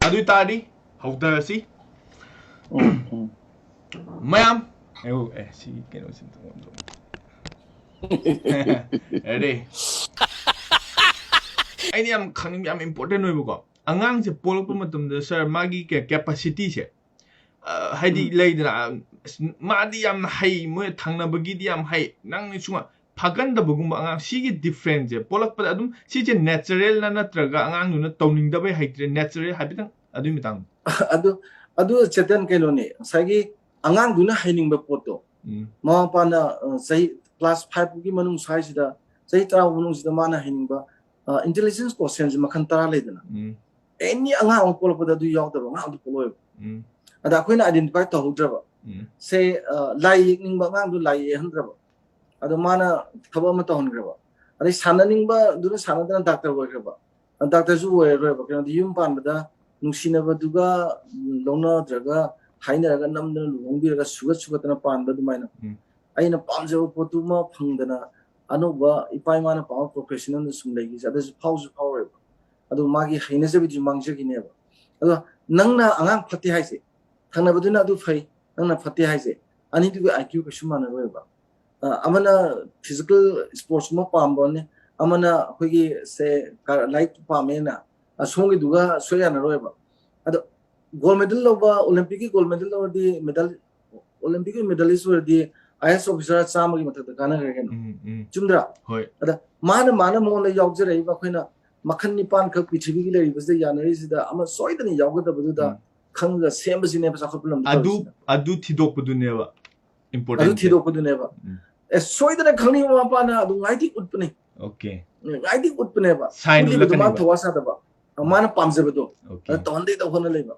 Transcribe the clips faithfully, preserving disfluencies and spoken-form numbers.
ꯑꯗꯨ ꯑꯣꯏꯇꯥꯔꯗꯤ ꯍꯧꯊꯔꯁꯤ꯫ ꯎꯝ, ꯎꯝ꯫ ꯃꯌꯥꯝ ꯑꯩ ꯑꯦ ꯁꯤ ꯀꯩꯅꯣꯁꯤ ꯑꯝꯇ ꯑꯣꯟꯊꯣꯛ-, ꯑꯦꯔꯦ꯫ ꯑꯩꯅ ꯌꯥꯝ ꯈꯪꯅꯤꯡꯕ ꯌꯥꯝ ꯏꯝꯄꯣꯔꯇꯦꯟ ꯑꯣꯏꯕꯀꯣ, ꯑꯉꯥꯡꯁꯦ ꯄꯣꯛꯂꯛꯄ ꯃꯇꯝꯗ ꯁꯥꯔ ꯃꯥꯒꯤ ꯀꯦꯄꯥꯁꯤꯇꯤꯁꯦ, ꯍꯥꯏꯗꯤ ꯎꯝ꯫ ꯂꯩꯗꯅ, ꯑꯁ, ꯃꯥꯗꯤ ꯌꯥꯝꯅ ꯍꯩ, ꯃꯣꯏ ꯊꯪꯅꯕꯒꯤꯗꯤ ꯌꯥꯝ ꯍꯩ, ꯅꯪ ꯁꯨꯡ ꯐꯥꯒꯟꯗꯕꯒꯨꯝꯕ ꯑꯉꯥꯡ, ꯁꯤꯒꯤ ꯗꯤꯐ꯭ꯔꯦꯟꯁꯁꯦ ꯄꯣꯛꯂꯛꯄꯗ ꯑꯗꯨꯝ ꯁꯤꯁꯦ ꯅꯦꯆꯔꯦꯜꯅ ꯅꯠꯇ꯭ꯔꯒ ꯑꯉꯥꯡꯗꯨꯅ ꯇꯧꯅꯤꯡꯗꯕꯩ ꯍꯩꯇ꯭ꯔꯦ, ꯅꯦꯆꯔꯦꯜ ꯍꯥꯏꯐꯦꯠꯇꯪ ꯑꯗꯨꯒꯤ ꯃꯇꯥꯡꯗ꯫ ꯑꯗꯨ ꯑꯗꯨ ꯆꯦꯇꯟ, ꯀꯩꯅꯣꯅꯦ, ꯉꯁꯥꯏꯒꯤ ꯑꯉꯥꯡꯗꯨꯅ ꯍꯩꯅꯤꯡꯕ ꯄꯣꯠꯇꯣ, ꯎꯝ, ꯃꯃꯥ ꯃꯄꯥꯅ, ꯑ, ꯆꯍꯤ ꯀ꯭ꯂꯥꯁ ꯐꯥꯏꯚ ꯐꯥꯎꯒꯤ ꯃꯅꯨꯡ ꯁ꯭ꯋꯥꯏꯁꯤꯗ, ꯆꯍꯤ ꯇꯔꯥ ꯐꯥꯎ ꯃꯅꯨꯡꯁꯤꯗ ꯃꯥꯅ ꯍꯩꯅꯤꯡꯕ, ꯑ, ꯏꯟꯇꯦꯂꯤꯖꯦꯟꯁ ꯀꯣꯁꯦꯟꯁꯦ ꯃꯈꯜ ꯇꯔꯥ ꯂꯩꯗꯅ, ꯎꯝ, ꯑꯦꯅꯤ ꯑꯉꯥꯡ ꯑꯃ ꯄꯣꯛꯂꯛꯄꯗ ꯑꯗꯨ ꯌꯥꯎꯗꯕ ꯑꯉꯥꯡ ꯑꯗꯨ ꯄꯣꯛꯂꯛꯑꯣꯏꯕ꯫ ꯎꯝ, ꯑꯗ ꯑꯩꯈꯣꯏꯅ ꯑꯥꯏꯗꯦꯟꯇꯤꯐꯥꯏ ꯇꯧꯍꯧꯗ꯭ꯔꯕ, ꯎꯝ, ꯁꯦ, ꯑ, ꯂꯥꯏ ꯌꯦꯛꯅꯤꯡꯕ ꯑꯉꯥꯡꯗꯨ ꯂꯥꯏ ꯌꯦꯛꯍꯟꯗ꯭ꯔꯕ, ꯑꯗꯣ ꯃꯥꯅ ꯊꯕꯛ ꯑꯃ ꯇꯧꯍꯟꯈ꯭ꯔꯕ, ꯑꯗꯩ ꯁꯥꯟꯅꯅꯤꯡꯕꯗꯨꯅ ꯁꯥꯟꯅꯗꯅ ꯗꯥꯛꯇꯔ ꯑꯣꯏꯈ꯭ꯔꯕ, ꯗꯥꯛꯇꯔꯁꯨ ꯑꯣꯏꯔꯔꯣꯏꯕ꯫ ꯀꯩꯅꯣꯗꯤ ꯌꯨꯝ ꯄꯥꯟꯕꯗ ꯅꯨꯡꯁꯤꯅꯕꯗꯨꯒ ꯂꯧꯅꯗ꯭ꯔꯒ ꯍꯥꯏꯅꯔꯒ ꯅꯝꯗꯅ ꯂꯨꯍꯣꯡꯕꯤꯔꯒ ꯁꯨꯒꯠ ꯁꯨꯒꯠꯇꯅ ꯄꯥꯟꯕ ꯑꯗꯨꯃꯥꯏꯅ꯫ ꯎꯝ꯫ ꯑꯩꯅ ꯄꯥꯝꯖꯕ ꯄꯣꯠꯇꯨꯃ ꯐꯪꯗꯅ ꯑꯅꯧꯕ ꯏꯄꯥ ꯏꯃꯥꯅ ꯄꯥꯝꯕ ꯄ꯭ꯔꯣꯐꯦꯁꯟ ꯑꯃꯗ ꯁꯨꯝ ꯂꯩꯈꯤꯁꯦ, ꯑꯗꯨꯁꯨ ꯐꯥꯎꯁꯨ ꯐꯥꯎꯔꯣꯏꯕ꯫ ꯑꯗꯨ ꯃꯥꯒꯤ ꯍꯩꯅꯖꯕꯤꯗꯨꯁꯨ ꯃꯥꯡꯖꯈꯤꯅꯦꯕ꯫ ꯑꯗꯣ ꯅꯪꯅ ꯑꯉꯥꯡ ꯐꯠꯇꯦ ꯍꯥꯏꯁꯦ, ꯊꯪꯅꯕꯗꯨꯅ ꯑꯗꯨ ꯐꯩ, ꯅꯪꯅ ꯐꯠꯇꯦ ꯍꯥꯏꯁꯦ, ꯑꯅꯤꯗꯨꯒꯤ ꯑꯥꯏ ꯀ꯭ꯌꯨ ꯀꯩꯁꯨ ꯃꯥꯟꯅꯔꯣꯏꯕ꯫ ꯑ, ꯑꯃꯅ ꯐꯤꯖꯤꯀꯦꯜ ꯏꯁꯄꯣꯔꯠꯁꯀꯨꯝꯕ ꯄꯥꯝꯕꯅꯤ, ꯑꯃꯅ ꯑꯩꯈꯣꯏꯒꯤ ꯁꯦ ꯀ-, ꯂꯥꯏꯔꯤꯛ ꯄꯥꯝꯃꯦꯅ, ꯑꯁꯣꯝꯒꯤꯗꯨꯒ ꯁꯣꯏ ꯌꯥꯅꯔꯣꯏꯕ꯫ ꯑꯗꯣ ꯒꯣꯜ ꯃꯦꯗꯜ ꯂꯧꯕ, ꯑꯣꯂꯦꯝꯄꯤꯛꯀꯤ ꯒꯣꯜ ꯃꯦꯗꯜ ꯂꯧꯔꯗꯤ, ꯃꯦꯗꯜ, ꯑꯣꯂꯦꯝꯄꯤꯛꯀꯤ ꯃꯦꯗꯂꯤꯁ ꯑꯣꯏꯔꯗꯤ ꯑꯥꯏ ꯑꯦꯁ ꯑꯣꯐꯤꯁꯥꯔ ꯆꯥꯝꯃꯒꯤ ꯃꯊꯛꯇ ꯀꯥꯟꯅꯈ꯭ꯔꯦ ꯀꯩꯅꯣ꯫ ꯎꯝ, ꯎꯝ, ꯆꯨꯝꯗ꯭ꯔꯥ? ꯍꯣꯏ, ꯑꯗ ꯃꯥꯅ, ꯃꯥꯅ ꯃꯉꯣꯟꯗ ꯌꯥꯎꯖꯔꯛꯏꯕ ꯑꯩꯈꯣꯏꯅ ꯃꯈꯜ ꯅꯤꯄꯥꯟꯈꯛ ꯄ꯭ꯔꯤꯊꯤꯕꯤꯒꯤ ꯂꯩꯔꯤꯕꯁꯤꯗ ꯌꯥꯅꯔꯤꯁꯤꯗ ꯑꯃ ꯁꯣꯏꯗꯅ ꯌꯥꯎꯒꯗꯕꯗꯨꯗ ꯎꯝ꯫ ꯈꯪꯉꯒ ꯁꯦꯝꯕꯁꯤꯅꯦꯕ ꯆꯥꯎꯈꯠꯄ ꯂꯝꯗ ꯑꯗꯨ ꯇꯧꯔꯤꯁꯤꯅ꯫ ꯑꯗꯨ ꯊꯤꯗꯣꯛꯄꯗꯨꯅꯦꯕ ꯑꯗꯨ ꯏꯝꯄꯣꯔꯇꯦꯟ꯫ ꯊꯤꯗꯣꯛꯄꯗꯨꯅꯦꯕ꯫ ꯎꯝ, ꯑꯦ, ꯁꯣꯏꯗꯅ ꯈꯪꯅꯤꯡꯕ ꯃꯃꯥ ꯃꯄꯥꯅ ꯑꯗꯨ ꯉꯥꯏꯗꯤ ꯎꯠꯄꯅꯦ꯫ ꯑꯣꯀꯦ꯫ ꯉꯥꯏꯗꯤ ꯎꯠꯄꯅꯦꯕ꯫ ꯁꯥꯏꯟ ꯎꯠꯂꯤꯕꯗꯨ ꯃꯥꯅ ꯎꯠꯂꯛꯀꯅꯦꯕ꯫ ꯊꯧꯋꯥ ꯁꯥꯗꯕ, ꯃꯥꯅ ꯄꯥꯝꯖꯕꯗꯣ, ꯑꯣꯀꯦ꯫ ꯑꯗ ꯇꯧꯍꯟꯗꯦ ꯇꯧꯍꯟꯅ ꯂꯩꯕ꯫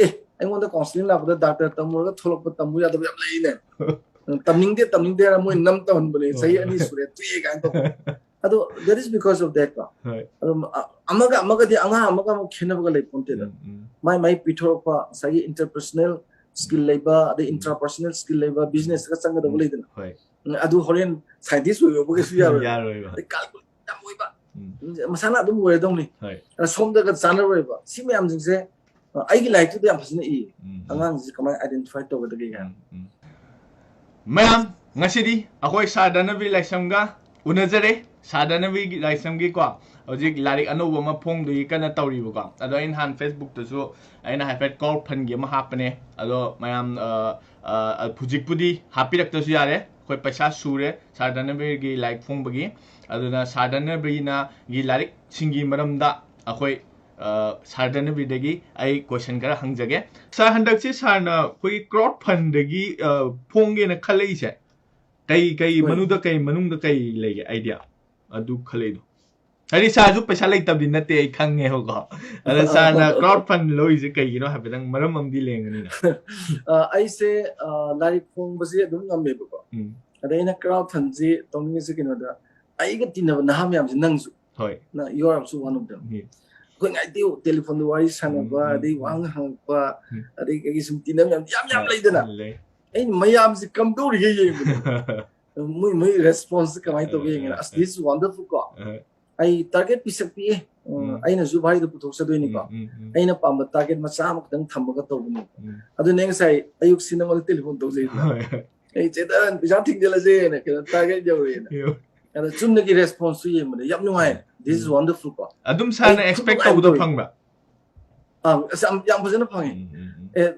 ꯑꯦ, ꯑꯩꯉꯣꯟꯗ ꯀꯥꯎꯟꯁꯤꯂꯤꯡ ꯂꯥꯛꯄꯗ ꯗꯥꯛꯇꯔ ꯇꯝꯃꯨꯔꯒ ꯊꯣꯛꯂꯛꯄ ꯇꯝꯃꯨ ꯌꯥꯗꯕ ꯌꯥꯝ ꯂꯩꯅꯦ꯫ ꯇꯝꯅꯤꯡꯗꯦ, ꯇꯝꯅꯤꯡꯗꯦ ꯍꯥꯏꯔ ꯃꯣꯏ ꯅꯝ ꯇꯧꯍꯟꯕꯅꯦ, ꯆꯍꯤ ꯍꯣꯏ꯫ ꯑꯅꯤ ꯁꯨꯔꯦ, ꯇꯣꯛꯑꯦ ꯀꯥꯏꯅ ꯇꯧꯕ꯫ ꯑꯗꯣ that is because of that ꯀꯣ꯫ ꯍꯣꯏ꯫ ꯑꯗꯨꯝ ꯑ-, ꯑꯃꯒ ꯑꯃꯒꯗꯤ, ꯑꯉꯥꯡ ꯑꯃꯒ ꯑꯃꯒ ꯈꯦꯠꯅꯕꯒ ꯂꯩ ꯄꯣꯟꯇꯦꯗ꯫ ꯎꯝ, ꯎꯝ, ꯃꯥꯏ ꯃꯥꯏ ꯄꯤꯊꯣꯔꯛꯄ ꯉꯁꯥꯏꯒꯤ ꯏꯟꯇꯔꯄꯔꯁꯅꯦꯜ ꯁ꯭ꯀꯤꯜ ꯂꯩꯕ, ꯑꯗꯩ ꯎꯝ, ꯏꯟꯇ꯭ꯔꯥꯄꯔꯁꯅꯦꯜ ꯁ꯭ꯀꯤꯜ ꯂꯩꯕ, ꯕꯤꯖꯤꯅꯦꯁꯇꯒ ꯆꯪꯒꯗꯕ ꯎꯝ, ꯂꯩꯗꯅ꯫ ꯍꯣꯏ꯫ ꯎꯝ, ꯑꯗꯨ ꯍꯣꯔꯦꯟ ꯁꯥꯏꯟꯇꯤꯁ ꯑꯣꯏꯕ ꯀꯩꯁꯨ ꯌꯥꯔꯣꯏ꯫ ꯌꯥꯔꯣꯏꯕ꯫ ꯑꯗꯩ ꯀꯥꯜꯀꯨꯂꯦꯇꯔ ꯌꯥꯝ ꯑꯣꯏꯕ, ꯎꯝ, ꯎꯝ, ꯃꯁꯥꯅ ꯑꯗꯨꯝ ꯑꯣꯏꯔꯗꯧꯅꯤ꯫ ꯍꯣꯏ꯫ ꯑꯗ ꯁꯣꯝꯗꯒ ꯆꯥꯟꯅꯔꯣꯏꯕ꯫ ꯁꯤ ꯃꯌꯥꯝꯁꯤꯡꯁꯦ ꯑꯩꯒꯤ ꯂꯥꯏꯔꯤꯛꯇꯨꯗ ꯌꯥꯝ ꯐꯖꯅ ꯏꯌꯦ꯫ ꯑꯉꯥꯡꯁꯤ ꯀꯃꯥꯏꯅ identify ꯇꯧꯒꯗꯒꯦ ꯀꯥꯏꯅ꯫ ꯃꯌꯥꯝ, ꯉꯁꯤꯗꯤ ꯑꯩꯈꯣꯏ ꯁꯥꯔ ꯙꯅꯕꯤꯔ ꯂꯥꯏꯁ꯭ꯔꯝꯒ ꯎꯅꯖꯔꯦ꯫ ꯁꯥꯔ ꯙꯅꯕꯤꯔ ꯂꯥꯏꯁ꯭ꯔꯝꯒꯤꯀꯣ, ꯍꯧꯖꯤꯛ ꯂꯥꯏꯔꯤꯛ ꯑꯅꯧꯕ ꯑꯃ ꯐꯣꯡꯗꯣꯏꯒꯤ ꯀꯟꯅ ꯇꯧꯔꯤꯕꯀꯣ꯫ ꯑꯗꯣ ꯑꯩ ꯅꯍꯥꯟ Facebook-ꯇꯁꯨ ꯑꯩꯅ ꯍꯥꯏꯐꯦꯠ crowd fund-ꯒꯤ ꯑꯃ ꯍꯥꯞꯄꯅꯦ꯫ ꯑꯗꯣ ꯃꯌꯥꯝ, ꯑ, ꯑ, ꯍꯧꯖꯤꯛꯄꯨꯗꯤ ꯍꯥꯞꯄꯤꯔꯛꯇ꯭ꯔꯁꯨ ꯌꯥꯔꯦ, ꯑꯩꯈꯣꯏ ꯄꯩꯁꯥ ꯁꯨꯔꯦ ꯁꯥꯔ ꯙꯅꯕꯤꯔꯒꯤ ꯂꯥꯏꯔꯤꯛ ꯐꯣꯡꯕꯒꯤ꯫ ꯑꯗꯨꯅ ꯁꯥꯔ ꯙꯅꯕꯤꯔꯅ ꯒꯤ ꯂꯥꯏꯔꯤꯛꯁꯤꯡꯒꯤ ꯃꯔꯝꯗ ꯑꯩꯈꯣꯏ, ꯑ, ꯁꯥꯔ ꯙꯅꯕꯤꯔꯗꯒꯤ ꯑꯩ question ꯈꯔ ꯍꯪꯖꯒꯦ꯫ ꯁꯥꯔ, ꯍꯟꯗꯛꯁꯤ ꯁꯥꯔꯅ ꯑꯩꯈꯣꯏꯒꯤ crowd fund-ꯗꯒꯤ, ꯑ, ꯐꯣꯡꯒꯦꯅ ꯈꯜꯂꯛꯏꯁꯦ, ꯀꯩ, ꯀꯩ ꯍꯣꯏ꯫ ꯃꯅꯨꯡꯗ ꯀꯩ, ꯃꯅꯨꯡꯗ ꯀꯩ ꯂꯩꯒꯦ idea? ꯑꯗꯨ ꯈꯜꯂꯛꯏꯗꯣ꯫ ꯍꯥꯏꯗꯤ ꯁꯥꯔꯁꯨ ꯄꯩꯁꯥ ꯂꯩꯇꯕꯗꯤ ꯅꯠꯇꯦ, ꯑꯩ ꯈꯪꯉꯦꯕꯀꯣ꯫ ꯑꯗ ꯁꯥꯔꯅ crowd fund ꯂꯧꯔꯤꯁꯦ ꯀꯩꯒꯤꯅꯣ ꯍꯥꯏꯐꯦꯠꯇꯪ ꯃꯔꯝ ꯑꯃꯗꯤ ꯂꯩꯔꯝꯒꯅꯤꯅ꯫ ꯑ, ꯑꯩꯁꯦ, ꯑ, ꯂꯥꯏꯔꯤꯛ ꯐꯣꯡꯕꯁꯦ ꯑꯗꯨꯝ ꯉꯝꯃꯦꯕꯀꯣ꯫ ꯎꯝ꯫ ꯑꯗ ꯑꯩꯅ crowd fund-ꯁꯤ ꯇꯧꯅꯤꯡꯉꯤꯁꯦ ꯀꯩꯅꯣꯗ, ꯑꯩꯒ ꯇꯤꯟꯅꯕ ꯅꯍꯥ ꯃꯌꯥꯝꯁꯦ, ꯅꯪꯁꯨ, ꯍꯣꯏ꯫ ꯅꯪ, you are also one of them꯫ ꯎꯝ꯫ ꯑꯩꯈꯣꯏ ꯉꯥꯏꯗꯤ telephone-ꯗ ꯋꯥꯔꯤ ꯁꯥꯟꯅꯕ, ꯎꯝ, ꯑꯗꯩ ꯎꯝ꯫ ꯋꯥꯍꯪ ꯍꯪꯉꯛꯄ, ꯎꯝ꯫ ꯑꯗꯩ ꯑꯩꯒꯤ ꯁꯨꯝ ꯇꯤꯟꯅꯕ ꯃꯌꯥꯝ, ꯌꯥꯝ, ꯌꯥꯝ ꯍꯣꯏ, ꯂꯩꯗꯅ꯫ ꯂꯩ꯫ ꯑꯩꯅ ꯃꯌꯥꯝꯁꯦ ꯀꯝꯗꯧꯔꯤꯒꯦ ꯌꯦꯡꯕꯅꯦ꯫ ꯃꯣꯏ, ꯃꯣꯏ response ꯀꯃꯥꯏꯅ ꯇꯧꯒꯦ ꯑ, ꯌꯦꯡꯉꯦꯅ꯫ ꯑ, ꯑꯁ, ꯑ꯫ This is wonderful ꯀꯣ꯫ ꯑ꯫ ꯑꯩ target ꯄꯤꯁꯛ ꯄꯤꯛꯑꯦ꯫ ꯎꯝ, ꯎꯝ꯫ ꯑꯩꯅꯁꯨ ꯚꯥꯏꯗꯣ ꯄꯨꯊꯣꯛꯆꯗꯣꯏꯅꯤꯀꯣ꯫ ꯎꯝ, ꯎꯝ, ꯎꯝ꯫ ꯑꯩꯅ ꯄꯥꯝꯕ target ꯃꯆꯥ ꯑꯃꯈꯛꯇꯪ ꯊꯝꯃꯒ ꯇꯧꯕꯅꯦ꯫ ꯎꯝ꯫ ꯑꯗꯨꯅꯦ ꯉꯁꯥꯏ ꯑꯌꯨꯛꯁꯤ ꯅꯉꯣꯟꯗ telephone ꯇꯧꯖꯩꯗꯣ꯫ ꯍꯣꯏ, ꯍꯣꯏ꯫ "ꯑꯩ ꯆꯦꯇꯟ, ꯄꯩꯁꯥ ꯊꯤꯡꯖꯤꯜꯂꯁꯦꯅ, ꯀꯩꯅꯣ, target ꯌꯧꯔꯦꯅ"꯫ ꯌꯧ-꯫ ꯑꯗ ꯆꯨꯝꯅꯒꯤ response-ꯁꯨ ꯌꯦꯡꯕꯗ ꯌꯥꯝ ꯅꯨꯡꯉꯥꯏ꯫ ꯎꯝ꯫ This is um. Wonderful ꯀꯣ꯫ ꯑꯗꯨꯝ ꯁꯥꯔꯅ ꯑꯩ expect ꯈꯨꯅꯨꯡꯉꯥꯏ ꯑꯃ ꯇꯧꯕꯗꯣ ꯇꯧꯋꯤ꯫ ꯐꯪꯕ꯭ꯔꯥ? ꯑꯥ, ꯑꯁ, ꯌꯥꯝ, ꯌꯥꯝ ꯐꯖꯅ ꯐꯪꯉꯦ꯫ ꯎꯝ, ꯎꯝ, ꯎꯝ꯫ ꯑꯦ,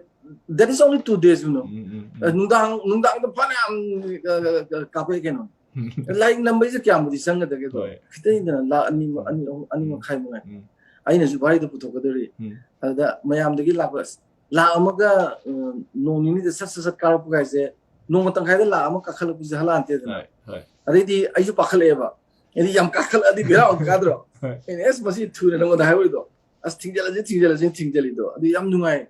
that is only two days, you know꯫ ꯎꯝ, ꯎꯝ, ꯎꯝ꯫ ꯑ, ꯅꯨꯡꯗꯥꯡ, ꯅꯨꯡꯗꯥꯡꯗ ꯐꯅꯌꯥꯝ, ꯑ, ꯑ, ꯑ, ꯀꯥꯞꯄꯛꯑꯦ ꯀꯩꯅꯣ꯫ ꯂꯥꯏꯔꯤꯛ ꯅꯝꯕꯩꯁꯦ ꯀꯌꯥꯝꯕꯨꯗꯤ ꯆꯪꯒꯗꯒꯦꯗꯣ? ꯍꯣꯏ꯫ ꯈꯤꯇꯪꯗꯅ ꯂꯥꯛ ꯑꯅꯤ, ꯎꯝ꯫ ꯑꯅꯤ, ꯑꯍꯨꯝ, ꯑꯅꯤ ꯎꯝ꯫ ꯃꯈꯥꯏ ꯃꯉꯥꯏ꯫ ꯎꯝ꯫ ꯑꯩꯅꯁꯨ ꯚꯥꯏꯗꯣ ꯄꯨꯊꯣꯛꯀꯗꯧꯔꯤ꯫ ꯎꯝ꯫ ꯑꯗꯨꯗ ꯃꯌꯥꯝꯗꯒꯤ ꯂꯥꯛꯄ, ꯑꯁ, ꯂꯥꯛ ꯑꯃꯒ, ꯑ, ꯅꯣꯡ ꯅꯤꯅꯤꯗ ꯁꯠ, ꯁꯠ, ꯁꯠ ꯀꯥꯔꯛꯄ ꯀꯥꯏꯁꯦ, ꯅꯣꯡꯃ ꯇꯪꯈꯥꯏꯗ ꯂꯥꯛ ꯑꯃ ꯀꯥꯈꯠꯂꯛꯄꯁꯦ ꯍꯂꯥꯟꯇꯦꯗꯅ꯫ ꯍꯣꯏ, ꯍꯣꯏ꯫ ꯑꯗꯩꯗꯤ ꯑꯩꯁꯨ ꯄꯥꯈꯠꯂꯛꯑꯦꯕ꯫ ꯑꯩꯗꯤ ꯌꯥꯝ ꯀꯥꯈꯠꯂꯛꯑꯗꯤ ꯕꯦꯔꯥ ꯑꯃꯨꯛ ꯀꯥꯗ꯭ꯔꯣ? ꯍꯣꯏ꯫ ꯑꯩꯅ, "ꯑꯁ, ꯃꯁꯤ ꯊꯨꯅ ꯅꯉꯣꯟꯗ ꯍꯥꯏꯍꯧꯔꯤꯗꯣ꯫ ꯑꯁ, ꯊꯤꯡꯖꯤꯜꯂꯁꯤ, ꯊꯤꯡꯖꯤꯜꯂꯁꯤ", ꯊꯤꯡꯖꯤꯜꯂꯤꯗꯣ꯫ ꯑꯗꯨ ꯌꯥꯝ ꯅꯨꯡꯉꯥꯏ꯫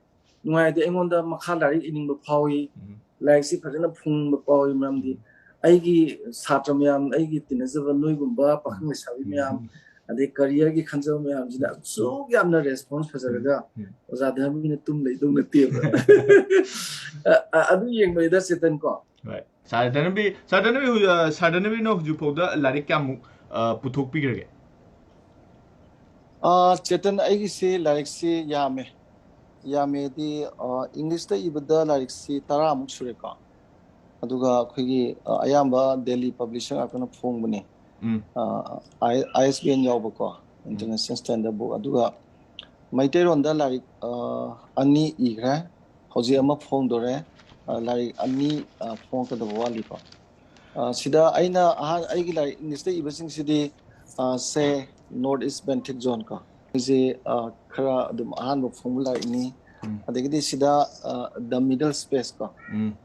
ꯅꯨꯡꯉꯥꯏꯗꯤ ꯑꯩꯉꯣꯟꯗ ꯃꯈꯥ ꯂꯥꯏꯔꯤꯛ ꯏꯅꯤꯡꯕ ꯐꯥꯎꯏ꯫ ꯎꯝ꯫ ꯂꯥꯏꯔꯤꯛꯁꯤ ꯐꯖꯅ ꯐꯣꯡꯅꯤꯡꯕ ꯐꯥꯎꯏ꯫ ꯃꯔꯝꯗꯤ ꯎꯝ꯫ ꯑꯩꯒꯤ ꯁꯥꯇ꯭ꯔ ꯃꯌꯥꯝ, ꯑꯩꯒꯤ ꯇꯤꯟꯅꯖꯕ ꯅꯣꯏꯒꯨꯝꯕ ꯄꯥꯈꯪ ꯎꯝ꯫ ꯂꯩꯁꯥꯕꯤ ꯎꯝ꯫ ꯃꯌꯥꯝ, ꯎꯝ꯫ ꯑꯗꯩ career-ꯒꯤ ꯈꯟꯖꯕ ꯃꯌꯥꯝꯁꯤꯅ ꯎꯝ꯫ ꯑꯁꯨꯛ ꯌꯥꯝꯅ response ꯐꯖꯔꯒ ꯎꯝ꯫ ꯎꯝ꯫ ꯑꯣꯖꯥ ꯙꯔꯃꯤꯅ ꯇꯨꯝ ꯂꯩꯗꯧ ꯅꯠꯇꯦꯕ꯫ ꯑ, ꯑ, ꯑꯗꯨ ꯌꯦꯡꯕꯅꯤꯗ, ꯆꯦꯇꯟ ꯀꯣ꯫ ꯍꯣꯏ꯫ ꯁꯥꯔ ꯙꯅꯕꯤꯔ, ꯁꯥꯔ ꯙꯅꯕꯤꯔ ꯍꯧ-, ꯑ, ꯁꯥꯔ ꯙꯅꯕꯤꯔꯅ ꯍꯧꯖꯤꯛ ꯐꯥꯎꯗ ꯂꯥꯏꯔꯤꯛ ꯀꯌꯥꯃꯨꯛ, ꯑ, ꯄꯨꯊꯣꯛꯄꯤꯈ꯭ꯔꯒꯦ? ꯑ, ꯆꯦꯇꯟ, ꯑꯩꯒꯤꯁꯤ ꯂꯥꯏꯔꯤꯛꯁꯤ ꯌꯥꯝꯃꯦ꯫ ꯌꯥꯝꯃꯦꯗꯤ, ꯑ, ꯏꯪꯂꯤꯁꯇ ꯏꯕꯗ ꯂꯥꯏꯔꯤꯛꯁꯤ ꯇꯔꯥꯃꯨꯛ ꯁꯨꯔꯦꯀꯣ꯫ ꯑꯗꯨꯒ ꯑꯩꯈꯣꯏꯒꯤ, ꯑ, ꯑꯌꯥꯝꯕ ꯗꯦꯜꯂꯤ ꯄꯕ꯭ꯂꯤꯁꯔ ꯉꯥꯛꯇꯅ ꯐꯣꯡꯕꯅꯦ꯫ ꯎꯝ. ꯑ, ꯑꯥꯏ ꯑꯦꯁ ꯕꯤ ꯑꯦꯟ ꯌꯥꯎꯕꯀꯣ, ꯏꯟꯇꯔꯅꯦꯁꯅꯦꯜ ꯁ꯭ꯇꯦꯟꯗꯔꯗ ꯕꯨꯛ꯫ ꯑꯗꯨꯒ ꯃꯩꯇꯩꯂꯣꯟꯗ ꯂꯥꯏꯔꯤꯛ, ꯑ, ꯑꯅꯤ ꯏꯈ꯭ꯔꯦ꯫ ꯍꯧꯖꯤꯛ ꯑꯃ ꯐꯣꯡꯗꯣꯔꯦ꯫ ꯑ, ꯂꯥꯏꯔꯤꯛ ꯑꯅꯤ, ꯑ, ꯐꯣꯡꯉꯛꯀꯗꯕ ꯋꯥꯠꯂꯤꯀꯣ꯫ ꯑ, ꯁꯤꯗ ꯑꯩꯅ ꯑꯍꯥꯟ-, ꯑꯩꯒꯤ ꯂꯥꯏꯔꯤꯛ ꯏꯪꯂꯤꯁꯇ ꯏꯕꯁꯤꯡꯁꯤꯗꯤ, ꯑ, ꯁꯦ, ꯅꯣꯔꯠ ꯏꯁ ꯕꯦꯟꯊꯤꯛ ꯖꯣꯟ ꯀꯣ꯫ ꯑꯩꯁꯦ, ꯑ, ꯈꯔ ꯑꯗꯨꯝ ꯑꯍꯥꯟꯕ ꯐꯣꯡꯕ ꯂꯥꯏꯔꯤꯛꯅꯤ꯫ ꯎꯝ. ꯑꯗꯒꯤꯗꯤ ꯁꯤꯗ, ꯑ, ꯗ ꯃꯤꯗꯜ ꯁ꯭ꯄꯦꯁ ꯀꯣ꯫ ꯎꯝ.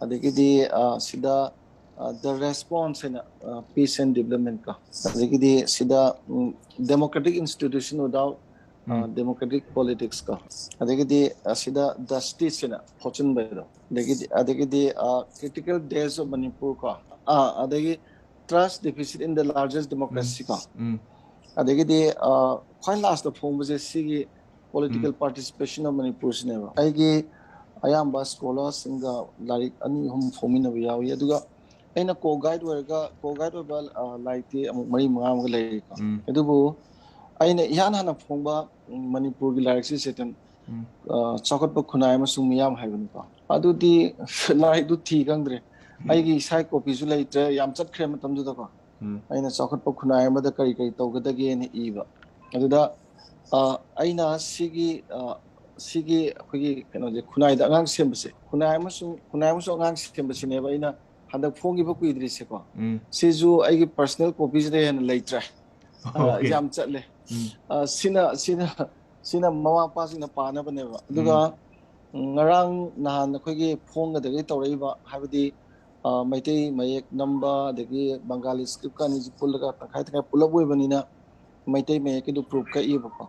ꯑꯗꯒꯤꯗꯤ, ꯑ, ꯁꯤꯗ, ꯑ, ꯗ ꯔꯦꯁꯄꯣꯟꯁ ꯍꯥꯏꯅ, ꯑ, ꯄꯤꯁ ꯑꯦꯟ ꯗꯤꯕꯂꯞꯃꯦꯟ ꯀꯣ꯫ ꯑꯗꯒꯤꯗꯤ ꯁꯤꯗ, ꯎꯝ, ꯗꯦꯃꯣꯀ꯭ꯔꯦꯇꯤꯛ ꯏꯟꯁꯇꯤꯇ꯭ꯌꯨꯁꯟ ꯋꯤꯗꯥꯎꯠ, ꯑ, ꯎꯝ. ꯗꯦꯃꯣꯀ꯭ꯔꯦꯇꯤꯛ ꯄꯣꯂꯤꯇꯤꯛꯁ ꯀꯣ꯫ ꯑꯗꯒꯤꯗꯤ ꯑꯁꯤꯗ ꯗ ꯁ꯭ꯇꯤꯆ ꯍꯥꯏꯅ ꯐꯣꯠꯆꯤꯟꯕꯗꯣ꯫ ꯑꯗꯒꯤꯗꯤ, ꯑꯗꯒꯤꯗꯤ, ꯑ, ꯀ꯭ꯔꯤꯇꯤꯀꯦꯜ ꯗꯦꯖ ꯑꯣꯐ ꯃꯅꯤꯄꯨꯔ ꯀꯣ꯫ ꯑ, ꯑꯗꯒꯤ ꯇ꯭ꯔꯁ ꯗꯤꯐꯤꯁꯤꯠ ꯏꯟ ꯗ ꯂꯥꯔꯖꯦꯁ ꯗꯦꯃꯣꯀ꯭ꯔꯦꯁꯤ ꯀꯣ꯫ ꯎꯝ. ꯑꯗꯒꯤꯗꯤ, ꯑ, ꯈ꯭ꯋꯥꯏ ꯂꯥꯁꯇ ꯐꯣꯡꯕꯁꯦ ꯁꯤꯒꯤ ꯄꯣꯂꯤꯇꯤꯀꯦꯜ ꯄꯥꯔꯇꯤꯁꯤꯄꯦꯁꯟ ꯑꯣꯐ ꯃꯅꯤꯄꯨꯔꯁꯤꯅꯦꯕ꯫ ꯑꯩꯒꯤ ꯑꯌꯥꯝꯕ ꯁ꯭ꯀꯣꯂꯔꯁꯤꯡꯒ ꯂꯥꯏꯔꯤꯛ ꯑꯅꯤ ꯑꯍꯨꯝ ꯐꯣꯡꯃꯤꯟꯅꯕ ꯌꯥꯎꯏ꯫ ꯑꯗꯨꯒ ꯑꯩꯅ ꯀꯣ ꯒꯥꯏꯗ ꯑꯣꯏꯔꯒ, ꯀꯣ ꯒꯥꯏꯗ ꯑꯣꯏꯕ, ꯑ, ꯂꯥꯏꯔꯤꯛꯇꯤ ꯑꯃꯨꯛ ꯃꯔꯤ ꯃꯉꯥ ꯑꯃꯒ ꯂꯩꯔꯤꯀꯣ꯫ ꯎꯝ. ꯑꯗꯨꯕꯨ ꯑꯩꯅ ꯏꯍꯥꯟ ꯍꯥꯟꯅ ꯐꯣꯡꯕ, ꯎꯝ, ꯃꯅꯤꯄꯨꯔꯒꯤ ꯂꯥꯏꯔꯤꯛꯁꯤ ꯆꯦꯇꯟ, ꯎꯝ. ꯑ, ꯆꯥꯎꯈꯠꯄ ꯈꯨꯟꯅꯥꯏ ꯑꯃꯁꯨꯡ ꯃꯤꯌꯥꯝ ꯍꯥꯏꯕꯅꯤꯀꯣ꯫ ꯑꯗꯨꯗꯤ ꯂꯥꯏꯔꯤꯛꯇꯨ ꯊꯤ ꯈꯪꯗ꯭ꯔꯦ꯫ ꯑꯩꯒꯤ ꯏꯁꯥꯒꯤ ꯀꯣꯄꯤꯁꯨ ꯂꯩꯇ꯭ꯔꯦ, ꯌꯥꯝ ꯆꯠꯈ꯭ꯔꯦ ꯃꯇꯝꯗꯨꯗꯀꯣ꯫ ꯎꯝ. ꯑꯩꯅ ꯆꯥꯎꯈꯠꯄ ꯈꯨꯟꯅꯥꯏ ꯑꯃꯗ ꯀꯔꯤ ꯀꯔꯤ ꯇꯧꯒꯗꯒꯦꯅ ꯏꯕ꯫ ꯑꯗꯨꯗ, ꯑ, ꯑꯩꯅ ꯁꯤꯒꯤ, ꯑ, ꯁꯤꯒꯤ ꯑꯩꯈꯣꯏꯒꯤ ꯀꯩꯅꯣꯁꯦ, ꯈꯨꯟꯅꯥꯏꯗ ꯑꯉꯥꯡ ꯁꯦꯝꯕꯁꯦ, ꯈꯨꯟꯅꯥꯏ ꯑꯃꯁꯨꯡ, ꯈꯨꯟꯅꯥꯏ ꯑꯃꯁꯨꯡ ꯑꯉꯥꯡ ꯁꯦꯝꯕꯁꯤꯅꯦꯕ ꯑꯩꯅ ꯍꯟꯗꯛ ꯐꯣꯡꯈꯤꯕ ꯀꯨꯏꯗ꯭ꯔꯤꯁꯦꯀꯣ꯫ ꯎꯝ. ꯁꯤꯁꯨ ꯑꯩꯒꯤ ꯄꯔꯁꯅꯦꯜ ꯀꯣꯄꯤꯁꯤꯗ ꯍꯦꯟꯅ ꯂꯩꯇ꯭ꯔꯦ꯫ ꯑ, Okay. ꯌꯥꯝ ꯆꯠꯂꯦ꯫ ꯎꯝ. ꯑ, ꯁꯤꯅ, ꯁꯤꯅ, ꯁꯤꯅ ꯃꯃꯥ ꯃꯄꯥꯁꯤꯡꯅ ꯄꯥꯅꯕꯅꯦꯕ꯫ ꯑꯗꯨꯒ, ꯎꯝ. ꯎꯝ, ꯉꯔꯥꯡ ꯅꯍꯥꯟ ꯑꯩꯈꯣꯏꯒꯤ ꯐꯣꯡꯒꯗꯒꯤ ꯇꯧꯔꯛꯏꯕ, ꯍꯥꯏꯕꯗꯤ, ꯑ, ꯃꯩꯇꯩ ꯃꯌꯦꯛ ꯅꯝꯕ, ꯑꯗꯒꯤ ꯕꯪꯒꯥꯂꯤ ꯁ꯭ꯀ꯭ꯔꯤꯞꯀ ꯑꯅꯤꯁꯤ ꯄꯨꯜꯂꯒ ꯇꯪꯈꯥꯏ ꯇꯪꯈꯥꯏ ꯄꯨꯂꯞ ꯑꯣꯏꯕꯅꯤꯅ, ꯃꯩꯇꯩ ꯃꯌꯦꯛꯀꯤꯗꯨ ꯄ꯭ꯔꯨꯐ ꯀꯛꯏꯕꯀꯣ꯫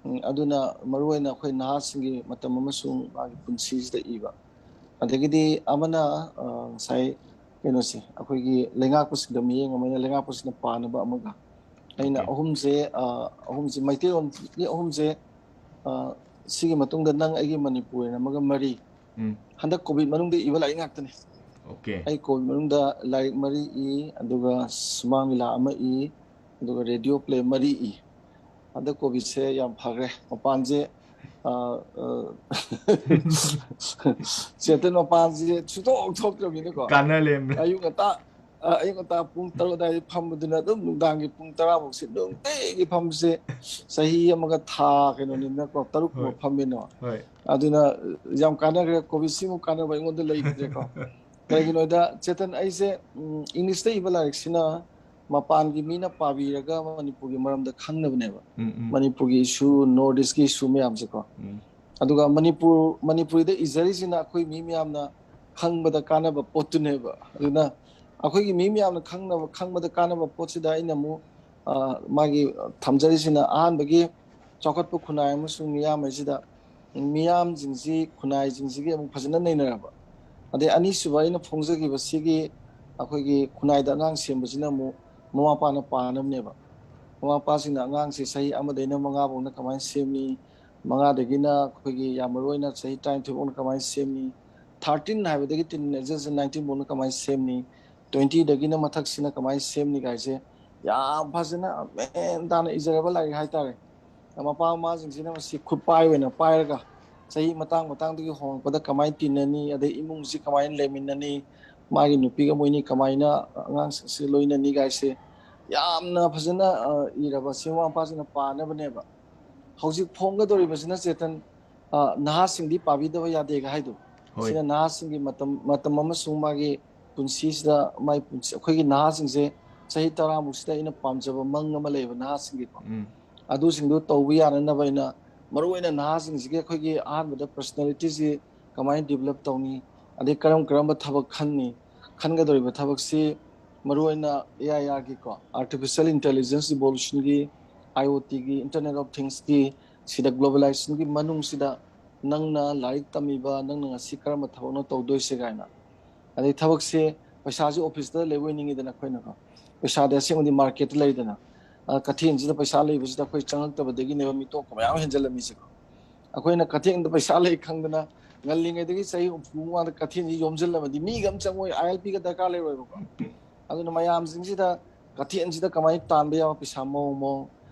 ꯎꯝ, ꯑꯗꯨꯅ ꯃꯔꯨꯑꯣꯏꯅ ꯑꯩꯈꯣꯏ ꯅꯍꯥꯁꯤꯡꯒꯤ ꯃꯇꯝ ꯑꯃꯁꯨꯡ ꯃꯥꯒꯤ ꯄꯨꯟꯁꯤꯁꯤꯗ ꯏꯕ꯫ ꯑꯗꯒꯤꯗꯤ ꯑꯃꯅ, ꯑ, ꯉꯁꯥꯏ ꯀꯩꯅꯣꯁꯦ, ꯑꯩꯈꯣꯏꯒꯤ ꯂꯩꯉꯥꯛꯄꯁꯤꯡꯗ ꯃꯤꯠꯌꯦꯡ ꯑꯃ, ꯂꯩꯉꯥꯛꯄꯁꯤꯡꯅ ꯄꯥꯅꯕ ꯑꯃꯒ꯫ ꯑꯩꯅ Okay. ꯑꯍꯨꯝꯁꯦ, ꯑ, ꯑꯍꯨꯝꯁꯦ, ꯃꯩꯇꯩꯂꯣꯟꯒꯤ ꯑꯍꯨꯝꯁꯦ, ꯑ, ꯁꯤꯒꯤ ꯃꯇꯨꯡꯗ ꯅꯪ ꯑꯩꯒꯤ ꯃꯅꯤꯄꯨꯔ ꯍꯥꯏꯅ ꯑꯃꯒ ꯃꯔꯤ꯫ ꯎꯝ. ꯍꯟꯗꯛ ꯀꯣꯚꯤꯗ ꯃꯅꯨꯡꯗ ꯏꯕ ꯂꯥꯏꯔꯤꯛ ꯉꯥꯛꯇꯅꯤ꯫ Okay. ꯑꯩ ꯀꯣꯚꯤꯗ ꯃꯅꯨꯡꯗ ꯂꯥꯏꯔꯤꯛ ꯃꯔꯤ ꯏ, ꯑꯗꯨꯒ ꯁꯨꯃꯥꯡ ꯂꯤꯂꯥ ꯑꯃ ꯏ, ꯑꯗꯨꯒ ꯔꯦꯗꯤꯑꯣ ꯄ꯭ꯂꯦ ꯃꯔꯤ ꯏ꯫ ꯍꯟꯗꯛ ꯀꯣꯚꯤꯗꯁꯦ ꯌꯥꯝ ꯐꯈ꯭ꯔꯦ꯫ ꯃꯄꯥꯟꯁꯦ ꯑ, ꯑ, ꯆꯦꯇꯟ ꯃꯄꯥꯟꯁꯦ ꯁꯨꯡꯊꯣꯛ ꯊꯣꯛꯇ꯭ꯔꯕꯅꯤꯅꯀꯣ꯫ ꯀꯥꯟꯅ ꯂꯩꯔꯝꯃꯦ꯫ ꯑꯌꯨꯛ ꯉꯟꯇꯥ, ꯑ, ꯑꯌꯨꯛ ꯉꯟꯇꯥ ꯄꯨꯡ ꯇꯔꯨꯛ ꯑꯗꯨꯋꯥꯏꯗ ꯐꯝꯕꯗꯨꯅ ꯑꯗꯨꯝ ꯅꯨꯡꯗꯥꯡꯒꯤ ꯄꯨꯡ ꯇꯔꯥ ꯐꯥꯎꯁꯦ ꯅꯨꯡꯇꯤꯒꯤ ꯐꯝꯕꯁꯦ ꯆꯍꯤ ꯑꯃꯒ ꯊꯥ ꯀꯩꯅꯣꯅꯤꯅꯀꯣ, ꯇꯔꯨꯛ ꯀꯨꯝꯕ ꯍꯣꯏ꯫ ꯐꯝꯃꯤꯅꯣ꯫ ꯍꯣꯏ꯫ ꯑꯗꯨꯅ ꯌꯥꯝ ꯀꯥꯟꯅꯈ꯭ꯔꯦ꯫ ꯀꯣꯚꯤꯗꯁꯤꯃꯨꯛ ꯀꯥꯟꯅꯕ ꯑꯩꯉꯣꯟꯗ ꯂꯩꯇ꯭ꯔꯦꯀꯣ꯫ ꯀꯩꯒꯤꯅꯣꯗ, ꯆꯦꯇꯟ, ꯑꯩꯁꯦ, ꯎꯝ, ꯏꯪꯂꯤꯁꯇ ꯏꯕ ꯂꯥꯏꯔꯤꯛꯁꯤꯅ ꯃꯄꯥꯟꯒꯤ ꯃꯤꯅ ꯄꯥꯕꯤꯔꯒ ꯃꯅꯤꯄꯨꯔꯒꯤ ꯃꯔꯝꯗ ꯈꯪꯅꯕꯅꯦꯕ꯫ ꯎꯝ, ꯎꯝ꯫ ꯃꯅꯤꯄꯨꯔꯒꯤ ꯏꯁꯨ, ꯅꯣꯔꯠ ꯏꯁꯀꯤ ꯏꯁꯨ ꯃꯌꯥꯝꯁꯦꯀꯣ꯫ ꯎꯝ꯫ ꯑꯗꯨꯒ ꯃꯅꯤꯄꯨꯔ, ꯃꯅꯤꯄꯨꯔꯤꯗ ꯏꯖꯔꯤꯁꯤꯅ ꯑꯩꯈꯣꯏ ꯃꯤ ꯃꯌꯥꯝꯅ ꯈꯪꯕꯗ ꯀꯥꯟꯅꯕ ꯄꯣꯠꯇꯨꯅꯦꯕ꯫ ꯑꯗꯨꯅ ꯑꯩꯈꯣꯏꯒꯤ ꯃꯤ ꯃꯌꯥꯝꯅ ꯈꯪꯅꯕ, ꯈꯪꯕꯗ ꯀꯥꯟꯅꯕ ꯄꯣꯠꯁꯤꯗ ꯑꯩꯅ ꯑꯃꯨꯛ, ꯑ, ꯃꯥꯒꯤ ꯊꯝꯖꯔꯤꯁꯤꯅ ꯑꯍꯥꯟꯕꯒꯤ ꯆꯥꯎꯈꯠꯄ ꯈꯨꯟꯅꯥꯏ ꯑꯃꯁꯨꯡ ꯃꯤꯌꯥꯝ ꯍꯥꯏꯁꯤꯗ ꯃꯤꯌꯥꯝꯁꯤꯡꯁꯤ, ꯈꯨꯟꯅꯥꯏꯁꯤꯡꯁꯤꯒꯤ ꯑꯃꯨꯛ ꯐꯖꯅ ꯅꯩꯅꯔꯕ꯫ ꯑꯗꯩ ꯑꯅꯤꯁꯨꯕ ꯑꯩꯅ ꯐꯣꯡꯖꯈꯤꯕꯁꯤꯒꯤ ꯑꯩꯈꯣꯏꯒꯤ ꯈꯨꯟꯅꯥꯏꯗ ꯑꯉꯥꯡ ꯁꯦꯝꯕꯁꯤꯅ ꯑꯃꯨꯛ ꯃꯃꯥ ꯃꯄꯥꯅ ꯄꯥꯅꯕꯅꯦꯕ꯫ ꯃꯃꯥ ꯃꯄꯥꯁꯤꯡꯅ ꯑꯉꯥꯡꯁꯦ ꯆꯍꯤ ꯑꯃꯗꯩꯅ ꯃꯉꯥ ꯐꯥꯎꯅ ꯀꯃꯥꯏꯅ ꯁꯦꯝꯃꯤ, ꯃꯉꯥꯗꯒꯤꯅ ꯑꯩꯈꯣꯏꯒꯤ ꯌꯥꯝ ꯃꯔꯨ ꯑꯣꯏꯅ ꯆꯍꯤ ꯇꯔꯥꯅꯤꯊꯣꯏ ꯐꯥꯎꯅ ꯀꯃꯥꯏꯅ ꯁꯦꯝꯃꯤ, ꯊꯥꯔꯇꯤꯟ ꯍꯥꯏꯕꯗꯒꯤ teenagers nineteen ꯐꯥꯎꯅ ꯀꯃꯥꯏꯅ ꯁꯦꯝꯃꯤ, ꯇ꯭ꯋꯦꯟꯇꯤꯗꯒꯤꯅ ꯃꯊꯛꯁꯤꯅ ꯀꯃꯥꯏꯅ ꯁꯦꯝꯅꯤ ꯀꯥꯏꯁꯦ ꯌꯥꯝ ꯐꯖꯅ ꯃꯦꯟ ꯇꯥꯅ ꯏꯖꯔꯕ ꯂꯥꯏꯔꯤꯛ ꯍꯥꯏꯇꯥꯔꯦ꯫ ꯃꯄꯥ ꯃꯃꯥꯁꯤꯡꯁꯤꯅ ꯃꯁꯤ ꯈꯨꯠꯄꯥꯏ ꯑꯣꯏꯅ ꯄꯥꯏꯔꯒ ꯆꯍꯤ ꯃꯇꯥꯡ ꯃꯇꯥꯡꯗꯒꯤ ꯍꯣꯡꯂꯛꯄꯗ ꯀꯃꯥꯏꯅ ꯇꯤꯟꯅꯅꯤ, ꯑꯗꯩ ꯏꯃꯨꯡꯁꯤ ꯀꯃꯥꯏꯅ ꯂꯩꯃꯤꯟꯅꯅꯤ, ꯃꯥꯒꯤ ꯅꯨꯄꯤꯒ ꯃꯣꯏꯅꯤ ꯀꯃꯥꯏꯅ ꯑꯉꯥꯡꯁꯤꯡꯁꯤ ꯂꯣꯏꯅꯅꯤ ꯀꯥꯏꯁꯦ ꯌꯥꯝꯅ ꯐꯖꯅ, ꯑ, ꯏꯔꯕ ꯁꯤ ꯃꯃꯥ ꯃꯄꯥꯁꯤꯡꯅ ꯄꯥꯅꯕꯅꯦꯕ꯫ ꯍꯧꯖꯤꯛ ꯐꯣꯡꯒꯗꯧꯔꯤꯕꯁꯤꯅ, ꯆꯦꯇꯟ, ꯑ, ꯅꯍꯥꯁꯤꯡꯗꯤ ꯄꯥꯕꯤꯗꯕ ꯌꯥꯗꯦꯒ ꯍꯥꯏꯗꯣ꯫ ꯍꯣꯏ꯫ ꯁꯤꯅ ꯅꯍꯥꯁꯤꯡꯒꯤ ꯃꯇꯝ, ꯃꯇꯝ ꯑꯃꯁꯨꯡ ꯃꯥꯒꯤ ꯄꯨꯟꯁꯤꯁꯤꯗ, ꯃꯥꯒꯤ ꯄꯨꯟꯁꯤ, ꯑꯩꯈꯣꯏꯒꯤ ꯅꯍꯥꯁꯤꯡꯁꯦ ꯆꯍꯤ ꯇꯔꯥꯃꯨꯛꯁꯤꯗ ꯑꯩꯅ ꯄꯥꯝꯖꯕ ꯃꯪ ꯑꯃ ꯂꯩꯌꯦꯕ ꯅꯍꯥꯁꯤꯡꯒꯤꯀꯣ꯫ ꯎꯝ꯫ ꯑꯗꯨꯁꯤꯡꯗꯨ ꯇꯧꯕ ꯌꯥꯅꯅꯕ ꯑꯩꯅ ꯃꯔꯨꯑꯣꯏꯅ ꯅꯍꯥꯁꯤꯡꯁꯤꯒꯤ ꯑꯩꯈꯣꯏꯒꯤ ꯑꯍꯥꯟꯕꯗ personalityꯁꯤ ꯀꯃꯥꯏꯅ develop ꯇꯧꯅꯤ, ꯑꯗꯩ ꯀꯔꯝ ꯀꯔꯝꯕ ꯊꯕꯛ ꯈꯟꯅꯤ, ꯈꯟꯒꯗꯧꯔꯤꯕ ꯊꯕꯛꯁꯤ ꯃꯔꯨꯑꯣꯏꯅ AIRꯒꯤꯀꯣ, Artificial Intelligence Revolutionꯒꯤ, IoTꯒꯤ, Internet of Thingsꯀꯤ, ꯁꯤꯗ globalizationꯒꯤ ꯃꯅꯨꯡꯁꯤꯗ ꯅꯪꯅ ꯂꯥꯏꯔꯤꯛ ꯇꯝꯃꯤꯕ, ꯅꯪꯅ ꯉꯁꯤ ꯀꯔꯝꯕ ꯊꯕꯛꯅꯣ ꯇꯧꯗꯣꯏꯁꯦ ꯀꯥꯏꯅ꯫ ꯑꯗꯩ ꯊꯕꯛꯁꯦ, ꯄꯩꯁꯥꯁꯦ officeꯇ ꯂꯩꯕ ꯑꯣꯏꯅꯤꯡꯉꯤꯗꯅ ꯑꯩꯈꯣꯏꯅꯀꯣ, ꯄꯩꯁꯥꯗꯤ ꯑꯁꯦꯡꯕꯗꯤ marketꯇ ꯂꯩꯗꯅ꯫ ꯑ, ꯀꯩꯊꯦꯜꯁꯤꯗ ꯄꯩꯁꯥ ꯂꯩꯕꯁꯤꯗ ꯑꯩꯈꯣꯏ ꯆꯪꯉꯛꯇꯕꯗꯒꯤꯅꯦꯕ ꯃꯤꯇꯣꯞꯀ ꯃꯌꯥꯝ ꯍꯦꯟꯖꯜꯂꯝꯃꯤꯁꯦꯀꯣ꯫ ꯑꯩꯈꯣꯏꯅ ꯀꯩꯊꯦꯜꯗ ꯄꯩꯁꯥ ꯂꯩ ꯈꯪꯗꯅ ꯉꯜꯂꯤꯉꯩꯗꯒꯤ ꯆꯍꯤ ꯍꯨꯝꯐꯨ ꯃꯃꯥꯡꯗ ꯀꯩꯊꯦꯜꯁꯤ ꯌꯣꯝꯁꯤꯜꯂꯝꯃꯗꯤ ꯃꯤꯒ ꯑꯃ ꯆꯪꯉꯣꯏ, ILPꯒ ꯗꯔꯀꯥꯔ ꯂꯩꯔꯣꯏꯕꯀꯣ꯫ ꯑꯗꯨꯅ ꯃꯌꯥꯝꯁꯤꯡꯁꯤꯗ ꯀꯩꯊꯦꯜꯁꯤꯗ ꯀꯃꯥꯏꯅ ꯇꯥꯟꯕ ꯌꯥꯕ ꯄꯩꯁꯥ ꯃꯑꯣꯡ ꯃꯑꯣꯡ,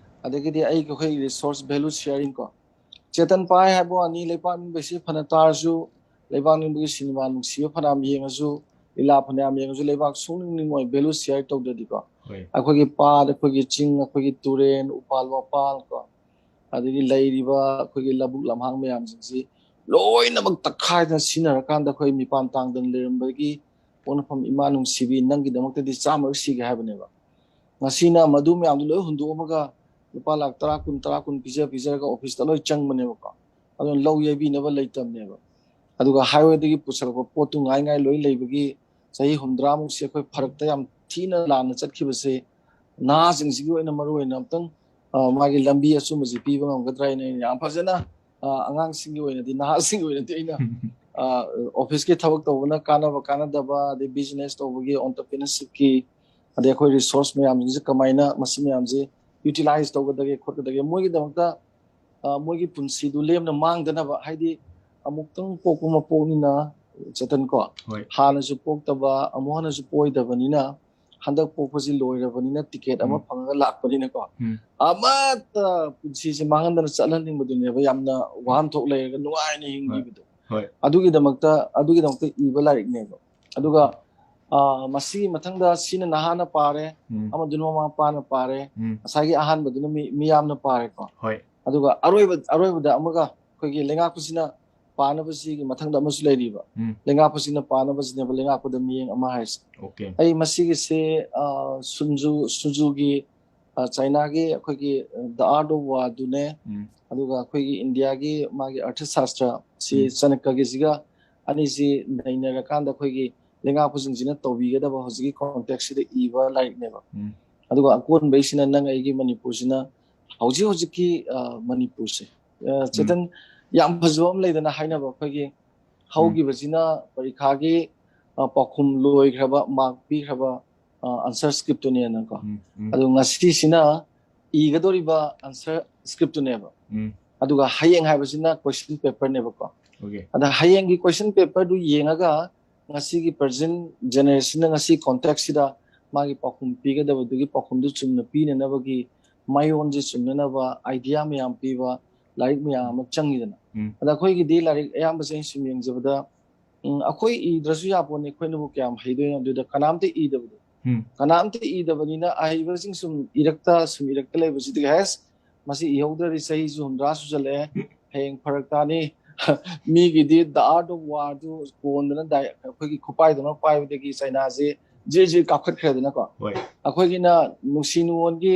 ꯑꯗꯒꯤꯗꯤ ꯑꯩꯒꯤ, ꯑꯩꯈꯣꯏ resource value sharing ꯀꯣ, ꯆꯦꯇꯟ ꯄꯥꯏ ꯍꯥꯏꯕ ꯋꯥꯅꯤ, ꯂꯩꯕꯥꯛ ꯅꯤꯡꯕꯩꯁꯦ ꯐꯅ ꯇꯥꯔꯁꯨ, ꯂꯩꯕꯥꯛ ꯅꯤꯡꯕꯒꯤ ꯁꯤꯅꯦꯃꯥ ꯅꯨꯡꯁꯤꯕ ꯐꯅꯌꯥꯝ ꯌꯦꯡꯉꯁꯨ, ꯂꯤꯂꯥ ꯐꯅꯌꯥꯝ ꯌꯦꯡꯉꯁꯨ, ꯂꯩꯕꯥꯛ ꯁꯨꯡꯅꯤꯡ ꯅꯤꯡꯉꯣꯏ, value share ꯇꯧꯗ꯭ꯔꯗꯤꯀꯣ꯫ ꯍꯣꯏ꯫ ꯑꯩꯈꯣꯏꯒꯤ ꯄꯥꯠ, ꯑꯩꯈꯣꯏꯒꯤ ꯆꯤꯡ, ꯑꯩꯈꯣꯏꯒꯤ ꯇꯨꯔꯦꯟ, ꯎꯄꯥꯜ ꯋꯥꯄꯥꯜ ꯀꯣ, ꯑꯗꯒꯤ ꯂꯩꯔꯤꯕ ꯑꯩꯈꯣꯏꯒꯤ ꯂꯧꯕꯨꯛ ꯂꯝꯍꯥꯡ ꯃꯌꯥꯝꯁꯤꯡꯁꯤ ꯂꯣꯏꯅꯃꯛ ꯇꯛꯈꯥꯏꯗꯅ ꯁꯤꯖꯤꯟꯅꯔꯀꯥꯟꯗ, ꯑꯩꯈꯣꯏ ꯃꯤꯄꯥꯟ ꯇꯥꯡꯗꯅ ꯂꯩꯔꯝꯕꯒꯤ ꯄꯣꯛꯅꯐꯝ ꯏꯃꯥ ꯅꯨꯡꯁꯤꯕꯤ, ꯅꯪꯒꯤꯗꯃꯛꯇꯗꯤ ꯆꯥꯝꯃꯔꯛ ꯁꯤꯒꯦ ꯍꯥꯏꯕꯅꯦꯕ꯫ ꯉꯁꯤꯅ ꯃꯗꯨ ꯃꯌꯥꯝꯗꯨ ꯂꯣꯏ ꯍꯨꯟꯗꯣꯛꯑꯝꯃꯒ ꯂꯨꯄꯥ ꯂꯥꯈ ꯇꯔꯥ, ꯀꯨꯟ, ꯇꯔꯥ, ꯀꯨꯟ ꯄꯤꯖ ꯄꯤꯖꯔꯒ ꯑꯣꯐꯤꯁꯇ ꯂꯣꯏ ꯆꯪꯕꯅꯦꯕꯀꯣ꯫ ꯑꯗꯨꯅ ꯂꯧ ꯌꯩꯕꯤꯅꯕ ꯂꯩꯇꯕꯅꯦꯕ꯫ ꯑꯗꯨꯒ highwayꯗꯒꯤ ꯄꯨꯁꯜꯂꯛꯄ ꯄꯣꯠꯇꯨ ꯉꯥꯏ ꯉꯥꯏ ꯂꯣꯏ ꯂꯩꯕꯒꯤ ꯆꯍꯤ ꯍꯨꯝꯗ꯭ꯔꯥꯃꯨꯛꯁꯦ ꯑꯩꯈꯣꯏ ꯐꯔꯛꯇ ꯌꯥꯝ ꯊꯤꯅ ꯂꯥꯟꯅ ꯆꯠꯈꯤꯕꯁꯦ ꯅꯍꯥꯁꯤꯡꯁꯤꯒꯤ ꯑꯣꯏꯅ ꯃꯔꯨ ꯑꯣꯏꯅ ꯑꯝꯇꯪ, ꯑ, ꯃꯥꯒꯤ ꯂꯝꯕꯤ ꯑꯆꯨꯝꯕꯁꯤ ꯄꯤꯕ ꯉꯝꯒꯗ꯭ꯔꯥ ꯍꯥꯏꯅ ꯑꯩꯅ ꯌꯥꯝ ꯐꯖꯅ, ꯑ, ꯑꯉꯥꯡꯁꯤꯡꯒꯤ ꯑꯣꯏꯅꯗꯤ, ꯅꯍꯥꯁꯤꯡꯒꯤ ꯑꯣꯏꯅꯗꯤ ꯑꯩꯅ, ꯑ, ꯑꯣꯐꯤꯁꯀꯤ ꯊꯕꯛ ꯇꯧꯕꯅ ꯀꯥꯟꯅꯕ ꯀꯥꯟꯅꯗꯕ, ꯑꯗꯩ business ꯇꯧꯕꯒꯤ entrepreneurshipꯀꯤ, ꯑꯗꯩ ꯑꯩꯈꯣꯏ resource ꯃꯌꯥꯝꯁꯤꯡꯁꯦ ꯀꯃꯥꯏꯅ ꯃꯁꯤ ꯃꯌꯥꯝꯁꯦ utilize ꯇꯧꯒꯗꯒꯦ ꯈꯣꯠꯀꯗꯒꯦ, ꯃꯣꯏꯒꯤꯗꯃꯛꯇ, ꯑ, ꯃꯣꯏꯒꯤ ꯄꯨꯟꯁꯤꯗꯨ ꯂꯦꯝꯅ ꯃꯥꯡꯗꯅꯕ, ꯍꯥꯏꯗꯤ ꯑꯃꯨꯛꯇꯪ ꯄꯣꯛꯄ ꯃꯄꯣꯛꯅꯤꯅ, ꯆꯦꯇꯟ ꯀꯣ, ꯍꯣꯏ꯫ ꯍꯥꯟꯅꯁꯨ ꯄꯣꯛꯇꯕ, ꯑꯃꯨꯛ ꯍꯟꯅꯁꯨ ꯄꯣꯏꯗꯕꯅꯤꯅ, ꯍꯟꯗꯛ ꯄꯣꯛꯄꯁꯤ ꯂꯣꯏꯔꯕꯅꯤꯅ, ticket ꯑꯃ ꯎꯝ꯫ ꯐꯪꯉꯒ ꯂꯥꯛꯄꯅꯤꯅꯀꯣ, ꯎꯝ꯫ ꯑꯃꯠꯇ ꯄꯨꯟꯁꯤꯁꯦ ꯃꯥꯡꯍꯟꯗꯅ ꯆꯠꯍꯟꯅꯤꯡꯕꯗꯨꯅꯦꯕ ꯌꯥꯝꯅ ꯋꯥꯍꯟꯊꯣꯛ ꯂꯩꯔꯒ ꯅꯨꯡꯉꯥꯏꯅ ꯍꯤꯡꯈꯤꯕꯗꯣ꯫ ꯍꯣꯏ꯫ ꯑꯗꯨꯒꯤꯗꯃꯛꯇ, ꯑꯗꯨꯒꯤꯗꯃꯛꯇ ꯏꯕ ꯂꯥꯏꯔꯤꯛꯅꯦꯕ꯫ ꯑꯗꯨꯒ, ꯑ, ꯃꯁꯤꯒꯤ ꯃꯊꯪꯗ ꯁꯤꯅ ꯅꯍꯥꯅ ꯄꯥꯔꯦ, ꯎꯝ꯫ ꯑꯃꯗꯨꯅ ꯃꯃꯥ ꯃꯄꯥꯅ ꯄꯥꯔꯦ, ꯎꯝ꯫ ꯉꯁꯥꯏꯒꯤ ꯑꯍꯥꯟꯕꯗꯨꯅ ꯃꯤ, ꯃꯤꯌꯥꯝꯅ ꯄꯥꯔꯦꯀꯣ꯫ ꯍꯣꯏ꯫ ꯑꯗꯨꯒ ꯑꯔꯣꯏꯕ, ꯑꯔꯣꯏꯕꯗ ꯑꯃꯒ ꯑꯩꯈꯣꯏꯒꯤ ꯂꯩꯉꯥꯛꯄꯁꯤꯅ ꯄꯥꯅꯕꯁꯤꯒꯤ ꯃꯊꯪꯗ ꯑꯃꯁꯨ ꯂꯩꯔꯤꯕ꯫ ꯎꯝ꯫ ꯂꯩꯉꯥꯛꯄꯁꯤꯅ ꯄꯥꯅꯕꯁꯤꯅꯦꯕ ꯂꯩꯉꯥꯛꯄꯗ ꯃꯤꯠꯌꯦꯡ ꯑꯃ ꯍꯥꯏꯔꯤꯁꯦ꯫ Okay꯫ ꯑꯩ ꯃꯁꯤꯒꯤꯁꯦ, ꯑ, ꯁꯨꯟꯖꯨ, ꯁꯨꯟꯖꯨꯒꯤ, ꯑ, ꯆꯥꯏꯅꯥꯒꯤ ꯑꯩꯈꯣꯏꯒꯤ, ꯑ, The Art of War ꯗꯨꯅꯦ, ꯎꯝ꯫ ꯑꯗꯨꯒ ꯑꯩꯈꯣꯏꯒꯤ ꯏꯟꯗꯤꯌꯥꯒꯤ ꯃꯥꯒꯤ ꯑꯔꯊꯁꯥꯁꯇ꯭ꯔ ꯁꯤ ꯎꯝ꯫ ꯆꯅꯀ꯭ꯌꯒꯤꯁꯤꯒ ꯑꯅꯤꯁꯤ ꯅꯩꯅꯔꯀꯥꯟꯗ ꯑꯩꯈꯣꯏꯒꯤ ꯂꯩꯉꯥꯛꯄꯁꯤꯡꯁꯤꯅ ꯇꯧꯕꯤꯒꯗꯕ ꯍꯧꯖꯤꯛꯀꯤ contextꯁꯤꯗ ꯏꯕ ꯂꯥꯏꯔꯤꯛꯅꯦꯕ꯫ ꯎꯝ꯫ ꯑꯗꯨꯒ ꯑꯀꯣꯟꯕꯩꯁꯤꯅ ꯅꯪ ꯑꯩꯒꯤ ꯃꯅꯤꯄꯨꯔꯁꯤꯅ ꯍꯧꯖꯤꯛ ꯍꯧꯖꯤꯛꯀꯤ, ꯑ, ꯃꯅꯤꯄꯨꯔꯁꯦ, ꯑ, ꯆꯦꯇꯟ, ꯌꯥꯝ ꯐꯖꯕ ꯑꯃ ꯂꯩꯗꯅ ꯍꯥꯏꯅꯕ, ꯑꯩꯈꯣꯏꯒꯤ ꯍꯧꯈꯤꯕꯁꯤꯅ ꯄꯔꯤꯈꯥꯒꯤ, ꯑ, ꯄꯥꯎꯈꯨꯝ ꯂꯣꯏꯈ꯭ꯔꯕ, mark ꯄꯤꯈ꯭ꯔꯕ, ꯑ, answer scriptꯇꯨꯅꯦꯅꯀꯣ꯫ ꯎꯝ, ꯎꯝ꯫ ꯑꯗꯨ ꯉꯁꯤꯁꯤꯅ ꯏꯒꯗꯧꯔꯤꯕ answer scriptꯇꯨꯅꯦꯕ꯫ ꯎꯝ꯫ ꯑꯗꯨꯒ ꯍꯌꯦꯡ ꯍꯥꯏꯕꯁꯤꯅ question paperꯅꯦꯕꯀꯣ꯫ Okay꯫ ꯑꯗ ꯍꯌꯦꯡꯒꯤ question paperꯗꯨ ꯌꯦꯡꯉꯒ ꯉꯁꯤꯒꯤ present generationꯅ ꯉꯁꯤ contextꯁꯤꯗ ꯃꯥꯒꯤ ꯄꯥꯎꯈꯨꯝ ꯄꯤꯒꯗꯕꯗꯨꯒꯤ ꯄꯥꯎꯈꯨꯝꯗꯨ ꯆꯨꯝꯅ ꯄꯤꯅꯅꯕꯒꯤ ꯃꯥꯏꯑꯣꯟꯁꯦ ꯆꯨꯝꯅꯅꯕ idea ꯃꯌꯥꯝ ꯄꯤꯕ, ꯂꯥꯏꯔꯤꯛ ꯃꯌꯥꯝ ꯑꯃ ꯆꯪꯉꯤꯗꯅ꯫ ꯎꯝ꯫ ꯑꯗ ꯑꯩꯈꯣꯏꯒꯤꯗꯤ ꯂꯥꯏꯔꯤꯛ ꯑꯌꯥꯝꯕꯁꯦ ꯑꯩꯅ ꯁꯨꯝ ꯌꯦꯡꯖꯕꯗ, ꯎꯝ, ꯑꯩꯈꯣꯏ ꯏꯗ꯭ꯔꯁꯨ ꯌꯥꯄꯣꯠꯅꯤ, ꯑꯩꯈꯣꯏꯅꯕꯨ ꯀꯌꯥꯝ ꯍꯩꯗꯣꯏꯅꯣ? ꯑꯗꯨꯗ ꯀꯅꯥꯝꯇ ꯏꯗꯕꯗꯣ, ꯎꯝ꯫ ꯀꯅꯥꯝꯇ ꯏꯗꯕꯅꯤꯅ ꯑꯍꯩꯕꯁꯤꯡ ꯁꯨꯝ ꯏꯔꯛꯇ ꯁꯨꯝ ꯏꯔꯛꯇ ꯂꯩꯕꯁꯤꯗꯤ, ꯍꯦꯁ, ꯃꯁꯤ ꯏꯍꯧꯗ꯭ꯔꯗꯤ ꯆꯍꯤꯁꯨ ꯍꯨꯝꯗ꯭ꯔꯥ ꯁꯨꯖꯜꯂꯛꯑꯦ, ꯍꯌꯦꯡ ꯐꯔꯛ ꯇꯥꯅꯤ꯫ ꯃꯤꯒꯤꯗꯤ The Art of War ꯗꯨ ꯀꯣꯟꯗꯅ ꯗꯥꯏ-, ꯑꯩꯈꯣꯏꯒꯤ ꯈꯨꯄꯥꯏꯗꯧꯅ ꯄꯥꯏꯕꯗꯒꯤ ꯆꯩꯅꯥꯁꯤ ꯖꯤꯔ ꯖꯤꯔ ꯀꯥꯞꯈꯠꯈ꯭ꯔꯦꯗꯅꯀꯣ꯫ ꯍꯣꯏ꯫ ꯑꯩꯈꯣꯏꯒꯤꯅ ꯅꯨꯡꯁꯤ ꯅꯨꯡꯉꯣꯟꯒꯤ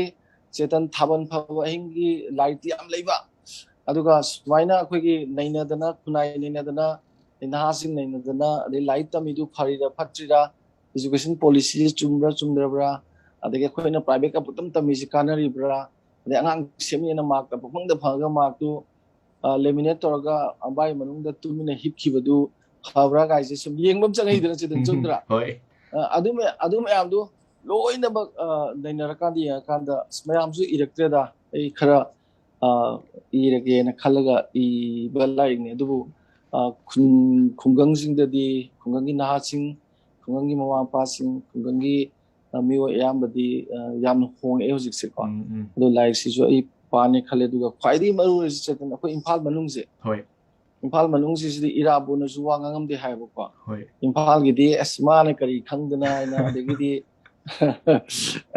ꯆꯦꯇꯟ ꯊꯥꯕꯜ ꯐꯕ ꯑꯍꯤꯡꯒꯤ ꯂꯥꯏꯔꯤꯛꯇꯤ ꯌꯥꯝ ꯂꯩꯕ, ꯑꯗꯨꯒ ꯁꯨꯃꯥꯏꯅ ꯑꯩꯈꯣꯏꯒꯤ ꯅꯩꯅꯗꯅ, ꯈꯨꯟꯅꯥꯏ ꯅꯩꯅꯗꯅ, ꯑꯗꯩ ꯅꯍꯥꯁꯤꯡ ꯅꯩꯅꯗꯅ, ꯑꯗꯩ ꯂꯥꯏꯔꯤꯛ ꯇꯝꯃꯤꯗꯨ ꯐꯔꯤꯔꯥ ꯐꯠꯇ꯭ꯔꯤꯔꯥ, education policy ꯁꯤ ꯆꯨꯝꯕ꯭ꯔꯥ ꯆꯨꯝꯗ꯭ꯔꯕ꯭ꯔꯥ, ꯑꯗꯒꯤ ꯑꯩꯈꯣꯏꯅ private ꯀ ꯄꯨꯡꯇꯝ ꯇꯝꯃꯤꯁꯤ ꯀꯥꯟꯅꯔꯤꯕ꯭ꯔꯥ, ꯑꯗꯩ ꯑꯉꯥꯡ ꯁꯦꯝꯃꯦꯅ ꯃꯥꯔꯛꯇ ꯄꯪꯐꯪꯗ ꯐꯪꯉꯒ ꯃꯥꯔꯛꯇꯨ, ꯑ, laminate ꯇꯧꯔꯒ ꯑꯝꯕꯥꯏ ꯃꯅꯨꯡꯗ ꯇꯨꯃꯤꯟꯅ ꯍꯤꯞꯈꯤꯕꯗꯨ ꯐꯕ꯭ꯔꯥ ꯀꯥꯏꯁꯦ ꯁꯨꯝ ꯌꯦꯡꯕ ꯑꯃ ꯆꯪꯉꯛꯏꯗꯅ, ꯆꯦꯇꯟ, ꯆꯨꯝꯗ꯭ꯔꯥ? ꯍꯣꯏ꯫ ꯑ, ꯑꯗꯨ ꯃꯌꯥ-, ꯑꯗꯨ ꯃꯌꯥꯝꯗꯨ ꯂꯣꯏꯅꯃꯛ, ꯑ, ꯅꯩꯅꯔꯀꯥꯟꯗ, ꯌꯦꯡꯉꯀꯥꯟꯗ, ꯑꯁ, ꯃꯌꯥꯝꯁꯨ ꯏꯔꯛꯇ꯭ꯔꯦꯗ, ꯑꯩ ꯈꯔ, ꯑ, ꯏꯔꯒꯦꯅ ꯈꯜꯂꯒ ꯏꯕ ꯂꯥꯏꯔꯤꯛꯅꯤ꯫ ꯑꯗꯨꯕꯨ, ꯑ, ꯈꯨꯟ-, ꯈꯨꯡꯒꯪꯁꯤꯡꯗꯗꯤ, ꯈꯨꯡꯒꯪꯒꯤ ꯅꯍꯥꯁꯤꯡ, ꯈꯨꯡꯒꯪꯒꯤ ꯃꯃꯥ ꯃꯄꯥꯁꯤꯡ, ꯈꯨꯡꯒꯪꯒꯤ, ꯑ, ꯃꯤꯑꯣꯏ ꯑꯌꯥꯝꯕꯗꯤ, ꯑ, ꯌꯥꯝꯅ ꯍꯣꯡꯉꯛꯑꯦ ꯍꯧꯖꯤꯛꯁꯦꯀꯣ꯫ ꯎꯝ, ꯎꯝ꯫ ꯑꯗꯣ ꯂꯥꯏꯔꯤꯛꯁꯤꯁꯨ ꯑꯩ ꯄꯥꯅꯤ ꯈꯜꯂꯦ꯫ ꯑꯗꯨꯒ ꯈ꯭ꯋꯥꯏꯗꯒꯤ ꯃꯔꯨ ꯑꯣꯏꯔꯤꯁꯤ, ꯆꯦꯇꯟ, ꯑꯩꯈꯣꯏ ꯏꯝꯐꯥꯜ ꯃꯅꯨꯡꯁꯦ, ꯍꯣꯏ꯫ ꯏꯝꯐꯥꯜ ꯃꯅꯨꯡꯁꯤꯁꯤꯗꯤ ꯏꯔꯥꯕꯣꯠꯅꯁꯨ ꯋꯥ ꯉꯥꯡꯉꯝꯗꯦ ꯍꯥꯏꯕꯀꯣ꯫ ꯍꯣꯏ꯫ ꯏꯝꯐꯥꯜꯒꯤꯗꯤ ꯑꯁ ꯃꯥꯅ ꯀꯔꯤ ꯈꯪꯗꯅ ꯍꯥꯏꯅ, ꯑꯗꯒꯤꯗꯤ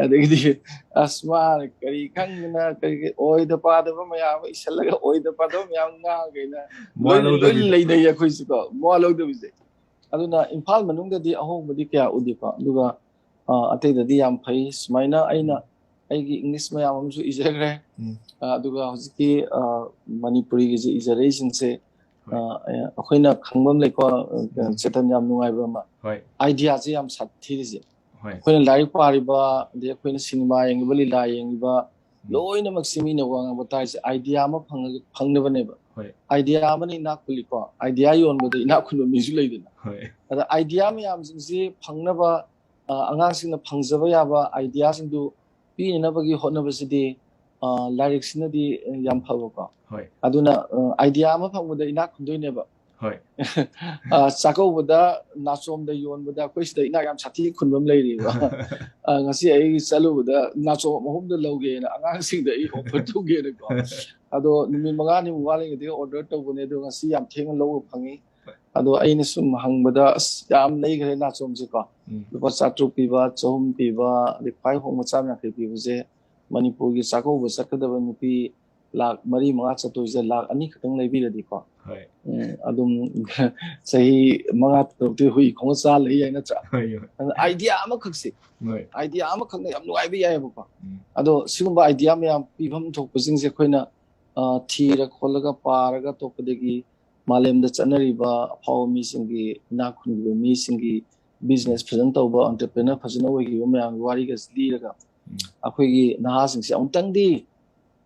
ꯑꯗꯒꯤꯗꯤ ꯑꯁ ꯃꯥꯅ ꯀꯔꯤ ꯈꯪꯗꯅ, ꯀꯔꯤ, ꯀꯔꯤ ꯑꯣꯏꯗ ꯄꯥꯗꯕ ꯃꯌꯥꯝ ꯑꯃ ꯏꯁꯜꯂꯒ ꯑꯣꯏꯗ ꯄꯥꯗꯕ ꯃꯌꯥꯝ ꯉꯥꯡꯉꯒ ꯑꯩꯅ ꯃꯋꯥ ꯂꯣꯏ, ꯂꯣꯏ ꯂꯧꯗꯕꯤꯗ꯫ ꯂꯩꯅꯩ ꯑꯩꯈꯣꯏꯁꯤꯀꯣ, ꯃꯋꯥ ꯂꯧꯗꯕꯤꯁꯦ꯫ ꯑꯗꯨꯅ ꯏꯝꯐꯥꯜ ꯃꯅꯨꯡꯗꯗꯤ ꯑꯍꯣꯡꯕꯗꯤ ꯀꯌꯥ ꯎꯗꯦꯀꯣ꯫ ꯑꯗꯨꯒ, ꯑ, ꯑꯇꯩꯗꯗꯤ ꯌꯥꯝ ꯐꯩ꯫ ꯁꯨꯃꯥꯏꯅ ꯑꯩꯅ ꯑꯩꯒꯤ English ꯃꯌꯥꯝ ꯑꯃꯁꯨ ꯏꯖꯈ꯭ꯔꯦ꯫ ꯎꯝ꯫ ꯑ, ꯑꯗꯨꯒ ꯍꯧꯖꯤꯛꯀꯤ, ꯑ, ꯃꯅꯤꯄꯨꯔꯤꯒꯤꯁꯦ ꯏꯖꯔꯛꯏꯁꯤꯡꯁꯦ, ꯍꯣꯏ꯫ ꯑ, ꯑꯩꯈꯣꯏꯅ ꯈꯪꯕ ꯑꯃ ꯂꯩꯀꯣ, ꯑ, ꯎꯝ꯫ ꯆꯦꯇꯟ, ꯌꯥꯝ ꯅꯨꯡꯉꯥꯏꯕ ꯑꯃ, ꯍꯣꯏ꯫ idea ꯁꯦ ꯌꯥꯝ ꯁꯥꯊꯤꯔꯤꯁꯦ꯫ ꯍꯣꯏ꯫ ꯑꯩꯈꯣꯏꯅ ꯂꯥꯏꯔꯤꯛ ꯄꯥꯔꯤꯕ, ꯑꯗꯩ ꯑꯩꯈꯣꯏꯅ ꯁꯤꯅꯦꯃꯥ ꯌꯦꯡꯉꯤꯕ, ꯂꯤꯂꯥ ꯌꯦꯡꯉꯤꯕ, ꯎꯝ꯫ ꯂꯣꯏꯅꯃꯛꯁꯤ ꯃꯤꯅ ꯋꯥ ꯉꯥꯡꯕ ꯇꯥꯔꯤꯁꯦ idea ꯑꯃ ꯐꯪꯉꯒ, ꯐꯪꯅꯕꯅꯦꯕ꯫ ꯍꯣꯏ꯫ Idea ꯑꯃꯅ ꯏꯅꯥꯛ ꯈꯨꯜꯂꯤꯀꯣ, idea ꯌꯣꯟꯕꯗ ꯏꯅꯥꯛ ꯈꯨꯟꯕ ꯃꯤꯁꯨ ꯂꯩꯗꯅ꯫ ꯍꯣꯏ꯫ ꯑꯗ idea ꯃꯌꯥꯝꯁꯤꯡꯁꯤ ꯐꯪꯅꯕ, ꯑ, ꯑꯉꯥꯡꯁꯤꯡꯅ ꯐꯪꯖꯕ ꯌꯥꯕ idea ꯁꯤꯡꯗꯨ ꯄꯤꯅꯅꯕꯒꯤ ꯍꯣꯠꯅꯕꯁꯤꯗꯤ, ꯑ, ꯂꯥꯏꯔꯤꯛꯁꯤꯅꯗꯤ ꯌꯥꯝ ꯐꯕꯀꯣ꯫ ꯍꯣꯏ꯫ ꯑꯗꯨꯅ, ꯑ, idea ꯑꯃ ꯐꯪꯕꯗ ꯏꯅꯥꯛ ꯈꯨꯟꯗꯣꯏꯅꯦꯕ꯫ ꯍꯣꯏ꯫ ꯑ, ꯆꯥꯛꯀꯧꯕꯗ ꯅꯥꯆꯣꯝꯗ ꯌꯣꯟꯕꯗ ꯑꯩꯈꯣꯏ ꯁꯤꯗ ꯏꯅꯥꯛ ꯌꯥꯝ ꯁꯥꯊꯤ ꯈꯨꯟꯕ ꯑꯃ ꯂꯩꯔꯤꯕ꯫ ꯑ, ꯉꯁꯤ ꯑꯩ ꯆꯠꯂꯨꯕꯗ ꯅꯥꯆꯣꯝ ꯑꯍꯨꯝꯗ ꯂꯧꯒꯦꯅ ꯑꯉꯥꯡꯁꯤꯡꯗ ꯑꯩ offer ꯇꯧꯒꯦꯅꯀꯣ꯫ ꯑꯗꯣ ꯅꯨꯃꯤꯠ ꯃꯉꯥꯅꯤꯃꯨꯛ ꯋꯥꯠꯂꯤꯉꯩꯗꯒꯤ ꯑꯣꯔꯗꯔ ꯇꯧꯕꯅꯦ, ꯑꯗꯣ ꯉꯁꯤ ꯌꯥꯝ ꯊꯦꯡꯅ ꯂꯧꯕ ꯐꯪꯉꯤ꯫ ꯑꯗꯣ ꯑꯩꯅ ꯁꯨꯝ ꯍꯪꯕꯗ, ꯑꯁ, ꯌꯥꯝ ꯂꯩꯈ꯭ꯔꯦ ꯅꯥꯆꯣꯝꯁꯦꯀꯣ꯫ ꯎꯝ꯫ ꯂꯨꯄꯥ ꯆꯥꯇ꯭ꯔꯨꯛ ꯄꯤꯕ, ꯆꯍꯨꯝ ꯄꯤꯕ, ꯑꯗꯩ ꯈ꯭ꯋꯥꯏ ꯍꯣꯡꯕ ꯆꯥꯝ ꯌꯥꯡꯈꯩ ꯄꯤꯕꯁꯦ ꯃꯅꯤꯄꯨꯔꯒꯤ ꯆꯥꯛꯀꯧꯕ ꯆꯠꯀꯗꯕ ꯅꯨꯄꯤ ꯂꯥꯛ ꯃꯔꯤ ꯃꯉꯥ ꯆꯠꯇꯣꯏꯁꯦ ꯂꯥꯛ ꯑꯅꯤ ꯈꯛꯇꯪ ꯂꯩꯕꯤꯔꯗꯤꯀꯣ꯫ ꯍꯣꯏ꯫ ꯎꯝ, ꯑꯗꯨꯝ ꯆꯍꯤ ꯃꯉꯥ ꯇꯔꯨꯛꯇꯤ ꯍꯨꯏ ꯈꯣꯡꯉ ꯆꯥ ꯂꯩ ꯌꯥꯏ, ꯅꯠꯇ꯭ꯔꯥ? ꯍꯣꯏ, ꯍꯣꯏ꯫ ꯑꯗꯨꯅ ꯑꯥꯏꯗꯤꯌꯥ ꯑꯃꯈꯛꯁꯦ, ꯍꯣꯏ꯫ ꯑꯥꯏꯗꯤꯌꯥ ꯑꯃꯈꯛꯅ ꯌꯥꯝ ꯅꯨꯡꯉꯥꯏꯕ ꯌꯥꯏꯑꯕꯀꯣ꯫ ꯎꯝ꯫ ꯑꯗꯣ ꯁꯤꯒꯨꯝꯕ ꯑꯥꯏꯗꯤꯌꯥ ꯃꯌꯥꯝ ꯄꯤꯐꯝ ꯊꯣꯛꯄꯁꯤꯡꯁꯦ ꯑꯩꯈꯣꯏꯅ, ꯑ, ꯊꯤꯔ ꯈꯣꯠꯂꯒ ꯄꯥꯔꯒ ꯑꯇꯣꯞꯄꯗꯒꯤ ꯃꯥꯂꯦꯝꯗ ꯆꯠꯅꯔꯤꯕ ꯑꯐꯥꯎꯕ ꯃꯤꯁꯤꯡꯒꯤ, ꯏꯅꯥꯛ ꯈꯨꯟꯈꯤꯕ ꯃꯤꯁꯤꯡꯒꯤ, ꯕꯤꯖꯤꯅꯦꯁ ꯐꯖꯅ ꯇꯧꯕ, ꯑꯣꯟꯇꯔꯄ꯭ꯔꯤꯅꯔ ꯐꯖꯅ ꯑꯣꯏꯈꯤꯕ ꯃꯌꯥꯝꯒꯤ ꯋꯥꯔꯤꯒꯁꯦ ꯂꯤꯔꯒ ꯎꯝ꯫ ꯑꯩꯈꯣꯏꯒꯤ ꯅꯍꯥꯁꯤꯡꯁꯦ ꯑꯃꯨꯛꯇꯪꯗꯤ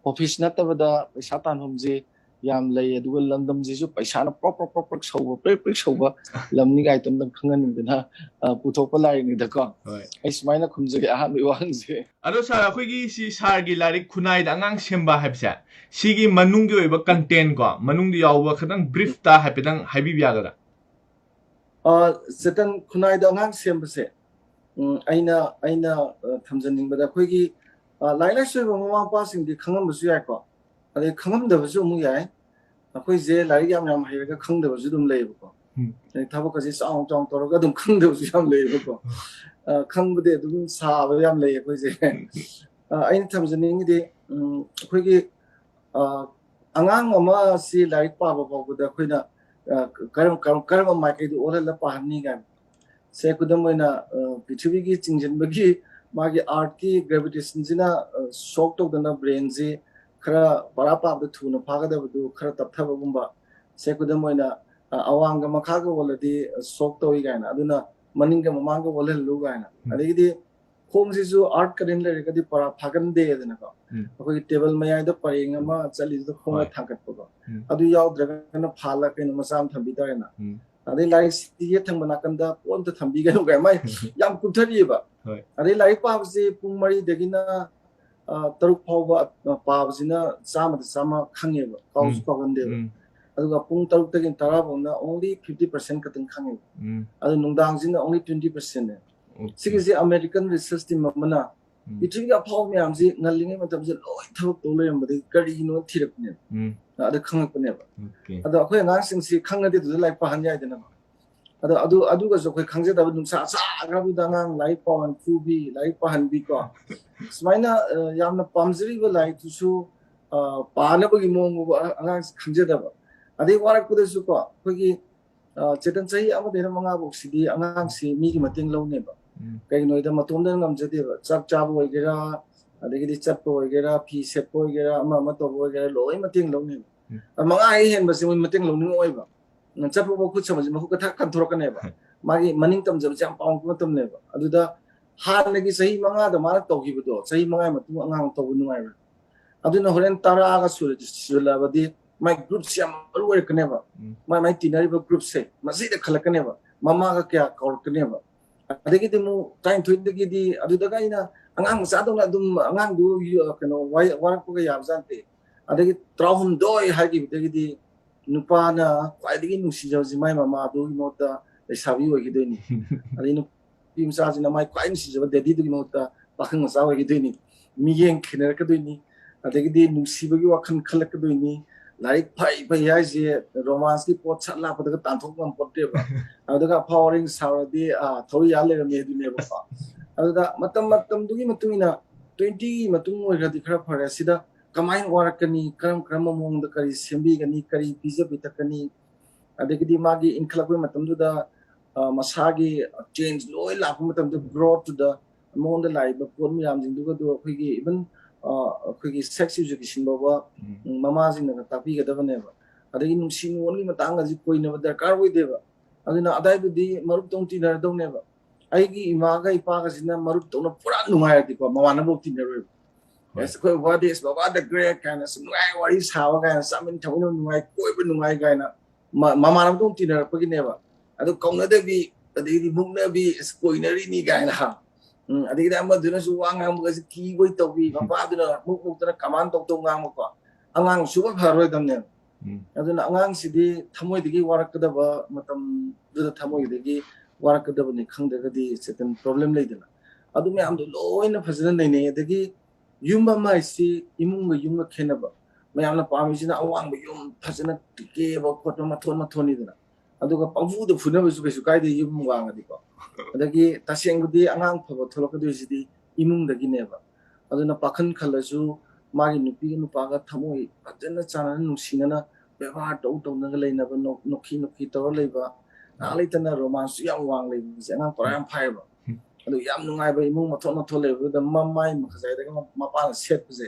ꯑꯣꯐꯤꯁ ꯅꯠꯇꯕꯗ ꯄꯩꯁꯥ ꯇꯥꯟꯐꯝꯁꯦ ꯌꯥꯝ ꯂꯩ, ꯑꯗꯨꯒ ꯂꯝꯗꯝꯁꯤꯁꯨ ꯄꯩꯁꯥꯅ ꯄ꯭ꯔꯣꯛ ꯄ꯭ꯔꯣꯛ ꯄ꯭ꯔꯣꯛ ꯄ꯭ꯔꯣꯛ ꯁꯧꯕ, ꯄ꯭ꯔꯤꯛ ꯄ꯭ꯔꯤꯛ ꯁꯧꯕ ꯂꯝꯅꯤ ꯀꯥꯏꯗꯣ ꯑꯝꯇꯪ ꯈꯪꯍꯟꯅꯤꯡꯗꯅ, ꯑ, ꯄꯨꯊꯣꯛꯄ ꯂꯥꯏꯔꯤꯛꯅꯤꯗꯀꯣ꯫ ꯍꯣꯏ꯫ ꯑꯩ ꯁꯨꯃꯥꯏꯅ ꯈꯨꯝꯖꯒꯦ ꯑꯍꯥꯟꯕꯒꯤ ꯋꯥꯍꯪꯁꯦ꯫ ꯑꯗꯣ ꯁꯥꯔ, ꯑꯩꯈꯣꯏꯒꯤ ꯁꯤ ꯁꯥꯔꯒꯤ ꯂꯥꯏꯔꯤꯛ ꯈꯨꯟꯅꯥꯏꯗ ꯑꯉꯥꯡ ꯁꯦꯝꯕ ꯍꯥꯏꯕꯁꯦ, ꯁꯤꯒꯤ ꯃꯅꯨꯡꯒꯤ ꯑꯣꯏꯕ ꯀꯟꯇꯦꯟ ꯀꯣ, ꯃꯅꯨꯡꯗ ꯌꯥꯎꯕ ꯈꯤꯇꯪ ꯕ꯭ꯔꯤꯐꯇ ꯍꯥꯏꯐꯦꯠꯇꯪ ꯍꯥꯏꯕꯤꯕ ꯌꯥꯒꯗ꯭ꯔꯥ? ꯑ, ꯆꯦꯇꯟ, ꯈꯨꯟꯅꯥꯏꯗ ꯑꯉꯥꯡ ꯁꯦꯝꯕꯁꯦ, ꯎꯝ, ꯑꯩꯅ, ꯑꯩꯅ, ꯑ, ꯊꯝꯖꯅꯤꯡꯕꯗ ꯑꯩꯈꯣꯏꯒꯤ, ꯑ, ꯂꯥꯏꯔꯤꯛ ꯂꯥꯏꯁꯨ ꯍꯩꯕ ꯃꯃꯥ ꯃꯄꯥꯁꯤꯡꯗꯤ ꯈꯪꯉꯝꯕꯁꯨ ꯌꯥꯏꯀꯣ, ꯑꯗꯩ ꯈꯪꯉꯝꯗꯕꯁꯨ ꯑꯃꯨꯛ ꯌꯥꯏ꯫ ꯑꯩꯈꯣꯏꯁꯦ ꯂꯥꯏꯔꯤꯛ ꯌꯥꯝ ꯌꯥꯝ ꯍꯩꯔꯒ ꯈꯪꯗꯕꯁꯨ ꯑꯗꯨꯝ ꯂꯩꯌꯦꯕꯀꯣ꯫ ꯎꯝ꯫ ꯑꯗꯩ ꯊꯕꯛ ꯑꯁꯤ ꯆꯥꯎꯅ ꯆꯥꯎꯅ ꯇꯧꯔꯒ ꯑꯗꯨꯝ ꯈꯪꯗꯕꯁꯨ ꯌꯥꯝ ꯂꯩꯌꯦꯕꯀꯣ꯫ ꯑ, ꯈꯪꯕꯗꯤ ꯑꯗꯨꯝ ꯁꯥꯕ ꯌꯥꯝ ꯂꯩ ꯑꯩꯈꯣꯏꯁꯦ꯫ ꯑ, ꯑꯩꯅ ꯊꯝꯖꯅꯤꯡꯉꯤꯗꯤ, ꯎꯝ, ꯑꯩꯈꯣꯏꯒꯤ, ꯑ, ꯑꯉꯥꯡ ꯑꯃ ꯑꯁꯤ ꯂꯥꯏꯔꯤꯛ ꯄꯥꯕ ꯐꯥꯎꯕꯗ ꯑꯩꯈꯣꯏꯅ, ꯑ, ꯀꯔꯝ-, ꯀꯔꯝ-, ꯀꯔꯝꯕ ꯃꯥꯏꯀꯩꯗ ꯑꯣꯜꯍꯜꯂ ꯄꯥꯍꯟꯅꯤ ꯀꯥꯏꯅ꯫ ꯁꯦ, ꯈꯨꯗꯝ ꯑꯣꯏꯅ, ꯑ, ꯄ꯭ꯔꯤꯊꯤꯕꯤꯒꯤ ꯆꯤꯡꯁꯤꯟꯕꯒꯤ ꯃꯥꯒꯤ ꯑꯥꯔꯠꯀꯤ ꯒ꯭ꯔꯦꯚꯤꯇꯦꯁꯟꯁꯤꯅ, ꯑ, ꯁꯣꯛ ꯇꯧꯗꯅ ꯕ꯭ꯔꯦꯟꯁꯤ ꯈꯔ ꯄꯔꯥ ꯄꯥꯕꯗ ꯊꯨꯅ ꯐꯥꯒꯗꯕꯗꯨ ꯈꯔ ꯇꯞꯊꯕꯒꯨꯝꯕ꯫ ꯁꯦ, ꯈꯨꯗꯝ ꯑꯣꯏꯅ, ꯑ, ꯑꯋꯥꯡꯒ ꯃꯈꯥꯒ ꯑꯣꯜꯂꯗꯤ, ꯑ, ꯁꯣꯛ ꯇꯧꯏ ꯀꯥꯏꯅ, ꯑꯗꯨꯅ ꯃꯅꯤꯡꯒ ꯃꯃꯥꯡꯒ ꯑꯣꯜꯍꯜꯂꯨ ꯀꯥꯏꯅ꯫ ꯎꯝ꯫ ꯑꯗꯒꯤꯗꯤ ꯈꯣꯡꯁꯤꯁꯨ ꯑꯥꯔꯠ ꯀꯔꯦꯟ ꯂꯩꯔꯒꯗꯤ ꯄꯔꯥ ꯐꯥꯒꯟꯗꯦꯗꯅꯀꯣ꯫ ꯎꯝ꯫ ꯑꯩꯈꯣꯏꯒꯤ ꯇꯦꯕꯜ ꯃꯌꯥꯏꯗ ꯄꯔꯦꯡ ꯑꯃ ꯆꯠꯂꯤꯗꯨꯗ ꯈꯣꯡꯅ ꯍꯣꯏ꯫ ꯊꯥꯡꯒꯠꯄꯀꯣ꯫ ꯎꯝ꯫ ꯑꯗꯨ ꯌꯥꯎꯗ꯭ꯔꯒꯅ ꯐꯥꯜꯂ ꯀꯩꯅꯣ ꯃꯆꯥ ꯑꯃ ꯊꯝꯕꯤ ꯇꯥꯔꯦꯅ꯫ ꯎꯝ꯫ ꯑꯗꯩ ꯂꯥꯏꯔꯤꯛꯁꯤ ꯌꯦꯠ ꯊꯪꯕ ꯅꯥꯀꯟꯗ ꯄꯣꯠ ꯑꯝꯇ ꯊꯝꯕꯤꯒꯅꯨ ꯀꯥꯏ, ꯃꯥꯏ ꯌꯥꯝ ꯀꯨꯞꯊꯔꯤꯑꯕ꯫ ꯍꯣꯏ꯫ ꯑꯗꯩ ꯂꯥꯏꯔꯤꯛ ꯄꯥꯕꯁꯤ ꯄꯨꯡ ꯃꯔꯤꯗꯒꯤꯅ, ꯑ, ꯇꯔꯨꯛ ꯐꯥꯎꯕ, ꯑ, ꯄꯥꯕꯁꯤꯅ ꯆꯥꯝꯃꯗ ꯆꯥꯝꯃ ꯈꯪꯉꯦꯕ, ꯀꯥꯎꯁꯨ ꯎꯝ꯫ ꯀꯥꯎꯒꯟꯗꯦꯕ꯫ ꯎꯝ꯫ ꯑꯗꯨꯒ ꯄꯨꯡ ꯇꯔꯨꯛꯇꯒꯤꯅ ꯇꯔꯥ ꯐꯥꯎꯅ only fifty percent ꯈꯛꯇꯪ ꯈꯪꯉꯦꯕ꯫ ꯎꯝ꯫ ꯑꯗꯨ ꯅꯨꯡꯗꯥꯡꯁꯤꯅ only twenty percent ꯅꯦ꯫ Okay꯫ ꯁꯤꯒꯤꯁꯦ American research team ꯑꯃꯅ ꯄ꯭ꯔꯤꯊꯤꯕꯤꯒꯤ ꯑꯐꯥꯎꯕ ꯃꯌꯥꯝꯁꯤ ꯉꯜꯂꯤꯉꯩ ꯃꯇꯝꯁꯦ ꯂꯣꯏ ꯊꯕꯛ ꯇꯧ ꯂꯩꯔꯝꯕꯗꯒꯤ ꯀꯔꯤꯒꯤꯅꯣ ꯊꯤꯔꯛꯄꯅꯦꯕ꯫ ꯑꯗ ꯈꯪꯉꯛꯄꯅꯦꯕ꯫ ꯑꯗꯣ ꯑꯩꯈꯣꯏ ꯑꯉꯥꯡꯁꯤꯡꯁꯤ ꯈꯪꯉꯗꯤ ꯑꯗꯨꯗ ꯂꯥꯏꯔꯤꯛ ꯄꯥꯍꯟ ꯌꯥꯏꯗꯅ꯫ ꯑꯗꯣ ꯑꯗꯨ ꯑꯗꯨꯒꯁꯨ ꯑꯩꯈꯣꯏ ꯈꯪꯖꯗꯕ, ꯅꯨꯡꯁꯥ ꯁꯥꯈ꯭ꯔꯕꯗ ꯑꯉꯥꯡ ꯂꯥꯏꯔꯤꯛ ꯄꯥꯍꯟ ꯐꯨꯕꯤ, ꯂꯥꯏꯔꯤꯛ ꯄꯥꯍꯟꯕꯤꯀꯣ꯫ ꯁꯨꯃꯥꯏꯅ ꯌꯥꯝꯅ ꯄꯥꯝꯖꯔꯤꯕ ꯂꯥꯏꯔꯤꯛꯇꯨꯁꯨ ꯄꯥꯅꯕꯒꯤ ꯃꯑꯣꯡ ꯐꯥꯎꯕ ꯑꯉꯥꯡꯁꯤ ꯈꯪꯖꯗꯕ꯫ ꯑꯗꯩ ꯋꯥꯔꯛꯄꯗꯁꯨꯀꯣ, ꯑꯩꯈꯣꯏꯒꯤ ꯆꯦꯇꯟ ꯆꯍꯤ ꯑꯃꯗꯩꯅ ꯃꯉꯥ ꯐꯥꯎꯁꯤꯗꯤ ꯑꯉꯥꯡꯁꯤ ꯃꯤꯒꯤ ꯃꯇꯦꯡ ꯂꯧꯅꯦꯕ꯫ ꯀꯩꯒꯤꯅꯣ ꯍꯥꯏꯗ ꯃꯇꯣꯝꯗꯅ ꯉꯝꯖꯗꯦꯕ꯫ ꯆꯥꯛ ꯆꯥꯕ ꯑꯣꯏꯒꯦꯔꯥ, ꯑꯗꯒꯤꯗꯤ ꯆꯠꯄ ꯑꯣꯏꯒꯦꯔꯥ, ꯐꯤ ꯁꯦꯠꯄ ꯑꯣꯏꯒꯦꯔꯥ, ꯑꯃ ꯑꯃ ꯇꯧꯕ ꯑꯣꯏꯒꯦꯔꯥ, ꯂꯣꯏ ꯃꯇꯦꯡ ꯂꯧꯅꯦꯕ꯫ ꯃꯉꯥ ꯍꯦꯛ ꯍꯦꯟꯕꯁꯦ ꯃꯣꯏ ꯃꯇꯦꯡ ꯂꯧꯅꯤꯡꯉꯛꯑꯣꯏꯕ꯫ ꯆꯠꯄ ꯐꯥꯎ ꯈꯨꯠ ꯁꯝꯕꯁꯦ ꯃꯈꯨꯠ ꯀꯊꯛ ꯀꯟꯊꯣꯔꯛꯀꯅꯦꯕ꯫ ꯃꯥꯒꯤ ꯃꯅꯤꯡ ꯇꯝꯖꯕꯁꯦ ꯌꯥꯝ ꯄꯥꯝꯃꯛꯄ ꯃꯇꯝꯅꯦꯕ꯫ ꯑꯗꯨꯗ ꯍꯥꯟꯅꯒꯤ ꯆꯍꯤ ꯃꯉꯥꯗ ꯃꯥꯅ ꯇꯧꯈꯤꯕꯗꯣ ꯆꯍꯤ ꯃꯉꯥꯒꯤ ꯃꯇꯨꯡ ꯑꯉꯥꯡ ꯇꯧꯕ ꯅꯨꯡꯉꯥꯏꯔꯣꯏ꯫ ꯑꯗꯨꯅ ꯍꯣꯔꯦꯟ ꯇꯔꯥꯒ ꯁꯨꯔꯗꯤ, ꯁꯨꯖꯜꯂꯛꯑꯕꯗꯤ ꯃꯥꯏ ꯒ꯭ꯔꯨꯞꯁꯦ ꯌꯥꯝ ꯃꯔꯨ ꯑꯣꯏꯔꯛꯀꯅꯦꯕ꯫ ꯃꯥꯏ ꯃꯥꯏ ꯇꯤꯟꯅꯔꯤꯕ ꯒ꯭ꯔꯨꯞꯁꯦ ꯃꯁꯤꯗ ꯈꯜꯂꯛꯀꯅꯦꯕ꯫ ꯃꯃꯥꯒ ꯀꯌꯥ ꯀꯧꯔꯛꯀꯅꯦꯕ꯫ ꯑꯗꯒꯤꯗꯤ ꯑꯃꯨꯛ ꯇꯔꯥꯅꯤꯊꯣꯏꯗꯒꯤꯗꯤ ꯑꯗꯨꯗꯒ ꯑꯩꯅ ꯑꯉꯥꯡ ꯃꯆꯥꯗꯧꯅ ꯑꯗꯨꯝ ꯑꯉꯥꯡꯗꯨ ꯀꯩꯅꯣ ꯋꯥꯔꯛꯄꯒ ꯌꯥꯕꯖꯥꯠ ꯅꯠꯇꯦ꯫ ꯑꯗꯒꯤ ꯇꯔꯥꯍꯨꯝꯗꯣꯏ ꯍꯥꯏꯈꯤꯕꯗꯒꯤꯗꯤ ꯅꯨꯄꯥꯅ ꯈ꯭ꯋꯥꯏꯗꯒꯤ ꯅꯨꯡꯁꯤꯖꯕꯁꯤ ꯃꯥꯏ ꯃꯃꯥꯗꯨꯒꯤ ꯃꯍꯨꯠꯇ ꯂꯩꯁꯥꯕꯤ ꯑꯣꯏꯈꯤꯗꯣꯏꯅꯤ꯫ ꯑꯗꯩ ꯅꯨꯄꯤ ꯃꯆꯥꯁꯤꯅ ꯃꯥꯏ ꯈ꯭ꯋꯥꯏ ꯅꯨꯡꯁꯤꯖꯕ ꯗꯦꯗꯤꯗꯨꯒꯤ ꯃꯍꯨꯠꯇ ꯄꯥꯈꯪ ꯃꯆꯥ ꯑꯣꯏꯈꯤꯗꯣꯏꯅꯤ꯫ ꯃꯤꯠꯌꯦꯡ ꯈꯦꯅꯔꯛꯀꯗꯣꯏꯅꯤ꯫ ꯑꯗꯒꯤꯗꯤ ꯅꯨꯡꯁꯤꯕꯒꯤ ꯋꯥꯈꯜ ꯈꯜꯂꯛꯀꯗꯣꯏꯅꯤ꯫ ꯂꯥꯏꯔꯤꯛ ꯐꯩ ꯐꯩ ꯍꯥꯏꯁꯦ ꯔꯣꯃꯥꯟꯁꯀꯤ ꯄꯣꯠ ꯁꯠ ꯂꯥꯛꯄꯗꯒ ꯇꯥꯟꯊꯣꯛ ꯉꯝꯄꯣꯠꯇꯦꯕ꯫ ꯑꯗꯨꯒ ꯑꯐꯥꯎ ꯑꯔꯤꯡ ꯁꯥꯔꯗꯤ ꯊꯧꯔꯤ ꯌꯥꯜ ꯂꯩꯔꯝꯃꯦ ꯑꯗꯨꯅꯦꯕꯀꯣ꯫ ꯑꯗꯨꯗ ꯃꯇꯝ ꯃꯇꯝꯗꯨꯒꯤ ꯃꯇꯨꯡ ꯏꯟꯅ ꯇ꯭ꯋꯦꯟꯇꯤꯒꯤ ꯃꯇꯨꯡ ꯑꯣꯏꯈ꯭ꯔꯗꯤ ꯈꯔ ꯐꯔꯦ꯫ ꯁꯤꯗ ꯀꯃꯥꯏꯅ ꯋꯥꯔꯛꯀꯅꯤ, ꯀꯔꯝ ꯀꯔꯝꯕ ꯃꯑꯣꯡꯗ ꯀꯔꯤ ꯁꯦꯝꯕꯤꯒꯅꯤ, ꯀꯔꯤ ꯄꯤꯖ ꯄꯤꯊꯛꯀꯅꯤ, ꯑꯗꯒꯤꯗꯤ ꯃꯥꯒꯤ ꯏꯟꯈꯠꯂꯛꯄꯒꯤ ꯃꯇꯝꯗꯨꯗ ꯃꯁꯥꯒꯤ ꯆꯦꯟꯖ ꯂꯣꯏ ꯂꯥꯛꯄ ꯃꯇꯝꯗ ꯒ꯭ꯔꯣꯠꯇꯨꯗ ꯃꯉꯣꯟꯗ ꯂꯥꯛꯏꯕ ꯄꯣꯠ ꯃꯌꯥꯝꯁꯤꯡꯗꯨꯒꯗꯨ ꯑꯩꯈꯣꯏꯒꯤ ꯏꯚꯟ ꯑꯩꯈꯣꯏꯒꯤ ꯁꯦꯛꯁ ꯏꯖꯨꯀꯦꯁꯟ ꯐꯥꯎꯕ ꯃꯃꯥꯁꯤꯡꯅꯒ ꯇꯥꯛꯄꯤꯒꯗꯕꯅꯦꯕ꯫ ꯑꯗꯒꯤ ꯅꯨꯡꯁꯤ ꯅꯨꯡꯉꯣꯟꯒꯤ ꯃꯇꯥꯡꯒꯁꯤ ꯀꯣꯏꯅꯕ ꯗꯔꯀꯥꯔ ꯑꯣꯏꯗꯦꯕ꯫ ꯑꯗꯨꯅ ꯑꯗꯥꯏꯗꯨꯗꯤ ꯃꯔꯨꯞꯇꯧꯅ ꯇꯤꯟꯅꯔꯗꯧꯅꯦꯕ꯫ ꯑꯩꯒꯤ ꯏꯃꯥꯒ ꯏꯄꯥꯒꯁꯤꯅ ꯃꯔꯨꯞꯇꯧꯅ ꯄꯨꯔꯥ ꯅꯨꯡꯉꯥꯏꯔꯗꯤꯀꯣ ꯃꯃꯥꯟꯅꯕꯐꯥꯎ ꯇꯤꯟꯅꯔꯣꯏꯕ꯫ ꯑꯁ ꯑꯩꯈꯣꯏ ꯕꯕꯥ ꯗꯦꯁ ꯕꯕꯥ ꯗ ꯒ꯭ꯔꯦꯠ ꯀꯥꯏꯅ ꯑꯁ ꯅꯨꯡꯉꯥꯏ, ꯋꯥꯔꯤ ꯁꯥꯕ ꯀꯥꯏꯅ, ꯆꯥꯃꯤꯟ ꯊꯛꯃꯤꯟꯅꯕ ꯅꯨꯡꯉꯥꯏ, ꯀꯣꯏꯕ ꯅꯨꯡꯉꯥꯏ ꯀꯥꯏꯅ ꯃꯃꯥꯟꯅꯕꯗꯧꯅ ꯇꯤꯟꯅꯔꯛꯄꯒꯤꯅꯦꯕ꯫ ꯑꯗꯨ ꯀꯧꯅꯗꯕꯤ, ꯑꯗꯩꯗꯤ ꯃꯨꯛꯅꯕꯤ, ꯑꯁ ꯀꯣꯏꯅꯔꯤꯅꯤ ꯀꯥꯏꯅ ꯍꯥ꯫ ꯎꯝ, ꯑꯗꯒꯤꯗꯤ ꯑꯃꯗꯨꯅꯁꯨ ꯋꯥ ꯉꯥꯡꯕꯒꯁꯦ ꯀꯤꯕꯣꯏ ꯇꯧꯕꯤ, ꯃꯄꯥꯗꯨꯅ ꯃꯨꯛ ꯃꯨꯛꯇꯅ ꯀꯃꯥꯟ ꯇꯧ ꯇꯧ ꯉꯥꯡꯕꯀꯣ꯫ ꯑꯉꯥꯡ ꯁꯨꯡꯐ ꯐꯔꯔꯣꯏꯗꯕꯅꯦꯕ꯫ ꯑꯗꯨꯅ ꯑꯉꯥꯡꯁꯤꯗꯤ ꯊꯃꯣꯏꯗꯒꯤ ꯋꯥꯔꯛꯀꯗꯕ ꯃꯇꯝꯗꯨꯗ ꯊꯃꯣꯏꯗꯒꯤ ꯋꯥꯔꯛꯀꯗꯕꯅꯤ, ꯈꯪꯗ꯭ꯔꯒꯗꯤ ꯁꯦꯇꯟ ꯄ꯭ꯔꯣꯕ꯭ꯂꯦꯝ ꯂꯩꯗꯅ꯫ ꯑꯗꯨ ꯃꯌꯥꯝꯗꯣ ꯂꯣꯏꯅ ꯐꯖꯅ ꯅꯩꯅꯩ꯫ ꯑꯗꯒꯤ ꯌꯨꯝ ꯑꯃ ꯍꯥꯏꯁꯤ ꯏꯃꯨꯡꯒ ꯌꯨꯝꯒ ꯈꯦꯠꯅꯕ, ꯃꯌꯥꯝꯅ ꯄꯥꯝꯃꯤꯁꯤꯅ ꯑꯋꯥꯡꯕ ꯌꯨꯝ ꯐꯖꯅ ꯀꯦꯕ ꯈꯣꯠꯄ ꯃꯊꯣꯟ ꯃꯊꯣꯟꯅꯤꯗꯅ, ꯑꯗꯨꯒ ꯄꯪꯐꯨꯗ ꯐꯨꯅꯕꯁꯨ ꯀꯩꯁꯨ ꯀꯥꯏꯗꯦ ꯌꯨꯝ ꯋꯥꯡꯉꯗꯤꯀꯣ꯫ ꯑꯗꯒꯤ ꯇꯁꯦꯡꯕꯗꯤ ꯑꯉꯥꯡ ꯐꯕ ꯊꯣꯛꯂꯛꯀꯗꯣꯏꯁꯤꯗꯤ ꯏꯃꯨꯡꯗꯒꯤꯅꯦꯕ꯫ ꯑꯗꯨꯅ ꯄꯥꯈꯪ ꯈꯜꯂꯁꯨ ꯃꯥꯒꯤ ꯅꯨꯄꯤꯒ ꯅꯨꯄꯥꯒ ꯊꯃꯣꯏ ꯐꯖꯅ ꯆꯥꯟꯅꯅ ꯅꯨꯡꯁꯤꯅꯅ ꯕꯦꯕꯥꯔ ꯇꯧ ꯇꯧꯅꯒ ꯂꯩꯅꯕ, ꯅꯣꯛ- ꯅꯣꯛꯈꯤ ꯅꯣꯛꯈꯤ ꯇꯧꯔ ꯂꯩꯕ, ꯉꯥꯏꯍꯥꯛ ꯂꯩꯇꯅ ꯔꯣꯃꯥꯟꯁꯁꯨ ꯌꯥꯝ ꯋꯥꯡ ꯂꯩꯕꯁꯦ ꯑꯉꯥꯡ ꯄꯔꯥ ꯌꯥꯝ ꯐꯥꯏꯌꯦꯕ꯫ ꯑꯗꯨ ꯌꯥꯝ ꯅꯨꯡꯉꯥꯏꯕ ꯏꯃꯨꯡ ꯃꯊꯣꯟ ꯃꯊꯣꯟ ꯂꯩꯕꯗꯨꯗ ꯃꯃꯥꯏ ꯃꯈꯖꯥꯏꯗꯒ ꯃ- ꯃꯄꯥꯅ ꯁꯦꯠꯄꯁꯦ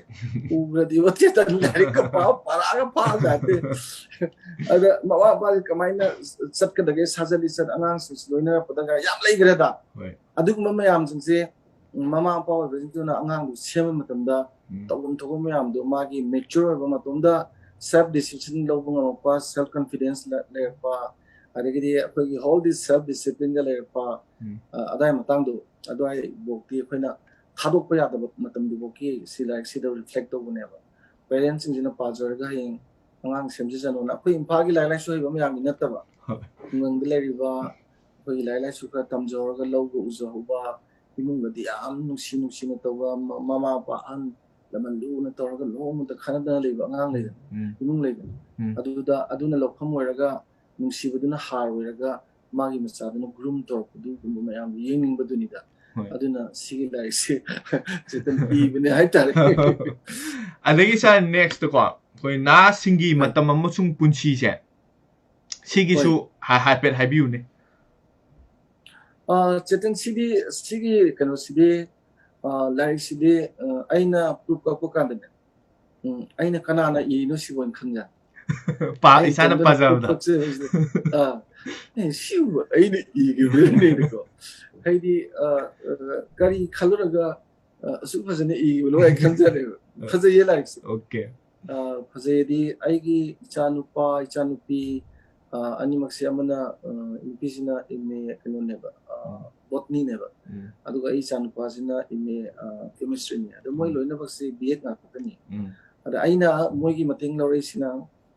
ꯎꯔꯗꯤ ꯋꯥꯇꯦꯇ ꯂꯥꯏꯔꯤꯛꯀ ꯄꯥ ꯄꯔꯥꯒ ꯐꯥꯕ ꯌꯥꯗꯦ꯫ ꯑꯗ ꯃꯃꯥ ꯃꯄꯥꯁꯦ ꯀꯃꯥꯏꯅ ꯆꯠꯀꯗꯒꯦ, ꯁꯥꯖꯠ ꯂꯤꯆꯠ ꯑꯉꯥꯡꯁꯤꯡꯁꯤ ꯂꯣꯏꯅꯔꯛꯄꯗꯒ ꯌꯥꯝ ꯂꯩꯈ꯭ꯔꯦꯗ꯫ ꯍꯣꯏ꯫ ꯑꯗꯨꯒꯨꯝꯕ ꯃꯌꯥꯝꯁꯤꯡꯁꯦ ꯃꯃꯥ ꯃꯄꯥ ꯑꯣꯏꯕꯁꯤꯡꯗꯨꯅ ꯑꯉꯥꯡꯗꯨ ꯁꯦꯝꯕ ꯃꯇꯝꯗ ꯎꯝ꯫ ꯇꯧꯐꯝ ꯊꯣꯛꯄ ꯃꯌꯥꯝꯗꯣ ꯃꯥꯒꯤ ꯃꯦꯆꯣꯔ ꯑꯣꯏꯕ ꯃꯇꯝꯗ ꯁꯦꯜꯐ ꯗꯤꯁꯤꯖꯟ ꯂꯧꯕ ꯉꯝꯃꯛꯄ, ꯁꯦꯜꯐ ꯀꯟꯐꯤꯗꯦꯟꯁ ꯂꯩꯔꯛꯄ, ꯑꯗꯒꯤꯗꯤ ꯑꯩꯈꯣꯏꯒꯤ ꯍꯣꯜꯗꯤ ꯁꯦꯜꯐ ꯗꯤꯁꯤꯄ꯭ꯂꯤꯟꯒ ꯂꯩꯔꯛꯄ, ꯎꯝ꯫ ꯑ, ꯑꯗꯥꯏ ꯃꯇꯥꯡꯗꯣ ꯑꯗꯨꯋꯥꯏꯐꯥꯎꯗꯤ ꯑꯩꯈꯣꯏꯅ ꯊꯥꯗꯣꯛꯄ ꯌꯥꯗꯕ ꯃꯇꯝꯗꯨꯐꯥꯎꯒꯤ ꯁꯤ ꯂꯥꯏꯔꯤꯛꯁꯤꯗ ꯔꯤꯐ꯭ꯂꯦꯛ ꯇꯧꯕꯅꯦꯕ꯫ ꯄꯦꯔꯦꯟꯁꯁꯤꯡꯁꯤꯅ ꯄꯥꯖꯔꯒ ꯍꯌꯦꯡ ꯑꯉꯥꯡ ꯁꯦꯝꯖꯁꯅꯨꯅ꯫ ꯑꯩꯈꯣꯏ ꯏꯝꯐꯥꯜꯒꯤ ꯂꯥꯏꯔꯤꯛ ꯂꯥꯏꯁꯨ ꯍꯩꯕ ꯃꯌꯥꯝꯒꯤ ꯅꯠꯇꯕ, ꯍꯣꯏ꯫ ꯈꯨꯡꯒꯪꯗ ꯂꯩꯔꯤꯕ ꯑꯩꯈꯣꯏꯒꯤ ꯂꯥꯏꯔꯤꯛ ꯂꯥꯏꯁꯨ ꯈꯔ ꯇꯝꯖꯍꯧꯔꯒ ꯂꯧꯒ ꯎꯖꯍꯧꯕ, ꯏꯃꯨꯡꯒꯗꯤ ꯌꯥꯝ ꯅꯨꯡꯁꯤ ꯅꯨꯡꯁꯤꯅ ꯇꯧꯕ, ꯃ- ꯃꯃꯥ ꯃꯄꯥ ꯑꯍꯟ ꯂꯃꯟ ꯂꯨꯅ ꯇꯧꯔꯒ ꯅꯣꯡꯃꯇ ꯈꯠꯅꯗꯅ ꯂꯩꯕ ꯑꯉꯥꯡ ꯂꯩꯗꯅ, ꯎꯝ꯫ ꯏꯃꯨꯡ ꯂꯩꯗꯅ, ꯎꯝ꯫ ꯑꯗꯨꯗ ꯑꯗꯨꯅ ꯂꯧꯐꯝ ꯑꯣꯏꯔꯒ ꯅꯨꯡꯁꯤꯕꯗꯨꯅ ꯍꯥꯔ ꯑꯣꯏꯔꯒ ꯃꯥꯒꯤ ꯃꯆꯥꯗꯨꯅ ꯒ꯭ꯔꯨꯝ ꯇꯧꯔꯛꯄꯗꯨꯒꯨꯝꯕ ꯃꯌꯥꯝꯗꯨ ꯌꯦꯡꯅꯤꯡꯕꯗꯨꯅꯤꯗ꯫ ꯍꯣꯏ꯫ ꯑꯗꯨꯅ ꯁꯤꯒꯤ ꯂꯥꯏꯔꯤꯛꯁꯦ ꯆꯦꯇꯟ ꯄꯤꯕꯅꯦ ꯍꯥꯏꯇꯥꯔꯦ꯫ ꯑꯗꯒꯤ ꯁꯥꯔ, ꯅꯦꯛꯁꯇꯀꯣ ꯑꯩꯈꯣꯏ ꯅꯍꯥꯁꯤꯡꯒꯤ ꯍꯣꯏ꯫ ꯃꯇꯝ ꯑꯃꯁꯨꯡ ꯄꯨꯟꯁꯤꯁꯦ, ꯁꯤꯒꯤꯁꯨ ꯍꯥ- ꯍꯥꯏꯐꯦꯠ ꯍꯥꯏꯕꯤꯌꯨꯅꯦ꯫ ꯑ, ꯆꯦꯇꯟ, ꯁꯤꯗꯤ, ꯁꯤꯒꯤ ꯀꯩꯅꯣꯁꯤꯗꯤ, ꯑ, ꯂꯥꯏꯔꯤꯛꯁꯤꯗꯤ, ꯑ, ꯑꯩꯅ ꯄ꯭ꯔꯨꯞ ꯀꯛꯄ ꯀꯥꯟꯗꯅꯦ, ꯎꯝ, ꯑꯩꯅ ꯀꯅꯥꯅ ꯏꯔꯤꯅꯣ ꯁꯤꯕꯨ ꯑꯣꯏꯅ ꯈꯟꯖꯥꯅꯤ꯫ ꯄꯥ- ꯑꯩ ꯏꯁꯥꯅ ꯏꯇꯣꯝꯇꯅ ꯄꯥꯖꯕꯗ꯫ ꯄ꯭ꯔꯨꯞ ꯀꯛꯆꯕꯁꯤꯗ, ꯑꯥ, ꯑꯦ, ꯁꯤꯕꯨ ꯑꯩꯅ ꯏꯈꯤꯕꯅꯤꯀꯣ꯫ ꯍꯥꯏꯗꯤ, ꯑ, ꯑ, ꯀꯔꯤ ꯈꯜꯂꯨꯔꯒ, ꯑ, ꯑꯁꯨꯛ ꯐꯖꯅ ꯏꯈꯤꯕꯅꯣ ꯍꯥꯏꯅ ꯈꯟꯖꯔꯦꯕ꯫ ꯐꯖꯩꯌꯦ ꯂꯥꯏꯔꯤꯛꯁꯦ꯫ ꯑꯣꯀꯦ꯫ ꯑ, ꯐꯖꯩꯌꯦꯗꯤ ꯑꯩꯒꯤ ꯏꯆꯥ ꯅꯨꯄꯥ, ꯏꯆꯥ ꯅꯨꯄꯤ, ꯑ, ꯑꯅꯤꯃꯛꯁꯦ ꯑꯃꯅ, ꯑ, ꯅꯨꯄꯤꯁꯤꯅ M A ꯀꯩꯅꯣꯅꯦꯕ, ꯑ, ꯎꯝ꯫ ꯕꯣꯠꯅꯤꯅꯦꯕ꯫ ꯎꯝ꯫ ꯑꯗꯨꯒ ꯑꯩ ꯏꯆꯥ ꯅꯨꯄꯥꯁꯤꯅ M A, ꯑ, ꯀꯦꯃꯤꯁꯇ꯭ꯔꯤꯅꯤ꯫ ꯑꯗꯣ ꯃꯣꯏ ꯎꯝ꯫ ꯂꯣꯏꯅꯃꯛꯁꯦ B Ed ꯉꯥꯛꯇꯅꯤ꯫ ꯎꯝ꯫ ꯑꯗ ꯑꯩꯅ ꯃꯣꯏꯒꯤ ꯃꯇꯦꯡ ꯂꯧꯔꯛꯏꯁꯤꯅ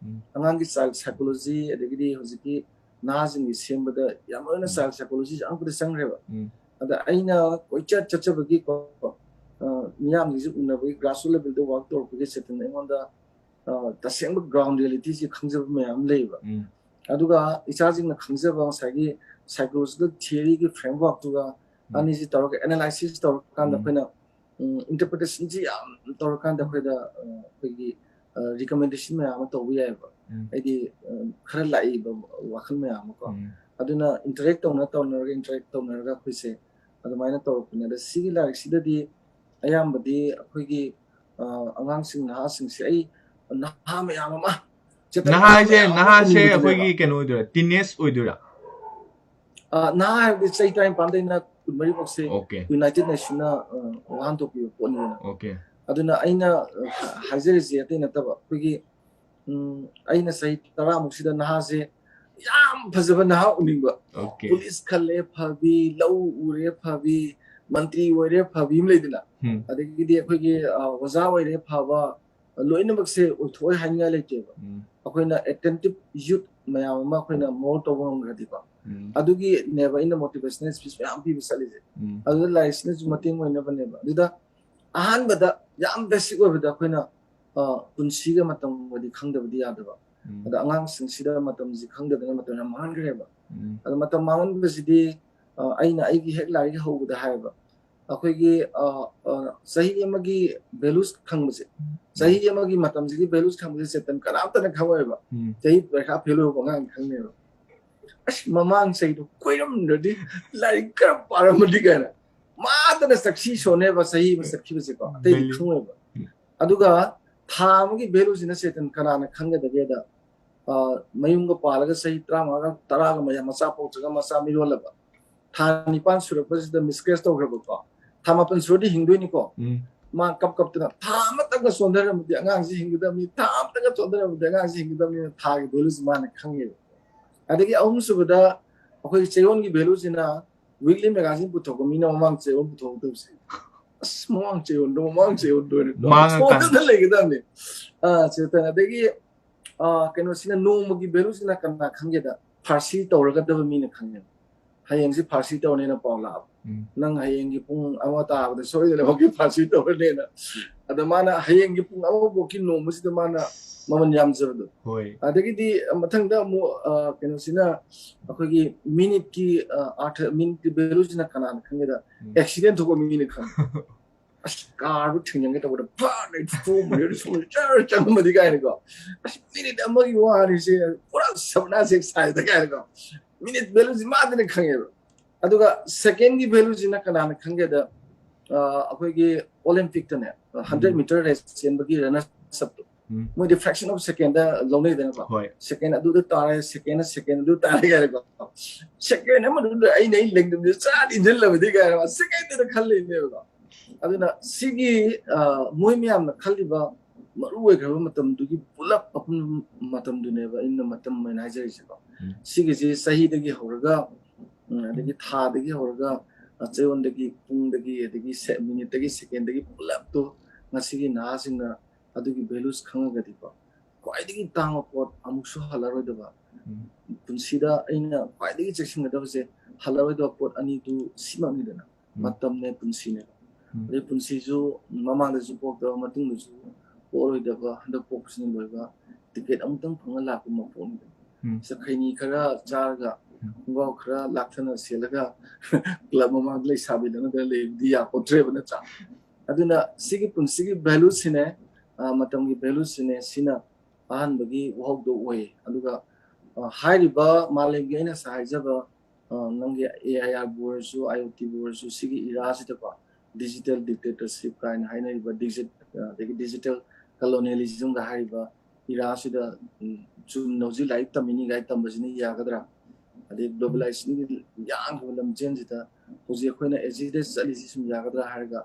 ꯎꯝ꯫ ꯑꯉꯥꯡꯒꯤ ꯆꯥꯏꯜ ꯁꯥꯏꯀꯣꯂꯣꯖꯤ, ꯑꯗꯒꯤꯗꯤ ꯍꯧꯖꯤꯛꯀꯤ ꯅꯍꯥꯁꯤꯡꯒꯤ ꯁꯦꯝꯕꯗ ꯌꯥꯝ ꯂꯣꯏꯅ ꯎꯝ꯫ Child psychology ꯆꯪꯉꯛꯄꯗ ꯆꯪꯈ꯭ꯔꯦꯕ꯫ ꯎꯝ꯫ ꯑꯗ ꯑꯩꯅ ꯀꯣꯏꯆꯠ ꯆꯠꯆꯕꯒꯤꯀꯣ, ꯑ, ꯃꯤꯌꯥꯝꯒꯤꯁꯨ ꯎꯅꯕꯒꯤ, grassroots levelꯗ work ꯇꯧꯔꯛꯄꯒꯤ ꯆꯦꯇꯟ ꯑꯩꯉꯣꯟꯗ, ꯑ, ꯇꯁꯦꯡꯕ ground realityꯁꯦ ꯈꯪꯖꯕ ꯃꯌꯥꯝ ꯑꯃ ꯂꯩꯌꯦꯕ꯫ ꯎꯝ. ꯑꯗꯨꯒ ꯏꯆꯥꯁꯤꯡꯅ ꯈꯪꯖꯕ ꯉꯁꯥꯏꯒꯤ psychological theoryꯒꯤ frameworkꯇꯨꯒ ꯎꯝ. ꯑꯅꯤꯁꯤ ꯇꯧꯔꯒ analysis ꯇꯧꯔꯀꯥꯟꯗ ꯎꯝ. ꯑꯩꯈꯣꯏꯅ, ꯎꯝ, interpretationꯁꯤ ꯌꯥꯝ ꯇꯧꯔꯀꯥꯟꯗ ꯑꯩꯈꯣꯏꯗ, ꯑ, ꯑꯩꯈꯣꯏꯒꯤ, ꯑ, recommendation ꯃꯌꯥꯝ ꯑꯃ ꯇꯧꯕ ꯌꯥꯏꯑꯕ꯫ ꯎꯝ. ꯍꯥꯏꯗꯤ, ꯑ, ꯈꯔ ꯂꯥꯛꯏꯕ ꯋꯥꯈꯜ ꯃꯌꯥꯝ ꯑꯃꯀꯣ꯫ ꯎꯝ. ꯑꯗꯨꯅ interact ꯇꯧꯅ ꯇꯧꯅꯔꯒ, interact ꯇꯧꯅꯔꯒ ꯑꯩꯈꯣꯏꯁꯦ ꯑꯗꯨꯃꯥꯏꯅ ꯇꯧꯔꯛꯄꯅꯦ꯫ ꯑꯗ ꯁꯤꯒꯤ ꯂꯥꯏꯔꯤꯛꯁꯤꯗꯗꯤ ꯑꯌꯥꯝꯕꯗꯤ ꯑꯩꯈꯣꯏꯒꯤ, ꯑ, ꯑꯉꯥꯡꯁꯤꯡ, ꯅꯍꯥꯁꯤꯡꯁꯦ, ꯑꯩ ꯅꯍꯥ ꯃꯌꯥꯝ ꯑꯃ, ꯆꯦꯇꯟ, ꯅꯍꯥ ꯍꯥꯏꯁꯦ, ꯃꯌꯥꯝ ꯑꯃ ꯅꯍꯥꯁꯦ ꯎꯅꯤꯡꯕꯅꯦꯕ꯫ ꯑꯩꯈꯣꯏꯒꯤ ꯀꯩꯅꯣ ꯑꯣꯏꯗꯣꯏꯔꯥ, teenage ꯑꯣꯏꯗꯣꯏꯔꯥ? ꯑ, ꯅꯍꯥ ꯍꯥꯏꯕꯗꯤ ꯆꯍꯤ ꯇꯔꯥꯅꯤꯄꯥꯟꯗꯩꯅ ꯀꯨꯟꯃꯔꯤ ꯐꯥꯎꯁꯦ Okay. United Nationsꯅ, ꯑ, ꯋꯥꯍꯟꯊꯣꯛ ꯄꯤꯕ ꯄꯣꯠꯅꯤꯗꯅ꯫ Okay. ꯑꯗꯨꯅ ꯑꯩꯅ, ꯑ, ꯍꯥꯏꯖꯔꯤꯁꯦ ꯑꯇꯩ ꯅꯠꯇꯕ, ꯑꯩꯈꯣꯏꯒꯤ, ꯎꯝ, ꯑꯩꯅ ꯆꯍꯤ ꯇꯔꯥꯃꯨꯛꯁꯤꯗ ꯅꯍꯥꯁꯦ ꯌꯥꯝ ꯐꯖꯕ ꯅꯍꯥ ꯎꯅꯤꯡꯕ꯫ Okay. ꯄꯨꯂꯤꯁ ꯈꯜꯂꯦ ꯐꯕꯤ, ꯂꯧ ꯎꯔꯦ ꯐꯕꯤ, ꯃꯟꯇ꯭ꯔꯤ ꯑꯣꯏꯔꯦ ꯐꯕꯤ ꯑꯃ ꯂꯩꯗꯅ꯫ ꯎꯝ. ꯑꯗꯒꯤꯗꯤ ꯑꯩꯈꯣꯏꯒꯤ, ꯑ, ꯑꯣꯖꯥ ꯑꯣꯏꯔꯦ ꯐꯕ, ꯂꯣꯏꯅꯃꯛꯁꯦ ꯑꯣꯏꯊꯣꯛꯑꯣꯏ ꯍꯥꯏꯅꯤꯡꯉꯥꯏ ꯂꯩꯇꯦꯕ꯫ ꯎꯝ. ꯑꯩꯈꯣꯏꯅ attentive youth ꯃꯌꯥꯝ ꯑꯃ ꯑꯩꯈꯣꯏꯅ mould ꯇꯧꯕ ꯉꯝꯈ꯭ꯔꯗꯤꯀꯣ, ꯎꯝ. ꯑꯗꯨꯒꯤꯅꯦꯕ ꯑꯩꯅ motivational speech ꯃꯌꯥꯝ ꯄꯤꯕ ꯆꯠꯂꯤꯁꯦ꯫ ꯎꯝ. ꯑꯗꯨꯗ ꯂꯥꯏꯔꯤꯛꯁꯤꯅꯁꯨ ꯃꯇꯦꯡ ꯑꯣꯏꯅꯕꯅꯦꯕ꯫ ꯑꯗꯨꯗ ꯑꯍꯥꯟꯕꯗ ꯌꯥꯝ basic ꯑꯣꯏꯕꯗ ꯑꯩꯈꯣꯏꯅ, ꯑ, ꯄꯨꯟꯁꯤꯒ ꯃꯇꯝꯒꯗꯤ ꯈꯪꯗꯕꯗꯤ ꯌꯥꯗꯕ꯫ ꯎꯝ. ꯑꯗ ꯑꯉꯥꯡꯁꯤꯡꯁꯤꯗ ꯃꯇꯝꯁꯤ ꯈꯪꯗꯕꯅ ꯃꯇꯝ ꯌꯥꯝ ꯃꯥꯡꯍꯟꯈ꯭ꯔꯦꯕ꯫ ꯎꯝ. ꯑꯗ ꯃꯇꯝ ꯃꯥꯡꯍꯟꯕꯁꯤꯗꯤ, ꯑ, ꯑꯩꯅ ꯑꯩꯒꯤ ꯍꯦꯛ ꯂꯥꯏꯔꯤꯛ ꯍꯧꯕꯗ ꯍꯥꯏꯌꯦꯕ, ꯑꯩꯈꯣꯏꯒꯤ, ꯑ, ꯑ, ꯆꯍꯤ ꯑꯃꯒꯤ values ꯈꯪꯕꯁꯦ, ꯆꯍꯤ ꯑꯃꯒꯤ ꯃꯇꯝꯁꯤꯒꯤ values ꯈꯪꯕꯁꯦ ꯆꯦꯇꯟ ꯀꯅꯥꯝꯇꯅ ꯈꯪꯉꯣꯏꯕ꯫ ꯎꯝ. ꯆꯍꯤ ꯄꯔꯤꯈꯥ fail ꯑꯣꯏꯕ ꯑꯉꯥꯡ ꯈꯪꯅꯦꯕ꯫ ꯑꯁ, ꯃꯃꯥꯡ ꯆꯍꯤꯗꯣ ꯀꯣꯏꯔꯝꯗ꯭ꯔꯗꯤ, ꯂꯥꯏꯔꯤꯛ ꯈꯔ ꯄꯥꯔꯝꯃꯗꯤ ꯀꯥꯏꯅ ꯃꯥꯗꯅ ꯆꯠꯈꯤ ꯁꯣꯅꯦꯕ ꯆꯍꯤ ꯑꯃ ꯆꯠꯈꯤꯕꯁꯦꯀꯣ, ꯑꯇꯩꯗꯤ Value. ꯈꯪꯉꯣꯏꯕ꯫ ꯑꯗꯨꯒ ꯊꯥ ꯑꯃꯒꯤ valueꯁꯤꯅ ꯆꯦꯇꯟ ꯀꯅꯥꯅ ꯈꯪꯒꯗꯒꯦꯗ, ꯑ, ꯃꯌꯨꯝꯒ ꯄꯥꯜꯂꯒ ꯆꯍꯤ ꯇꯔꯥꯃꯉꯥꯒ ꯇꯔꯥꯒ ꯃꯌꯥ ꯃꯆꯥ ꯄꯣꯛꯇ꯭ꯔꯒ ꯃꯆꯥ ꯃꯤꯔꯣꯜꯂꯕ, ꯊꯥ ꯅꯤꯄꯥꯟ ꯁꯨꯔꯛꯄꯁꯤꯗ miscarriage ꯇꯧꯈ꯭ꯔꯕꯀꯣ, ꯊꯥ ꯃꯥꯄꯟ ꯁꯨꯔꯗꯤ ꯍꯤꯡꯗꯣꯏꯅꯤꯀꯣ꯫ ꯎꯝ. ꯃꯥ ꯀꯞ ꯀꯞꯇꯅ ꯊꯥ ꯑꯃꯇꯪꯒ ꯆꯣꯟꯊꯔꯝꯃꯗꯤ ꯑꯉꯥꯡꯁꯤ ꯍꯤꯡꯒꯗꯕꯅꯤ, ꯊꯥ ꯑꯃꯇꯪꯒ ꯆꯣꯟꯊꯔꯝꯃꯗꯤ ꯑꯉꯥꯡꯁꯤ ꯍꯤꯡꯒꯗꯕꯅꯤꯅ ꯊꯥꯒꯤ valueꯁꯤ ꯃꯥꯅ ꯈꯪꯉꯦꯕ꯫ ꯑꯗꯒꯤ ꯑꯍꯨꯝꯁꯨꯕꯗ ꯑꯩꯈꯣꯏꯒꯤ ꯆꯌꯣꯜꯒꯤ valueꯁꯤꯅ weekly magazine ꯄꯨꯊꯣꯛꯄ ꯃꯤꯅ ꯃꯃꯥꯡ ꯆꯌꯣꯜ ꯄꯨꯊꯣꯛꯇꯕꯁꯦ, ꯑꯁ, ꯃꯃꯥꯡ ꯆꯌꯣꯜꯗꯣ, ꯃꯃꯥꯡ ꯆꯌꯣꯜꯗꯣ ꯍꯥꯏꯅ ꯃꯥꯡꯉꯀꯥꯟꯗ. ꯁꯣꯏꯗꯅ ꯂꯩꯒꯗꯕꯅꯤ꯫ ꯑꯥ, ꯆꯦꯇꯟ, ꯑꯗꯒꯤ, ꯑꯥ, ꯀꯩꯅꯣꯁꯤꯅ ꯅꯣꯡꯃꯒꯤ valueꯁꯤꯅ ꯀꯅꯥ ꯈꯪꯒꯦꯗ, ꯐꯥꯔꯁꯤ ꯇꯧꯔꯒꯗꯕ ꯃꯤꯅ ꯈꯪꯉꯦ꯫ ꯍꯌꯦꯡꯁꯤ ꯐꯥꯔꯁꯤ ꯇꯧꯔꯅꯤꯅ ꯄꯥꯎ ꯂꯥꯛꯑꯕ꯫ ꯎꯝ꯫ ꯅꯪ ꯍꯌꯦꯡꯒꯤ ꯄꯨꯡ ꯑꯃ ꯇꯥꯕꯗ ꯁꯣꯏꯗꯅꯃꯛꯀꯤ ꯐꯥꯔꯁꯤ ꯇꯧꯔꯅꯤꯅ꯫ ꯑꯗ ꯃꯥꯅ ꯍꯌꯦꯡꯒꯤ ꯄꯨꯡ ꯑꯃ ꯐꯥꯎꯒꯤ ꯅꯣꯡꯃꯁꯤꯗ ꯃꯥꯅ ꯃꯃꯜ ꯌꯥꯝꯖꯕꯗꯣ꯫ ꯍꯣꯏ꯫ ꯑꯗꯒꯤꯗꯤ ꯃꯊꯪꯗ ꯑꯃꯨꯛ, ꯑ, ꯀꯩꯅꯣꯁꯤꯅ ꯑꯩꯈꯣꯏꯒꯤ ꯃꯤꯅꯤꯠꯀꯤ, ꯑ, ꯑꯥꯔꯊ, ꯃꯤꯅꯤꯠꯀꯤ ꯚꯦꯂꯨꯁꯤꯅ ꯀꯅꯥꯅ ꯈꯪꯒꯦꯗ? ꯎꯝ꯫ ꯑꯦꯛꯁꯤꯗꯦꯟ ꯊꯣꯛꯄ ꯃꯤꯅ ꯈꯪꯉꯦ꯫ ꯑꯁ, ꯀꯥꯔꯗꯨ ꯊꯤꯡꯖꯤꯟꯒꯦ ꯇꯧꯕꯗ ꯐꯠ ꯑꯩ ꯆꯣꯡꯕꯅꯦ, ꯆꯣꯡꯕ ꯆꯔ ꯆꯪꯉꯝꯃꯗꯤ ꯀꯥꯏꯅꯀꯣ꯫ ꯑꯁ, ꯃꯤꯅꯤꯠ ꯑꯃꯒꯤ ꯋꯥꯅꯤꯁꯦ, ꯄꯨꯔꯥ ꯁꯕꯅꯥꯁ ꯍꯦꯛ ꯁꯥꯏꯗ ꯀꯥꯏꯅꯀꯣ꯫ ꯃꯤꯅꯤꯠ ꯚꯦꯂꯨꯁꯤ ꯃꯥꯗꯅ ꯈꯪꯉꯦꯕ꯫ ꯑꯗꯨꯒ ꯁꯦꯀꯦꯟꯒꯤ ꯚꯦꯂꯨꯁꯤꯅ ꯀꯅꯥꯅ ꯈꯪꯒꯦꯗ, ꯑ, ꯑꯩꯈꯣꯏꯒꯤ ꯑꯣꯂꯦꯝꯄꯤꯛꯇꯅꯦ, ꯍꯟꯗ꯭ꯔꯦꯠ ꯎꯝ꯫ ꯃꯤꯇꯔ ꯔꯦꯁ ꯆꯦꯟꯕꯒꯤ ꯔꯅꯔꯁ ꯑꯞꯇꯣ, ꯎꯝ꯫ ꯃꯣꯏꯗꯤ fraction of secondꯗ ꯂꯧꯅꯩꯗꯅꯀꯣ꯫ ꯍꯣꯏ꯫ ꯁꯦꯀꯦꯟ ꯑꯗꯨꯗ ꯇꯥꯔꯦ, ꯁꯦꯀꯦꯟ, ꯁꯦꯀꯦꯟ ꯑꯗꯨ ꯇꯥꯔꯦ ꯀꯥꯏꯅꯀꯣ꯫ ꯁꯦꯀꯦꯟ ꯑꯃꯗꯨꯗ ꯑꯩꯅ ꯑꯩ ꯂꯦꯡꯗꯝꯁꯦ ꯆꯥꯗ ꯏꯟꯁꯤꯜꯂꯕꯗꯤ ꯀꯥꯏꯅ ꯁꯦꯀꯦꯟꯗꯨꯗ ꯈꯜꯂꯤꯅꯦꯕꯀꯣ꯫ ꯑꯗꯨꯅ ꯁꯤꯒꯤ, ꯑ, ꯃꯣꯏ ꯃꯌꯥꯝꯅ ꯈꯜꯂꯤꯕ ꯃꯔꯨ ꯑꯣꯏꯈ꯭ꯔꯕ ꯃꯇꯝꯗꯨꯒꯤ ꯄꯨꯂꯞ ꯑꯄꯨꯟꯕ ꯃꯇꯝꯗꯨꯅꯦꯕ ꯑꯩꯅ ꯃꯇꯝ ꯑꯣꯏꯅ ꯍꯥꯏꯖꯔꯤꯁꯦꯀꯣ꯫ ꯎꯝ꯫ ꯁꯤꯒꯤꯁꯤ ꯆꯍꯤꯗꯒꯤ ꯍꯧꯔꯒ, ꯎꯝ, ꯑꯗꯒꯤ ꯊꯥꯗꯒꯤ ꯍꯧꯔꯒ, ꯑ, ꯆꯌꯣꯜꯗꯒꯤ, ꯄꯨꯡꯗꯒꯤ, ꯑꯗꯒꯤ ꯁꯦ-, ꯃꯤꯅꯤꯠꯇꯒꯤ, ꯁꯦꯀꯦꯟꯗꯒꯤ ꯄꯨꯂꯞꯇꯣ ꯉꯁꯤꯒꯤ ꯅꯍꯥꯁꯤꯡꯅ ꯑꯗꯨꯒꯤ ꯚꯦꯂꯨꯁ ꯈꯪꯉꯒꯗꯤꯀꯣ, ꯈ꯭ꯋꯥꯏꯗꯒꯤ ꯇꯥꯡꯕ ꯄꯣꯠ ꯑꯃꯨꯛꯁꯨ ꯍꯜꯂꯔꯣꯏꯗꯕ, ꯎꯝ꯫ ꯄꯨꯟꯁꯤꯗ ꯑꯩꯅ ꯈ꯭ꯋꯥꯏꯗꯒꯤ ꯆꯦꯛꯁꯤꯟꯒꯗꯕꯁꯦ ꯍꯜꯂꯔꯣꯏꯗꯕ ꯄꯣꯠ ꯑꯅꯤꯗꯨ ꯁꯤꯃꯛꯅꯤꯗꯅ, ꯎꯝ꯫ ꯃꯇꯝꯅꯦ, ꯄꯨꯟꯁꯤꯅꯦ꯫ ꯎꯝ꯫ ꯑꯗꯩ ꯄꯨꯟꯁꯤꯁꯨ ꯃꯃꯥꯡꯗꯁꯨ ꯄꯣꯛꯇꯕ, ꯃꯇꯨꯡꯗꯁꯨ ꯄꯣꯛꯑꯔꯣꯏꯗꯕ, ꯍꯟꯗꯛ ꯄꯣꯛꯄꯁꯤꯅ ꯂꯣꯏꯕ, ꯇꯤꯀꯦꯠ ꯑꯃꯨꯛꯇꯪ ꯐꯪꯉ ꯂꯥꯛꯄ ꯃꯄꯣꯛꯅꯤꯗꯅ꯫ ꯎꯝ꯫ ꯁ-, ꯈꯩꯅꯤ ꯈꯔ ꯆꯥꯔꯒ, ꯎꯝ꯫ ꯈꯣꯡꯒ꯭ꯔꯥꯎ ꯈꯔ ꯂꯥꯛꯊꯅ ꯁꯦꯠꯂꯒ club ꯃꯃꯥꯡꯗ ꯂꯩꯁꯥꯕꯤ ꯂꯛꯅꯗꯅ ꯂꯩꯕꯗꯤ ꯌꯥꯄꯣꯠꯇ꯭ꯔꯦꯕ, ꯅꯠꯇ꯭ꯔꯥ? ꯑꯗꯨꯅ ꯁꯤꯒꯤ ꯄꯨꯟꯁꯤꯒꯤ ꯚꯦꯂꯨꯁꯤꯅꯦ, ꯑ, ꯃꯇꯝꯒꯤ ꯚꯦꯂꯨꯁꯤꯅꯦ, ꯁꯤꯅ ꯑꯍꯥꯟꯕꯒꯤ ꯋꯥꯍꯧꯗꯣ ꯑꯣꯏꯌꯦ꯫ ꯑꯗꯨꯒ, ꯑ, ꯍꯥꯏꯔꯤꯕ ꯃꯥꯂꯦꯝꯒꯤ ꯑꯩꯅ ꯉꯁꯥꯏ ꯍꯥꯏꯖꯕ, ꯑ, ꯅꯪꯒꯤ AI ꯕꯨ ꯑꯣꯏꯔꯁꯨ, IoT ꯕꯨ ꯑꯣꯏꯔꯁꯨ, ꯁꯤꯒꯤ ꯏꯔꯥꯁꯤꯗꯀꯣ, digital dictatorship ꯀꯥꯏꯅ ꯍꯥꯏꯅꯔꯤꯕ, digi-, ꯑ, ꯑꯗꯒꯤ digital colonialism ꯒ ꯍꯥꯏꯔꯤꯕ ꯏꯔꯥꯁꯤꯗ, ꯎꯝ, ꯆꯨꯝꯅ ꯍꯧꯖꯤꯛ ꯂꯥꯏꯔꯤꯛ ꯇꯝꯃꯤꯅꯤ ꯀꯥꯏꯅ ꯇꯝꯕꯁꯤꯅ ꯌꯥꯒꯗ꯭ꯔꯥ? ꯑꯗꯩ globalization ꯒꯤ ꯌꯥꯡꯈꯤꯕ ꯂꯝꯖꯦꯟꯁꯤꯗ ꯍꯧꯖꯤꯛ ꯑꯩꯈꯣꯏꯅ as it is ꯆꯠꯂꯤꯁꯤ ꯁꯨꯝ ꯌꯥꯒꯗ꯭ꯔꯥ ꯍꯥꯏꯔꯒ,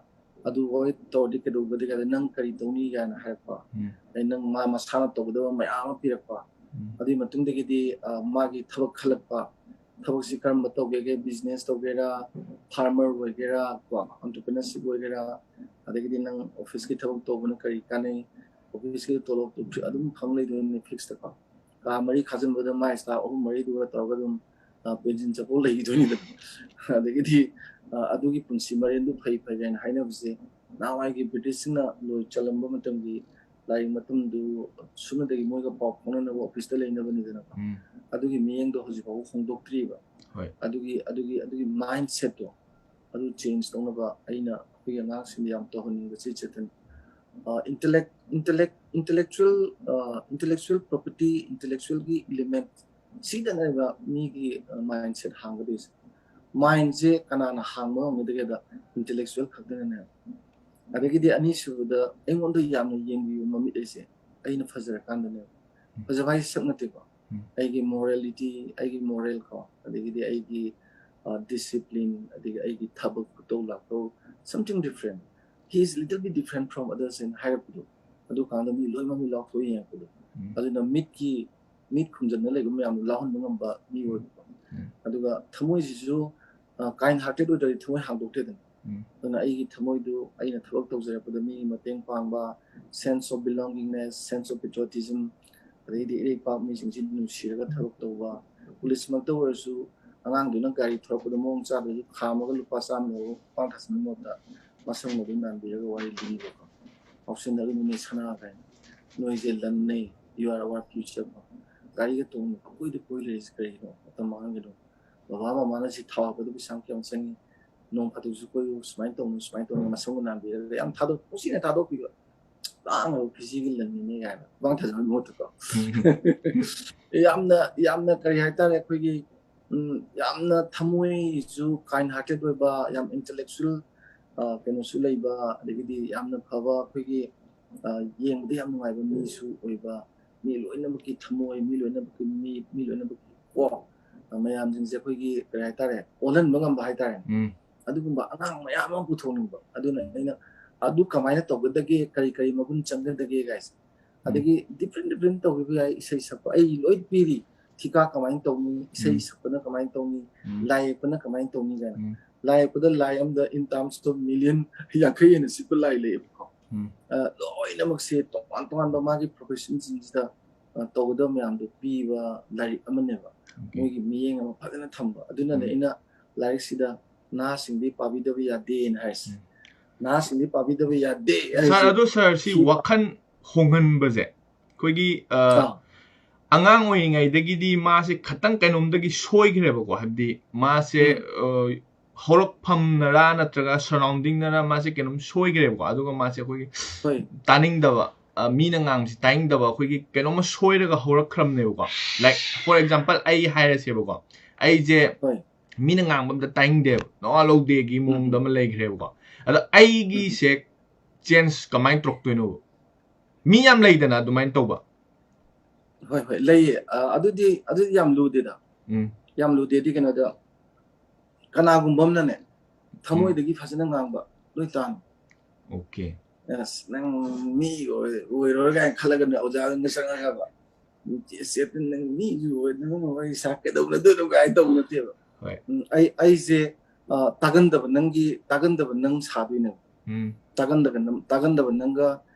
ꯑꯗꯨ ꯍꯣꯏ ꯇꯧꯔꯗꯤ ꯀꯩꯗꯧꯒꯗꯒꯦ ꯍꯥꯏꯗ, "ꯅꯪ ꯀꯔꯤ ꯇꯧꯅꯤ?" ꯀꯥꯏꯅ ꯍꯥꯏꯔꯛꯄ꯫ ꯎꯝ꯫ ꯑꯗꯩ ꯅꯪ ꯃꯥ ꯃꯁꯥꯅ ꯇꯧꯒꯗꯕ ꯃꯌꯥꯝ ꯑꯃ ꯄꯤꯔꯛꯄ꯫ ꯎꯝ꯫ ꯑꯗꯨꯒꯤ ꯃꯇꯨꯡꯗꯒꯤꯗꯤ, ꯑ, ꯃꯥꯒꯤ ꯊꯕꯛ ꯈꯜꯂꯛꯄ, ꯊꯕꯛꯁꯤ ꯀꯔꯝꯕ ꯇꯧꯒꯦꯒꯦ, business ꯇꯧꯒꯦꯔꯥ, farmer ꯑꯣꯏꯒꯦꯔꯥ, ꯀꯣ, entrepreneurship ꯑꯣꯏꯒꯦꯔꯥ, ꯑꯗꯒꯤꯗꯤ ꯅꯪ office ꯀꯤ ꯊꯕꯛ ꯇꯧꯕꯅ ꯀꯔꯤ ꯀꯥꯟꯅꯩ, office ꯀꯤ ꯇꯣꯂꯣꯞꯇꯨ ꯑꯗꯨꯝ ꯐꯪ ꯂꯩꯗꯣꯏꯅꯤ fix ꯇꯀꯣ꯫ ꯀꯥ ꯃꯔꯤ ꯈꯥꯖꯤꯟꯕꯗ ꯃꯥꯏ staff ꯑꯍꯨꯝ ꯃꯔꯤꯗꯨꯒ ꯇꯧꯔꯒ ꯑꯗꯨꯝ ꯄꯦꯟꯁꯤꯟ ꯆꯐꯧ ꯂꯩꯈꯤꯗꯣꯏꯅꯤꯗꯅ꯫ ꯑꯗꯒꯤꯗꯤ ꯑꯗꯨꯒꯤ ꯄꯨꯟꯁꯤ ꯃꯔꯦꯟꯗꯨ ꯐꯩ ꯐꯩ ꯍꯥꯏꯅ ꯍꯥꯏꯅꯕꯁꯦ, ꯅꯍꯥꯟꯋꯥꯏꯒꯤ ꯕ꯭ꯔꯤꯇꯤꯁꯁꯤꯡꯅ ꯂꯣꯏ ꯆꯜꯂꯝꯕ ꯃꯇꯝꯒꯤ ꯂꯥꯏꯔꯤꯛ ꯃꯇꯝꯗꯨ ꯁꯨꯞꯅꯗꯒꯤ ꯃꯣꯏꯒ ꯄꯥꯎ ꯐꯥꯎꯅꯅꯕ ꯑꯣꯐꯤꯁꯇ ꯂꯩꯅꯕꯅꯤꯗꯅꯀꯣ꯫ ꯎꯝ꯫ ꯑꯗꯨꯒꯤ ꯃꯤꯠꯌꯦꯡꯗꯣ ꯍꯧꯖꯤꯛ ꯐꯥꯎꯕ ꯍꯣꯡꯗꯣꯛꯇ꯭ꯔꯤꯕ꯫ ꯍꯣꯏ꯫ ꯑꯗꯨꯒꯤ ꯑꯗꯨꯒꯤ ꯑꯗꯨꯒꯤ ꯃꯥꯏꯟ ꯁꯦꯠꯇꯣ ꯑꯗꯨ ꯆꯦꯟꯖ ꯇꯧꯅꯕ ꯑꯩꯅ ꯑꯩꯈꯣꯏꯒꯤ ꯑꯉꯥꯡꯁꯤꯡꯗ ꯌꯥꯝ ꯇꯧꯍꯟꯅꯤꯡꯕꯁꯤ, ꯆꯦꯇꯟ, intellect intellect intellectual intellectual property, ꯏꯟꯇꯦꯂꯦꯛꯆꯨꯋꯦꯜꯒꯤ ꯏꯂꯤꯃꯦꯟ ꯁꯤꯗꯅꯦꯕ ꯃꯤꯒꯤ ꯃꯥꯏꯟ ꯁꯦꯠ ꯍꯥꯡꯒꯗꯣꯏꯁꯦ꯫ ꯃꯥꯏꯟꯁꯦ ꯀꯅꯥꯅ ꯍꯥꯡꯕ ꯉꯝꯒꯗꯒꯦꯗ ꯏꯟꯇꯦꯂꯦꯛꯆꯨꯋꯦꯜ ꯈꯛꯇꯅꯅꯦ꯫ ꯑꯗꯒꯤꯗꯤ ꯑꯅꯤꯁꯨꯕꯗ ꯑꯩꯉꯣꯟꯗ ꯌꯥꯝꯅ ꯌꯦꯡꯕꯤꯕ ꯃꯃꯤꯠ ꯑꯩꯁꯦ ꯑꯩꯅ ꯐꯖꯔꯀꯥꯟꯗꯅꯦꯕ꯫ ꯐꯖꯕ ꯍꯥꯏꯁꯦ ꯁꯛ ꯅꯠꯇꯦꯀꯣ꯫ ꯎꯝ꯫ ꯑꯩꯒꯤ ꯃꯣꯔꯦꯂꯤꯇꯤ, ꯑꯩꯒꯤ ꯃꯣꯔꯦꯜ ꯀꯣ, ꯑꯗꯒꯤꯗꯤ ꯑꯩꯒꯤ ꯗꯤꯁꯤꯄ꯭ꯂꯤꯟ, ꯑꯗꯒꯤ ꯑꯩꯒꯤ ꯊꯕꯛ ꯈꯨꯇꯧ ꯂꯥꯛꯇꯧ, something different, he is little bit different from others ꯍꯥꯏꯅ ꯍꯥꯏꯔꯛꯄꯗꯣ, ꯑꯗꯨꯀꯥꯟꯗ ꯃꯤ ꯂꯣꯏꯅꯃꯛ ꯃꯤ ꯂꯥꯎꯊꯣꯛꯑ ꯌꯦꯡꯉꯛꯄꯗꯣ꯫ ꯎꯝ꯫ ꯑꯗꯨꯅ ꯃꯤꯠꯀꯤ ꯃꯤꯠ ꯈꯨꯝꯖꯤꯟꯅ ꯂꯩꯕ ꯃꯌꯥꯝꯗꯣ ꯂꯥꯎꯍꯟꯕ ꯉꯝꯕ ꯃꯤ ꯑꯣꯏꯕꯀꯣ꯫ ꯎꯝ꯫ ꯑꯗꯨꯒ ꯊꯃꯣꯏꯁꯤꯁꯨ ꯀꯥꯏꯟ ꯍꯥꯔꯇꯦꯠ ꯑꯣꯏꯗ꯭ꯔꯗꯤ ꯊꯃꯣꯏ ꯍꯥꯡꯗꯣꯛꯇꯦꯗꯅ꯫ ꯎꯝ꯫ ꯑꯗꯨꯅ ꯑꯩꯒꯤ ꯊꯃꯣꯏꯗꯨ ꯑꯩꯅ ꯊꯕꯛ ꯇꯧꯖꯔꯛꯄꯗ ꯃꯤꯒꯤ ꯃꯇꯦꯡ ꯄꯥꯡꯕ, sense of belongingness, sense of patriotism, ꯑꯗꯩꯗꯤ ꯏꯔꯩ ꯏꯄꯥꯛ ꯃꯤꯁꯤꯡꯁꯤ ꯅꯨꯡꯁꯤꯔꯒ ꯊꯕꯛ ꯇꯧꯕ, ꯄꯨꯂꯤꯁꯃꯛꯇ ꯑꯣꯏꯔꯁꯨ ꯑꯉꯥꯡꯗꯨꯅ ꯒꯥꯔꯤ ꯊꯧꯔꯛꯄꯗ ꯃꯑꯣꯡ ꯆꯥꯗ꯭ꯔꯁꯨ ꯈꯥꯝꯃꯒ ꯂꯨꯄꯥ ꯆꯥꯝꯃ ꯂꯧꯔꯒ ꯈꯨꯄꯥꯡ ꯊꯥꯖꯤꯟꯕ ꯃꯍꯨꯠꯇ ꯃꯁꯝ ꯑꯗꯨꯝ ꯅꯥꯟꯕꯤꯔꯒ ꯋꯥꯔꯤ ꯂꯤꯕꯤꯕꯀꯣ꯫ ꯉꯥꯎꯁꯤꯟꯅꯔꯤꯕꯅꯤ ꯁꯅꯥ ꯀꯥꯏꯅ, ꯅꯣꯏꯁꯦ ꯂꯟꯅꯦ, you are our future ꯀꯣ꯫ ꯒꯥꯔꯤꯒ ꯇꯣꯡꯉ ꯄꯪꯀꯣꯏꯗ ꯀꯣꯏ ꯂꯩꯔꯤꯁꯤ ꯀꯔꯤꯒꯤꯅꯣ? ꯃꯇꯝ ꯃꯥꯡꯍꯟꯒꯅꯨ꯫ ꯕꯕꯥ ꯃꯃꯥꯅ ꯁꯤ ꯊꯥꯎ ꯍꯥꯞꯄꯗ ꯄꯩꯁꯥ ꯀꯌꯥꯝ ꯆꯪꯉꯤ? ꯅꯣꯡ ꯐꯥꯗꯣꯛꯁꯨ ꯀꯣꯏꯌꯨ, ꯁꯨꯃꯥꯏꯅ ꯇꯧꯅꯨ, ꯁꯨꯃꯥꯏꯅ ꯇꯧꯅꯨ, ꯃꯁꯝꯒ ꯅꯥꯟꯕꯤꯔꯒ ꯌꯥꯝ ꯊꯥꯗꯣꯛ ꯄꯨꯟꯁꯤꯅ ꯊꯥꯗꯣꯛꯄꯤꯕ꯫ ꯇꯥꯡꯉꯕ ꯐꯤꯖꯤꯒꯤ ꯂꯟꯅꯤꯅꯦ ꯀꯥꯏꯅ ꯈꯨꯄꯥꯡ ꯊꯥꯖꯤꯟꯕꯒꯤ ꯃꯍꯨꯠꯇꯀꯣ꯫ ꯌꯥꯝꯅ ꯌꯥꯝꯅ ꯀꯔꯤ ꯍꯥꯏꯇꯥꯔꯦ, ꯑꯩꯈꯣꯏꯒꯤ ꯎꯝ, ꯌꯥꯝꯅ ꯊꯃꯣꯏꯁꯨ ꯀꯥꯏꯟ ꯍꯥꯔꯇꯦꯠ ꯑꯣꯏꯕ, ꯌꯥꯝ ꯏꯟꯇꯦꯂꯦꯛꯆꯨꯋꯦꯜ ꯀꯩꯅꯣꯁꯨ ꯂꯩꯕ, ꯑꯗꯒꯤꯗꯤ ꯌꯥꯝꯅ ꯐꯕ, ꯑꯩꯈꯣꯏꯒꯤ ꯌꯦꯡꯕꯗ ꯌꯥꯝ ꯅꯨꯡꯉꯥꯏꯕ ꯃꯤꯁꯨ ꯑꯣꯏꯕ, ꯃꯤ ꯂꯣꯏꯅꯃꯛꯀꯤ ꯊꯃꯣꯏ, ꯃꯤ ꯂꯣꯏꯅꯃꯛꯀꯤ ꯃꯤ, ꯃꯤ ꯂꯣꯏꯅꯃꯛꯀꯤ ꯀꯣ, ꯃꯌꯥꯝꯁꯤꯡꯁꯦ ꯑꯩꯈꯣꯏꯒꯤ ꯀꯔꯤ ꯍꯥꯏꯇꯥꯔꯦ, ꯑꯣꯜꯍꯟꯕ ꯉꯝꯕ ꯍꯥꯏꯇꯥꯔꯦ꯫ ꯎꯝ꯫ ꯑꯗꯨꯒꯨꯝꯕ ꯑꯉꯥꯡ ꯃꯌꯥꯝ ꯑꯃ ꯄꯨꯊꯣꯛꯅꯤꯡꯕ꯫ ꯑꯗꯨꯅ ꯑꯩꯅ ꯑꯗꯨ ꯀꯃꯥꯏꯅ ꯇꯧꯒꯗꯒꯦ, ꯀꯔꯤ ꯀꯔꯤ ꯃꯒꯨꯟ ꯆꯪꯒꯗꯒꯦ ꯀꯥꯏꯁꯦ꯫ ꯎꯝ꯫ ꯑꯗꯒꯤ ꯗꯤꯐ꯭ꯔꯦꯟ ꯗꯤꯐ꯭ꯔꯦꯟ ꯇꯧꯈꯤꯕ ꯌꯥꯏ, ꯏꯁꯩ ꯁꯛꯄ ꯑꯩ ꯂꯣꯏ ꯄꯤꯔꯤ, ꯊꯤꯀꯥ ꯀꯃꯥꯏꯅ ꯇꯧꯅꯤ, ꯏꯁꯩ ꯎꯝ꯫ ꯁꯛꯄꯅ ꯀꯃꯥꯏꯅ ꯇꯧꯅꯤ, ꯎꯝ꯫ ꯂꯥꯏ ꯌꯦꯛꯄꯅ ꯀꯃꯥꯏꯅ ꯇꯧꯅꯤ ꯀꯥꯏꯅ꯫ ꯎꯝ꯫ ꯂꯥꯏ ꯌꯦꯛꯄꯗ ꯂꯥꯏ ꯑꯃꯗ in terms of million ꯌꯥꯡꯈꯩ ꯍꯦꯟꯅ ꯁꯤꯠꯄ ꯂꯥꯏ ꯂꯩꯌꯦꯕꯀꯣ꯫ ꯎꯝ꯫ ꯑ, ꯂꯣꯏꯅꯃꯛꯁꯦ ꯇꯣꯉꯥꯟ ꯇꯣꯉꯥꯟꯕ ꯃꯥꯒꯤ ꯄ꯭ꯔꯣꯐꯦꯁꯟꯁꯤꯡꯁꯤꯗ ꯑ, ꯇꯧꯒꯗꯕ ꯃꯌꯥꯝꯗꯣ ꯄꯤꯕ ꯂꯥꯏꯔꯤꯛ ꯑꯃꯅꯦꯕ꯫ ꯃꯣꯏꯒꯤ ꯃꯤꯠꯌꯦꯡ ꯑꯃ ꯐꯖꯅ ꯊꯝꯕ꯫ ꯑꯗꯨꯅꯅꯦ ꯑꯩꯅ ꯂꯥꯏꯔꯤꯛꯁꯤꯗ "ꯅꯍꯥꯁꯤꯡꯗꯤ ꯄꯥꯕꯤꯗꯕ ꯌꯥꯗꯦꯅ" ꯍꯥꯏꯔꯤꯁꯦ꯫ ꯅꯍꯥꯁꯤꯡꯗꯤ ꯄꯥꯕꯤꯗꯕ ꯌꯥꯗꯦ ꯁꯥꯔ, ꯍꯥꯏꯔꯤꯁꯦ꯫ ꯑꯗꯣ ꯁꯥꯔ, ꯁꯤ ꯁꯤ ꯄꯥ- ꯋꯥꯈꯜ ꯍꯣꯡꯍꯟꯕꯁꯦ ꯑꯩꯈꯣꯏꯒꯤ ꯑ, ꯑꯥ, ꯑꯉꯥꯡ ꯑꯣꯏꯔꯤꯉꯩꯗꯒꯤꯗꯤ ꯃꯥꯁꯦ ꯈꯇꯪ ꯀꯩꯅꯣꯝꯗꯒꯤ ꯁꯣꯏꯈ꯭ꯔꯦꯕꯀꯣ, ꯍꯥꯏꯕꯗꯤ ꯃꯥꯁꯦ ꯎꯝ, ꯑ, ꯍꯧꯔꯛꯐꯝꯅꯔꯥ ꯅꯠꯇ꯭ꯔꯒ ꯁꯔꯥꯎꯟꯗꯤꯡꯅꯔꯥ ꯃꯥꯁꯦ ꯀꯩꯅꯣꯝ ꯁꯣꯏꯈ꯭ꯔꯦꯕꯀꯣ꯫ ꯑꯗꯨꯒ ꯃꯥꯁꯦ ꯑꯩꯈꯣꯏꯒꯤ ꯍꯣꯏ, ꯇꯥꯅꯤꯡꯗꯕ, ꯑ, ꯃꯤꯅ ꯉꯥꯡꯕꯁꯤ ꯇꯥꯅꯤꯡꯗꯕ, ꯑꯩꯈꯣꯏꯒꯤ ꯀꯩꯅꯣꯝꯃ ꯁꯣꯏꯔꯒ ꯍꯧꯔꯛꯈ꯭ꯔꯕꯅꯦꯕꯀꯣ꯫ Like, for example, ꯑꯩ ꯍꯥꯏꯔꯁꯦꯕꯀꯣ, ꯑꯩꯁꯦ ꯍꯣꯏ, ꯃꯤꯅ ꯉꯥꯡꯕ ꯑꯝꯇ ꯇꯥꯅꯤꯡꯗꯦꯕ, ꯅꯋꯥ ꯂꯧꯗꯦꯒꯤ ꯃꯑꯣꯡꯗ ꯎꯝ, ꯑꯃ ꯂꯩꯈ꯭ꯔꯦꯕꯀꯣ꯫ ꯑꯗ ꯎꯝ, ꯑꯩꯒꯤꯁꯦ ꯆꯦꯟꯖ ꯀꯃꯥꯏꯅ ꯇꯧꯔꯛꯇꯣꯏꯅꯣꯕ? ꯃꯤ ꯌꯥꯝ ꯂꯩꯗꯅ ꯑꯗꯨꯃꯥꯏꯅ ꯇꯧꯕ꯫ ꯍꯣꯏ, ꯍꯣꯏ, ꯂꯩꯌꯦ꯫ ꯑ, ꯑꯗꯨꯗꯤ, ꯑꯗꯨꯗꯤ ꯌꯥꯝ ꯂꯨꯗꯦꯗ꯫ ꯎꯝ, ꯌꯥꯝ ꯂꯨꯗꯦꯗꯤ ꯀꯩꯅꯣꯗ, ꯀꯅꯥꯒꯨꯝꯕ ꯑꯃꯅꯅꯦ, ꯎꯝ, ꯊꯃꯣꯏꯗꯒꯤ ꯐꯖꯅ ꯉꯥꯡꯕ ꯂꯣꯏ ꯇꯥꯅꯤ꯫ ꯑꯣꯀꯦ꯫ ꯑꯁ, ꯅꯪ ꯃꯤ ꯑꯣꯏ-, ꯑꯣꯏꯔꯣꯏ ꯀꯥꯏꯅ ꯈꯜꯂꯒꯅꯦ, ꯑꯣꯖꯥꯗꯨꯅ ꯆꯪꯉꯒꯕ, "ꯆꯦ-, ꯆꯦꯇꯟ, ꯅꯪ ꯃꯤꯁꯨ ꯑꯣꯏ, ꯅꯪ ꯋꯥꯔꯤ ꯁꯥ ꯀꯩꯗꯧꯅꯗꯣꯏꯅꯣ?" ꯀꯥꯏꯅ ꯇꯧꯕ ꯅꯠꯇꯦꯕ꯫ ꯍꯣꯏ꯫ ꯎꯝ, ꯑꯩ, ꯑꯩꯁꯦ, ꯑ, ꯇꯥꯒꯟꯗꯕ ꯅꯪꯒꯤ, ꯇꯥꯒꯟꯗꯕ ꯅꯪ ꯁꯥꯗꯣꯏꯅꯦꯕ꯫ ꯎꯝ, ꯇꯥꯒꯟꯗꯕ ꯅꯪ, ꯇꯥꯒꯟꯗꯕ ꯅꯪꯒ,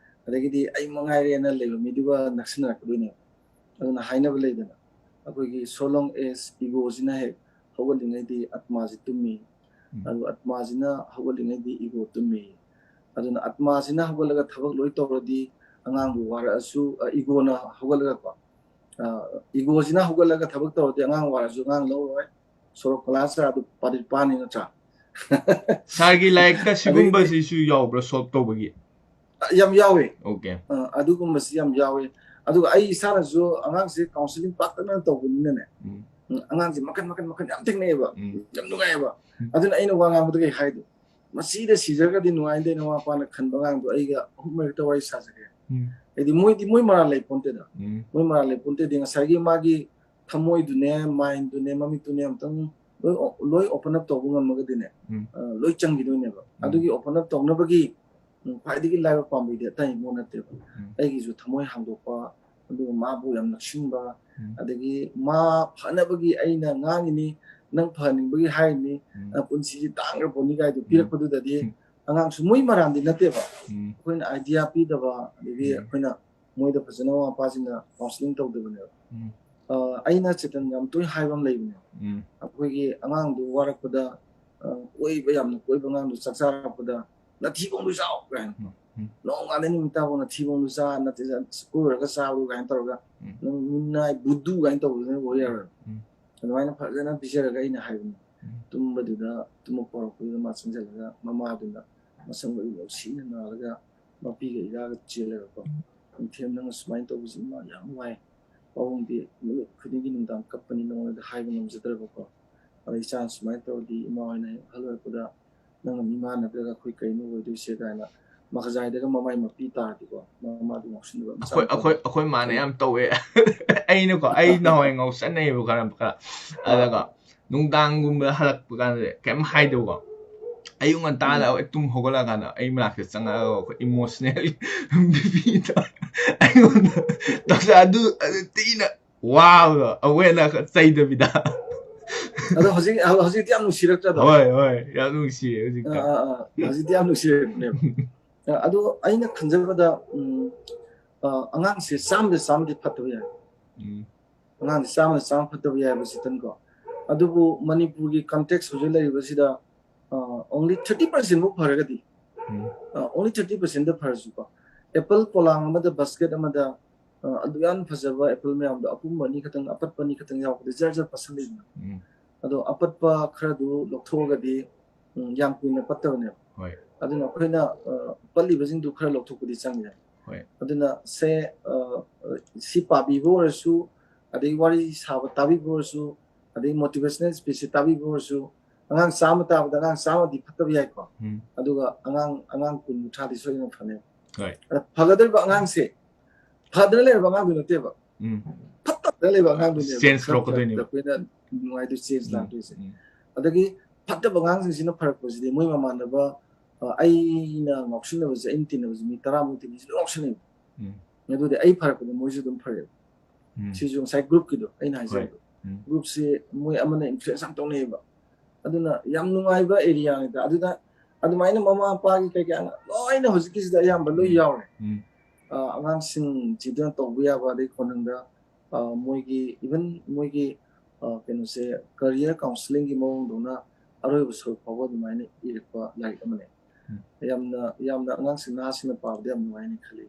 ꯑꯗꯒꯤꯗꯤ ꯑꯩ ꯃꯉꯥꯏꯔꯦꯅ ꯂꯩꯕ ꯃꯤꯗꯨꯒ ꯅꯛꯁꯤꯟꯅꯔꯛꯀꯗꯣꯏꯅꯦꯕ꯫ ꯑꯗꯨꯅ ꯍꯥꯏꯅꯕ ꯂꯩꯗꯅ, ꯑꯩꯈꯣꯏꯒꯤ "So long as ego-ꯁꯤꯅ ꯍꯦꯛ ꯍꯧꯒꯠꯂꯤꯉꯩꯗꯤ ꯑꯥꯇꯃꯥꯁꯤ ꯇꯨꯝꯃꯤ, ꯎꯝ, ꯑꯗꯨ ꯑꯥꯇꯃꯥꯁꯤꯅ ꯍꯧꯒꯠꯂꯤꯉꯩꯗꯤ ego ꯇꯨꯝꯃꯤ"꯫ ꯑꯗꯨꯅ ꯑꯥꯇꯃꯥꯁꯤꯅ ꯍꯧꯒꯠꯂꯒ ꯊꯕꯛ ꯂꯣꯏ ꯇꯧꯔꯗꯤ ꯑꯉꯥꯡꯕꯨ ꯋꯥꯔꯛꯑꯁꯨ, ꯑ, ego-ꯅ ꯍꯧꯒꯠꯂꯒꯀꯣ, ꯑ, ego-ꯁꯤꯅ ꯍꯧꯒꯠꯂꯒ ꯊꯕꯛ ꯇꯧꯔꯗꯤ ꯑꯉꯥꯡ ꯋꯥꯔꯁꯨ ꯑꯉꯥꯡ ꯂꯧꯔꯣꯏ, ꯁꯣꯔꯣꯛ ꯀꯣꯂꯥꯁ ꯆꯥꯗꯨ ꯄꯥꯗꯤ ꯄꯥꯅꯤ ꯅꯠꯇ꯭ꯔꯥ? ꯁꯥꯔꯒꯤ ꯂꯥꯏꯔꯤꯛꯇ ꯑꯗꯒꯤꯗꯤ ꯁꯤꯒꯨꯝꯕꯁꯤꯁꯨ ꯌꯥꯎꯕ꯭ꯔꯥ ꯁꯣꯜꯕ ꯇꯧꯕꯒꯤ? ꯌꯥꯝ ꯌꯥꯎꯋꯦ꯫ ꯑꯣꯀꯦ꯫ ꯑ, ꯑꯗꯨꯒꯨꯝꯕꯁꯤ ꯌꯥꯝ ꯌꯥꯎꯋꯦ꯫ ꯑꯗꯨꯒ ꯑꯩ ꯏꯁꯥꯅꯁꯨ ꯑꯉꯥꯡꯁꯦ counselling ꯄꯥꯛꯇꯛꯅꯅ ꯇꯧꯕꯅꯤꯅꯅꯦ, ꯎꯝ, ꯎꯝ, ꯑꯉꯥꯡꯁꯦ ꯃꯈꯟ ꯃꯈꯟ ꯃꯈꯟ ꯌꯥꯝ ꯊꯦꯡꯅꯩꯑꯕ꯫ ꯎꯝ, ꯌꯥꯝ ꯅꯨꯡꯉꯥꯏꯑꯕ꯫ ꯎꯝ, ꯑꯗꯨꯅ ꯑꯩꯅ ꯋꯥ ꯉꯥꯡꯕꯗ ꯀꯩ ꯍꯥꯏꯗꯣ? "ꯃꯁꯤꯗ ꯁꯤꯖꯈ꯭ꯔꯗꯤ ꯅꯨꯡꯉꯥꯏꯅꯤꯗ" ꯃꯃꯥ ꯃꯄꯥꯅ ꯈꯟꯕ ꯑꯉꯥꯡꯗꯣ ꯑꯩꯒ ꯑꯍꯨꯝ ꯃꯔꯤꯇ ꯋꯥꯔꯤ ꯁꯥꯖꯒꯦ꯫ ꯎꯝ, ꯍꯥꯏꯗꯤ ꯃꯣꯏꯗꯤ, ꯃꯣꯏ ꯃꯔꯥꯜ ꯂꯩ ꯄꯣꯟꯇꯦꯗ꯫ ꯎꯝ, ꯃꯣꯏ ꯃꯔꯥꯜ ꯂꯩ ꯄꯣꯟꯇꯦꯗꯤ ꯉꯁꯥꯏꯒꯤ ꯃꯥꯒꯤ ꯊꯃꯣꯏꯗꯨꯅꯦ, mind-ꯗꯨꯅꯦ, ꯃꯃꯤꯠꯇꯨꯅꯦ ꯑꯝꯇꯪ ꯂꯣꯏ, ꯂꯣꯏ open up ꯇꯧꯕ ꯉꯝꯃꯒꯗꯤꯅꯦ, ꯎꯝ, ꯑ, ꯂꯣꯏ ꯆꯪꯈꯤꯗꯣꯏꯅꯦꯕ꯫ ꯎꯝ, ꯑꯗꯨꯒꯤ open up ꯇꯧꯅꯕꯒꯤ, ꯎꯝ, ꯈ꯭ꯋꯥꯏꯗꯒꯤ ꯂꯥꯏꯕ ꯄꯥꯝꯕꯩꯗꯤ ꯑꯇꯩ ꯏꯃꯣ ꯅꯠꯇꯦꯕ꯫ ꯎꯝ, ꯑꯩꯒꯤꯁꯨ ꯊꯃꯣꯏ ꯍꯥꯡꯗꯣꯛꯄ, ꯑꯗꯨꯒ ꯃꯥꯕꯨ ꯌꯥꯝ ꯅꯛꯁꯤꯟꯕ, ꯎꯝ, ꯑꯗꯒꯤ ꯃꯥ ꯐꯅꯕꯒꯤ ꯑꯩꯅ ꯉꯥꯡꯉꯤꯅꯤ, ꯅꯪ ꯐꯍꯟꯅꯤꯡꯕꯒꯤ ꯍꯥꯏꯔꯤꯅꯤ, ꯎꯝ, ꯑ, ꯄꯨꯟꯁꯤꯁꯤ ꯇꯥꯡꯈ꯭ꯔ ꯄꯣꯠꯅꯤ ꯀꯥꯏꯗꯣ ꯎꯝ, ꯄꯤꯔꯛꯄꯗꯨꯗꯗꯤ ꯎꯝ, ꯑꯉꯥꯡꯁꯨ ꯃꯣꯏ ꯃꯔꯥꯟꯗꯤ ꯅꯠꯇꯦꯕ꯫ ꯎꯝ, ꯑꯩꯈꯣꯏꯅ idea ꯄꯤꯗꯕ, ꯑꯗꯒꯤ ꯎꯝ, ꯑꯩꯈꯣꯏꯅ ꯃꯣꯏꯗ ꯐꯖꯅ ꯃꯃꯥ ꯃꯄꯥꯁꯤꯡꯅ counselling ꯇꯧꯗꯕꯅꯦꯕ꯫ ꯎꯝ, ꯑ, ꯑꯩꯅ ꯆꯦꯇꯟ ꯌꯥꯝ ꯇꯣꯏꯅ ꯍꯥꯏꯕ ꯑꯃ ꯂꯩꯕꯅꯦ꯫ ꯎꯝ ꯑꯩꯈꯣꯏꯒꯤ ꯑꯉꯥꯡꯗꯨ ꯋꯥꯔꯛꯄꯗ, ꯑ, ꯀꯣꯏꯕ ꯌꯥꯝꯅ ꯀꯣꯏꯕ ꯑꯉꯥꯡꯗꯨ ꯆꯥꯛ ꯆꯥꯔꯛꯄꯗ "ꯅꯊꯤꯕꯣꯡꯗꯨ ꯆꯥꯎ" ꯀꯥꯏꯅ, ꯎꯝ "ꯅꯣꯡꯉꯥꯜꯂꯦ ꯅꯨꯃꯤꯠ ꯇꯥꯕꯧ ꯅꯊꯤꯕꯣꯡꯗꯨ ꯆꯥ, ꯅꯠꯇꯦ, ꯀꯣꯏꯔꯨꯔꯒ ꯆꯥꯕꯗꯨ" ꯀꯥꯏꯅ ꯇꯧꯔꯒ, ꯎꯝ "ꯅꯪ ꯃꯤꯅꯥꯏ ꯕꯨꯗꯨ" ꯀꯥꯏꯅ ꯇꯧꯕꯗꯨꯅ ꯑꯣꯏ ꯌꯥꯔꯣꯏ꯫ ꯎꯝ ꯑꯗꯨꯃꯥꯏꯅ ꯐꯖꯅ ꯄꯤꯖꯔꯒ ꯑꯩꯅ ꯍꯥꯏꯕꯅꯤ, ꯎꯝ ꯇꯨꯝꯕꯗꯨꯗ ꯇꯨꯝꯃꯛꯄ ꯍꯧꯔꯛꯄꯗꯨꯗ ꯃꯥ ꯆꯪꯁꯤꯜꯂꯒ ꯃꯃꯥꯗꯨꯅ ꯃꯁꯝꯒ ꯅꯨꯡꯁꯤꯅ ꯅꯥꯜꯂꯒ ꯃꯄꯤꯒ ꯏꯔꯥꯒ ꯆꯦꯜꯂꯒꯀꯣ, "ꯅꯤꯡꯊꯦꯝ, ꯅꯪ ꯑꯁꯨꯃꯥꯏꯅ ꯇꯧꯕꯁꯤ ꯏꯃꯥ ꯌꯥꯝ ꯋꯥꯏ, ꯄꯥꯕꯨꯡꯗꯤ ꯅꯨꯃꯤꯠ ꯈꯨꯗꯤꯡꯒꯤ ꯅꯨꯡꯗꯥꯡ ꯀꯞꯄꯅꯤ, ꯅꯉꯣꯟꯗ ꯍꯥꯏꯕ ꯉꯝꯖꯗ꯭ꯔꯕꯀꯣ, ꯑꯗꯩ ꯏꯆꯥꯅ ꯁꯨꯃꯥꯏꯅ ꯇꯧꯔꯗꯤ ꯏꯃꯥ ꯍꯣꯏꯅ ꯍꯦꯛ ꯑꯍꯜ ꯑꯣꯏꯔꯛꯄꯗ ꯅꯪꯅ ꯃꯤꯃꯥꯟꯅꯗ꯭ꯔꯒ ꯑꯩꯈꯣꯏ ꯀꯩꯅꯣ ꯑꯣꯏꯗꯣꯏꯁꯦ" ꯀꯥꯏꯅ ꯃꯈꯖꯥꯏꯗꯒ ꯃꯃꯥꯏ ꯃꯄꯤ ꯇꯥꯔꯗꯤꯀꯣ, ꯃꯃꯥꯗꯨ ꯉꯥꯎꯁꯤꯟꯅꯕ ꯃꯆꯥ ꯑꯩꯈꯣꯏ ꯅꯨꯄꯥꯗꯣ꯫ ꯑꯩꯈꯣꯏ ꯑꯩꯈꯣꯏ ꯃꯥꯅ ꯌꯥꯝ ꯇꯧꯋꯦ꯫ ꯑꯩꯅꯀꯣ, ꯑꯩ ꯅꯍꯥꯟꯋꯥꯏ ꯉꯥꯎꯁꯟꯅꯩꯕ ꯈꯔ ꯈꯔ꯫ ꯑꯗꯨꯒ ꯅꯨꯡꯗꯥꯡꯒꯨꯝꯕ ꯍꯜꯂꯛꯄ ꯀꯥꯟꯗꯗꯤ ꯀꯩꯝ ꯍꯥꯏꯗꯕꯀꯣ꯫ ꯑꯌꯨꯛ ꯉꯟꯇꯥꯗ ꯎꯝ꯫ ꯑꯩ ꯇꯨꯝ ꯍꯧꯒꯠꯂꯛꯀꯥꯟꯗ ꯑꯩ ꯃꯅꯥꯛꯇ ꯆꯪꯉꯛꯑꯒ ꯑꯩꯈꯣꯏ emotional ꯕꯤꯄꯤꯗ ꯑꯩꯉꯣꯟꯗ ꯇꯧꯁ-, ꯑꯗꯨ ꯑꯗꯨ ꯊꯤꯅ ꯋꯥꯕꯗꯣ, ꯑꯩꯈꯣꯏꯅ ꯆꯩꯗꯕꯤꯗ꯫ ꯑꯗꯣ ꯍꯧꯖꯤꯛ ꯍꯧꯖꯤꯛꯇꯤ ꯌꯥꯝ ꯅꯨꯡꯁꯤꯔꯛꯇ꯭ꯔꯗꯣ? ꯍꯣꯏ ꯍꯣꯏ, ꯌꯥꯝ ꯅꯨꯡꯁꯤꯌꯦ ꯍꯧꯖꯤꯛꯇ꯫ ꯑꯥ, ꯑꯥ, ꯑꯥ꯫ ꯍꯧꯖꯤꯛꯇꯤ ꯌꯥꯝ ꯅꯨꯡꯁꯤꯔꯛꯄꯅꯦꯕ꯫ ꯑ, ꯑꯗꯣ ꯑꯩꯅ ꯈꯟꯖꯕꯗ, ꯎꯝ, ꯑ, ꯑꯉꯥꯡꯁꯦ ꯆꯥꯝꯃꯗ ꯆꯥꯝꯃꯗꯤ ꯐꯠꯇꯕ ꯌꯥꯏ꯫ ꯎꯝ ꯑꯉꯥꯡꯁꯦ ꯆꯥꯝꯃꯗ ꯆꯥꯝꯃ ꯐꯠꯇꯕ ꯌꯥꯏ ꯍꯥꯏꯕ ꯆꯦꯇꯟꯀꯣ꯫ ꯑꯗꯨꯕꯨ ꯃꯅꯤꯄꯨꯔꯒꯤ context ꯍꯧꯖꯤꯛ ꯂꯩꯔꯤꯕꯁꯤꯗ, ꯑ, only thirty percent ꯐꯥꯎ ꯐꯔꯒꯗꯤ, ꯎꯝ ꯑ, only thirty percent ꯐꯔꯁꯨꯀꯣ, apple ꯄꯣꯂꯥꯡ ꯑꯃꯗ, basket ꯑꯃꯗ, ꯑ, ꯑꯗꯨ ꯌꯥꯝ ꯐꯖꯕ apple ꯃꯌꯥꯝꯗꯣ ꯑꯄꯨꯝꯕ ꯑꯅꯤ ꯈꯛꯇꯪ, ꯑꯄꯠꯄ ꯑꯅꯤ ꯈꯛꯇꯪ ꯌꯥꯎꯕꯗꯤ ꯖꯔ ꯖꯔ ꯄꯠꯁꯟꯂꯤꯗꯅ꯫ ꯎꯝ ꯑꯗꯣ ꯑꯄꯠꯄ ꯈꯔꯗꯨ ꯂꯧꯊꯣꯛꯑꯒꯗꯤ, ꯎꯝ, ꯌꯥꯝ ꯀꯨꯏꯅ ꯄꯠꯇꯕꯅꯦꯕ꯫ ꯍꯣꯏ ꯑꯗꯨꯅ ꯑꯩꯈꯣꯏꯅ, ꯑ, ꯄꯠꯂꯤꯕꯁꯤꯡꯗꯨ ꯈꯔ ꯂꯧꯊꯣꯛꯄꯗꯤ ꯆꯪꯉꯦ꯫ ꯍꯣꯏ ꯑꯗꯨꯅ ꯁꯦ, ꯑ, ꯁꯤ ꯄꯥꯕꯤꯕ ꯑꯣꯏꯔꯁꯨ, ꯑꯗꯩ ꯋꯥꯔꯤ ꯁꯥꯕ ꯇꯥꯕꯤꯕ ꯑꯣꯏꯔꯁꯨ, ꯑꯗꯩ motivational speechꯁꯦ ꯇꯥꯕꯤꯕ ꯑꯣꯏꯔꯁꯨ, ꯑꯉꯥꯡ ꯆꯥꯝꯃ ꯇꯥꯕꯗ ꯑꯉꯥꯡ ꯆꯥꯝꯃꯗꯤ ꯐꯠꯇꯕ ꯌꯥꯏꯀꯣ꯫ ꯎꯝ ꯑꯗꯨꯒ ꯑꯉꯥꯡ, ꯑꯉꯥꯡ ꯀꯨꯟ ꯀꯨꯟꯊ꯭ꯔꯥꯗꯤ ꯁꯣꯏꯗꯅ ꯐꯅꯦꯕ꯫ ꯍꯣꯏ ꯑꯗ ꯐꯒꯗꯧꯔꯤꯕ ꯑꯉꯥꯡꯁꯦ ꯐꯗꯅ ꯂꯩꯔꯕ ꯑꯉꯥꯡꯗꯨ ꯅꯠꯇꯦꯕ, ꯎꯝ ꯐꯠꯇꯕꯗ ꯂꯩꯕ ꯑꯉꯥꯡꯗꯨꯅꯦꯕ Change ꯈꯔ ꯂꯥꯛꯀꯗꯣꯏꯅꯦꯕ꯫ ꯐꯔꯛꯄꯗ ꯑꯩꯈꯣꯏꯅ ꯅꯨꯡꯉꯥꯏꯗꯣꯏ, change ꯎꯝ ꯂꯥꯛꯇꯣꯏꯁꯦ꯫ ꯎꯝ ꯑꯗꯒꯤ ꯐꯠꯇꯕ ꯑꯉꯥꯡꯁꯤꯡꯁꯤꯅ ꯐꯔꯛꯄꯁꯤꯗꯤ ꯃꯣꯏ ꯃꯃꯥꯟꯅꯕ, ꯑ, ꯑꯩꯅ ꯉꯥꯎꯁꯤꯟꯅꯕꯁꯦ, ꯑꯩꯅ ꯇꯤꯟꯅꯕꯁꯦ ꯃꯤ ꯇꯔꯥꯃꯨꯛꯇꯤ ꯃꯤꯁꯤ ꯂꯣꯏ ꯉꯥꯎꯁꯤꯟꯅꯩꯕ꯫ ꯎꯝ ꯑꯗꯨꯗꯤ ꯑꯩ ꯐꯔꯛꯄꯗ ꯃꯣꯏꯁꯨ ꯑꯗꯨꯝ ꯐꯔꯛꯑꯦꯕ꯫ ꯎꯝ ꯁꯤꯁꯨ ꯉꯁꯥꯏ groupꯀꯤꯗꯣ ꯑꯩꯅ ꯍꯣꯏ ꯍꯥꯏꯖꯕꯗꯣ, ꯎꯝ groupꯁꯦ ꯃꯣꯏ ꯑꯃꯅ influence ꯌꯥꯝ ꯇꯧꯅꯩꯌꯦꯕ꯫ ꯑꯗꯨꯅ ꯌꯥꯝ ꯅꯨꯡꯉꯥꯏꯕ areaꯅꯤꯗ꯫ ꯑꯗꯨꯗ ꯑꯗꯨꯃꯥꯏꯅ ꯃꯃꯥ ꯃꯄꯥꯒꯤ ꯀꯩ ꯀꯩ ꯑꯉꯥꯡ ꯂꯣꯏꯅ ꯍꯧꯖꯤꯛꯀꯤꯁꯤꯗ ꯑꯌꯥꯝꯕ ꯂꯣꯏ ꯎꯝ ꯌꯥꯎꯔꯦ꯫ ꯎꯝ ꯑ, ꯑꯉꯥꯡꯁꯤꯡꯁꯤꯗ ꯇꯧꯕ ꯌꯥꯕ, ꯑꯗꯩ ꯈꯨꯡꯒꯪꯗ ꯑ, ꯃꯣꯏꯒꯤ, even ꯃꯣꯏꯒꯤ, ꯑ, ꯀꯩꯅꯣꯁꯦ, career counselling ꯒꯤ ꯃꯑꯣꯡꯗꯧꯅ ꯑꯔꯣꯏꯕ ꯁꯔꯨꯛ ꯐꯥꯎꯕ ꯑꯗꯨꯃꯥꯏꯅ ꯏꯔꯛꯄ ꯂꯥꯏꯔꯤꯛ ꯑꯃꯅꯦ꯫ ꯎꯝ꯫ ꯌꯥꯝꯅ, ꯌꯥꯝꯅ ꯑꯉꯥꯡꯁꯤꯡ, ꯅꯍꯥꯁꯤꯡꯅ ꯄꯥꯕꯗ ꯌꯥꯝ ꯅꯨꯡꯉꯥꯏꯅꯤ ꯈꯜꯂꯤ꯫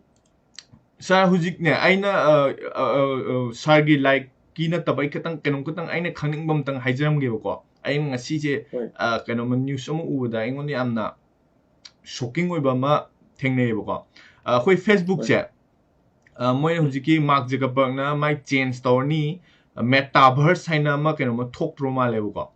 ꯁꯥꯔ, ꯍꯧꯖꯤꯛꯅꯦ, ꯑꯩꯅ, ꯑ, ꯑ, ꯑ, ꯑ, ꯁꯥꯔꯒꯤ ꯂꯥꯏꯔꯤꯛꯀꯤ ꯅꯠꯇꯕ ꯑꯩ ꯈꯤꯇꯪ, ꯀꯩꯅꯣꯝ ꯈꯤꯇꯪ ꯑꯩꯅ ꯈꯪꯅꯤꯡꯕ ꯑꯝꯇꯪ ꯍꯥꯏꯖꯔꯝꯒꯦꯕꯀꯣ꯫ ꯑꯩꯅ ꯉꯁꯤꯁꯦ, ꯍꯣꯏ꯫ ꯑ, ꯀꯩꯅꯣꯝꯃ news ꯑꯃ ꯎꯕꯗ ꯑꯩꯉꯣꯟꯗ ꯌꯥꯝꯅ shocking ꯑꯣꯏꯕ ꯑꯃ ꯊꯦꯡꯅꯩꯌꯦꯕꯀꯣ꯫ ꯑ, ꯑꯩꯈꯣꯏ Facebook ꯁꯦ, ꯑ, ꯃꯣꯏꯅ ꯍꯧꯖꯤꯛꯀꯤ Mark Zuckerberg ꯅ ꯃꯥꯏ change ꯇꯧꯔꯅꯤ, Metaverse ꯍꯥꯏꯅ ꯑꯃ ꯀꯩꯅꯣꯝꯃ ꯊꯣꯛꯇ꯭ꯔꯣ ꯃꯥꯜꯂꯦꯕꯀꯣ꯫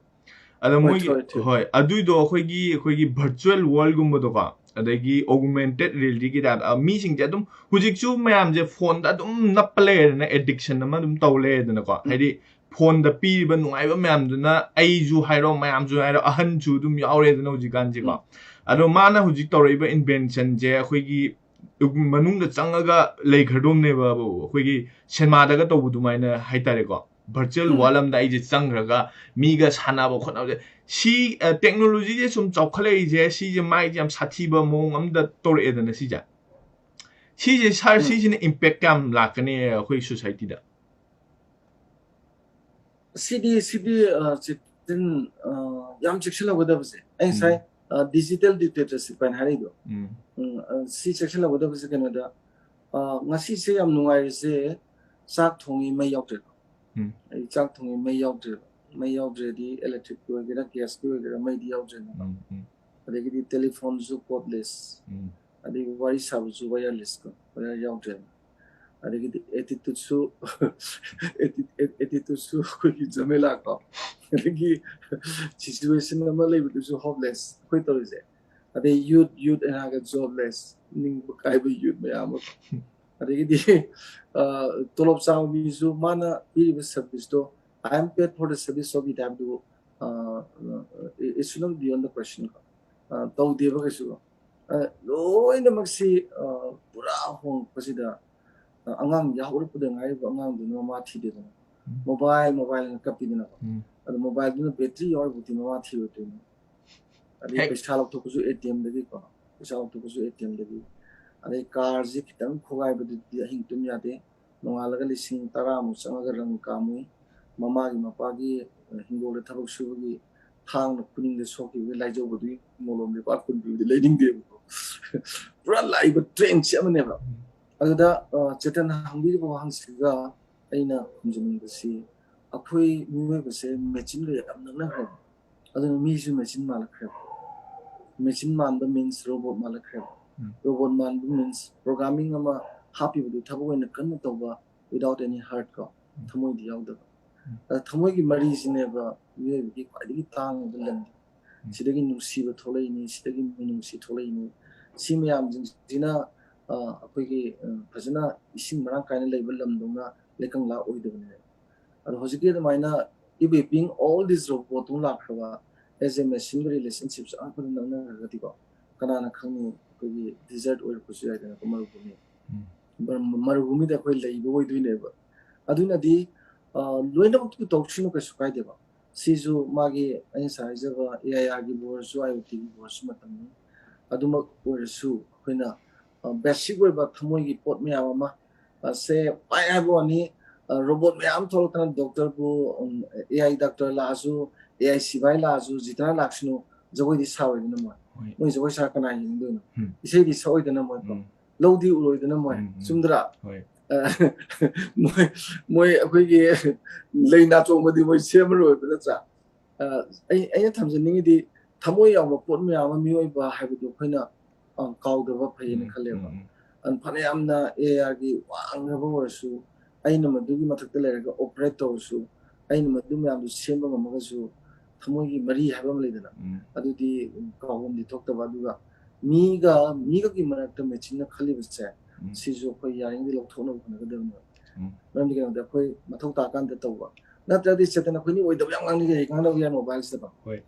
ꯑꯗ ꯍꯣꯏ, ꯃꯣꯏꯒꯤ, ꯊꯣꯛꯑꯦ, ꯊꯣꯛꯑꯦ꯫ ꯍꯣꯏ, ꯑꯗꯨꯏꯗꯣ ꯑꯩꯈꯣꯏꯒꯤ, ꯑꯩꯈꯣꯏꯒꯤ virtual world ꯒꯨꯝꯕꯗꯣꯀꯣ, ꯑꯗꯒꯤ augmented reality ꯒꯤ type, ꯑ, ꯃꯤꯁꯤꯡꯁꯦ ꯑꯗꯨꯝ ꯍꯧꯖꯤꯛꯁꯨ ꯃꯌꯥꯝꯁꯦ phone ꯗ ꯑꯗꯨꯝ ꯅꯞꯄ ꯂꯩꯔꯦꯗꯅ, addiction ꯑꯃ ꯑꯗꯨꯝ ꯇꯧ ꯂꯩꯔꯦꯗꯅꯀꯣ꯫ ꯎꯝ꯫ ꯍꯥꯏꯗꯤ phone ꯗ ꯄꯤꯔꯤꯕ ꯅꯨꯡꯉꯥꯏꯕ ꯃꯌꯥꯝꯗꯨꯅ ꯑꯩꯁꯨ ꯍꯥꯏꯔꯣ, ꯃꯌꯥꯝꯁꯨ ꯍꯥꯏꯔꯣ, ꯑꯍꯟꯁꯨ ꯑꯗꯨꯝ ꯌꯥꯎꯔꯦꯗꯅ ꯍꯧꯖꯤꯛꯀꯥꯟꯁꯦꯀꯣ꯫ ꯎꯝ꯫ ꯑꯗꯣ ꯃꯥꯅ ꯍꯧꯖꯤꯛ ꯇꯧꯔꯛꯏꯕ invention ꯁꯦ ꯑꯩꯈꯣꯏꯒꯤ ꯃꯅꯨꯡꯗ ꯆꯪꯉꯒ ꯂꯩꯈ꯭ꯔꯗꯣꯝꯅꯦꯕ, ꯑꯩꯈꯣꯏꯒꯤ ꯁꯤꯅꯦꯃꯥꯗꯒ ꯇꯧꯕ ꯑꯗꯨꯃꯥꯏꯅ ꯍꯥꯏꯇꯥꯔꯦꯀꯣ꯫ Virtual ꯎꯝ꯫ world ꯑꯝꯗ ꯑꯩꯁꯦ ꯆꯪꯈ꯭ꯔꯒ ꯃꯤꯒ ꯁꯥꯟꯅꯕ ꯈꯣꯠꯅꯕꯁꯦ, ꯁꯤ, ꯑ, technology ꯁꯦ ꯁꯨꯝ ꯆꯥꯎꯈꯠꯂꯛꯏꯁꯦ, ꯁꯤꯁꯦ ꯃꯥꯏꯁꯦ ꯌꯥꯝ ꯁꯥꯊꯤꯕ ꯃꯑꯣꯡ ꯑꯝꯗ ꯇꯧꯔꯛꯑꯦꯗꯅ ꯁꯤꯁꯦ꯫ ꯁꯤꯁꯦ, ꯁꯥꯔ, ꯎꯝ꯫ ꯁꯤꯁꯤꯅ impact ꯀꯌꯥꯝ ꯂꯥꯛꯀꯅꯤ ꯑꯩꯈꯣꯏ society ꯗ? ꯁꯤꯗꯤ, ꯁꯤꯗꯤ, ꯑ, ꯆꯦꯇꯟ, ꯑ, ꯌꯥꯝ ꯆꯦꯛꯁꯤꯜꯍꯧꯒꯗꯕꯁꯦ꯫ ꯑꯩ ꯉꯁꯥꯏ, ꯎꯝ꯫ ꯑ, digital dictatorship ꯍꯥꯏꯅ ꯍꯥꯏꯔꯤꯗꯣ꯫ ꯎꯝ꯫ ꯎꯝ, ꯑ, ꯁꯤ ꯆꯦꯛꯁꯤꯜꯍꯧꯒꯗꯕꯁꯦ ꯀꯩꯅꯣꯗ, ꯑ, ꯉꯁꯤꯁꯦ ꯌꯥꯝ ꯅꯨꯡꯉꯥꯏꯔꯤꯁꯦ ꯆꯥꯛ ꯊꯣꯡꯉꯤ ꯃꯩ ꯌꯥꯎꯗ꯭ꯔꯦꯀꯣ꯫ ꯎꯝ꯫ ꯑꯩ ꯆꯥꯛ ꯊꯣꯡꯉꯤ ꯃꯩ ꯌꯥꯎꯗ꯭ꯔꯦꯕ꯫ ꯃꯩ ꯌꯥꯎꯗ꯭ꯔꯦꯗꯤ electric ꯀꯤ ꯑꯣꯏꯒꯦꯔꯥ, gas ꯀꯤ ꯑꯣꯏꯒꯦꯔꯥ, ꯃꯩꯗꯤ ꯌꯥꯎꯗ꯭ꯔꯦꯅꯀꯣ꯫ ꯎꯝ, ꯎꯝ, ꯑꯗꯒꯤꯗꯤ telephone ꯁꯨ cordless, ꯎꯝ, ꯑꯗꯒꯤ ꯋꯥꯔꯤ ꯁꯥꯕꯁꯨ wireless ꯀꯣ, wire ꯌꯥꯎꯗ꯭ꯔꯦꯅ꯫ ꯑꯗꯒꯤꯗꯤ attitude ꯁꯨ, atti-, attitude ꯁꯨ ꯑꯩꯈꯣꯏꯒꯤ ꯖꯃꯦꯂꯥ ꯀꯣ꯫ ꯑꯗꯒꯤ situation ꯑꯃ ꯂꯩꯕꯗꯨꯁꯨ hopeless ꯑꯩꯈꯣꯏ ꯇꯧꯔꯤꯁꯦ꯫ ꯑꯗꯩ youth, youth ꯍꯥꯏꯔꯒ jobless, ꯅꯤꯡꯕ ꯀꯥꯏꯕ youth ꯃꯌꯥꯝ ꯑꯃ꯫ ꯑꯗꯒꯤꯗꯤ, ꯑ, ꯇꯣꯂꯣꯞ ꯆꯥꯕ ꯃꯤꯁꯨ ꯃꯥꯅ ꯄꯤꯔꯤꯕ service to, "I am paid for the service of it" ꯍꯥꯏꯕꯗꯨ, ꯑ, it's not beyond the question ꯀꯣ꯫ ꯑ, ꯇꯧꯗꯦꯕ ꯀꯩꯁꯨ꯫ ꯑ, ꯂꯣꯏꯅꯃꯛꯁꯤ, ꯑ, ꯄꯨꯔꯥ ꯍꯣꯡꯉꯛꯄꯁꯤꯗ, ꯑ, ꯑꯉꯥꯡ ꯌꯥꯍꯧꯔꯛꯄꯗ ꯉꯥꯏꯔꯤꯕ ꯑꯉꯥꯡꯗꯨꯅ ꯃꯃꯥ ꯊꯤꯗꯦꯗꯅ꯫ ꯎꯝ꯫ Mobile, mobile ꯍꯥꯏꯅ ꯀꯞꯄꯤꯗꯅꯀꯣ꯫ ꯎꯝ꯫ ꯑꯗꯣ mobile ꯗꯨꯅ battery ꯌꯥꯎꯔꯤꯕꯨꯗꯤ ꯃꯃꯥ ꯊꯤꯔꯣꯏꯗꯣꯏꯅꯤ꯫ ꯑꯗꯩ ꯍꯦꯛ ꯄꯩꯁꯥ ꯂꯧꯊꯣꯛꯄꯁꯨ A T M ꯗꯒꯤꯀꯣ꯫ ꯄꯩꯁꯥ ꯂꯧꯊꯣꯛꯄꯁꯨ A T M ꯗꯒꯤ꯫ ꯑꯗꯩ car ꯁꯤ ꯈꯤꯇꯪ ꯈꯣꯒꯥꯏꯕꯗꯨꯗꯤ ꯑꯍꯤꯡ ꯇꯨꯝ ꯌꯥꯗꯦ꯫ ꯅꯣꯡꯉꯥꯜꯂꯒ ꯂꯤꯁꯤꯡ ꯇꯔꯥꯃꯨꯛ ꯆꯪꯉꯒ ꯔꯪ ꯀꯥꯝꯃꯨꯏ꯫ ꯃꯃꯥꯒꯤ ꯃꯄꯥꯒꯤ ꯍꯤꯡꯒꯣꯜꯗ ꯊꯕꯛ ꯁꯨꯕꯒꯤ ꯊꯥꯡꯅ ꯈꯨꯅꯤꯡꯗ ꯁꯣꯛꯈꯤꯕꯒꯤ ꯂꯥꯏꯖꯧꯕꯗꯨꯒꯤ ꯃꯣꯂꯣꯝ ꯂꯨꯄꯥ ꯀꯨꯟ ꯄꯤꯕꯗꯤ ꯂꯩꯅꯤꯡꯗꯦꯕꯀꯣ꯫ ꯄꯨꯔꯥ ꯂꯥꯛꯏꯕ ꯇ꯭ꯔꯦꯟꯁꯦ ꯑꯃꯅꯦꯕ꯫ ꯑꯗꯨꯗ ꯆꯦꯇꯟꯅ ꯍꯪꯕꯤꯔꯤꯕ ꯋꯥꯍꯪꯁꯤꯒ ꯑꯩꯅ ꯈꯨꯝꯖꯅꯤꯡꯕꯁꯤ, ꯑꯩꯈꯣꯏ ꯃꯤꯑꯣꯏꯕꯁꯦ ꯃꯦꯆꯤꯟꯒ ꯌꯥꯝ ꯅꯛꯅꯈ꯭ꯔꯦꯕ꯫ ꯑꯗꯨꯅ ꯃꯤꯁꯨ ꯃꯦꯆꯤꯟ ꯃꯥꯜꯂꯛꯈ꯭ꯔꯦꯕ꯫ ꯃꯦꯆꯤꯟ ꯃꯥꯟꯕ ꯃꯤꯟꯁ ꯔꯣꯕꯣꯠ ꯃꯥꯜꯂꯛꯈ꯭ꯔꯦꯕ꯫ ꯔꯣꯕꯣꯠ ꯃꯥꯟꯕ ꯃꯤꯟꯁ ꯄ꯭ꯔꯣꯒ꯭ꯔꯥꯃꯤꯡ ꯑꯃ ꯍꯥꯞꯄꯤꯕꯗꯨ ꯊꯕꯛ ꯑꯣꯏꯅ ꯀꯟꯅ ꯇꯧꯕ, without any heart ꯀꯣ, ꯊꯃꯣꯏꯗꯤ ꯌꯥꯎꯗꯕ꯫ ꯑꯗ ꯊꯃꯣꯏꯒꯤ ꯃꯔꯤꯁꯤꯅꯦꯕ ꯃꯤꯑꯣꯏꯕꯒꯤ ꯈ꯭ꯋꯥꯏꯗꯒꯤ ꯇꯥꯡꯉꯤꯕ ꯂꯟꯗꯤ꯫ ꯁꯤꯗꯒꯤ ꯅꯨꯡꯁꯤꯕ ꯊꯣꯛꯂꯛꯏꯅꯤ, ꯁꯤꯗꯒꯤ ꯃꯤꯅꯨꯡꯁꯤ ꯊꯣꯛꯂꯛꯏꯅꯤ꯫ ꯁꯤ ꯃꯌꯥꯝꯁꯤꯡꯁꯤꯅ ꯑꯩꯈꯣꯏꯒꯤ ꯐꯖꯅ ꯏꯁꯤꯡ ꯃꯔꯥꯡ ꯀꯥꯏꯅ ꯂꯩꯕ ꯂꯝꯗꯧꯅ ꯂꯩꯀꯪꯂꯥ ꯑꯣꯏꯗꯕꯅꯦꯕ꯫ ꯑꯗꯣ ꯍꯧꯖꯤꯛꯀꯤ ꯑꯗꯨꯃꯥꯏꯅ, if we bring all this robot ꯇꯧꯅ ꯂꯥꯛꯈ꯭ꯔꯕ, as a machine ꯒ relationship ꯁꯨ ꯌꯥꯝ ꯐꯖꯅ ꯅꯛꯅꯈ꯭ꯔꯒꯗꯤꯀꯣ, ꯀꯅꯥꯅ ꯈꯪꯅꯤ, ꯑꯩꯈꯣꯏꯒꯤ desert ꯑꯣꯏꯔꯛꯄꯁꯨ ꯌꯥꯏꯗꯅꯀꯣ, ꯃꯔꯨꯚꯨꯃꯤ꯫ ꯃꯔꯨꯚꯨꯃꯤꯗ ꯑꯩꯈꯣꯏ ꯂꯩꯕ ꯑꯣꯏꯗꯣꯏꯅꯦꯕ꯫ ꯑꯗꯨꯅꯗꯤ ꯂꯣꯏꯅꯃꯛꯇꯨ ꯇꯧꯁꯤꯅꯨ, ꯀꯩꯁꯨ ꯀꯥꯏꯗꯦꯕ꯫ ꯁꯤꯁꯨ ꯃꯥꯒꯤ ꯑꯩꯅ ꯉꯁꯥꯏ ꯍꯥꯏꯖꯕ ꯑꯦ ꯑꯥꯏ ꯑꯥꯔꯒꯤꯕꯨ ꯑꯣꯏꯔꯁꯨ, ꯑꯥꯏ ꯑꯣ ꯇꯤꯒꯤꯕꯨ ꯑꯣꯏꯔꯁꯨ ꯃꯇꯝꯅꯤ꯫ ꯑꯗꯨꯃꯛ ꯑꯣꯏꯔꯁꯨ ꯑꯩꯈꯣꯏꯅ basic ꯑꯣꯏꯕ ꯊꯃꯣꯏꯒꯤ ꯄꯣꯠ ꯃꯌꯥꯝ ꯑꯃ ꯁꯦ ꯄꯥꯏ ꯍꯥꯏꯕ ꯋꯥꯅꯤ꯫ ꯔꯣꯕꯣꯠ ꯃꯌꯥꯝ ꯊꯣꯛꯂꯛꯇꯅ ꯗꯣꯛꯇꯔꯕꯨ, ꯑꯦ ꯑꯥꯏ ꯗꯣꯛꯇꯔ ꯂꯥꯛꯑꯁꯨ, ꯑꯦ ꯑꯥꯏ ꯁꯤꯚꯥꯏ ꯂꯥꯛꯑꯁꯨ, ꯖꯤꯇꯅ ꯂꯥꯛꯁꯅꯨ, ꯖꯒꯣꯏꯗꯤ ꯁꯥꯔꯣꯏꯗꯅ ꯃꯣꯏ꯫ ꯃꯣꯏ ꯖꯒꯣꯏ ꯁꯥꯔ ꯀꯅꯥ ꯌꯦꯡꯗꯣꯏꯅꯣ? ꯏꯁꯩꯗꯤ ꯁꯛꯑꯣꯏꯗꯅ ꯃꯣꯏ꯫ ꯂꯧꯗꯤ ꯎꯔꯣꯏꯗꯅ ꯃꯣꯏ꯫ ꯆꯨꯝꯗ꯭ꯔꯥ? ꯃꯣꯏ, ꯃꯣꯏ ꯑꯩꯈꯣꯏꯒꯤ ꯂꯩ ꯅꯥꯆꯣꯡꯕꯗꯤ ꯃꯣꯏ ꯁꯦꯝꯃꯔꯣꯏꯕ, ꯅꯠꯇ꯭ꯔꯥ? ꯑꯩ, ꯑꯩꯅ ꯊꯝꯖꯅꯤꯡꯉꯤꯗꯤ, ꯊꯃꯣꯏ ꯌꯥꯎꯕ ꯄꯣꯠ ꯃꯌꯥꯝ ꯑꯃ ꯃꯤꯑꯣꯏꯕ ꯍꯥꯏꯕꯗꯨ ꯑꯩꯈꯣꯏꯅ ꯀꯥꯎꯗꯕ ꯐꯩꯌꯦꯅ ꯈꯜꯂꯦꯕ꯫ ꯑꯗꯨꯅ ꯐꯅꯌꯥꯝꯅ ꯑꯦ ꯑꯥꯏꯒꯤ ꯋꯥꯡꯈ꯭ꯔꯕ ꯑꯣꯏꯔꯁꯨ, ꯑꯩꯅ ꯃꯗꯨꯒꯤ ꯃꯊꯛꯇ ꯂꯩꯔꯒ operate ꯇꯧꯔꯁꯨ, ꯑꯩꯅ ꯃꯗꯨ ꯃꯌꯥꯝꯗꯨ ꯁꯦꯝꯕ ꯉꯝꯃꯒꯁꯨ, ꯊꯃꯣꯏꯒꯤ ꯃꯔꯤ ꯍꯥꯏꯕ ꯑꯃ ꯂꯩꯗꯅ, ꯑꯗꯨꯗꯤ ꯀꯥꯎꯐꯝꯗꯤ ꯊꯣꯛꯇꯕ꯫ ꯑꯗꯨꯒ ꯃꯤꯒ, ꯃꯤꯒꯒꯤ ꯃꯔꯛꯇ ꯃꯦꯆꯤꯟꯅ ꯈꯜꯂꯤꯕꯁꯦ, ꯁꯤꯁꯨ ꯑꯩꯈꯣꯏ ꯌꯥꯔꯤꯉꯩ ꯂꯧꯊꯣꯛꯅꯕ ꯍꯣꯠꯅꯒꯗꯕꯅꯦꯕ꯫ ꯃꯔꯝꯗꯤ ꯀꯩꯅꯣꯗ ꯑꯩꯈꯣꯏ ꯃꯊꯧ ꯇꯥꯀꯥꯟꯗ ꯇꯧꯕ ꯅꯠꯇ꯭ꯔꯗꯤ, ꯆꯦꯇꯟ, ꯑꯩꯈꯣꯏꯅꯤ ꯑꯣꯏꯗꯕ ꯌꯥꯝ ꯉꯥꯡꯅꯤꯡꯉꯦ, ꯉꯥꯡꯅꯕ ꯌꯥꯏ ꯃꯣꯕꯥꯏꯜꯁꯤꯗꯀꯣ꯫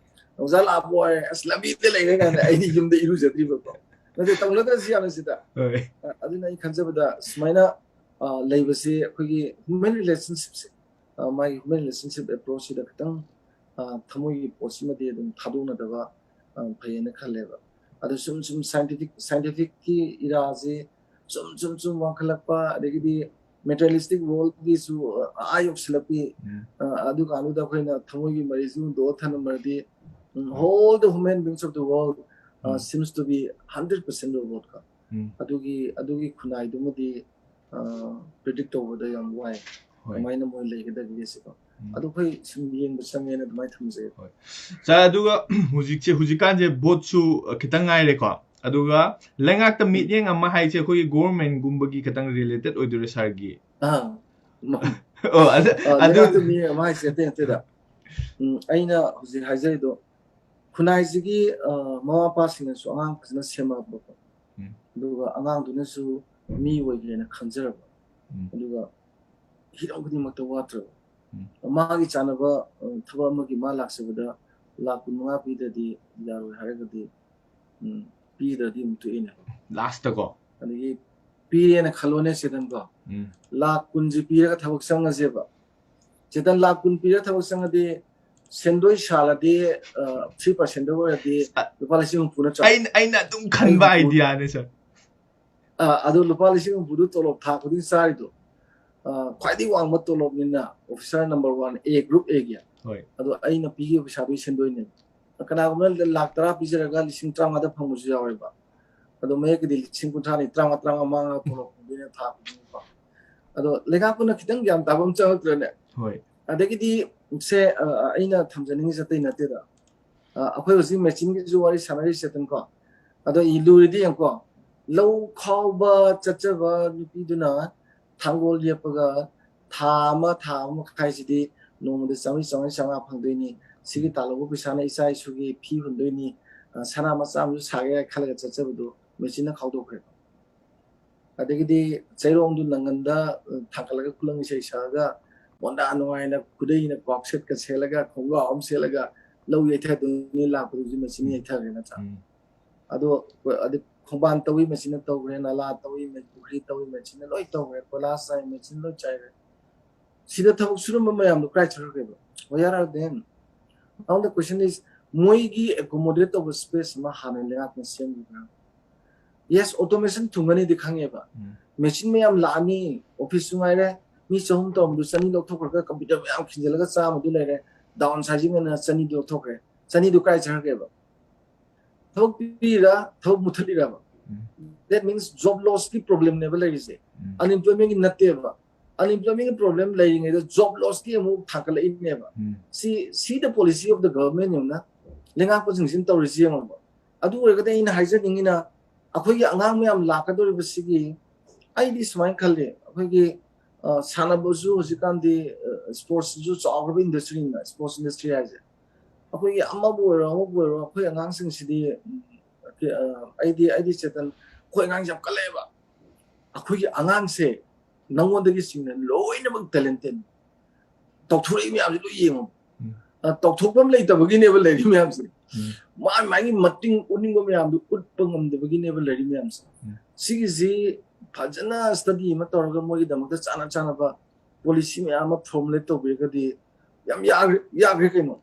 ꯑꯣꯖꯥ ꯂꯥꯛꯄ ꯑꯣꯏꯔꯦ, ꯑꯁ, ꯂꯝꯕꯤꯗ ꯂꯩꯔꯦ ꯀꯥꯏꯅ ꯑꯩꯗꯤ ꯌꯨꯝꯗ ꯏꯔꯨꯖꯗ꯭ꯔꯤꯕꯀꯣ꯫ ꯅꯠꯇꯦ, ꯇꯧꯅꯗ꯭ꯔꯁꯨ ꯌꯥꯝꯅ ꯁꯤꯗ꯫ ꯑꯗꯨꯅ ꯑꯩ ꯈꯟꯖꯕꯗ ꯁꯨꯃꯥꯏꯅ ꯂꯩꯕꯁꯤ ꯑꯩꯈꯣꯏꯒꯤ human relationship ꯁꯦ, ꯃꯥꯒꯤ human relationship approach ꯁꯤꯗ ꯈꯤꯇꯪ ꯊꯃꯣꯏꯒꯤ ꯄꯣꯠꯁꯤꯃꯗꯤ ꯑꯗꯨꯝ ꯊꯥꯗꯣꯛꯅꯗꯕ ꯐꯩꯌꯦꯅ ꯈꯜꯂꯦꯕ꯫ ꯑꯗꯣ ꯁꯨꯝ ꯁꯨꯝ scientific, scientific ꯀꯤ ꯏꯔꯥꯁꯤ ꯁꯨꯝ ꯁꯨꯝ ꯁꯨꯝ ꯋꯥꯡꯈꯠꯂꯛꯄ, ꯑꯗꯒꯤꯗꯤ materialistic worldꯒꯤꯁꯨ ꯑꯥ ꯌꯧꯁꯤꯜꯂꯛꯄꯤ꯫ ꯎꯝ. ꯑꯗꯨꯀꯥꯟꯗꯨꯗ ꯑꯩꯈꯣꯏꯅ ꯊꯃꯣꯏꯒꯤ ꯃꯔꯤꯁꯨ ꯍꯨꯟꯗꯣꯛꯑ ꯊꯅꯝꯃꯔꯗꯤ, ꯎꯝ, whole the human beings of the world uh, um. seems to be hundred percent robot ꯀꯣ꯫ ꯎꯝ. ꯑꯗꯨꯒꯤ ꯑꯗꯨꯒꯤ ꯈꯨꯟꯅꯥꯏꯗꯨꯃꯗꯤ predict ꯇꯧꯕꯗ ꯌꯥꯝ ꯋꯥꯏ꯫ ꯍꯣꯏ. ꯀꯃꯥꯏꯅ ꯃꯣꯏ ꯂꯩꯒꯗꯒꯦ ꯁꯤꯀꯣ꯫ ꯎꯝ. ꯑꯗꯣ ꯑꯩꯈꯣꯏ ꯁꯨꯝ ꯌꯦꯡꯕ ꯆꯪꯉꯦꯅ ꯑꯗꯨꯃꯥꯏꯅ ꯊꯝꯖꯩ꯫ ꯁꯥꯔ, ꯑꯗꯨꯒ ꯍꯧꯖꯤꯛꯁꯦ, ꯍꯧꯖꯤꯛꯀꯥꯟꯁꯦ ꯚꯣꯠꯁꯨ ꯈꯤꯇꯪ ꯉꯥꯏꯔꯦꯀꯣ, ꯑꯗꯨꯒ ꯂꯩꯉꯥꯛꯇ ꯃꯤꯠꯌꯦꯡ ꯑꯃ ꯍꯥꯏꯁꯦ ꯑꯩꯈꯣꯏꯒꯤ ꯒꯣꯚꯔꯟꯃꯦꯟꯠꯀꯨꯝꯕꯒꯤ ꯈꯤꯇꯪ related ꯑꯣꯏꯗꯣꯏꯔꯥ ꯁꯥꯔꯒꯤ? ꯑꯥ, ꯃ- ꯑꯣ, ꯑꯗꯨ, ꯑꯥ, ꯑꯗꯨ ꯂꯩꯉꯥꯛꯇ ꯃꯤ ꯑꯃ ꯍꯥꯏꯁꯦ ꯑꯇꯩ ꯅꯠꯇꯦꯗ꯫ ꯎꯝ, ꯑꯩꯅ ꯍꯧꯖꯤꯛ ꯍꯥꯏꯖꯔꯤꯗꯣ, ꯈꯨꯟꯅꯥꯏꯁꯤꯒꯤ ꯑꯥ, ꯃꯃꯥ ꯃꯄꯥꯁꯤꯡꯅꯁꯨ ꯑꯉꯥꯡ ꯐꯖꯅ ꯁꯦꯝꯃꯛꯑꯕꯀꯣ, ꯎꯝ. ꯑꯗꯨꯒ ꯑꯉꯥꯡꯗꯨꯅꯁꯨ ꯃꯤ ꯑꯣꯏꯒꯦꯅ ꯈꯟꯖꯔꯕ, ꯎꯝ. ꯑꯗꯨꯒ ꯍꯤꯔꯝ ꯈꯨꯗꯤꯡꯃꯛꯇ ꯋꯥꯠꯇ꯭ꯔꯕ, ꯎꯝ. ꯃꯥꯒꯤ ꯆꯥꯅꯕ ꯑ, ꯊꯕꯛ ꯑꯃꯒꯤ ꯃꯥ ꯂꯥꯛꯆꯕꯗ ꯂꯥꯛ ꯀꯨꯟ ꯃꯉꯥ ꯄꯤꯗ꯭ꯔꯗꯤ ꯌꯥꯔꯣꯏ ꯍꯥꯏꯔꯒꯗꯤ, ꯎꯝ, ꯄꯤꯗ꯭ꯔꯗꯤ ꯑꯃꯨꯛ ꯇꯣꯛꯏꯅꯦ꯫ ꯂꯥꯁꯇꯀꯣ. ꯑꯗꯒꯤ ꯄꯤꯔꯦꯅ ꯈꯜꯂꯣꯅꯦ ꯆꯦꯇꯟꯀꯣ, ꯎꯝ. ꯂꯥꯛ ꯀꯨꯟꯁꯤ ꯄꯤꯔꯒ ꯊꯕꯛ ꯆꯪꯉꯁꯦꯕ꯫ ꯆꯦꯇꯟ, ꯂꯥꯛ ꯀꯨꯟ ꯄꯤꯔꯒ ꯊꯕꯛ ꯆꯪꯉꯗꯤ ꯁꯦꯟꯗꯣꯏ ꯁꯥꯜꯂꯗꯤ, ꯑ, three percent ꯑꯣꯏꯔꯗꯤ ꯑ- ꯂꯨꯄꯥ ꯂꯤꯁꯤꯡ ꯍꯨꯝꯐꯨ ꯅꯠꯇ꯭ꯔꯣ? ꯑꯩꯅ, ꯑꯩꯅ ꯑꯗꯨꯝ ꯈꯟꯕ ꯑꯩ ꯍꯨꯝꯐꯨ- idea ꯅꯦ ꯁꯥꯔ. ꯑ, ꯑꯗꯣ ꯂꯨꯄꯥ ꯂꯤꯁꯤꯡ ꯍꯨꯝꯐꯨꯗꯨ ꯇꯣꯂꯣꯞ ꯊꯥ ꯈꯨꯗꯤꯡ ꯆꯥꯔꯤꯗꯣ, ꯑ, ꯈ꯭ꯋꯥꯏꯗꯒꯤ ꯋꯥꯡꯕ ꯇꯣꯂꯣꯞꯅꯤꯅ, officer number one, A group A ꯒꯤ꯫ ꯍꯣꯏ. ꯑꯗꯣ ꯑꯩꯅ ꯄꯤꯈꯤꯕ ꯄꯩꯁꯥꯗꯨꯒꯤ ꯁꯦꯟꯗꯣꯏꯅꯦꯕ꯫ ꯀꯅꯥꯒꯨꯝꯕꯅ ꯂꯥꯛ ꯇꯔꯥ ꯄꯤꯖꯔꯒ ꯂꯤꯁꯤꯡ ꯇꯔꯥꯃꯉꯥꯗ ꯐꯪꯕꯁꯨ ꯌꯥꯎꯋꯦꯕ꯫ ꯑꯗꯣ ꯃꯌꯦꯛꯀꯤꯗꯤ ꯂꯤꯁꯤꯡ ꯀꯨꯟꯊ꯭ꯔꯥꯅꯤ, ꯇꯔꯥꯃꯉꯥ, ꯇꯔꯥꯃꯉꯥ, ꯃꯉꯥ ꯇꯣꯂꯣꯞ ꯐꯪꯗꯣꯏꯅꯦ ꯊꯥ ꯈꯨꯗꯤꯡꯒꯤꯀꯣ꯫ ꯑꯗꯣ ꯂꯩꯉꯥꯛꯄꯨꯅ ꯈꯤꯇꯪ ꯒ꯭ꯌꯥꯟ ꯇꯥꯕ ꯑꯃ ꯆꯪꯉꯛꯇ꯭ꯔꯅꯦ? ꯍꯣꯏ. ꯑꯗꯒꯤꯗꯤ ꯁꯦ, ꯑ, ꯑꯩꯅ ꯊꯝꯖꯅꯤꯡꯉꯤꯁꯦ ꯑꯇꯩ ꯅꯠꯇꯦꯗ꯫ ꯑ, ꯑꯩꯈꯣꯏ ꯍꯧꯖꯤꯛ ꯃꯦꯆꯤꯟꯒꯤꯁꯨ ꯋꯥꯔꯤ ꯁꯥꯟꯅꯔꯤ ꯆꯦꯇꯟꯀꯣ꯫ ꯑꯗꯣ ꯏ ꯂꯨꯔꯤꯗꯤ ꯌꯦꯡꯉꯨꯀꯣ, ꯂꯧ ꯈꯥꯎꯕ ꯆꯠꯆꯕ ꯅꯨꯄꯤꯗꯨꯅ ꯊꯥꯡꯒꯣꯜ ꯌꯦꯞꯄꯒ ꯊꯥ ꯑꯃ, ꯊꯥ ꯑꯃ ꯃꯈꯥꯏꯁꯤꯗꯤ ꯅꯣꯡꯃꯗ ꯆꯥꯝꯃꯔꯤ, ꯆꯥꯝꯃꯔꯤ ꯆꯥꯝꯃꯉꯥ ꯐꯪꯗꯣꯏꯅꯤ꯫ ꯁꯤꯒꯤ ꯇꯥꯜꯍꯧꯕ ꯄꯩꯁꯥꯅ ꯏꯆꯥ ꯏꯁꯨꯒꯤ ꯐꯤ ꯍꯨꯟꯗꯣꯏꯅꯤ, ꯑ, ꯁꯅꯥ ꯃꯆꯥ ꯑꯃꯁꯨ ꯁꯥꯒꯦ ꯍꯥꯏ ꯈꯜꯂꯒ ꯆꯠꯆꯕꯗꯨ ꯃꯦꯆꯤꯟꯅ ꯈꯥꯎꯗꯣꯛꯈ꯭ꯔꯦ꯫ ꯑꯗꯒꯤꯗꯤ ꯆꯩꯔꯣꯡꯗꯨ ꯅꯪꯒꯟꯗ, ꯑ, ꯊꯥꯡꯒꯠꯂꯒ ꯈꯨꯂꯪ ꯏꯁꯩ ꯁꯛꯑꯒ ꯃꯣꯟꯗꯥ ꯅꯨꯡꯉꯥꯏꯅ ꯈꯨꯗꯩꯅ ꯀ꯭ꯋꯥꯛ ꯁꯦꯠꯀ ꯁꯦꯠꯂꯒ ꯈꯣꯡꯒ꯭ꯔꯥꯎ ꯑꯃ ꯁꯦꯠꯂꯒ ꯂꯧ ꯌꯩꯊꯗꯣꯏꯅꯤ, ꯂꯥꯛꯄꯗꯨꯁꯨ ꯃꯦꯆꯤꯟ ꯌꯩꯊꯈ꯭ꯔꯦ ꯅꯠꯇ꯭ꯔꯥ? ꯎꯝ. ꯑꯗꯣ ꯑꯗꯩ ꯈꯣꯡꯕꯥꯟ ꯇꯧꯏ ꯃꯦꯆꯤꯟꯅ ꯇꯧꯈ꯭ꯔꯦ, ꯅꯂꯥ ꯇꯧꯏ ꯃꯦ-, ꯄꯨꯈ꯭ꯔꯤ ꯇꯧꯏ ꯃꯦꯆꯤꯟꯅ ꯂꯣꯏ ꯇꯧꯈ꯭ꯔꯦ, ꯀꯣꯏꯂꯥꯁ ꯆꯥꯏ ꯃꯦꯆꯤꯟꯅ ꯂꯣꯏ ꯆꯥꯏꯈ꯭ꯔꯦ꯫ ꯁꯤꯗ ꯊꯕꯛ ꯁꯨꯔꯝꯕ ꯃꯌꯥꯝꯗꯣ ꯀꯗꯥꯏ ꯆꯠꯈ꯭ꯔꯒꯦꯕ? Where are them? Now the question is, ꯃꯣꯏꯒꯤ accommodate ꯇꯧꯕ space ꯑꯃ ꯍꯥꯟꯅ ꯂꯩꯉꯥꯛꯅ ꯁꯦꯝꯈꯤꯕ꯭ꯔꯥ? Yes, automation ꯊꯨꯡꯒꯅꯤꯗꯤ ꯈꯪꯉꯦꯕ꯫ ꯃꯦꯆꯤꯟ ꯃꯌꯥꯝ ꯂꯥꯛꯑꯅꯤ, ꯑꯣꯐꯤꯁꯁꯨ ꯉꯥꯏꯔꯦ, ꯃꯤ ꯆꯍꯨꯝ ꯇꯧꯔꯝꯕꯗꯨ ꯆꯅꯤ ꯂꯧꯊꯣꯛꯈ꯭ꯔꯒ ꯀꯝꯄ꯭ꯌꯨꯇꯔ ꯃꯌꯥꯝ ꯈꯤꯟꯖꯤꯜꯂꯒ ꯆꯥꯝꯃꯗꯨ ꯂꯩꯔꯦ, ꯗꯥꯎꯟ ꯁꯥꯏꯖꯤꯡ ꯑꯅ ꯆꯅꯤꯗꯨ ꯂꯧꯊꯣꯛꯈ꯭ꯔꯦ꯫ ꯆꯅꯤꯗꯨ ꯀꯥꯏ ꯆꯠꯈ꯭ꯔꯒꯦꯕ? ꯊꯕꯛ ꯄꯤꯔꯤꯔꯥ, ꯊꯕꯛ ꯃꯨꯠꯊꯠꯂꯤꯔꯕ? That means job lossꯀꯤ problemꯅꯦꯕ ꯂꯩꯔꯤꯁꯦ, unemploymentꯀꯤ ꯅꯠꯇꯦꯕ꯫ Unemploymentꯀꯤ problem ꯂꯩꯔꯤꯉꯩꯗ job lossꯀꯤ ꯑꯃꯨꯛ ꯊꯥꯡꯒꯠꯂꯛꯏꯅꯦꯕ꯫ ꯁꯤ see the policy of the government ꯌꯦꯡꯉꯨꯅ, ꯂꯩꯉꯥꯛꯄꯁꯤꯡꯁꯤꯅ ꯇꯧꯔꯤꯁꯤ ꯌꯦꯡꯉꯣꯕ꯫ ꯑꯗꯨ ꯑꯣꯏꯔꯒꯗꯤ ꯑꯩꯅ ꯍꯥꯏꯖꯅꯤꯡꯉꯤꯅ, ꯑꯩꯈꯣꯏꯒꯤ ꯑꯉꯥꯡ ꯃꯌꯥꯝ ꯂꯥꯛꯀꯗꯧꯔꯤꯕꯁꯤꯒꯤ, ꯑꯩꯗꯤ ꯁꯨꯃꯥꯏꯅ ꯈꯜꯂꯤ, ꯑꯩꯈꯣꯏꯒꯤ ꯁꯥꯟꯅꯕꯁꯨ ꯍꯧꯖꯤꯛꯀꯥꯟꯗꯤ sportsꯁꯨ ꯆꯥꯎꯈ꯭ꯔꯕ industryꯅꯤꯅ, sports industry ꯍꯥꯏꯁꯦ꯫ ꯑꯩꯈꯣꯏꯒꯤ ꯑꯃꯕꯨ ꯑꯣꯏꯔꯣ ꯑꯃꯕꯨ ꯑꯣꯏꯔꯣ, ꯑꯩꯈꯣꯏ ꯑꯉꯥꯡꯁꯤꯡꯁꯤꯗꯤ, ꯑꯩꯗꯤ ꯑꯩꯗꯤ ꯆꯦꯇꯟ, ꯑꯩꯈꯣꯏ ꯑꯉꯥꯡꯁꯦ ꯌꯥꯝ ꯀꯜꯂꯛꯑꯦꯕ꯫ ꯑꯩꯈꯣꯏꯒꯤ ꯑꯉꯥꯡꯁꯦ ꯅꯉꯣꯟꯗꯒꯤ ꯆꯤꯡꯅ ꯂꯣꯏꯅꯃꯛ talented꯫ ꯇꯧꯊꯣꯔꯛꯏ ꯃꯌꯥꯝꯁꯦ ꯂꯣꯏ ꯌꯦꯡꯉꯣ꯫ ꯇꯧꯊꯣꯛꯐꯝ ꯂꯩꯇꯕꯒꯤꯅꯦꯕ ꯂꯩꯔꯤ ꯃꯌꯥꯝꯁꯦ꯫ ꯃꯥꯒꯤ ꯃꯥꯒꯤ ꯃꯇꯤꯡ ꯎꯠꯅꯤꯡꯕ ꯃꯌꯥꯝꯗꯨ ꯎꯠꯄ ꯉꯝꯗꯕꯒꯤꯅꯦꯕ ꯂꯩꯔꯤ ꯃꯌꯥꯝꯁꯦ꯫ ꯁꯤꯒꯤꯁꯤ ꯐꯖꯅ study ꯑꯃ ꯇꯧꯔꯒ ꯃꯣꯏꯒꯤꯗꯃꯛꯇ ꯆꯥꯅ ꯆꯥꯅꯕ policy ꯃꯌꯥꯝ ꯑꯃ formulate ꯇꯧꯕꯤꯔꯒꯗꯤ ꯌꯥꯝ ꯌꯥꯈ꯭ꯔꯦ, ꯌꯥꯈ꯭ꯔꯦ ꯀꯩꯅꯣ꯫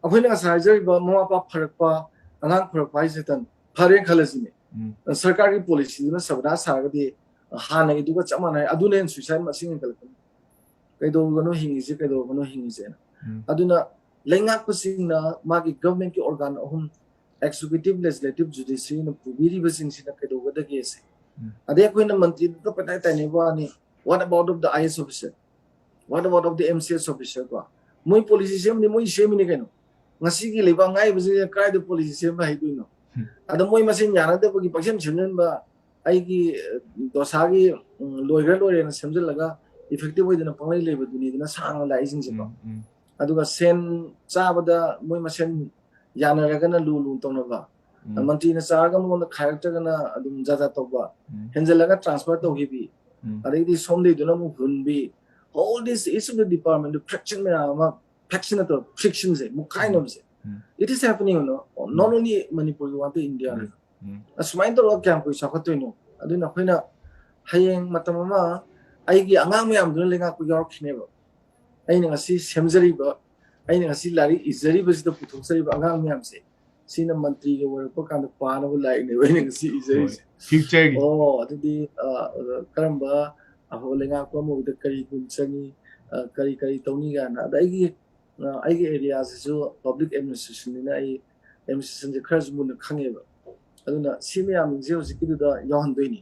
ꯑꯩꯈꯣꯏꯅ ꯉꯁꯥꯏ ꯍꯥꯏꯖꯔꯤꯕ ꯃꯃꯥ ꯃꯄꯥ ꯐꯔꯛꯄ, ꯑꯉꯥꯡ ꯐꯔꯛꯄ ꯍꯥꯏꯁꯦ ꯐꯔꯦꯅ ꯈꯜꯂꯁꯤꯅꯦ꯫ ꯁꯔꯀꯥꯔꯒꯤ policyꯗꯨꯅ ꯁꯕꯅꯥꯁ ꯁꯥꯔꯒꯗꯤ ꯍꯥꯟꯅꯒꯤꯗꯨꯒ ꯆꯞ ꯃꯥꯟꯅꯩ, ꯑꯗꯨꯅ ꯍꯦꯟꯅ suicide ꯃꯁꯤꯡ ꯍꯦꯟꯒꯠꯂꯛꯀꯅꯤ꯫ ꯀꯩꯗꯧꯔꯒꯅꯣ ꯍꯤꯡꯉꯤꯁꯦ, ꯀꯩꯗꯧꯔꯒꯅꯣ ꯍꯤꯡꯉꯤꯁꯦꯅ꯫ ꯑꯗꯨꯅ ꯂꯩꯉꯥꯛꯄꯁꯤꯡꯅ ꯃꯥꯒꯤ governmentꯀꯤ organ ꯑꯍꯨꯝ, executive, legislative, judiciaryꯅ ꯄꯨꯕꯤꯔꯤꯕꯁꯤꯡꯁꯤꯅ ꯀꯩꯗꯧꯒꯗꯒꯦ ꯁꯦ꯫ ꯑꯗꯩ ꯑꯩꯈꯣꯏꯅ ꯃꯟꯇ꯭ꯔꯤꯗꯨꯗ ꯄꯪꯇꯥꯏ ꯇꯥꯏꯅꯕ ꯋꯥꯅꯤ, what about of the IAS officer? What about of the MCS officer ꯀꯣ? ꯃꯣꯏ policy ꯁꯦꯝꯕꯗꯤ ꯃꯣꯏ ꯁꯦꯝꯃꯤꯅꯤ ꯀꯩꯅꯣ꯫ ꯉꯁꯤꯒꯤ ꯂꯩꯕꯥꯛ ꯉꯥꯛꯏꯕꯁꯤꯡꯁꯤꯅ ꯀꯗꯥꯏꯗ policy ꯁꯦꯝꯕ ꯍꯩꯗꯣꯏꯅꯣ? ꯑꯗ ꯃꯣꯏ ꯃꯁꯦꯟ ꯌꯥꯅꯗꯕꯒꯤ ꯄꯪꯁꯦꯝ ꯁꯦꯝꯖꯤꯟꯕ, ꯑꯩꯒꯤ ꯗꯣꯁꯥꯒꯤ ꯂꯣꯏꯈ꯭ꯔꯦ ꯂꯣꯏꯔꯦꯅ ꯁꯦꯝꯖꯤꯜꯂꯒ effective ꯑꯣꯏꯗꯅ ꯄꯪꯂꯩ ꯂꯩꯕꯗꯨꯅꯤꯗꯅ ꯁꯥꯡꯅ ꯂꯥꯛꯏꯁꯤꯡꯁꯦꯀꯣ꯫ ꯑꯗꯨꯒ ꯁꯦꯟ ꯆꯥꯕꯗ ꯃꯣꯏ ꯃꯁꯦꯟ ꯌꯥꯅꯔꯒꯅ ꯂꯨ ꯂꯨ ꯇꯧꯅꯕ, ꯃꯟꯇ꯭ꯔꯤꯅ ꯆꯥꯔꯒ ꯃꯉꯣꯟꯗ ꯈꯥꯏꯔꯛꯇ꯭ꯔꯒꯅ ꯑꯗꯨꯝ ꯖꯥ ꯖꯥ ꯇꯧꯕ, ꯍꯦꯟꯖꯜꯂꯒ transfer ꯇꯧꯈꯤꯕꯤ, ꯑꯗꯩꯗꯤ ꯁꯣꯝꯗꯩꯗꯨꯅ ꯑꯃꯨꯛ ꯍꯨꯟꯕꯤ, all this each of the department fraction ꯃꯌꯥꯝ ꯑꯃ, fraction ꯅꯠꯇꯕ frictionꯁꯦ, ꯃꯨꯛꯈꯥꯏꯅꯕꯁꯦ, it is happening, you know, not only ꯃꯅꯤꯄꯨꯔꯒꯤ ꯋꯥ ꯅꯠꯇꯦ, ꯏꯟꯗꯤꯌꯥꯗ꯫ ꯑꯁꯨꯃꯥꯏꯅ ꯇꯧꯔꯒ ꯀꯌꯥꯝ ꯀꯨꯏ ꯆꯥꯎꯈꯠꯇꯣꯏꯅꯣ? ꯑꯗꯨꯅ ꯑꯩꯈꯣꯏꯅ ꯍꯌꯦꯡ ꯃꯇꯝ ꯑꯃ ꯑꯩꯒꯤ ꯑꯉꯥꯡ ꯃꯌꯥꯝꯗꯨꯅ ꯂꯩꯉꯥꯛꯄ ꯌꯥꯎꯔꯛꯈꯤꯅꯦꯕ꯫ ꯑꯩꯅ ꯉꯁꯤ ꯁꯦꯝꯖꯔꯤꯕ, ꯑꯩꯅ ꯉꯁꯤ ꯂꯥꯏꯔꯤꯛ ꯏꯖꯔꯤꯕꯁꯤꯗ ꯄꯨꯊꯣꯛꯆꯔꯤꯕ ꯑꯉꯥꯡ ꯃꯌꯥꯝꯁꯦ, ꯁꯤꯅ ꯃꯟꯇ꯭ꯔꯤꯒ ꯑꯣꯏꯔꯛꯄ ꯀꯥꯟꯗ ꯄꯥꯅꯕ ꯂꯥꯏꯔꯤꯛꯅꯦꯕ ꯑꯩꯅ ꯉꯁꯤ ꯏꯖꯔꯤꯁꯦ꯫ Future ꯒꯤ꯫ ꯑꯣ, ꯑꯗꯨꯗꯤ ꯑ, ꯀꯔꯝꯕ ꯑꯐꯕ ꯂꯩꯉꯥꯛꯄ ꯑꯃ ꯑꯣꯏꯕꯗ ꯀꯔꯤ ꯒꯨꯟ ꯆꯪꯉꯤ, ꯑ, ꯀꯔꯤ ꯀꯔꯤ ꯇꯧꯅꯤ ꯀꯥꯏꯅ꯫ ꯑꯗ ꯑꯩꯒꯤ ꯑ, ꯑꯩꯒꯤ ꯑꯦꯔꯤꯌꯥꯁꯤꯁꯨ ꯄꯕ꯭ꯂꯤꯛ ꯑꯦꯗꯃꯤꯅꯤꯁꯇ꯭ꯔꯦꯁꯟꯅꯤꯅ ꯑꯩ ꯑꯦꯗꯃꯤꯅꯤꯁꯇ꯭ꯔꯦꯁꯟꯁꯦ ꯈꯔꯁꯨ ꯃꯨꯟꯅ ꯈꯪꯉꯦꯕ꯫ ꯑꯗꯨꯅ ꯁꯤ ꯃꯌꯥꯝꯁꯤꯡꯁꯦ ꯍꯧꯖꯤꯛꯀꯤꯗꯨꯗ ꯌꯥꯎꯍꯟꯗꯣꯏꯅꯤ꯫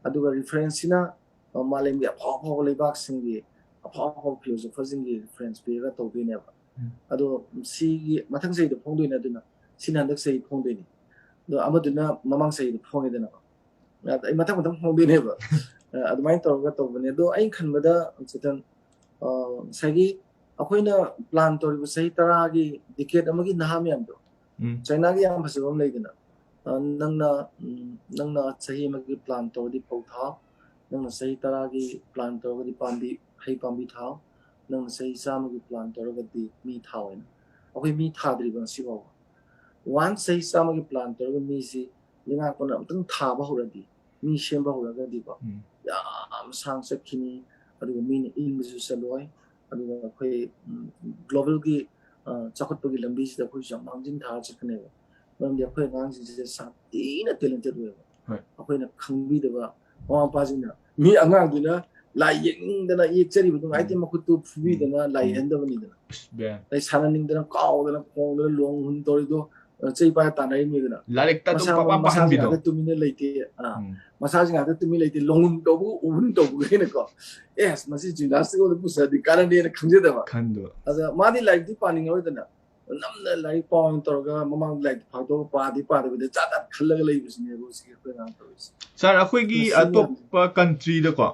ꯑꯗꯨꯒ ꯔꯤꯐꯔꯦꯟꯁꯁꯤꯅ ꯑ, ꯃꯥꯂꯦꯝꯒꯤ ꯑꯐꯥꯎ ꯑꯐꯥꯎꯕ ꯂꯩꯕꯥꯛꯁꯤꯡꯒꯤ ꯑꯐꯥꯎ ꯑꯐꯥꯎꯕ ꯐꯤꯂꯣꯁꯣꯐꯔꯁꯤꯡꯒꯤ ꯔꯤꯐꯔꯦꯟꯁ ꯄꯤꯔꯒ ꯇꯧꯗꯣꯏꯅꯦꯕ꯫ ꯎꯝ꯫ ꯑꯗꯣ ꯁꯤꯒꯤ ꯃꯊꯪ ꯆꯍꯤꯗ ꯐꯣꯡꯗꯣꯏꯅꯦ, ꯑꯗꯨꯅ ꯁꯤꯅ ꯍꯟꯗꯛ ꯆꯍꯤ ꯐꯣꯡꯗꯣꯏꯅꯤ꯫ ꯑꯗꯣ ꯑꯃꯗꯨꯅ ꯃꯃꯥꯡ ꯆꯍꯤꯗ ꯐꯣꯡꯉꯦꯗꯅꯀꯣ꯫ ꯑꯗ ꯑꯩ ꯃꯊꯪ ꯃꯊꯪ ꯐꯣꯡꯗꯣꯏꯅꯦꯕ꯫ ꯑ, ꯑꯗꯨꯃꯥꯏꯅ ꯇꯧꯔꯒ ꯇꯧꯕꯅꯦ꯫ ꯑꯗꯣ ꯑꯩꯅ ꯈꯟꯕꯗ, ꯆꯦꯇꯟ, ꯑ, ꯉꯁꯥꯏꯒꯤ ꯑꯩꯈꯣꯏꯅ ꯄ꯭ꯂꯥꯟ ꯇꯧꯔꯤꯕ ꯆꯍꯤ ꯇꯔꯥꯒꯤ ꯗꯤꯀꯦꯠ ꯑꯃꯒꯤ ꯅꯍꯥ ꯃꯌꯥꯝꯗꯣ, ꯎꯝ꯫ ꯆꯥꯏꯅꯥꯒꯤ ꯌꯥꯝ ꯐꯖꯕ ꯑꯃ ꯂꯩꯗꯅ, ꯑ, ꯅꯪꯅ, ꯎꯝ, ꯅꯪꯅ ꯆꯍꯤ ꯑꯃꯒꯤ ꯄ꯭ꯂꯥꯟ ꯇꯧꯔꯗꯤ ꯐꯧ ꯊꯥꯎ, ꯅꯪꯅ ꯆꯍꯤ ꯇꯔꯥꯒꯤ ꯄ꯭ꯂꯥꯟ ꯇꯧꯔꯒꯗꯤ ꯄꯥꯝꯕꯤ, ꯍꯩ ꯄꯥꯝꯕꯤ ꯊꯥꯎ, ꯅꯪꯅ ꯆꯍꯤ ꯆꯥꯝꯃꯒꯤ ꯄ꯭ꯂꯥꯟ ꯇꯧꯔꯒꯗꯤ ꯃꯤ ꯊꯥꯎ ꯍꯥꯏꯅ꯫ ꯑꯩꯈꯣꯏ ꯃꯤ ꯊꯥꯗ꯭ꯔꯤꯕ ꯉꯁꯤ ꯐꯥꯎꯕ꯫ ꯋꯥꯟꯁ ꯆꯍꯤ ꯆꯥꯝꯃꯒꯤ ꯄ꯭ꯂꯥꯟ ꯇꯧꯔꯒ ꯃꯤꯁꯤ ꯂꯩꯉꯥꯛꯄꯅ ꯑꯃꯨꯛꯇꯪ ꯊꯥꯕ ꯍꯧꯔꯗꯤ, ꯃꯤ ꯁꯦꯝꯕ ꯍꯧꯔꯒꯗꯤꯀꯣ, ꯎꯝ꯫ ꯌꯥꯝ ꯁꯥꯡ ꯆꯠꯈꯤꯅꯤ꯫ ꯑꯗꯨꯒ ꯃꯤꯅ ꯏꯟꯕꯁꯨ ꯆꯠꯂꯣꯏ꯫ ꯑꯗꯨꯒ ꯑꯩꯈꯣꯏ, ꯎꯝ, ꯒ꯭ꯂꯣꯕꯦꯜꯒꯤ, ꯑ, ꯆꯥꯎꯈꯠꯄꯒꯤ ꯂꯝꯕꯤꯁꯤꯗ ꯑꯩꯈꯣꯏꯁꯨ ꯌꯥꯝ ꯃꯥꯡꯖꯤꯟ ꯊꯥꯔ ꯆꯠꯀꯅꯦꯕ꯫ ꯃꯔꯝꯗꯤ ꯑꯩꯈꯣꯏ ꯑꯉꯥꯡꯁꯤꯡꯁꯦ ꯁꯥꯊꯤꯅ ꯇꯦꯂꯦꯟꯇꯦꯠ ꯑꯣꯏꯌꯦꯕ꯫ ꯍꯣꯏ꯫ ꯑꯩꯈꯣꯏꯅ ꯈꯪꯕꯤꯗꯕ ꯃꯃꯥ ꯃꯄꯥꯁꯤꯡꯅ ꯃꯤ ꯑꯉꯥꯡꯗꯨꯅ ꯂꯥꯏ ꯌꯦꯛꯅꯤꯡꯗꯅ ꯌꯦꯛꯆꯔꯤꯕꯗꯨ ꯉꯥꯏꯇꯦ, ꯎꯝ꯫ ꯃꯈꯨꯠꯇꯨ ꯐꯨꯕꯤꯗꯅ ꯂꯥꯏ ꯎꯝ꯫ ꯌꯦꯛꯍꯟꯗꯕꯅꯤꯗꯅ꯫ ꯑꯁ, ꯕꯦ꯫ ꯂꯥꯏ ꯁꯥꯟꯅꯅꯤꯡꯗꯅ ꯀꯥꯎꯗꯅ ꯈꯣꯡꯗꯅ ꯂꯣꯡ ꯍꯨꯟ ꯇꯧꯔꯤꯗꯣ, ꯑ, ꯆꯩ ꯄꯥꯏꯔ ꯇꯥꯟꯅꯔꯤꯕꯅꯤꯗꯅ꯫ ꯂꯥꯏꯔꯤꯛꯇ ꯑꯗꯨꯝ ꯃꯁꯥ, ꯄꯪꯄꯥ ꯃꯁꯥꯁꯤꯡ ꯄꯥꯍꯟꯕꯤꯗꯣ꯫ ꯉꯥꯛꯇ ꯇꯨꯃꯤꯟꯅ ꯂꯩꯇꯦ꯫ ꯑ, ꯎꯝ꯫ ꯃꯁꯥꯁꯤꯡ ꯉꯥꯛꯇ ꯇꯨꯃꯤꯟ ꯂꯩꯇꯦ, ꯂꯣꯡ ꯍꯨꯟ ꯇꯧꯕꯒ ꯎꯍꯨꯟ ꯇꯧꯕꯒ ꯍꯦꯟꯅꯀꯣ, ꯑꯦꯁ, ꯃꯁꯤ ꯖꯤꯝꯅꯥꯁꯇꯤꯛ ꯍꯣꯜꯗ ꯄꯨꯁꯜꯂꯗꯤ ꯀꯥꯟꯅꯅꯤꯅ ꯈꯟꯖꯗꯕ꯫ ꯈꯟꯗꯕ꯫ ꯑꯗ ꯃꯥꯗꯤ ꯂꯥꯏꯔꯤꯛꯇꯤ ꯄꯥꯅꯤꯡꯉꯔꯣꯏꯗꯅ, ꯅꯝꯅ ꯂꯥꯏꯔꯤꯛ ꯄꯥꯎꯅ ꯇꯧꯔꯒ ꯃꯃꯥꯡꯗ ꯂꯥꯏꯔꯤꯛꯇ ꯐꯥꯛꯇꯣꯛꯑꯒ ꯄꯥꯗꯤ ꯄꯥꯗꯕꯤꯗ ꯆꯥ ꯇꯥ ꯈꯜꯂꯒ ꯂꯩꯕꯁꯤꯅꯦꯕ ꯍꯧꯖꯤꯛꯀꯤ ꯑꯩꯈꯣꯏ ꯑꯉꯥꯡ ꯇꯧꯔꯤꯁꯦ꯫ ꯁꯥꯔ, ꯑꯩꯈꯣꯏꯒꯤ ꯃꯁꯤ ꯃꯌꯥꯝ- ꯑꯇꯣꯞꯄ ꯀꯟꯇ꯭ꯔꯤꯗꯀꯣ,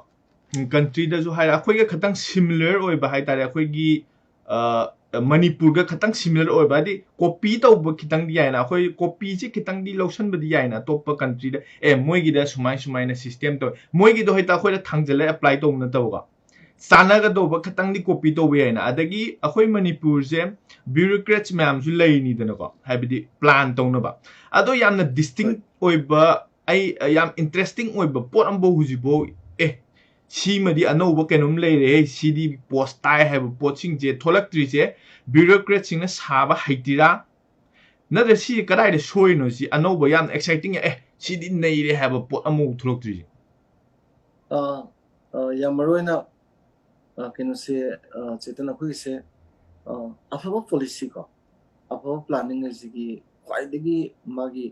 ꯎꯝ, ꯀꯟꯇ꯭ꯔꯤꯗꯁꯨ ꯍꯥꯏꯔꯦ, ꯑꯩꯈꯣꯏꯒ ꯈꯇꯪ ꯁꯤꯃꯤꯂꯔ ꯑꯣꯏꯕ ꯍꯥꯏꯇꯥꯔꯦ, ꯑꯩꯈꯣꯏꯒꯤ, ꯑ, ꯃꯅꯤꯄꯨꯔꯒ ꯈꯇꯪ ꯁꯤꯃꯤꯂꯔ ꯑꯣꯏꯕ, ꯍꯥꯏꯗꯤ ꯀꯣꯄꯤ ꯇꯧꯕ ꯈꯤꯇꯪꯗꯤ ꯌꯥꯏꯅ, ꯑꯩꯈꯣꯏ ꯀꯣꯄꯤꯁꯦ ꯈꯤꯇꯪꯗꯤ ꯂꯧꯁꯟꯕꯗꯤ ꯌꯥꯏꯅ ꯑꯇꯣꯞꯄ ꯀꯟꯇ꯭ꯔꯤꯗ, ꯑꯦ, ꯃꯣꯏꯒꯤꯗ ꯁꯨꯃꯥꯏ ꯁꯨꯃꯥꯏꯅ ꯁꯤꯁꯇꯦꯝ ꯇꯧꯋꯦ, ꯃꯣꯏꯒꯤꯗꯣ ꯍꯦꯛꯇ ꯑꯩꯈꯣꯏꯗ ꯊꯥꯡꯖꯜꯂ ꯑꯦꯄ꯭ꯂꯥꯏ ꯇꯧꯕ ꯅꯠꯇꯕꯀꯣ, ꯆꯥꯟꯅꯒꯗꯧꯕ ꯈꯇꯪꯗꯤ ꯀꯣꯄꯤ ꯇꯧꯕ ꯌꯥꯏꯅ꯫ ꯑꯗꯒꯤ ꯑꯩꯈꯣꯏ ꯃꯅꯤꯄꯨꯔꯁꯦ ꯕ꯭ꯌꯨꯔꯣꯀ꯭ꯔꯦꯠꯁ ꯃꯌꯥꯝꯁꯨ ꯂꯩꯔꯤꯅꯤꯗꯅꯀꯣ, ꯍꯥꯏꯕꯗꯤ ꯄ꯭ꯂꯥꯟ ꯇꯧꯅꯕ꯫ ꯑꯗꯣ ꯌꯥꯝꯅ ꯗꯤꯁꯇꯤꯡ ꯑꯣꯏꯕ, ꯑꯩ, ꯑ, ꯌꯥꯝ ꯏꯟꯇꯔꯦꯁꯇꯤꯡ ꯑꯣꯏꯕ ꯄꯣꯠ ꯑꯃꯐꯥꯎ ꯍꯧꯖꯤꯛꯐꯥꯎ, ꯑꯦ, ꯁꯤꯃꯗꯤ ꯑꯅꯧꯕ ꯀꯩꯅꯣꯝ ꯂꯩꯔꯦ, ꯁꯤꯗꯤ ꯄꯣꯁ ꯇꯥꯏ ꯍꯥꯏꯕ ꯄꯣꯠꯁꯤꯡꯁꯦ ꯊꯣꯛꯂꯛꯇ꯭ꯔꯤꯁꯦ ꯕ꯭ꯌꯨꯔꯣꯀ꯭ꯔꯦꯠꯁꯤꯡꯅ ꯁꯥꯕ ꯍꯩꯇ꯭ꯔꯤꯔꯥ? ꯅꯠꯇ꯭ꯔ ꯁꯤ ꯀꯗꯥꯏꯗ ꯁꯣꯏꯔꯤꯅꯣ? ꯁꯤ ꯑꯅꯧꯕ ꯌꯥꯝꯅ ꯑꯦꯛꯁꯥꯏꯇꯤꯡ, ꯑꯦ, ꯁꯤꯗꯤ ꯅꯩꯔꯦ ꯍꯥꯏꯕ ꯄꯣꯠ ꯑꯃꯐꯥꯎ ꯊꯣꯛꯂꯛꯇ꯭ꯔꯤꯁꯦ? ꯑ, ꯑ, ꯌꯥꯝ ꯃꯔꯨ ꯑꯣꯏꯅ, ꯑ, ꯀꯩꯅꯣꯁꯦ, ꯑ, ꯆꯦꯇꯟ, ꯑꯩꯈꯣꯏꯒꯤꯁꯦ, ꯑ, ꯑꯐꯕ ꯄꯣꯂꯤꯁꯤ ꯀꯣ, ꯑꯐꯕ ꯄ꯭ꯂꯥꯅꯤꯡ ꯑꯁꯤꯒꯤ ꯈ꯭ꯋꯥꯏꯗꯒꯤ ꯃꯥꯒꯤ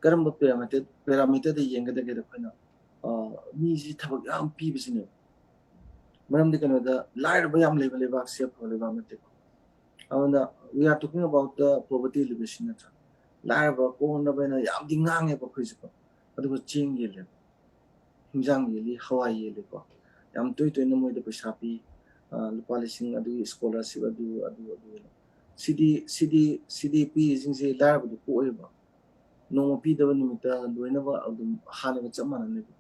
ꯀꯔꯝꯕ ꯄꯦꯔꯥꯃꯤꯇꯔ ꯄꯦꯔꯥꯃꯤꯇꯔꯗ ꯌꯦꯡꯒꯗꯒꯦꯗ ꯑꯩꯈꯣꯏꯅ, ꯑ, ꯃꯤꯁꯤ ꯊꯕꯛ ꯌꯥꯝ ꯄꯤꯕꯁꯤꯅꯦꯕ꯫ ꯃꯔꯝꯗꯤ ꯀꯩꯅꯣꯗ, ꯂꯥꯏꯔꯕ ꯌꯥꯝ ꯂꯩꯕ ꯂꯩꯕꯥꯛꯁꯦ ꯑꯐꯕ ꯂꯩꯕꯥꯛ ꯅꯠꯇꯦꯀꯣ꯫ ꯑꯗꯨꯅ we are talking about the poverty alleviation ꯅꯠꯇ꯭ꯔꯥ? ꯂꯥꯏꯔꯕ ꯀꯣꯛꯍꯟꯅꯕ ꯍꯥꯏꯅ ꯌꯥꯝꯗꯤ ꯉꯥꯡꯉꯦꯕ ꯑꯩꯈꯣꯏꯁꯦꯀꯣ, ꯑꯗꯨꯒ ꯆꯦꯡ ꯌꯦꯜꯂꯦꯕ, ꯍꯤꯟꯖꯥꯡ ꯌꯦꯜꯂꯤ, ꯍꯋꯥꯏ ꯌꯦꯜꯂꯤꯀꯣ, ꯌꯥꯝ ꯇꯣꯏ ꯇꯣꯏꯅ ꯃꯣꯏꯗ ꯄꯩꯁꯥ ꯄꯤ, ꯑ, ꯂꯨꯄꯥ ꯂꯤꯁꯤꯡ ꯑꯗꯨꯒꯤ ꯁ꯭ꯀꯣꯂꯔꯁꯤꯞ ꯑꯗꯨ ꯑꯗꯨ ꯑꯗꯨ꯫ ꯁꯤꯗꯤ ꯁꯤꯗꯤ ꯁꯤꯗꯤ ꯄꯤꯔꯤꯁꯤꯡꯁꯦ ꯂꯥꯏꯔꯕꯗꯨ ꯀꯣꯛꯑꯦꯕ꯫ ꯅꯣꯡꯃ ꯄꯤꯗꯕ ꯅꯨꯃꯤꯠꯇ ꯂꯣꯏꯅꯃꯛ ꯑꯗꯨꯝ ꯍꯥꯟꯅꯒ ꯆꯞ ꯃꯥꯟꯅꯅꯦꯕ꯫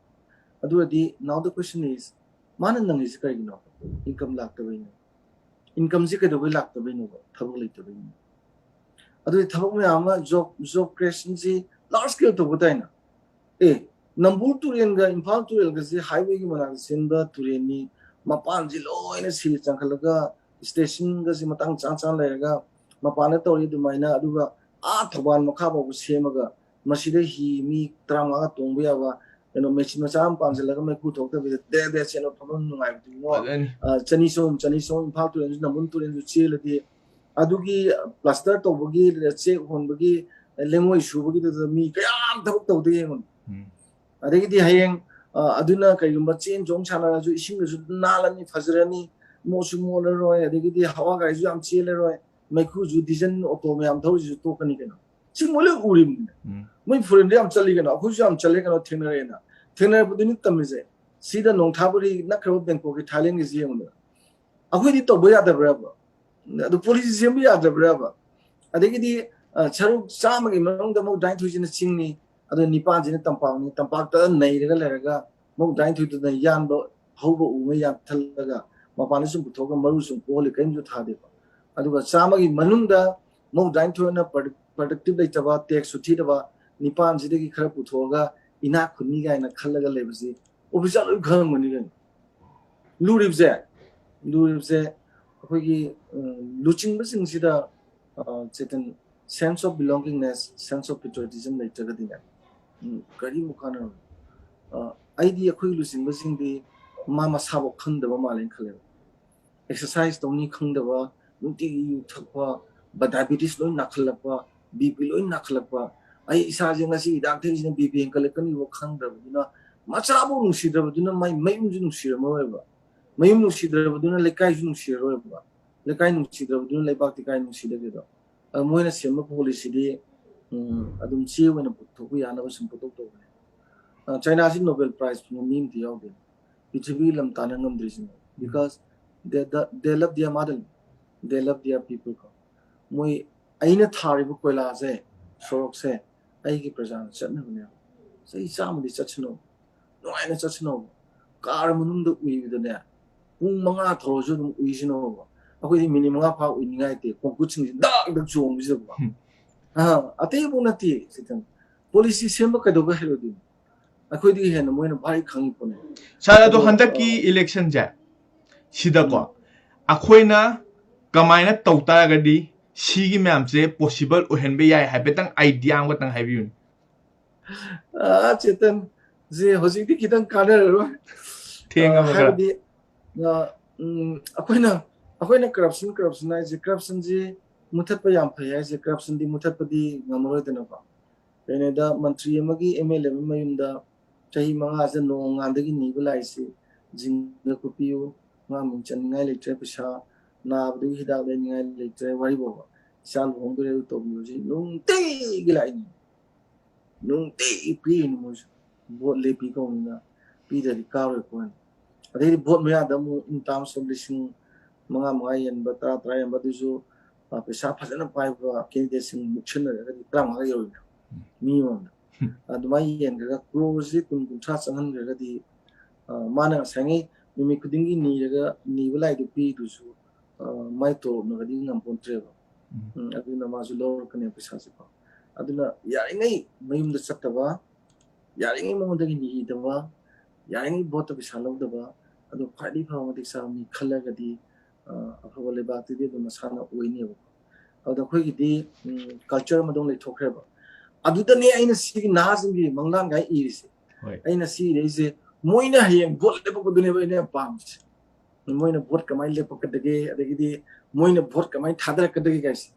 ꯑꯗꯨ ꯑꯣꯏꯔꯗꯤ now the question is, ꯃꯥꯅ ꯅꯪꯉꯤꯁꯤ ꯀꯔꯤꯒꯤꯅꯣ? ꯏꯟꯀꯝ ꯂꯥꯛꯇꯕꯩꯅꯦ꯫ ꯏꯟꯀꯝꯁꯤ ꯀꯩꯗꯧꯕꯩ ꯂꯥꯛꯇꯕꯩꯅꯣꯕ? ꯊꯕꯛ ꯂꯩꯇꯕꯩꯅꯦ꯫ ꯑꯗꯨꯗꯤ ꯊꯕꯛ ꯃꯌꯥꯝ ꯑꯃ, ꯖꯣꯕ ꯖꯣꯕ ꯀ꯭ꯔꯤꯌꯦꯁꯟꯁꯤ ꯂꯥꯔꯖ ꯁ꯭ꯀꯦꯜ ꯇꯧꯕ ꯇꯥꯏꯅ꯫ ꯑꯦ, ꯅꯝꯕꯨꯜ ꯇꯨꯔꯦꯜꯒ ꯏꯝꯐꯥꯜ ꯇꯨꯔꯦꯜꯒꯁꯤ ꯍꯥꯏꯋꯦꯒꯤ ꯃꯅꯥꯛꯇ ꯆꯦꯟꯕ ꯇꯨꯔꯦꯜꯅꯤ꯫ ꯃꯄꯥꯟꯁꯤ ꯂꯣꯏꯅ ꯁꯤꯜ ꯆꯪꯈꯠꯂꯒ ꯁ꯭ꯇꯦꯁꯟꯒꯁꯤ ꯃꯇꯥꯡ ꯆꯥ ꯆꯥꯅ ꯂꯩꯔꯒ ꯃꯄꯥꯟꯗ ꯇꯧꯔꯤ ꯑꯗꯨꯃꯥꯏꯅ, ꯑꯗꯨꯒ ꯑꯥ ꯊꯧꯕꯥꯜ ꯃꯈꯥ ꯐꯥꯎꯕ ꯁꯦꯝꯃꯒ ꯃꯁꯤꯗ ꯍꯤ ꯃꯤ ꯇꯔꯥꯃꯉꯥ ꯇꯣꯡꯕ ꯌꯥꯕ ꯀꯩꯅꯣ ꯃꯦꯆꯤꯟ ꯃꯆꯥ ꯑꯃ ꯄꯥꯟꯁꯤꯜꯂꯒ ꯃꯩꯈꯨ ꯊꯣꯛꯇꯕꯤꯗ ꯗꯦ ꯗꯦ ꯆꯦꯟꯕ ꯐꯝꯐꯝ ꯅꯨꯡꯉꯥꯏꯕꯗꯨ ꯏꯕꯨꯡꯉꯣ꯫ ꯐꯖꯅꯤ꯫ ꯑ, ꯆꯅꯤ ꯆꯍꯨꯝ, ꯆꯅꯤ ꯆꯍꯨꯝ ꯏꯝꯐꯥꯜ ꯇꯨꯔꯦꯜꯁꯨ, ꯅꯝꯕꯨꯜ ꯇꯨꯔꯦꯜꯁꯨ ꯆꯦꯜꯂꯗꯤ ꯑꯗꯨꯒꯤ ꯄ꯭ꯂꯥꯁꯇꯔ ꯇꯧꯕꯒꯤ, ꯆꯦꯛ ꯍꯣꯟꯕꯒꯤ, ꯂꯩꯉꯣꯏ ꯁꯨꯕꯒꯤꯗꯨꯗ ꯃꯤ ꯀꯌꯥꯝ ꯊꯕꯛ ꯇꯧꯗꯒꯦ ꯌꯦꯡꯉꯨꯅꯦ꯫ ꯎꯝ꯫ ꯑꯗꯒꯤꯗꯤ ꯍꯌꯦꯡ, ꯑ, ꯑꯗꯨꯅ ꯀꯩꯒꯨꯝꯕ ꯆꯦꯟ ꯆꯣꯡ ꯁꯥꯟꯅꯔꯁꯨ ꯏꯁꯤꯡꯗꯁꯨ ꯅꯥꯜꯂꯅꯤ, ꯐꯖꯔꯅꯤ, ꯃꯣꯠꯁꯨ ꯃꯣꯠꯂꯔꯣꯏ, ꯑꯗꯒꯤꯗꯤ ꯍꯋꯥ ꯒꯥꯔꯤꯁꯨ ꯌꯥꯝ ꯆꯦꯜꯂꯔꯣꯏ, ꯃꯩꯈꯨꯁꯨ ꯗꯤꯖꯜ ꯑꯣꯇꯣ ꯃꯌꯥꯝ ꯊꯧꯔꯤꯁꯤꯁꯨ ꯇꯣꯛꯀꯅꯤ ꯀꯩꯅꯣ꯫ ꯁꯤ ꯃꯣꯏ ꯂꯣꯏ ꯎꯔꯤꯕꯅꯤꯅꯦ꯫ ꯎꯝ꯫ ꯃꯣꯏ ꯐꯣꯔꯦꯟꯗ ꯌꯥꯝ ꯆꯠꯂꯤ ꯀꯩꯅꯣ, ꯑꯩꯈꯣꯏꯁꯨ ꯌꯥꯝ ꯆꯠꯂꯦ ꯀꯩꯅꯣ, ꯊꯦꯡꯅꯔꯛꯑꯦꯅ꯫ ꯊꯦꯡꯅꯔꯛꯄꯗꯨꯅꯤ ꯇꯝꯃꯤꯁꯦ꯫ ꯁꯤꯗ ꯅꯣꯡꯊꯥꯕꯨꯔꯤ ꯅꯛꯈ꯭ꯔꯕ ꯕꯦꯡꯀꯣꯛꯀꯤ ꯊꯥꯏꯂꯦꯟꯒꯤꯁꯤ ꯌꯦꯡꯉꯨꯗꯅ꯫ ꯑꯩꯈꯣꯏꯗꯤ ꯇꯧꯕ ꯌꯥꯗꯕ꯭ꯔꯕ? ꯑꯗꯨ ꯄꯣꯂꯤꯁꯤ ꯁꯦꯝꯕ ꯌꯥꯗꯕ꯭ꯔꯕ? ꯑꯗꯒꯤꯗꯤ, ꯑ, ꯁꯔꯨꯛ ꯆꯥꯝꯃꯒꯤ ꯃꯅꯨꯡꯗ ꯃꯧꯗ꯭ꯔꯥꯅꯤꯊꯣꯏꯁꯤꯅ ꯆꯤꯡꯅꯤ, ꯑꯗꯨ ꯅꯤꯄꯥꯟꯁꯤꯅ ꯇꯝꯄꯥꯛꯅꯤ꯫ ꯇꯝꯄꯥꯛꯇ ꯅꯩꯔꯒ ꯂꯩꯔꯒ ꯃꯧꯗ꯭ꯔꯥꯅꯤꯊꯣꯏꯗꯨꯅ ꯌꯥꯟꯕ, ꯍꯧꯕ ꯎꯉꯩ ꯌꯥꯟꯊꯠꯂꯒ ꯃꯄꯥꯟꯗ ꯁꯨꯝ ꯄꯨꯊꯣꯛꯑꯒ ꯃꯔꯨ ꯁꯨꯝ ꯀꯣꯛꯍꯜꯂꯤ, ꯀꯔꯤꯝꯁꯨ ꯊꯥꯗꯦꯕ꯫ ꯑꯗꯨꯒ ꯆꯥꯝꯃꯒꯤ ꯃꯅꯨꯡꯗ ꯃꯧꯗ꯭ꯔꯥꯅꯤꯊꯣꯏꯅ ꯄ꯭ꯔꯗꯛ-, ꯄ꯭ꯔꯗꯛꯇꯤꯚ ꯂꯩꯇꯕ, ꯇꯦꯛꯁꯁꯨ ꯊꯤꯗꯕ, ꯅꯤꯄꯥꯟꯁꯤꯗꯒꯤ ꯈꯔ ꯄꯨꯊꯣꯛꯑꯒ ꯏꯅꯥꯛ ꯈꯨꯟꯅꯤ ꯀꯥꯏꯅ ꯈꯜꯂꯒ ꯂꯩꯕꯁꯤ ꯑꯣꯐꯤꯁꯥꯔ ꯂꯣꯏ ꯈꯪꯉꯝꯒꯅꯤ ꯀꯩꯅꯣ꯫ ꯂꯨꯔꯤꯕꯁꯦ, ꯂꯨꯔꯤꯕꯁꯦ ꯑꯩꯈꯣꯏꯒꯤ, ꯎꯝ, ꯂꯨꯆꯤꯡꯕꯁꯤꯡꯁꯤꯗ, ꯑ, Chetan, sense of belongingness, sense of patriotism ꯂꯩꯇ꯭ꯔꯒꯗꯤꯅꯦ, ꯎꯝ, ꯀꯔꯤꯕꯨ ꯀꯥꯟꯅꯔꯣꯏ? ꯑ, ꯑꯩꯗꯤ ꯑꯩꯈꯣꯏꯒꯤ ꯂꯨꯆꯤꯡꯕꯁꯤꯡꯗꯤ ꯃꯥ ꯃꯁꯥꯐꯥꯎ ꯈꯪꯗꯕ ꯃꯥꯜꯂꯦꯅ ꯈꯜꯂꯦꯕ꯫ ꯑꯦꯛꯁꯔꯁꯥꯏꯁ ꯇꯧꯅꯤ ꯈꯪꯗꯕ, ꯅꯨꯡꯇꯤꯒꯤ ꯌꯨ ꯊꯛꯄ, ꯗꯥꯏꯕꯤꯇꯤꯁ ꯂꯣꯏ ꯅꯥꯈꯠꯂꯛꯄ, ꯕꯤ ꯄꯤ ꯂꯣꯏ ꯅꯥꯈꯠꯂꯛꯄ, ꯑꯩ ꯏꯁꯥꯁꯦ ꯉꯁꯤ ꯍꯤꯗꯥꯛ ꯊꯛꯏꯁꯤꯅ ꯕꯤ ꯄꯤ ꯍꯦꯟꯒꯠꯂꯛꯀꯅꯤꯕ ꯈꯪꯗ꯭ꯔꯕꯗꯨꯅ, ꯃꯆꯥꯕꯨ ꯅꯨꯡꯁꯤꯗ꯭ꯔꯕꯗꯨꯅ ꯃꯥꯏ ꯃꯌꯨꯝꯁꯨ ꯅꯨꯡꯁꯤꯔꯝꯃꯔꯣꯏꯕ, ꯃꯌꯨꯝ ꯅꯨꯡꯁꯤꯗ꯭ꯔꯕꯗꯨꯅ ꯂꯩꯀꯥꯏꯁꯨ ꯅꯨꯡꯁꯤꯔꯔꯣꯏꯕ, ꯂꯩꯀꯥꯏ ꯅꯨꯡꯁꯤꯗ꯭ꯔꯕꯗꯨꯅ ꯂꯩꯕꯥꯛꯇꯤ ꯀꯥꯏ ꯅꯨꯡꯁꯤꯗꯒꯦꯗꯣ? ꯑꯗ ꯃꯣꯏꯅ ꯁꯦꯝꯕ ꯄꯣꯂꯤꯁꯤꯗꯤ, ꯎꯝ, ꯑꯗꯨꯝ ꯆꯦ ꯑꯣꯏꯅ ꯄꯨꯊꯣꯛꯄ ꯌꯥꯅꯕ ꯁꯨꯝ ꯄꯨꯊꯣꯛ ꯇꯧꯕꯅꯦ꯫ ꯑ, ꯆꯥꯏꯅꯥꯁꯤ ꯅꯣꯕꯦꯜ ꯄ꯭ꯔꯥꯏꯖ ꯐꯪꯕ ꯃꯤ ꯑꯝꯇ ꯌꯥꯎꯗꯦ꯫ ꯄ꯭ꯔꯤꯊꯤꯕꯤꯒꯤ ꯂꯝ ꯇꯥꯟꯅ ꯉꯝꯗ꯭ꯔꯤꯁꯤꯅꯦ꯫ Because they, they, they love their mother, they love their people ꯀꯣ꯫ ꯃꯣꯏ, ꯑꯩꯅ ꯊꯥꯔꯤꯕ ꯀꯣꯏꯂꯥꯁꯦ, ꯁꯣꯔꯣꯛꯁꯦ ꯑꯩꯒꯤ ꯄ꯭ꯔꯖꯥꯅ ꯆꯠꯅꯕꯅꯦꯕ꯫ ꯆꯍꯤ ꯆꯥꯝꯃꯗꯤ ꯆꯠꯁꯅꯨ, ꯅꯨꯡꯉꯥꯏꯅ ꯆꯠꯁꯅꯨ꯫ ꯀꯥꯔ ꯃꯅꯨꯡꯗ ꯎꯏꯕꯗꯅꯦ, ꯄꯨꯡ ꯃꯉꯥ ꯊꯧꯔꯁꯨ ꯑꯗꯨꯝ ꯎꯏꯁꯅꯨꯕ꯫ ꯑꯩꯈꯣꯏꯗꯤ ꯃꯤꯅꯤꯠ ꯃꯉꯥ ꯐꯥꯎ ꯎꯏꯅꯤꯡꯉꯥꯏ ꯂꯩꯇꯦ, ꯈꯣꯡꯈꯨꯠꯁꯤꯡꯁꯦ ꯗꯥꯛ ꯗꯥꯛ ꯆꯣꯡꯕꯁꯤꯗꯀꯣ꯫ ꯎꯝ꯫ ꯑꯥ, ꯑꯇꯩꯕꯨ ꯅꯠꯇꯦ꯫ ꯁꯤꯇꯪ ꯄꯣꯂꯤꯁꯤ ꯁꯦꯝꯕ ꯀꯩꯗꯧꯕꯩ ꯍꯩꯔꯣꯏꯗꯣꯏꯅꯣ? ꯑꯩꯈꯣꯏꯗꯒꯤ ꯍꯦꯟꯅ ꯃꯣꯏꯅ ꯚꯥꯔꯤ ꯈꯪꯉꯤ ꯄꯣꯠꯅꯤ꯫ ꯁꯥꯔ, ꯑꯗꯣ ꯑꯗꯣ, ꯍꯟꯗꯛꯀꯤ ꯑ, ꯏꯂꯦꯛꯁꯟꯁꯦ ꯁꯤꯗꯀꯣ, ꯎꯝ꯫ ꯑꯩꯈꯣꯏꯅ ꯀꯃꯥꯏꯅ ꯇꯧ ꯇꯥꯔꯒꯗꯤ ꯁꯤꯒꯤ ꯃꯌꯥꯝꯁꯦ ꯄꯣꯁꯤꯕꯜ ꯑꯣꯏꯍꯟꯕ ꯌꯥꯏ ꯍꯥꯏꯐꯦꯠꯇꯪ ꯑꯥꯏꯗꯤꯌꯥ ꯑꯃꯈꯛꯇꯪ ꯍꯥꯏꯕꯤꯌꯨꯅꯦ꯫ ꯑ, ꯆꯦꯇꯟ, ꯁꯤ ꯍꯧꯖꯤꯛꯇꯤ ꯈꯤꯇꯪ ꯀꯥꯟꯅꯔꯔꯣꯏ꯫ ꯊꯦꯡꯉꯕ ꯑ, ꯈꯔ? ꯍꯥꯏꯕꯗꯤ, ꯑ, ꯎꯝ, ꯑꯩꯈꯣꯏꯅ, ꯑꯩꯈꯣꯏꯅ ꯀꯔꯞꯁꯟ, ꯀꯔꯞꯁꯟ ꯍꯥꯏꯁꯦ, ꯀꯔꯞꯁꯟꯁꯤ ꯃꯨꯊꯠꯄ ꯌꯥꯝ ꯐꯩ ꯍꯥꯏꯁꯦ, ꯀꯔꯞꯁꯟꯗꯤ ꯃꯨꯊꯠꯄꯗꯤ ꯉꯝꯃꯔꯣꯏꯗꯅꯀꯣ꯫ ꯀꯩꯅꯣꯗ ꯃꯟꯇ꯭ꯔꯤ ꯑꯃꯒꯤ ꯑꯦꯝ ꯑꯦꯜ ꯑꯦ ꯑꯃꯒꯤ ꯃꯌꯨꯝꯗ ꯆꯍꯤ ꯃꯉꯥꯁꯤꯗ ꯅꯣꯡꯉꯥꯟꯗꯒꯤ ꯅꯤꯕ ꯂꯥꯛꯏꯁꯤ, ꯖꯤꯡꯒ ꯀꯨꯞꯄꯤꯌꯨ, ꯑꯉꯥꯡ ꯃꯤꯡ ꯆꯟꯅꯤꯡꯉꯥꯏ ꯂꯩꯇ꯭ꯔꯦ, ꯄꯩꯁꯥ, ꯅꯥꯕꯗꯨꯒꯤ ꯍꯤꯗꯥꯛ ꯂꯩꯅꯤꯡꯉꯥꯏ ꯂꯩꯇ꯭ꯔꯦ, ꯋꯥꯔꯤꯕꯣꯕ, ꯏꯆꯥ ꯂꯨꯍꯣꯡꯗꯣꯔꯦ, ꯑꯗꯨ ꯇꯧꯕꯤꯌꯨ, ꯁꯤ ꯅꯨꯡꯇꯤꯒꯤ ꯂꯥꯛꯏꯅꯤ꯫ ꯅꯨꯡꯇꯤꯒꯤ ꯄꯤꯔꯤꯅꯤ ꯃꯣꯏꯁꯨ꯫ ꯚꯣꯠ ꯂꯦꯞꯄꯤ ꯀꯧꯕꯅꯤꯅ ꯄꯤꯗ꯭ꯔꯗꯤ ꯀꯥꯔꯣꯏ ꯄꯣꯠꯅꯤ꯫ ꯑꯗꯩꯗꯤ ꯚꯣꯠ ꯃꯌꯥꯗ ꯑꯃꯨꯛ in terms of ꯂꯤꯁꯤꯡ ꯃꯉꯥ, ꯃꯉꯥ ꯌꯦꯟꯕ, ꯇꯔꯥ, ꯇꯔꯥ ꯌꯦꯟꯕ, ꯑꯗꯨꯁꯨ, ꯑ, ꯄꯩꯁꯥ ꯐꯖꯅ ꯄꯥꯏꯕ candidateꯁꯤꯡ ꯃꯨꯛꯁꯤꯟꯅꯔꯒꯗꯤ ꯇꯔꯥꯃꯉꯥ ꯌꯧꯔꯤꯅꯦ ꯃꯤ ꯑꯃꯃꯝꯗ꯫ ꯑꯗꯨꯃꯥꯏꯅ ꯌꯦꯟꯈ꯭ꯔꯒ crore ꯁꯤ ꯀꯨꯟ, ꯀꯨꯟꯊ꯭ꯔꯥ ꯆꯪꯍꯟꯈ꯭ꯔꯒꯗꯤ, ꯑ, ꯃꯥꯅ ꯉꯁꯥꯏꯉꯩ ꯅꯨꯃꯤꯠ ꯈꯨꯗꯤꯡꯒꯤ ꯅꯤꯔꯒ, ꯅꯤꯕ ꯂꯥꯏꯗꯨ ꯄꯤꯗꯨꯁꯨ, ꯑ, ꯃꯥꯏ ꯇꯣꯂꯣꯞꯅꯒꯗꯤ ꯉꯝꯄꯣꯟꯇ꯭ꯔꯦꯕ꯫ ꯎꯝ꯫ ꯎꯝ, ꯑꯗꯨꯅ ꯃꯥꯁꯨ ꯂꯧꯔꯛꯀꯅꯦꯕ ꯄꯩꯁꯥꯁꯦꯀꯣ꯫ ꯑꯗꯨꯅ ꯌꯥꯔꯤꯉꯩ ꯃꯌꯨꯝꯗ ꯆꯠꯇꯕ, ꯌꯥꯔꯤꯉꯩ ꯃꯉꯣꯟꯗꯒꯤ ꯅꯤꯗꯕ, ꯌꯥꯔꯤꯉꯩ ꯚꯣꯠꯇ ꯄꯩꯁꯥ ꯂꯧꯗꯕ, ꯑꯗꯨ ꯈ꯭ꯋꯥꯏꯗꯒꯤ ꯐꯕ ꯃꯇꯤꯛ ꯆꯥꯕ ꯃꯤ ꯈꯜꯂꯒꯗꯤ, ꯑ, ꯑꯐꯕ ꯂꯩꯕꯥꯛꯇꯨꯗꯤ ꯑꯗꯨꯝ ꯃꯁꯥꯅ ꯑꯣꯏꯅꯦꯕꯀꯣ꯫ ꯑꯗꯨꯗ ꯑꯩꯈꯣꯏꯒꯤꯗꯤ, ꯎꯝ, culture ꯑꯃ ꯑꯗꯨꯝ ꯂꯩꯊꯣꯛꯈ꯭ꯔꯦꯕ꯫ ꯑꯗꯨꯗꯅꯦ ꯑꯩꯅ ꯁꯤꯒꯤ ꯅꯍꯥꯁꯤꯡꯒꯤ ꯃꯪꯂꯥꯟꯒꯥꯏ ꯏꯔꯤꯁꯦ꯫ ꯍꯣꯏ꯫ ꯑꯩꯅ ꯁꯤ ꯏꯔꯛꯏꯁꯦ, ꯃꯣꯏꯅ ꯍꯌꯦꯡ ꯚꯣꯠ ꯂꯦꯞꯄꯛꯄꯗꯨꯅꯦꯕ ꯑꯩꯅ ꯌꯥꯝ ꯄꯥꯝꯃꯤꯁꯦ꯫ ꯃꯣꯏꯅ ꯚꯣꯠ ꯀꯃꯥꯏꯅ ꯂꯦꯞꯄꯛꯀꯗꯒꯦ, ꯑꯗꯒꯤꯗꯤ ꯃꯣꯏꯅ ꯚꯣꯠ ꯀꯃꯥꯏꯅ ꯊꯥꯗꯔꯛꯀꯗꯒꯦ ꯀꯥꯏꯁꯦ꯫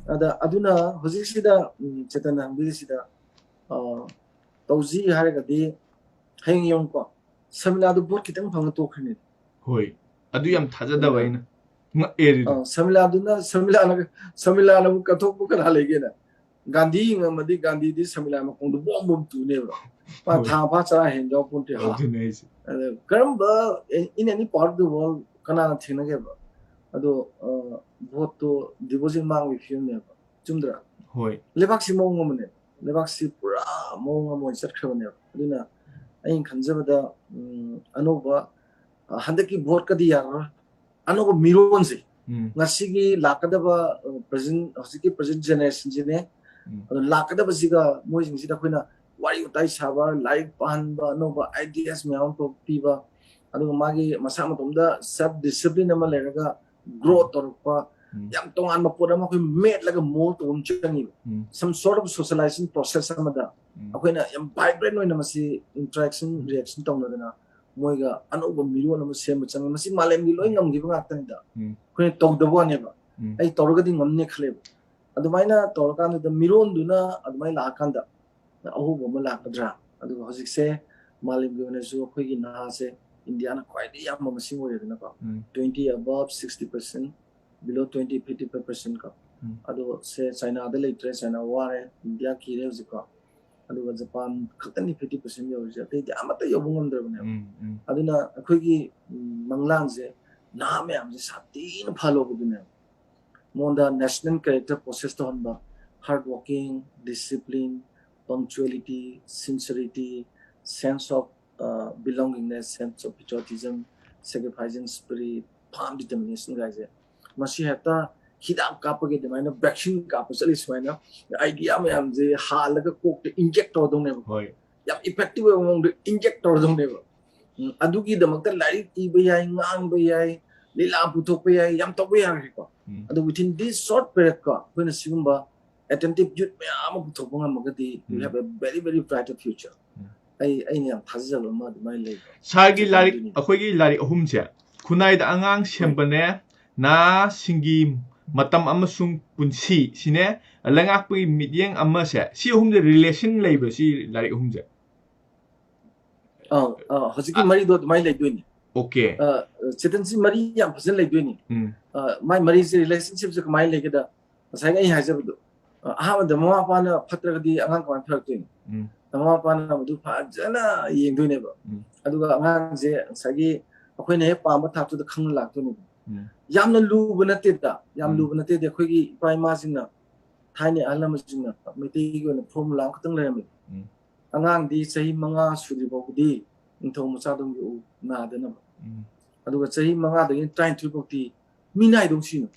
ꯑꯗ ꯑꯗꯨꯅ ꯍꯧꯖꯤꯛꯁꯤꯗ, ꯎꯝ, ꯆꯦꯇꯟꯅ ꯍꯪꯕꯤꯔꯤꯁꯤꯗ, ꯑ, ꯇꯧꯁꯤ ꯍꯥꯏꯔꯒꯗꯤ, ꯍꯌꯦꯡ ꯌꯦꯡꯉꯨꯀꯣ, ꯁꯃꯤꯂꯥꯗꯨ ꯚꯣꯠ ꯈꯤꯇꯪ ꯐꯪꯉ ꯇꯣꯛꯈ꯭ꯔꯅꯤ꯫ ꯍꯣꯏ, ꯑꯗꯨ ꯌꯥꯝ ꯊꯥꯖꯗꯕ ꯑꯩꯅ ꯉꯛꯑꯦ ꯑꯗꯨꯗꯣ꯫ ꯑ, ꯁꯃꯤꯂꯥꯗꯨꯅ, ꯁꯃꯤꯂꯥꯅ, ꯁꯃꯤꯂꯥꯅꯕꯨ ꯀꯠꯊꯣꯛꯄ ꯀꯅꯥ ꯂꯩꯒꯦꯅ? ꯒꯥꯟꯙꯤ ꯌꯦꯡꯉꯝꯃꯗꯤ ꯒꯥꯟꯙꯤꯗꯤ ꯁꯃꯤꯂꯥ ꯃꯈꯣꯡꯗ ꯕꯣꯝ ꯕꯣꯝ ꯇꯨꯅꯦꯕ꯫ ꯃꯥ ꯍꯣꯏ꯫ ꯊꯥ ꯐꯥ ꯆꯔꯥ ꯍꯦꯟ ꯌꯥꯎ ꯄꯣꯟꯇꯦ꯫ ꯑꯗꯨꯅꯦ ꯑꯩꯁꯦ꯫ ꯑꯗ ꯀꯔꯝꯕ, in any part of the world ꯀꯅꯥꯅ ꯊꯦꯡꯅꯒꯦꯕ? ꯑꯗꯣ, ꯑ, ꯚꯣꯠꯇꯣ deposit ꯃꯥꯡꯕꯒꯤ ꯐꯤꯕꯝꯅꯦꯕ꯫ ꯆꯨꯝꯗ꯭ꯔꯥ? ꯍꯣꯏ꯫ ꯂꯩꯕꯥꯛꯁꯤ ꯃꯑꯣꯡ ꯑꯃꯅꯦ꯫ ꯂꯩꯕꯥꯛꯁꯤ ꯄꯨꯔꯥ ꯃꯑꯣꯡ ꯑꯃ ꯑꯣꯏꯅ ꯆꯠꯈ꯭ꯔꯕꯅꯦꯕ꯫ ꯑꯗꯨꯅ ꯑꯩꯅ ꯈꯟꯖꯕꯗ, ꯎꯝ, ꯑꯅꯧꯕ, ꯑ, ꯍꯟꯗꯛꯀꯤ ꯚꯣꯠꯀꯗꯤ ꯌꯥꯔꯔꯣꯏ꯫ ꯑꯅꯧꯕ ꯃꯤꯔꯣꯟꯁꯦ, ꯎꯝ꯫ ꯉꯁꯤꯒꯤ ꯂꯥꯛꯀꯗꯕ, ꯑ, present, ꯍꯧꯖꯤꯛꯀꯤ present generationꯁꯤꯅꯦ, ꯎꯝ꯫ ꯑꯗꯣ ꯂꯥꯛꯀꯗꯕꯁꯤꯒ ꯃꯣꯏꯁꯤꯡꯁꯤꯗ ꯑꯩꯈꯣꯏꯅ ꯋꯥꯔꯤ ꯋꯥꯇꯥꯏ ꯁꯥꯕ, ꯂꯥꯏꯔꯤꯛ ꯄꯥꯍꯟꯕ, ꯑꯅꯧꯕ ideas ꯃꯌꯥꯝ ꯑꯃ ꯄꯤꯕ, ꯑꯗꯨꯒ ꯃꯥꯒꯤ ꯃꯁꯥ ꯃꯇꯣꯝꯗ self discipline ꯑꯃ ꯂꯩꯔꯒ grow ꯇꯧꯔꯛꯄ, ꯎꯝ꯫ ꯌꯥꯝ ꯇꯣꯉꯥꯟꯕ ꯄꯣꯠ ꯑꯃ ꯑꯩꯈꯣꯏ ꯃꯦꯠꯂꯒ mold ꯇꯧꯕ ꯑꯃ ꯆꯪꯉꯤꯕ꯫ ꯎꯝ꯫ Some sort of socializing process ꯑꯃꯗ ꯎꯝ꯫ ꯑꯩꯈꯣꯏꯅ ꯌꯥꯝ vibrant ꯑꯣꯏꯅ ꯃꯁꯤ interaction, ꯎꯝ꯫ reaction ꯇꯧꯅꯗꯅ ꯃꯣꯏꯒ ꯑꯅꯧꯕ ꯃꯤꯔꯣꯟ ꯑꯃ ꯁꯦꯝꯕ ꯆꯪꯉꯤ꯫ ꯃꯁꯤ ꯃꯥꯂꯦꯝꯒꯤ ꯂꯣꯏ ꯉꯝꯈꯤꯕ ꯉꯥꯛꯇꯅꯤꯗ꯫ ꯎꯝ꯫ ꯑꯩꯈꯣꯏꯅ ꯇꯧꯗꯕ ꯋꯥꯅꯦꯕ꯫ ꯎꯝ꯫ ꯑꯩ ꯇꯧꯔꯒꯗꯤ ꯉꯝꯅꯤ ꯈꯜꯂꯦꯕ꯫ ꯑꯗꯨꯃꯥꯏꯅ ꯇꯧꯔꯀꯥꯟꯗꯨꯗ ꯃꯤꯔꯣꯟꯗꯨꯅ ꯑꯗꯨꯃꯥꯏꯅ ꯂꯥꯛꯑꯀꯥꯟꯗ ꯑꯍꯣꯡꯕ ꯑꯃ ꯂꯥꯛꯀꯗ꯭ꯔꯥ? ꯑꯗꯨꯒ ꯍꯧꯖꯤꯛꯁꯦ ꯃꯥꯂꯦꯝꯒꯤ ꯑꯣꯏꯅꯁꯨ ꯑꯩꯈꯣꯏꯒꯤ ꯅꯍꯥꯁꯦ ꯏꯟꯗꯤꯌꯥꯅ ꯈ꯭ꯋꯥꯏꯗꯒꯤ ꯌꯥꯝꯕ ꯃꯁꯤꯡ ꯑꯣꯏꯔꯦꯗꯅꯀꯣ꯫ ꯎꯝ꯫ Twenty above, sixty percent, below twenty, fifty percent ꯀꯣ꯫ ꯎꯝ꯫ ꯑꯗꯣ ꯁꯦ ꯆꯥꯏꯅꯥꯗ ꯂꯩꯇ꯭ꯔꯦ, ꯆꯥꯏꯅꯥ ꯋꯥꯔꯦ, ꯏꯟꯗꯤꯌꯥ ꯀꯤꯔꯦ ꯍꯧꯖꯤꯛꯀꯣ꯫ ꯑꯗꯨꯒ ꯖꯄꯥꯟ ꯈꯛꯇꯅꯤ fifty percent ꯌꯧꯔꯤꯁꯦ, ꯑꯇꯩꯗꯤ ꯑꯃꯠꯇ ꯌꯧꯕ ꯉꯝꯗ꯭ꯔꯕꯅꯦꯕ꯫ ꯎꯝ, ꯎꯝ꯫ ꯑꯗꯨꯅ ꯑꯩꯈꯣꯏꯒꯤ, ꯎꯝ, ꯃꯪꯂꯥꯟꯁꯦ ꯅꯍꯥ ꯃꯌꯥꯝꯁꯦ ꯁꯥꯊꯤꯅ ꯐꯍꯜꯂꯧꯕꯗꯨꯅꯦꯕ꯫ ꯃꯉꯣꯟꯗ national character possess ꯇꯧꯍꯟꯕ, hard working, discipline, punctuality, sincerity, sense of, uh, belongingness, sense of patriotism, sacrificing spirit, firm determination ꯒꯥꯏꯁꯦ꯫ ꯃꯁꯤ ꯍꯦꯛꯇ ꯍꯤꯗꯥꯛ ꯀꯥꯞꯄꯒꯤ ꯑꯗꯨꯃꯥꯏꯅ vaccine ꯀꯥꯞꯄ ꯆꯠꯂꯤ ꯁꯨꯃꯥꯏꯅ idea ꯃꯌꯥꯝꯁꯦ ꯍꯥꯜꯂꯒ ꯀꯣꯛꯇ inject ꯇꯧꯔꯗꯧꯅꯦꯕ꯫ ꯍꯣꯏ꯫ ꯌꯥꯝ effective ꯑꯣꯏꯕ ꯃꯑꯣꯡꯗ inject ꯇꯧꯔꯗꯧꯅꯦꯕ꯫ ꯎꯝ, ꯑꯗꯨꯒꯤꯗꯃꯛꯇ ꯂꯥꯏꯔꯤꯛ ꯏꯕ ꯌꯥꯏ, ꯉꯥꯡꯕ ꯌꯥꯏ, ꯂꯤꯂꯥ ꯄꯨꯊꯣꯛꯄ ꯌꯥꯏ, ꯌꯥꯝ ꯇꯧꯕ ꯌꯥꯈ꯭ꯔꯦꯀꯣ꯫ ꯎꯝ꯫ ꯑꯗꯣ within this short period ꯀꯣ, ꯑꯩꯈꯣꯏꯅ ꯁꯤꯒꯨꯝꯕ attentive youth ꯃꯌꯥꯝ ꯑꯃ ꯄꯨꯊꯣꯛꯄ ꯉꯝꯃꯒꯗꯤ we have a very very bright future. ꯑꯩ ꯑꯩꯅ ꯌꯥꯝ ꯊꯥꯖꯖꯕ ꯑꯃ ꯑꯗꯨꯃꯥꯏꯅ ꯂꯩꯕ꯫ ꯁꯥꯔꯒꯤ ꯂꯥꯏꯔꯤꯛ, ꯑꯩꯈꯣꯏꯒꯤ ꯂꯥꯏꯔꯤꯛ ꯑꯍꯨꯝꯁꯦ ꯈꯨꯟꯅꯥꯏꯗ ꯑꯉꯥꯡ ꯁꯦꯝꯕꯅꯦ, ꯅꯍꯥꯁꯤꯡꯒꯤ ꯃꯇꯝ ꯑꯃꯁꯨꯡ ꯄꯨꯟꯁꯤ ꯁꯤꯅꯦ, ꯂꯩꯉꯥꯛꯄꯒꯤ ꯃꯤꯠꯌꯦꯡ ꯑꯃꯁꯦ, ꯁꯤ ꯑꯍꯨꯝꯁꯦ relation ꯂꯩꯕ꯭ꯔꯥ, ꯁꯤ ꯂꯥꯏꯔꯤꯛ ꯑꯍꯨꯝꯁꯦ? ꯑꯥ, ꯑꯥ, ꯍꯧꯖꯤꯛꯀꯤ ꯃꯔꯤꯗꯣ ꯑꯗꯨꯃꯥꯏꯅ ꯂꯩꯗꯣꯏꯅꯤ꯫ Okay. ꯑ, ꯆꯦꯇꯟꯁꯤ, ꯃꯔꯤ ꯌꯥꯝ ꯐꯖꯅ ꯂꯩꯗꯣꯏꯅꯤ꯫ ꯎꯝ. ꯑ, ꯃꯥꯏ ꯃꯔꯤꯁꯦ, relationship ꯁꯦ ꯀꯃꯥꯏꯅ ꯂꯩꯒꯦꯗ, ꯉꯁꯥꯏꯒꯤ ꯑꯩ ꯍꯥꯏꯖꯕꯗꯣ, ꯑ, ꯑꯍꯥꯟꯕꯗ ꯃꯃꯥ ꯃꯄꯥꯅ ꯐꯠꯇ꯭ꯔꯒꯗꯤ ꯑꯉꯥꯡ ꯀꯃꯥꯏꯅ ꯐꯔꯛꯇꯣꯏꯅꯣ? ꯎꯝ. ꯃꯃꯥ ꯃꯄꯥꯅ ꯃꯗꯨ ꯐꯖꯅ ꯌꯦꯡꯗꯣꯏꯅꯦꯕ꯫ ꯎꯝ. ꯑꯗꯨꯒ ꯑꯉꯥꯡꯁꯦ ꯉꯁꯥꯏꯒꯤ ꯑꯩꯈꯣꯏꯅ ꯍꯦꯛ ꯄꯥꯝꯕ ꯊꯥꯛꯇꯨꯗ ꯈꯪꯅ ꯂꯥꯛꯇꯣꯏꯅꯦꯕ꯫ ꯎꯝ. ꯌꯥꯝꯅ ꯂꯨꯕ ꯅꯠꯇꯦꯗ, ꯌꯥꯝ ꯎꯝ. ꯂꯨꯕ ꯅꯠꯇꯦꯗꯤ, ꯑꯩꯈꯣꯏꯒꯤ ꯏꯄꯥ ꯏꯃꯥꯁꯤꯡꯅ, ꯊꯥꯏꯅ ꯑꯍꯜ ꯂꯃꯟꯁꯤꯡꯅ ꯃꯩꯇꯩꯒꯤ ꯑꯣꯏꯅ formula ꯑꯃꯈꯛꯇꯪ ꯂꯩꯔꯝꯃꯦ꯫ ꯎꯝ. ꯑꯉꯥꯡꯗꯤ ꯆꯍꯤ ꯃꯉꯥ ꯁꯨꯗ꯭ꯔꯤ ꯐꯥꯎꯕꯗꯤ ꯅꯤꯡꯊꯧ ꯃꯆꯥꯗꯧꯅ ꯌꯣꯛꯎ, ꯅꯥꯗꯅꯕ꯫ ꯎꯝ. ꯑꯗꯨꯒ ꯆꯍꯤ ꯃꯉꯥꯗꯒꯤ ꯇꯔꯥꯅꯤꯊꯣꯏ ꯐꯥꯎꯗꯤ ꯃꯤꯅꯥꯏꯗꯧ ꯁꯤꯅ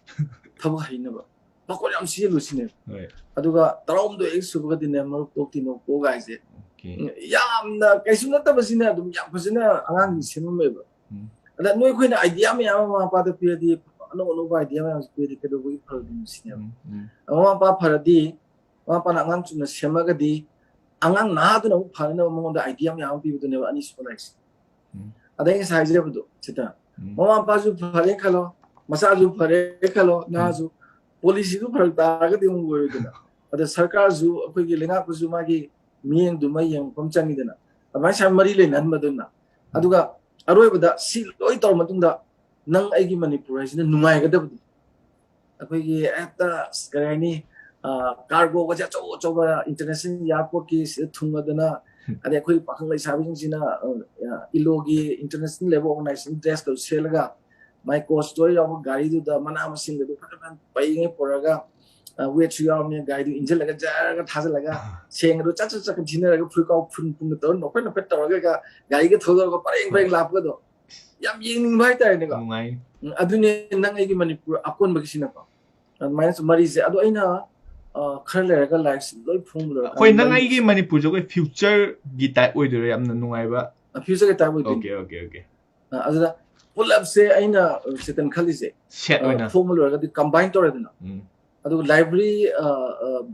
ꯊꯕꯛ ꯍꯩꯅꯕ, ꯄꯥꯈꯣꯟ ꯌꯥꯝ ꯁꯤꯖꯤꯜꯂꯨ ꯁꯤꯅꯦꯕ꯫ ꯍꯣꯏ. ꯑꯗꯨꯒ ꯇꯔꯥꯍꯨꯝꯗꯣꯏ ꯍꯦꯛ ꯁꯨꯕꯒꯗꯤꯅꯦ, ꯃꯔꯨꯞ ꯇꯣꯛꯇꯤ ꯅꯣꯛꯄꯣ ꯒꯥꯏꯁꯦ꯫ Okay. ꯎꯝ, ꯌꯥꯝꯅ ꯀꯩꯁꯨ ꯅꯠꯇꯕꯁꯤꯅ ꯑꯗꯨꯝ ꯌꯥꯝ ꯐꯖꯅ ꯑꯉꯥꯡꯁꯤꯡ ꯁꯦꯝꯃꯝꯃꯦꯕ꯫ ꯎꯝ. ꯑꯗ ꯅꯣꯏ ꯑꯩꯈꯣꯏꯅ idea ꯃꯌꯥꯝ ꯑꯃ ꯃꯃꯥ ꯃꯄꯥꯗ ꯄꯤꯔꯗꯤ, ꯑꯅꯧ ꯑꯅꯧꯕ idea ꯃꯌꯥꯝꯁꯦ ꯄꯤꯔꯗꯤ ꯀꯩꯗꯧꯕꯒꯤ ꯐꯔꯣꯏꯗꯣꯏꯅꯣ ꯁꯤꯅꯦꯕ꯫ ꯎꯝ. ꯎꯝ. ꯃꯃꯥ ꯃꯄꯥ ꯐꯔꯗꯤ, ꯃꯃꯥ ꯃꯄꯥꯅ ꯑꯉꯥꯡ ꯆꯨꯝꯅ ꯁꯦꯝꯃꯒꯗꯤ, ꯑꯉꯥꯡ ꯅꯍꯥꯗꯨꯅ ꯑꯃꯨꯛ ꯐꯅꯅꯕ ꯃꯉꯣꯟꯗ idea ꯃꯌꯥꯝ ꯑꯃ ꯄꯤꯕꯗꯨꯅꯦꯕ ꯑꯅꯤꯁꯨꯕ ꯂꯥꯏꯔꯤꯛꯁꯦ꯫ ꯎꯝ. ꯑꯗ ꯑꯩ ꯉꯁꯥꯏ ꯍꯥꯏꯖꯕꯗꯣ, ꯆꯦꯇꯟ, ꯎꯝ. ꯃꯃꯥ ꯃꯄꯥꯁꯨ ꯐꯔꯦ ꯈꯜꯂꯣ, ꯃꯆꯥꯁꯨ ꯐꯔꯦ ꯈꯜꯂꯣ, ꯅꯍꯥꯁꯨ, policy ꯗꯨ ꯐꯔꯛ ꯇꯥꯔꯒꯗꯤ ꯑꯃꯨꯛ ꯑꯣꯏꯔꯣꯏꯗꯅ꯫ ꯑꯗ ꯁꯔꯀꯥꯔꯁꯨ, ꯑꯩꯈꯣꯏꯒꯤ ꯂꯩꯉꯥꯛꯄꯁꯨ ꯃꯥꯒꯤ ꯃꯤꯠꯌꯦꯡꯗꯨꯃ ꯌꯦꯡꯐꯝ ꯆꯪꯉꯤꯗꯅ꯫ ꯑꯗꯨꯃꯥꯏꯅ ꯁꯨꯃꯥꯏꯅ ꯃꯔꯤ ꯂꯩꯅꯍꯟꯕꯗꯨꯅ꯫ ꯑꯗꯨꯒ ꯑꯔꯣꯏꯕꯗ ꯁꯤ ꯂꯣꯏ ꯇꯧꯔ ꯃꯇꯨꯡꯗ ꯅꯪ ꯑꯩꯒꯤ ꯃꯅꯤꯄꯨꯔ ꯍꯥꯏꯁꯤꯅ ꯅꯨꯡꯉꯥꯏꯒꯗꯕꯗꯣ꯫ ꯑꯩꯈꯣꯏꯒꯤ ꯍꯦꯛꯇ, ꯑꯁ, ꯀꯔꯤ ꯍꯥꯏꯅꯤ, ꯑ, cargo ꯒꯁꯦ ꯑꯆꯧ ꯑꯆꯧꯕ international airport ꯀꯤ ꯁꯤꯗ ꯊꯨꯡꯉꯗꯅ, ꯑꯗꯩ ꯑꯩꯈꯣꯏ ꯄꯥꯈꯪ ꯂꯩꯁꯥꯕꯤꯁꯤꯡꯁꯤꯅ, ꯑ, ILO ꯒꯤ, International Labour Organization dress ꯀꯗꯣ ꯁꯦꯠꯂꯒ, ꯃꯥꯏ coach ꯇꯣ ꯌꯥꯎꯕ ꯒꯥꯔꯤꯗꯨꯗ ꯃꯅꯥ ꯃꯁꯤꯡꯒꯗꯨ ꯐꯖ ꯐꯖꯅ ꯄꯩꯉꯩ ꯄꯨꯔꯒ, ꯑ, weight ꯁꯨ ꯌꯥꯎꯔꯕꯅꯤꯅ ꯒꯥꯔꯤꯗꯨ ꯏꯟꯁꯤꯜꯂꯒ ꯖꯔꯒ ꯊꯥꯖꯤꯜꯂꯒ, ꯁꯦꯡꯒꯗꯨ ꯆꯠ ꯆꯠ ꯆꯠ ꯊꯤꯅꯔꯒ, ꯐꯨꯔꯤꯠ ꯀꯥꯎ ꯐꯨꯟ ꯐꯨꯟꯒ ꯇꯧꯔꯒ ꯅꯣꯛꯐꯦꯠ ꯅꯣꯛꯐꯦꯠ ꯇꯧꯔꯒ ꯒꯥꯔꯤꯒ ꯊꯧꯗꯣꯔꯒ ꯄꯔꯦꯡ ꯄꯔꯦꯡ ꯂꯥꯛꯄꯒꯗꯣ ꯌꯥꯝ ꯌꯦꯡꯅꯤꯡꯕ ꯍꯥꯏꯇꯥꯔꯦꯅꯦꯀꯣ꯫ ꯅꯨꯡꯉꯥꯏ꯫ ꯎꯝ, ꯑꯗꯨꯅꯦ ꯅꯪ ꯑꯩꯒꯤ ꯃꯅꯤꯄꯨꯔ ꯑꯀꯣꯟꯕꯒꯤꯁꯤꯅꯀꯣ꯫ ꯑꯗꯨꯃꯥꯏꯅ ꯁꯨꯝ ꯃꯔꯤꯁꯦ꯫ ꯑꯗꯣ ꯑꯩꯅ, ꯑ, ꯈꯔ ꯂꯩꯔꯒ ꯂꯥꯏꯔꯤꯛꯁꯦ ꯂꯣꯏ ꯐꯣꯡꯕ ꯂꯣꯏꯔꯀꯥꯟꯗ ꯑꯩꯈꯣꯏ ꯅꯪ ꯃꯔꯤ- ꯑꯩꯒꯤ ꯃꯅꯤꯄꯨꯔꯁꯦ ꯑꯩꯈꯣꯏ future ꯒꯤ type ꯑꯣꯏꯗꯣꯏꯔꯥ, ꯌꯥꯝꯅ ꯅꯨꯡꯉꯥꯏꯕ? ꯑ, future ꯒꯤ type ꯑꯣꯏꯗꯣꯏꯅꯤ꯫ Okay, okay, okay. ꯑ, ꯑꯗꯨꯗ ꯄꯨꯂꯞꯁꯦ ꯑꯩꯅ, ꯑ, ꯆꯦꯇꯟ ꯈꯜꯂꯤꯁꯦ, Set ꯑ, ꯑꯣꯏꯅ. ꯐꯣꯡꯕ ꯂꯣꯏꯔꯒꯗꯤ combine ꯇꯧꯔꯦꯗꯅ꯫ ꯎꯝ. ꯑꯗꯨꯒ library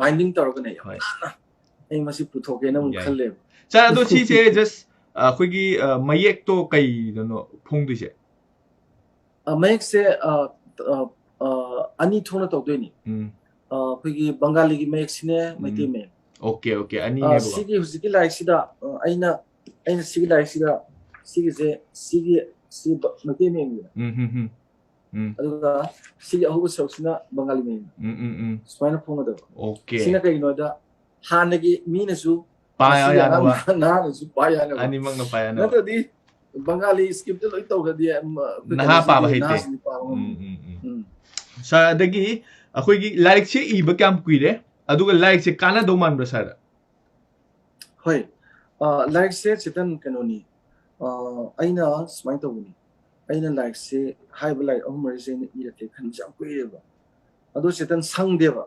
binding ꯇꯧꯔꯒꯅꯦ, ꯌꯥꯝ ꯍꯣꯏ꯫ ꯅꯥꯟꯅ ꯑꯩ ꯃꯁꯤ ꯄꯨꯊꯣꯛꯀꯦꯅ ꯑꯃꯨꯛ ꯌꯥꯏ꯫ ꯈꯜꯂꯦꯕ꯫ ꯁꯥꯔ, ꯑꯗꯣ ꯁꯤꯁꯦ just ꯑꯩꯈꯣꯏꯒꯤ ꯑ, ꯃꯌꯦꯛꯇꯣ ꯀꯩꯗꯅꯣ ꯐꯣꯡꯗꯣꯏꯁꯦ? ꯑ, ꯃꯌꯦꯛꯁꯦ ꯑ, ꯑ, ꯑ, ꯑꯅꯤ ꯊꯣꯛꯅ ꯇꯧꯗꯣꯏꯅꯤ꯫ ꯎꯝ. ꯑ, ꯑꯩꯈꯣꯏꯒꯤ ꯕꯪꯒꯥꯂꯤꯒꯤ ꯃꯌꯦꯛꯁꯤꯅꯦ, ꯃꯩꯇꯩ ꯎꯝ. ꯃꯌꯦꯛ꯫ Okay, okay. ꯑ, ꯑꯅꯤꯅꯦꯕꯀꯣ. ꯁꯤꯒꯤ ꯍꯧꯖꯤꯛꯀꯤ ꯂꯥꯏꯔꯤꯛꯁꯤꯗ ꯑ, ꯑꯩꯅ ꯑꯩꯅ ꯁꯤꯒꯤ ꯂꯥꯏꯔꯤꯛꯁꯤꯗ ꯁꯤꯒꯤꯁꯦ ꯁꯤꯒꯤ ꯁꯤ ꯕ- ꯃꯩꯇꯩ ꯃꯌꯦꯛꯅꯤꯗꯅ, ꯎꯝ, ꯎꯝ, ꯎꯝ. ꯎꯝ. ꯑꯗꯨꯒ ꯁꯤꯒꯤ ꯑꯍꯧꯕ ꯁꯔꯨꯛꯁꯤꯅ ꯕꯪꯒꯥꯂꯤ ꯃꯌꯦꯛꯅꯤ꯫ ꯎꯝ, ꯎꯝ, ꯎꯝ. ꯁꯨꯃꯥꯏꯅ ꯐꯣꯡꯒꯗꯕ꯫ Okay. ꯁꯤꯅ ꯀꯩꯒꯤꯅꯣꯗ ꯍꯥꯟꯅꯒꯤ ꯃꯤꯅꯁꯨ ꯄꯥ ꯃꯁꯤꯒꯤ ꯌꯥꯅꯕ. ꯑꯉꯥꯡ ꯅꯍꯥꯅꯁꯨ ꯄꯥ ꯌꯥꯅꯕ꯫ ꯑꯅꯤꯃꯛꯅ ꯄꯥ ꯌꯥꯅꯕ. ꯅꯠꯇ꯭ꯔꯗꯤ ꯕꯪꯒꯥꯂꯤ script ꯂꯣꯏ ꯇꯧꯈ꯭ꯔꯗꯤ ꯑꯃ, ꯑꯩꯈꯣꯏ ꯅꯍꯥ ꯀꯩꯅꯣꯁꯤꯗꯤ ꯄꯥꯕ ꯍꯩꯇꯦ. ꯅꯍꯥꯁꯤꯡꯗꯤ ꯄꯥꯕ ꯎꯝ, ꯉꯝꯗꯦ꯫ ꯎꯝ, ꯎꯝ. ꯎꯝ. ꯁꯥꯔ, ꯑꯗꯒꯤ ꯑꯩꯈꯣꯏꯒꯤ ꯂꯥꯏꯔꯤꯛꯁꯦ ꯏꯕ ꯀꯌꯥꯝ ꯀꯨꯏꯔꯦ? ꯑꯗꯨꯒ ꯂꯥꯏꯔꯤꯛꯁꯦ ꯀꯥꯟꯅꯗꯧ ꯃꯥꯟꯕ꯭ꯔꯥ ꯁꯥꯔꯗ? ꯍꯣꯏ꯫ ꯑ, ꯂꯥꯏꯔꯤꯛꯁꯦ ꯆꯦꯇꯟ ꯀꯩꯅꯣꯅꯤ꯫ ꯑ, ꯑꯩꯅ ꯁꯨꯃꯥꯏꯅ ꯇꯧꯕꯅꯤ꯫ ꯑꯩꯅ ꯂꯥꯏꯔꯤꯛꯁꯦ, ꯍꯥꯏꯔꯤꯕ ꯂꯥꯏꯔꯤꯛ ꯑꯍꯨꯝ ꯃꯔꯤꯁꯦ ꯑꯩꯅ ꯏꯔꯛꯀꯦ ꯈꯟꯕꯁꯦ ꯌꯥꯝ ꯀꯨꯏꯔꯦꯕ꯫ ꯑꯗꯣ ꯆꯦꯇꯟ ꯁꯪꯗꯦꯕ꯫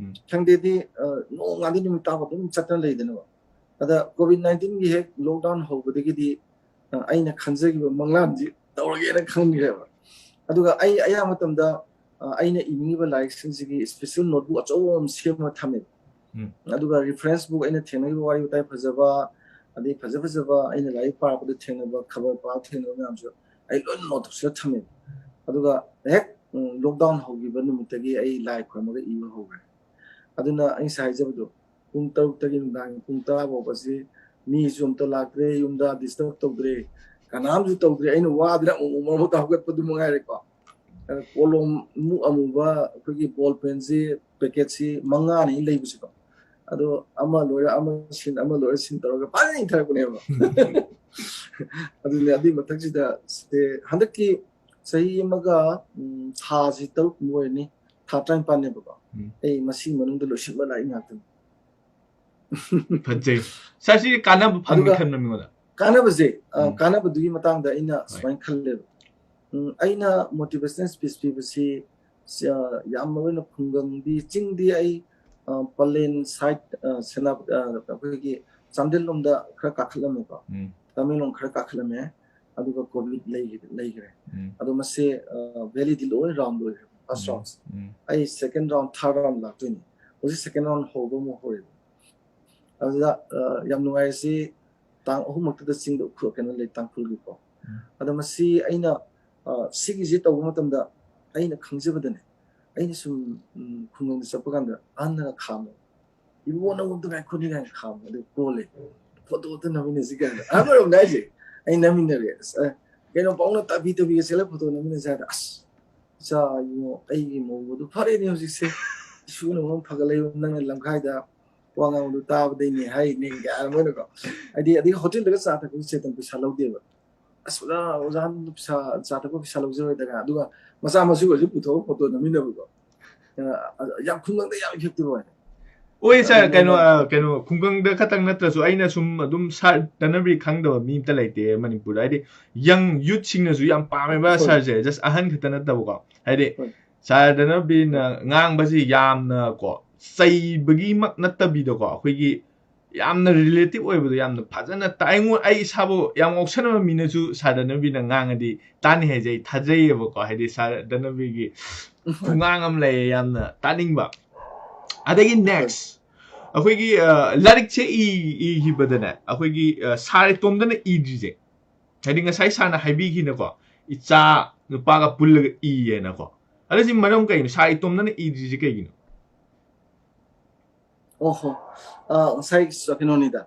ꯎꯝ. ꯁꯪꯗꯦꯗꯤ, ꯑ, ꯅꯣꯡꯉꯥꯟꯗꯤ ꯅꯨꯃꯤꯠ ꯇꯥꯕ ꯑꯗꯨꯝ ꯆꯠꯇꯅ ꯂꯩꯗꯅꯕ꯫ ꯑꯗ COVID nineteen ꯒꯤ ꯍꯦꯛ lockdown ꯍꯧꯕꯗꯒꯤꯗꯤ, ꯑ, ꯑꯩꯅ ꯈꯟꯖꯈꯤꯕ ꯃꯪꯂꯥꯟꯁꯤ ꯇꯧꯔꯒꯦꯅ ꯈꯟꯈ꯭ꯔꯦꯕ꯫ ꯑꯗꯨꯒ ꯑꯩ ꯑꯌꯥꯝꯕ ꯃꯇꯝꯗ, ꯑ, ꯑꯩꯅ ꯏꯅꯤꯡꯉꯤꯕ ꯂꯥꯏꯔꯤꯛꯁꯤꯡꯁꯤꯒꯤ special notebook ꯑꯆꯧꯕ ꯑꯃ ꯁꯦꯝꯃꯒ ꯊꯝꯃꯦꯕ꯫ ꯎꯝ. ꯑꯗꯨꯒ reference book, ꯑꯩꯅ ꯊꯦꯡꯅꯈꯤꯕ ꯋꯥꯔꯤ ꯋꯥꯇꯥꯏ ꯐꯖꯕ, ꯑꯗꯩ ꯐꯖ ꯐꯖꯕ ꯑꯩꯅ ꯂꯥꯏꯔꯤꯛ ꯄꯥꯔꯛꯄꯗ ꯊꯦꯡꯅꯕ, ꯈꯕꯔ ꯄꯥꯕ ꯊꯦꯡꯅꯕ ꯃꯌꯥꯝꯁꯨ ꯑꯩ ꯂꯣꯏꯅ ꯅꯣꯠ ꯇꯧꯁꯤꯜꯂ ꯊꯝꯃꯦꯕ꯫ ꯑꯗꯨꯒ ꯍꯦꯛ, ꯎꯝ, lockdown ꯍꯧꯈꯤꯕ ꯅꯨꯃꯤꯠꯇꯒꯤ ꯑꯩ ꯂꯥꯏ ꯈꯨꯔꯨꯝꯃꯒ ꯏꯕ ꯍꯧꯈ꯭ꯔꯦ꯫ ꯑꯗꯨꯅ ꯑꯩ ꯉꯁꯥꯏ ꯍꯥꯏꯖꯕꯗꯣ, ꯄꯨꯡ ꯇꯔꯨꯛꯇꯒꯤ ꯅꯨꯡꯗꯥꯡꯒꯤ ꯄꯨꯡ ꯇꯔꯥ ꯐꯥꯎꯕꯁꯤ ꯃꯤꯁꯨ ꯑꯝꯇ ꯂꯥꯛꯇ꯭ꯔꯦ, ꯌꯨꯝꯗ disturb ꯇꯧꯗ꯭ꯔꯦ, ꯀꯅꯥꯝꯁꯨ ꯇꯧꯗ꯭ꯔꯦ꯫ ꯑꯩꯅ ꯋꯥꯗꯅ ꯑꯃꯨꯛ ꯃꯔꯛ ꯃꯔꯛꯇ ꯍꯧꯒꯠꯄꯗꯨ ꯃꯉꯥꯏꯔꯦꯀꯣ꯫ ꯑꯗ ꯀꯣꯂꯣꯝ ꯑꯃꯨꯛ ꯑꯃꯨꯕ, ꯑꯩꯈꯣꯏꯒꯤ ball pen ꯁꯤ packet ꯁꯤ ꯃꯉꯥꯅꯤ ꯂꯩꯕꯁꯤꯀꯣ꯫ ꯑꯗꯣ ꯑꯃ ꯂꯣꯏꯔ ꯑꯃ ꯁꯤꯟ, ꯑꯃ ꯂꯣꯏꯔ ꯁꯤꯟ ꯇꯧꯔꯒ ꯐꯖꯅ ꯏꯊꯔꯛꯄꯅꯦꯕ꯫ ꯑꯗꯨꯅꯦ, ꯑꯗꯨꯒꯤ ꯃꯊꯛꯁꯤꯗ ꯁꯦ ꯍꯟꯗꯛꯀꯤ ꯆꯍꯤ ꯑꯃꯒ, ꯎꯝ, ꯊꯥꯁꯤ ꯇꯔꯨꯛ ꯑꯣꯏꯔꯅꯤ, ꯊꯥ ꯇꯔꯥꯅꯤꯄꯥꯟꯅꯦꯕꯀꯣ꯫ ꯎꯝ. ꯑꯩ ꯃꯁꯤꯒꯤ ꯃꯅꯨꯡꯗ ꯂꯣꯏꯁꯤꯟꯕ ꯂꯥꯏꯔꯤꯛ ꯉꯥꯛꯇꯅꯤ꯫ ꯐꯖꯩ꯫ ꯁꯥꯔ, ꯁꯤ ꯀꯥꯟꯅꯕ ꯐꯪꯒꯦ ꯑꯗꯨꯒ ꯈꯟꯕ ꯃꯤꯉꯣꯟꯗ? ꯀꯥꯟꯅꯕꯁꯦ, ꯑ, ꯎꯝ. ꯀꯥꯟꯅꯕꯗꯨꯒꯤ ꯃꯇꯥꯡꯗ ꯑꯩꯅ ꯍꯣꯏ. ꯁꯨꯃꯥꯏꯅ ꯈꯜꯂꯦꯕ꯫ ꯎꯝ, ꯑꯩꯅ motivational speech ꯄꯤꯕꯁꯤ, ꯁ-, ꯌꯥꯝ ꯃꯔꯨ ꯑꯣꯏꯅ ꯈꯨꯡꯒꯪꯗꯤ, ꯆꯤꯡꯗꯤ ꯑꯩ, ꯑ, ꯄꯂꯦꯟ side, ꯑ, ꯁꯦꯅꯥꯄ-, ꯑ, ꯑꯩꯈꯣꯏꯒꯤ ꯆꯥꯟꯗꯦꯜ ꯂꯣꯝꯗ ꯈꯔ ꯀꯥꯈꯠꯂꯝꯃꯦꯀꯣ꯫ ꯎꯝ. ꯇꯃꯦꯡꯂꯣꯡ ꯈꯔ ꯀꯥꯈꯠꯂꯝꯃꯦ꯫ ꯑꯗꯨꯒ COVID ꯂꯩꯈꯤ-, ꯂꯩꯈ꯭ꯔꯦ꯫ ꯎꯝ. ꯑꯗꯣ ꯃꯁꯦ, ꯑ, valley ꯗꯤ ꯂꯣꯏ round ꯑꯣꯏꯈ꯭ꯔꯦ꯫ first round, ꯎꯝ ꯑꯩ second round, third round ꯂꯥꯛꯇꯣꯏꯅꯤ꯫ ꯍꯧꯖꯤꯛ second round ꯍꯧꯕ ꯑꯃꯨꯛ ꯍꯧꯔꯦꯕ꯫ ꯑꯗꯨꯗ ꯑ, ꯌꯥꯝ ꯅꯨꯡꯉꯥꯏꯔꯤꯁꯤ, ꯇꯥꯡ ꯑꯍꯨꯝꯃꯛꯇꯗ ꯆꯤꯡꯗ ꯎꯈ꯭ꯔꯨꯜ ꯀꯩꯅꯣ ꯂꯩ, ꯇꯥꯡꯈꯨꯜꯒꯤꯀꯣ꯫ ꯎꯝ꯫ ꯑꯗꯣ ꯃꯁꯤ ꯑꯩꯅ ꯑ, ꯁꯤꯒꯤꯁꯦ ꯇꯧꯕ ꯃꯇꯝꯗ ꯑꯩꯅ ꯈꯪꯖꯕꯗꯅꯦ, ꯑꯩꯅ ꯁꯨꯝ ꯎꯝ, ꯈꯨꯡꯒꯪꯗ ꯆꯠꯄ ꯀꯥꯟꯗ ꯑꯍꯟꯅꯒ ꯈꯥꯝꯃꯦ, "ꯏꯕꯨꯡꯉꯣ, ꯅꯪ ꯑꯝꯇ ꯉꯥꯏꯈꯣꯅꯦ" ꯀꯥꯏꯅ ꯈꯥꯝꯃꯦ, ꯑꯗꯨ ꯀꯣꯜꯂꯦ, "ꯐꯣꯇꯣ ꯑꯝꯇ ꯅꯝꯃꯤꯟꯅꯁꯤ" ꯀꯥꯏꯅ꯫ ꯑꯍꯜ ꯑꯣꯏꯔꯝꯗꯥꯏꯁꯦ ꯑꯩ ꯅꯝꯃꯤꯟꯅꯔꯦ꯫ ꯑꯁ, ꯑ, ꯀꯩꯅꯣ, ꯄꯥꯎꯅ ꯇꯥꯕꯤ ꯇꯧꯕꯤꯒ ꯆꯦꯜꯂ ꯐꯣꯇꯣ ꯅꯝꯃꯤꯟꯅꯁꯦ ꯍꯥꯏꯗ, "ꯑꯁ, ꯏꯆꯥ, ꯏꯕꯨꯡꯉꯣ, ꯑꯩꯒꯤ ꯃꯧ ꯑꯗꯨ ꯐꯔꯦꯅꯦ ꯍꯧꯖꯤꯛꯁꯦ, ꯏꯁꯨꯅ ꯃꯔꯣꯟ ꯐꯒꯠꯂꯛꯏꯕ, ꯅꯪꯅ ꯂꯝꯈꯥꯏꯗ ꯋꯥ ꯉꯥꯡꯕꯗꯨ ꯇꯥꯕꯗꯩꯅꯦ" ꯍꯥꯏꯅꯦ ꯀꯥꯏꯅ ꯃꯣꯏꯅꯀꯣ꯫ ꯍꯥꯏꯗꯤ ꯑꯗꯒꯤ ꯍꯣꯇꯦꯜꯗꯒ ꯆꯥ ꯊꯛꯄꯁꯦ ꯆꯦꯇꯟ ꯄꯩꯁꯥ ꯂꯧꯗꯦꯕ꯫ "ꯑꯁ, ꯑꯣꯖꯥ, ꯑꯣꯖꯥ ꯄꯩꯁꯥ, ꯆꯥ ꯊꯛꯄ ꯄꯩꯁꯥ ꯂꯧꯖꯔꯣꯏꯗ" ꯀꯥꯏꯅ꯫ ꯑꯗꯨꯒ ꯃꯆꯥ ꯃꯁꯨꯒꯁꯨ ꯄꯨꯊꯣꯛꯑꯒ ꯐꯣꯇꯣ ꯅꯝꯃꯤꯟꯅꯕꯀꯣ꯫ ꯑ, ꯌꯥꯝ ꯈꯨꯡꯒꯪꯗ ꯌꯥꯝ effective ꯑꯣꯏ꯫ ꯑꯣꯏ ꯁꯥꯔ, ꯑꯗꯨꯅ ꯀꯩꯅꯣ ꯑꯩꯉꯣꯟꯗ ꯑ, ꯀꯩꯅꯣ ꯈꯨꯡꯒꯪꯗ ꯈꯛꯇꯪ ꯅꯠꯇ꯭ꯔꯁꯨ, ꯑꯩꯅ ꯁꯨꯝ ꯑꯗꯨꯝ ꯁꯥꯔ ꯙꯅꯕꯤꯔ ꯈꯪꯗꯕ ꯃꯤ ꯑꯝꯇ ꯂꯩꯇꯦ ꯃꯅꯤꯄꯨꯔꯗ꯫ ꯍꯥꯏꯗꯤ young youth ꯁꯤꯡꯅꯁꯨ ꯌꯥꯝ ꯄꯥꯝꯃꯦꯕ ꯍꯣꯏ꯫ ꯁꯥꯔꯁꯦ, just ꯑꯍꯟ ꯈꯛꯇ ꯅꯠꯇꯕꯀꯣ꯫ ꯍꯥꯏꯗꯤ ꯍꯣꯏ꯫ ꯁꯥꯔ ꯙꯅꯕꯤꯔꯅ ꯉꯥꯡꯕꯁꯤ ꯌꯥꯝꯅ ꯀꯣ, ꯆꯩꯕꯒꯤꯃꯛ ꯅꯠꯇꯕꯤꯗꯀꯣ, ꯑꯩꯈꯣꯏꯒꯤ ꯌꯥꯝꯅ relative ꯑꯣꯏꯕꯗꯣ, ꯌꯥꯝꯅ ꯐꯖꯅ ꯇꯥ-, ꯑꯩꯉꯣꯟ-, ꯑꯩ ꯏꯁꯥꯕꯨ ꯌꯥꯝ ꯉꯥꯎꯁꯟꯅꯕ ꯃꯤꯅꯁꯨ ꯁꯥꯔ ꯙꯅꯕꯤꯔꯅ ꯉꯥꯡꯉꯗꯤ ꯇꯥꯅꯤ ꯍꯥꯏꯁꯦ ꯑꯩ ꯊꯥꯖꯩꯌꯦꯕꯀꯣ꯫ ꯍꯥꯏꯗꯤ ꯁꯥꯔ ꯙꯅꯕꯤꯔꯒꯤ ꯈꯨꯉꯥꯡ ꯑꯃ ꯂꯩꯌꯦ ꯌꯥꯝꯅ ꯇꯥꯅꯤꯡꯕ꯫ ꯑꯗꯒꯤ next, ꯑꯩꯈꯣꯏꯒꯤ ꯑ, ꯂꯥꯏꯔꯤꯛꯁꯦ ꯏ-, ꯏꯈꯤꯕꯗꯅꯦ, ꯑꯩꯈꯣꯏꯒꯤ ꯑ, ꯁꯥꯔ ꯏꯇꯣꯝꯗꯅ ꯏꯗ꯭ꯔꯤꯁꯦ, ꯍꯥꯏꯗꯤ ꯉꯁꯥꯏ ꯁꯥꯔꯅ ꯍꯥꯏꯕꯤꯈꯤꯅꯀꯣ, "ꯏꯆꯥ ꯅꯨꯄꯥꯒ ꯄꯨꯜꯂꯒ ꯏꯌꯦꯅꯀꯣ", ꯑꯗꯨ ꯁꯤ ꯃꯔꯝ ꯀꯩꯅꯣ? ꯁꯥꯔ ꯏꯇꯣꯝꯗꯅ ꯏꯗ꯭ꯔꯤꯁꯦ ꯀꯩꯒꯤꯅꯣ? ꯑꯣꯍꯣ꯫ ꯑ, ꯉꯁꯥꯏ ꯀꯩꯅꯣꯅꯤꯗ꯫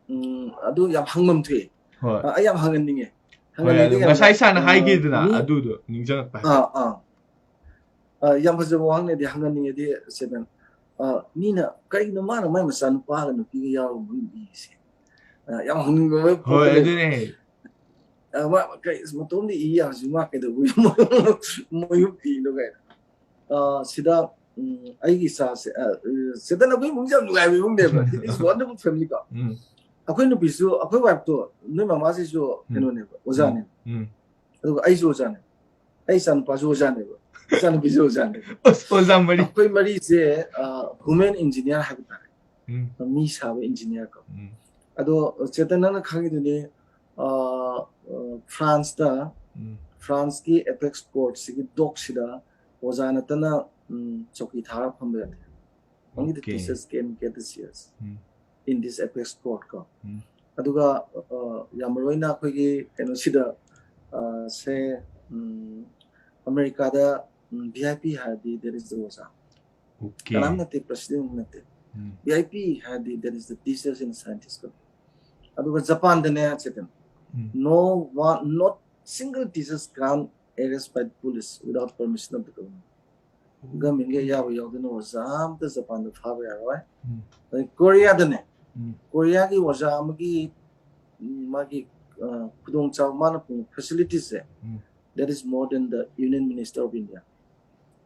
ꯎꯝ, ꯑꯗꯨ ꯌꯥꯝ ꯍꯪꯐꯝ ꯊꯣꯛꯑꯦ꯫ ꯍꯣꯏ꯫ ꯑ, ꯑꯩ ꯌꯥꯝ ꯍꯪꯍꯟꯅꯤꯡꯉꯦ꯫ ꯍꯣꯏ, ꯑꯗꯨ ꯍꯪꯍꯟꯅꯤꯡꯉꯦꯗꯤ ꯌꯥꯝꯅ, ꯉꯁꯥꯏ ꯁꯥꯔꯅ ꯑ, ꯍꯥꯏꯈꯤꯗꯅ ꯃꯤ-, ꯑꯗꯨꯗꯣ ꯅꯤꯡꯁꯤꯡꯉꯛꯄ ꯍꯥꯏ꯫ ꯑꯥ, ꯑꯥ꯫ ꯑ, ꯌꯥꯝ ꯐꯖꯕ ꯋꯥꯍꯪꯅꯦꯗꯤ ꯍꯪꯍꯟꯅꯤꯡꯉꯦꯗꯤ, ꯆꯦꯇꯟ꯫ ꯑ, ꯃꯤꯅ ꯀꯔꯤꯒꯤꯅꯣ ꯃꯥꯅ ꯃꯥꯏ ꯃꯆꯥ ꯅꯨꯄꯥꯒ ꯅꯨꯄꯤꯒ ꯌꯥꯎꯔꯒ ꯃꯌꯨꯝ ꯏꯔꯤꯁꯦ? ꯑ, ꯌꯥꯝ ꯍꯪꯅꯤꯡꯕ ꯑꯃ ꯍꯣꯏ, ꯄꯣꯛꯈꯠꯂꯛꯑꯦ꯫ ꯑꯗꯨꯅꯦ꯫ ꯑ, ꯃꯥ ꯀꯩ, ꯃꯇꯣꯝꯗ ꯏ ꯌꯥꯕꯁꯤ ꯃꯥ ꯀꯩꯗꯧꯕꯩ ꯃꯌꯨꯝ ꯏꯅꯣ ꯀꯥꯏꯅ꯫ ꯑ, ꯁꯤꯗ, ꯎꯝ, ꯑꯩꯒꯤ ꯏꯆꯥꯁꯦ, ꯑ, ꯑ, ꯆꯦꯇꯟ, ꯑꯩꯈꯣꯏ ꯏꯃꯨꯡꯁꯦ ꯌꯥꯝ ꯅꯨꯡꯉꯥꯏꯕ ꯏꯃꯨꯡꯅꯦꯕ꯫ It is wonderful family ꯀꯣ꯫ ꯎꯝ꯫ ꯑꯩꯈꯣꯏ ꯅꯨꯄꯤꯁꯨ, ꯑꯩꯈꯣꯏ wife ꯇꯣ, ꯅꯣꯏ ꯃꯃꯥꯁꯤꯁꯨ ꯎꯝ꯫ ꯀꯩꯅꯣꯅꯦꯕ, ꯑꯣꯖꯥꯅꯦꯕ꯫ ꯎꯝ꯫ ꯑꯗꯨꯒ ꯑꯩꯁꯨ ꯑꯣꯖꯥꯅꯦꯕ꯫ ꯑꯩ ꯏꯆꯥꯅꯨꯄꯥꯁꯨ ꯑꯣꯖꯥꯅꯦꯕ꯫ ꯏꯆꯥꯅꯨꯄꯤꯁꯨ ꯑꯣꯖꯥꯅꯦꯕ꯫ ꯑꯁ, ꯑꯣꯖꯥ ꯃꯔꯤ꯫ ꯑꯩꯈꯣꯏ ꯃꯔꯤꯁꯦ, ꯑ, women engineer ꯍꯥꯏꯕ ꯇꯥꯔꯦ꯫ ꯎꯝ꯫ ꯃꯤ ꯁꯥꯕ engineer ꯀꯣ꯫ ꯎꯝ꯫ ꯑꯗꯣ ꯆꯦꯇꯟ, ꯅꯪꯅ ꯈꯪꯉꯤꯗꯨꯅꯤ, ꯑ, ꯑ, France ꯇ, ꯎꯝ꯫ France ꯀꯤ apex court ꯁꯤꯒꯤ dock ꯁꯤꯗ ꯑꯣꯖꯥ ꯅꯠꯇꯅ ꯎꯝ, ꯆꯧꯀꯤ ꯊꯥꯔ ꯐꯝꯕ ꯌꯥꯗꯦ꯫ Only the Okay. Teachers can get the chairs um, in this apex court ꯀꯣ꯫ ꯎꯝ, ꯑꯗꯨꯒ ꯑ, ꯌꯥꯝ ꯃꯔꯨ ꯑꯣꯏꯅ ꯑꯩꯈꯣꯏꯒꯤ ꯀꯩꯅꯣꯁꯤꯗ ꯑ, ꯁꯦ ꯎꯝ, ꯑꯃꯦꯔꯤꯀꯥꯗ ꯚꯤ ꯑꯥꯏ ꯄꯤ ꯍꯥꯏꯔꯗꯤ that is the ꯑꯣꯖꯥ꯫ okay. ꯀꯅꯥꯝ ꯅꯠꯇꯦ, ꯄ꯭ꯔꯁꯤꯗꯦꯟ ꯅꯠꯇꯦ꯫ ꯎꯝ, ꯚꯤ ꯑꯥꯏ ꯄꯤ ꯍꯥꯏꯔꯗꯤ that is the teachers and scientists ꯀꯣ꯫ ꯑꯗꯨꯒ ꯖꯄꯥꯟꯗꯅꯦ ꯆꯦꯇꯟ, ꯎꯝ, no one, not single teachers can arrest by the police without permission of the government꯫ ꯒꯃꯦꯟꯒꯤ ꯑꯌꯥꯕ ꯌꯥꯎꯗꯅ ꯑꯣꯖꯥ ꯑꯝꯇ ꯖꯄꯥꯟꯗ ꯐꯥꯕ ꯌꯥꯔꯣꯏ꯫ ꯎꯝ, ꯑꯗꯩ ꯀꯣꯔꯤꯌꯥꯗꯅꯦ, ꯎꯝ, ꯀꯣꯔꯤꯌꯥꯒꯤ ꯑꯣꯖꯥ ꯑꯃꯒꯤ ꯎꯝ, ꯃꯥꯒꯤ ꯑ, ꯈꯨꯗꯣꯡꯆꯥꯕ ꯃꯥꯅ ꯐꯪꯕ ꯐꯦꯁꯤꯂꯤꯇꯤꯁꯁꯦ ꯎꯝ, that is more than the Union Minister of India꯫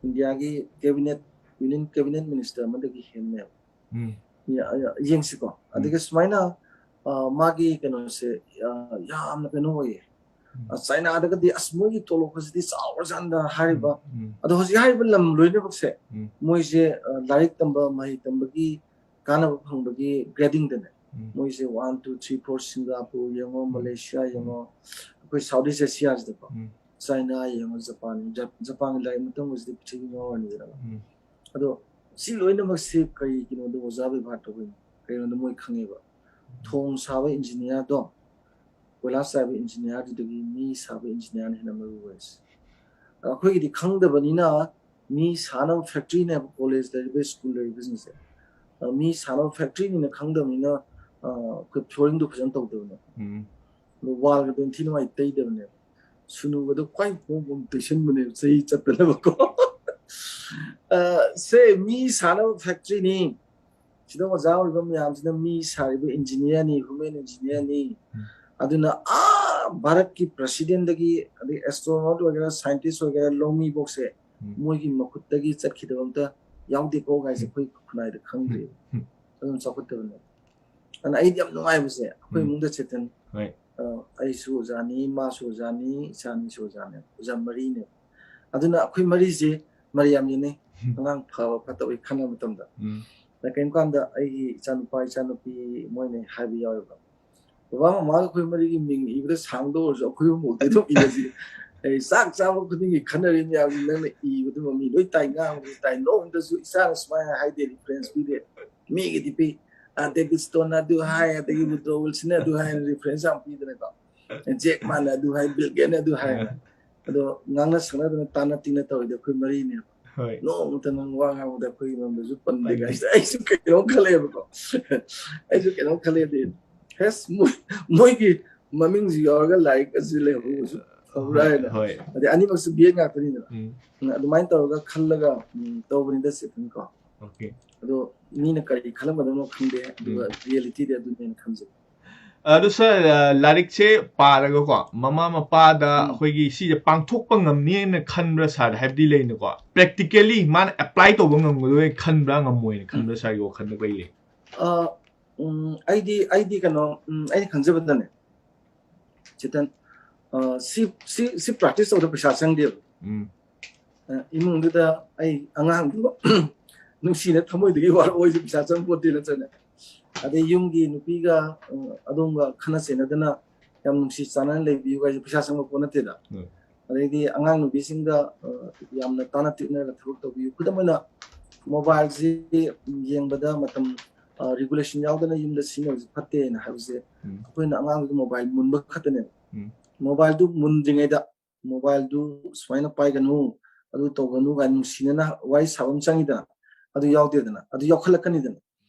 ꯏꯟꯗꯤꯌꯥꯒꯤ ꯀꯦꯕꯤꯅꯦꯠ, ꯌꯨꯅꯤꯌꯟ ꯀꯦꯕꯤꯅꯦꯠ ꯃꯤꯅꯤꯁꯇꯔ ꯑꯃꯗꯒꯤ ꯍꯦꯟꯅꯦꯕ꯫ ꯎꯝ, ꯌꯦ- ꯑ, ꯌꯦꯡꯁꯤꯀꯣ꯫ ꯑꯗꯒꯤ ꯁꯨꯃꯥꯏꯅ ꯑ, ꯃꯥꯒꯤ ꯀꯩꯅꯣꯁꯦ ꯑ, ꯌꯥꯝꯅ ꯀꯩꯅꯣ ꯑꯣꯏꯌꯦ꯫ ꯎꯝ, ꯑ, ꯆꯥꯏꯅꯥꯗꯒꯗꯤ ꯑꯁ ꯃꯣꯏꯒꯤ ꯇꯣꯂꯣꯞ ꯑꯁꯤꯗꯤ ꯆꯥꯎꯔꯖꯥꯠꯅ ꯍꯥꯏꯔꯤꯕ꯫ ꯎꯝ, ꯑꯗꯣ ꯍꯧꯖꯤꯛ ꯍꯥꯏꯔꯤꯕ ꯂꯝ ꯂꯣꯏꯅꯃꯛꯁꯦ ꯎꯝ, ꯃꯣꯏꯁꯦ ꯑ, ꯂꯥꯏꯔꯤꯛ ꯇꯝꯕ, ꯃꯍꯩ ꯇꯝꯕꯒꯤ ꯀꯥꯟꯅꯕ ꯐꯪꯕꯒꯤ ꯒ꯭ꯔꯦꯗꯤꯡꯗꯅꯦ ꯎꯝ, ꯃꯣꯏꯁꯦ one two three four, Singapore ꯌꯦꯡꯉꯣ, ꯎꯝ, ꯃꯂꯦꯁꯤꯌꯥ ꯌꯦꯡꯉꯣ, ꯑꯩꯈꯣꯏ ꯁꯥꯎꯠ ꯏꯁ ꯑꯦꯁꯤꯌꯥꯁꯤꯗꯀꯣ ꯎꯝ, ꯆꯥꯏꯅꯥ ꯌꯦꯡꯉꯣ, ꯖꯄꯥꯟ, ꯖ- ꯖꯄꯥꯟꯒꯤ ꯂꯥꯏꯔꯤꯛ ꯃꯇꯝ ꯑꯁꯤꯗꯤ ꯄ꯭ꯔꯤꯊꯤꯕꯤ ꯉꯥꯎꯔꯅꯤꯗꯅ꯫ ꯎꯝ, ꯑꯗꯣ ꯁꯤ ꯂꯣꯏꯅꯃꯛꯁꯤ ꯀꯔꯤꯒꯤꯅꯣꯗ ꯑꯣꯖꯥ ꯕꯦꯕꯥꯔ ꯇꯧꯕꯩꯅꯣ? ꯀꯩꯒꯤꯅꯣꯗ ꯃꯣꯏ ꯈꯪꯉꯦꯕ ꯊꯣꯡ ꯁꯥꯕ ꯏꯟꯖꯤꯅꯤꯌꯥꯔꯗꯣ, ꯀꯣꯏꯂꯥꯁ ꯆꯥꯏꯕ ꯏꯟꯖꯤꯅꯤꯌꯥꯔꯗꯨꯗꯒꯤ ꯃꯤ ꯁꯥꯕ ꯏꯟꯖꯤꯅꯤꯌꯥꯔꯅ ꯍꯦꯟꯅ ꯃꯔꯨ ꯑꯣꯏꯔꯤꯁꯦ꯫ ꯑꯩꯈꯣꯏꯒꯤꯗꯤ ꯈꯪꯗꯕꯅꯤꯅ ꯃꯤ ꯁꯥꯅꯕ ꯐꯦꯛꯇ꯭ꯔꯤꯅꯦꯕ ꯀꯣꯂꯦꯖ ꯂꯩꯔꯤꯕ, ꯁ꯭ꯀꯨꯜ ꯂꯩꯔꯤꯕꯁꯤꯡꯁꯦ꯫ ꯑ, ꯃꯤ ꯁꯥꯅꯕ ꯐꯦꯛꯇ꯭ꯔꯤꯅꯤꯅ ꯈꯪꯗꯕꯅꯤꯅ ꯑ, ꯑꯩꯈꯣꯏ ꯐ꯭ꯂꯣꯔꯤꯡꯗꯣ ꯐꯖꯅ ꯇꯧꯗꯕꯅꯦ꯫ ꯎꯝ, ꯑꯗꯣ ꯋꯥꯜꯒꯗꯣ ꯏꯟꯊꯤ ꯅꯨꯡꯉꯥꯏ ꯇꯩꯗꯕꯅꯦꯕ꯫ ꯁꯨꯅꯨꯒꯗꯣ ꯈ꯭ꯋꯥꯏ ꯄꯣꯝ ꯄꯣꯝ ꯇꯩꯁꯟꯕꯅꯦꯕ ꯆꯍꯤ ꯆꯠꯇꯅꯕꯀꯣ꯫ ꯑ, ꯁꯦ ꯃꯤ ꯁꯥꯅꯕ ꯐꯦꯛꯇ꯭ꯔꯤꯅꯤ꯫ ꯁꯤꯗ ꯑꯣꯖꯥ ꯑꯣꯏꯕ ꯃꯌꯥꯝꯁꯤꯅ ꯃꯤ ꯁꯥꯔꯤꯕ ꯏꯟꯖꯤꯅꯤꯌꯥꯔꯅꯤ, ꯍ꯭ꯌꯨꯃꯦꯟ ꯏꯟꯖꯤꯅꯤꯌꯥꯔꯅꯤ꯫ ꯎꯝ, ꯑꯗꯨꯅ ꯑꯥ ꯚꯥꯔꯠꯀꯤ ꯄ꯭ꯔꯁꯤꯗꯦꯟꯗꯒꯤ ꯑꯗꯩ ꯑꯦꯁꯇ꯭ꯔꯣꯅꯣꯠ ꯑꯣꯏꯒꯦꯔꯥ, ꯁꯥꯏꯟꯇꯤꯁ ꯑꯣꯏꯒꯦꯔꯥ, ꯂꯧꯃꯤꯐꯧꯁꯦ ꯎꯝ, ꯃꯣꯏꯒꯤ ꯃꯈꯨꯠꯇꯒꯤ ꯆꯠꯈꯤꯗꯕ ꯑꯝꯇ ꯌꯥꯎꯗꯦꯀꯣ ꯀꯥꯏꯁꯦ ꯑꯩꯈꯣꯏ ꯈꯨꯟꯅꯥꯏꯗ ꯈꯪꯗ꯭ꯔꯤꯕ꯫ ꯎꯝ, ꯑꯗꯨꯝ ꯆꯥꯎꯈꯠꯇꯕꯅꯦ꯫ ꯑꯗꯨꯅ ꯑꯩꯗꯤ ꯌꯥꯝ ꯅꯨꯡꯉꯥꯏꯕꯁꯦ ꯑꯩꯈꯣꯏ ꯎꯝ, ꯏꯃꯨꯡꯗ ꯆꯦꯇꯟ ꯍꯣꯏ, ꯑ, ꯑꯩꯁꯨ ꯑꯣꯖꯥꯅꯤ, ꯃꯥꯁꯨ ꯑꯣꯖꯥꯅꯤ, ꯏꯆꯥꯅꯤꯁꯨ ꯑꯣꯖꯥꯅꯦ, ꯑꯣꯖꯥ ꯃꯔꯤꯅꯦ꯫ ꯑꯗꯨꯅ ꯑꯩꯈꯣꯏ ꯃꯔꯤꯁꯦ ꯃꯔꯤ ꯌꯥꯝ ꯌꯦꯟꯅꯩ꯫ ꯎꯝ, ꯑꯉꯥꯡ ꯐꯕ ꯐꯠꯇꯕꯒꯤ ꯈꯟꯅꯕ ꯃꯇꯝꯗ꯫ ꯎꯝ, ꯑꯗ ꯀꯔꯤꯒꯨꯝꯕ ꯀꯥꯟꯗ ꯑꯩꯒꯤ ꯏꯆꯥꯅꯨꯄꯥ, ꯏꯆꯥꯅꯨꯄꯤ ꯃꯣꯏꯅ ꯍꯥꯏꯕ ꯌꯥꯎꯋꯦꯕ, "ꯕꯕꯥ, ꯃꯃꯥꯒ ꯑꯩꯈꯣꯏ ꯃꯔꯤꯒꯤ ꯃꯤꯡ ꯏꯕꯗ ꯁꯥꯡꯗ ꯑꯣꯏꯔꯁꯨ ꯑꯩꯈꯣꯏ ꯑꯍꯨꯝꯐꯥꯎꯗꯤ ꯑꯗꯨꯝ ꯏꯔꯁꯤ꯫ ꯑꯩ ꯆꯥꯛ ꯆꯥꯕ ꯈꯨꯗꯤꯡꯒꯤ ꯈꯟꯅꯔꯤ ꯃꯌꯥꯝꯁꯤ ꯅꯪꯅ ꯏꯕꯗꯨꯃ ꯃꯤ ꯂꯣꯏ ꯇꯥꯏ, ꯉꯥꯡꯕꯁꯨ ꯇꯥꯏ, ꯅꯣꯡꯃꯇꯁꯨ ꯏꯆꯥꯅ ꯁꯨꯃꯥꯏꯅ ꯍꯥꯏꯗꯦ, ꯔꯤꯐꯔꯦꯟꯁ ꯄꯤꯗꯦ꯫ ꯃꯤꯒꯤꯗꯤ ꯄꯤ, ꯗꯦꯕꯤꯠ ꯁ꯭ꯇꯣꯟꯅ ꯑꯗꯨ ꯍꯥꯏ, ꯑꯗꯒꯤ ꯋꯨꯗ꯭ꯔꯣ ꯋꯤꯜꯁꯟꯅ ꯑꯗꯨ ꯍꯥꯏꯅ ꯔꯤꯐꯔꯦꯟꯁ ꯌꯥꯝ ꯄꯤꯗꯅꯀꯣ꯫ ꯖꯦꯛ ꯃꯥꯅ ꯑꯗꯨ ꯍꯥꯏ, ꯕꯤꯜ ꯒꯦꯠꯅ ꯑꯗꯨ ꯍꯥꯏꯅ꯫ ꯑꯗꯣ ꯉꯥꯡꯅ ꯁꯛꯅꯗꯅ ꯇꯥꯟꯅ ꯇꯤꯟꯅ ꯇꯧꯔꯤꯗꯣ ꯑꯩꯈꯣꯏ ꯃꯔꯤꯅꯦꯕ꯫ ꯅꯣꯡꯃꯇ ꯅꯪ ꯋꯥ ꯉꯥꯡꯕꯗ ꯑꯩꯈꯣꯏꯒꯤ ꯃꯔꯝꯗꯁꯨ ꯄꯟꯗꯦ ꯀꯥꯏꯁꯦ ꯑꯩꯁꯨ ꯀꯩꯅꯣꯝ ꯈꯜꯂꯦꯕꯀꯣ꯫ ꯑꯩꯁꯨ ꯀꯩꯅꯣꯝ ꯈꯜꯂꯦꯗꯤ, ꯍꯦꯁ, ꯃꯣꯏ, ꯃꯣꯏꯒꯤ ꯃꯃꯤꯡꯁꯨ ꯌꯥꯎꯔꯒ ꯂꯥꯏꯔꯤꯛ ꯑꯁꯤ ꯂꯩꯍꯧꯕꯁꯨ ꯐꯕ꯭ꯔꯥ ꯍꯥꯏꯅ꯫ ꯍꯣꯏ꯫ ꯑꯗꯩ ꯑꯅꯤꯃꯛꯁꯨ ꯕꯤ ꯑꯦꯗ ꯉꯥꯛꯇꯅꯤꯗꯅ꯫ ꯎꯝ꯫ ꯑꯗꯨꯃꯥꯏꯅ ꯇꯧꯔꯒ ꯈꯜꯂꯒ, ꯎꯝ, ꯇꯧꯕꯅꯤꯗ ꯆꯦꯇꯟ ꯀꯣ꯫ ꯑꯣꯀꯦ꯫ ꯑꯗꯣ ꯃꯤꯅ ꯀꯔꯤ ꯈꯜꯂꯝꯒꯗꯕꯅꯣ ꯈꯪꯗꯦ, ꯑꯗꯨꯒ ꯎꯝ꯫ ꯔꯤꯌꯦꯂꯤꯇꯤꯗꯤ ꯑꯗꯨꯅꯦꯅ ꯈꯟꯖꯩ꯫ ꯑꯗꯨ ꯁꯥꯔ, ꯑ, ꯂꯥꯏꯔꯤꯛꯁꯦ ꯄꯥꯔꯒꯀꯣ, ꯃꯃꯥ ꯃꯄꯥꯗ ꯎꯝ꯫ ꯑꯩꯈꯣꯏꯒꯤ ꯁꯤꯁꯦ ꯄꯥꯡꯊꯣꯛꯄ ꯉꯝꯅꯤꯅ ꯈꯟꯕ꯭ꯔꯥ ꯁꯥꯔ? ꯍꯥꯏꯕꯗꯤ ꯂꯩꯅꯀꯣ, ꯄ꯭ꯔꯦꯛꯇꯤꯀꯦꯂꯤ ꯃꯥꯅ ꯑꯦꯄ꯭ꯂꯥꯏ ꯇꯧꯕ ꯉꯝꯒꯗꯣꯏ ꯈꯟꯕ꯭ꯔꯥ, ꯉꯝꯃꯣꯏꯅ ꯈꯟꯕ꯭ꯔꯥ ꯁꯥꯔꯒꯤ ꯋꯥꯈꯜꯗ ꯀꯩ ꯂꯩ? ꯑ, ꯎꯝ, ꯑꯩꯗꯤ, ꯑꯩꯗꯤ ꯀꯩꯅꯣ, ꯎꯝ, ꯑꯩꯅ ꯈꯟꯖꯕꯗꯅꯦ, ꯆꯦꯇꯟ, ꯑ, ꯁꯤ, ꯁꯤ, ꯁꯤ ꯄ꯭ꯔꯦꯛꯇꯤꯁ ꯇꯧꯕꯗ ꯄꯩꯁꯥ ꯆꯪꯗꯦꯕ꯫ ꯎꯝ꯫ ꯑ, ꯏꯃꯨꯡꯗꯨꯗ ꯑꯩ ꯑꯉꯥꯡꯗꯣ ꯅꯨꯡꯁꯤꯅ ꯊꯃꯣꯏꯗꯒꯤ ꯋꯥꯔꯛꯑꯣꯏꯁꯦ ꯄꯩꯁꯥ ꯆꯪꯄꯣꯠꯇꯦ ꯅꯠꯇ꯭ꯔꯅꯦ? ꯑꯗꯩ ꯌꯨꯝꯒꯤ ꯅꯨꯄꯤꯒ, ꯑ, ꯑꯗꯣꯝꯒ ꯈꯠꯅ ꯆꯩꯅꯗꯅ ꯌꯥꯝ ꯅꯨꯡꯁꯤ ꯆꯥꯟꯅꯅ ꯂꯩꯕꯤꯌꯨ ꯍꯥꯏꯁꯦ ꯄꯩꯁꯥ ꯆꯪꯕ ꯄꯣꯠ ꯅꯠꯇꯦꯗ꯫ ꯎꯝ꯫ ꯑꯗꯩꯗꯤ ꯑꯉꯥꯡ ꯅꯨꯄꯤꯁꯤꯡꯒ, ꯑ, ꯌꯥꯝꯅ ꯇꯥꯟꯅ ꯇꯤꯛꯅꯔꯒ ꯊꯕꯛ ꯇꯧꯕꯤꯌꯨ꯫ ꯈꯨꯗꯝ ꯑꯣꯏꯅ ꯃꯣꯕꯥꯏꯜꯁꯤ ꯌꯦꯡꯕꯗ ꯃꯇꯝ, ꯑ, ꯔꯤꯒꯨꯂꯦꯁꯟ ꯌꯥꯎꯗꯅ ꯌꯨꯝꯗ ꯁꯤꯖꯤꯟꯅꯕꯁꯤ ꯐꯠꯇꯦꯅ ꯍꯥꯏꯕꯁꯦ ꯎꯝ꯫ ꯑꯩꯈꯣꯏꯅ ꯑꯉꯥꯡꯗꯨꯗ ꯃꯣꯕꯥꯏꯜ ꯃꯨꯟꯕ ꯈꯛꯇꯅꯦꯕ꯫ ꯎꯝ꯫ ꯃꯣꯕꯥꯏꯜꯗꯨ ꯃꯨꯟꯗ꯭ꯔꯤꯉꯩꯗ ꯃꯣꯕꯥꯏꯜꯗꯨ ꯁꯨꯃꯥꯏꯅ ꯄꯥꯏꯒꯅꯨ, ꯑꯗꯨ ꯇꯧꯒꯅꯨ ꯀꯥꯏꯅ ꯅꯨꯡꯁꯤꯅꯅ ꯋꯥꯔꯤ ꯁꯥꯕ ꯑꯃ ꯆꯪꯉꯤꯗꯅ, ꯑꯗꯨ ꯌꯥꯎꯗꯦꯗꯅ, ꯑꯗꯨ ꯌꯥꯎꯈꯠꯂꯛꯀꯅꯤꯗꯅ꯫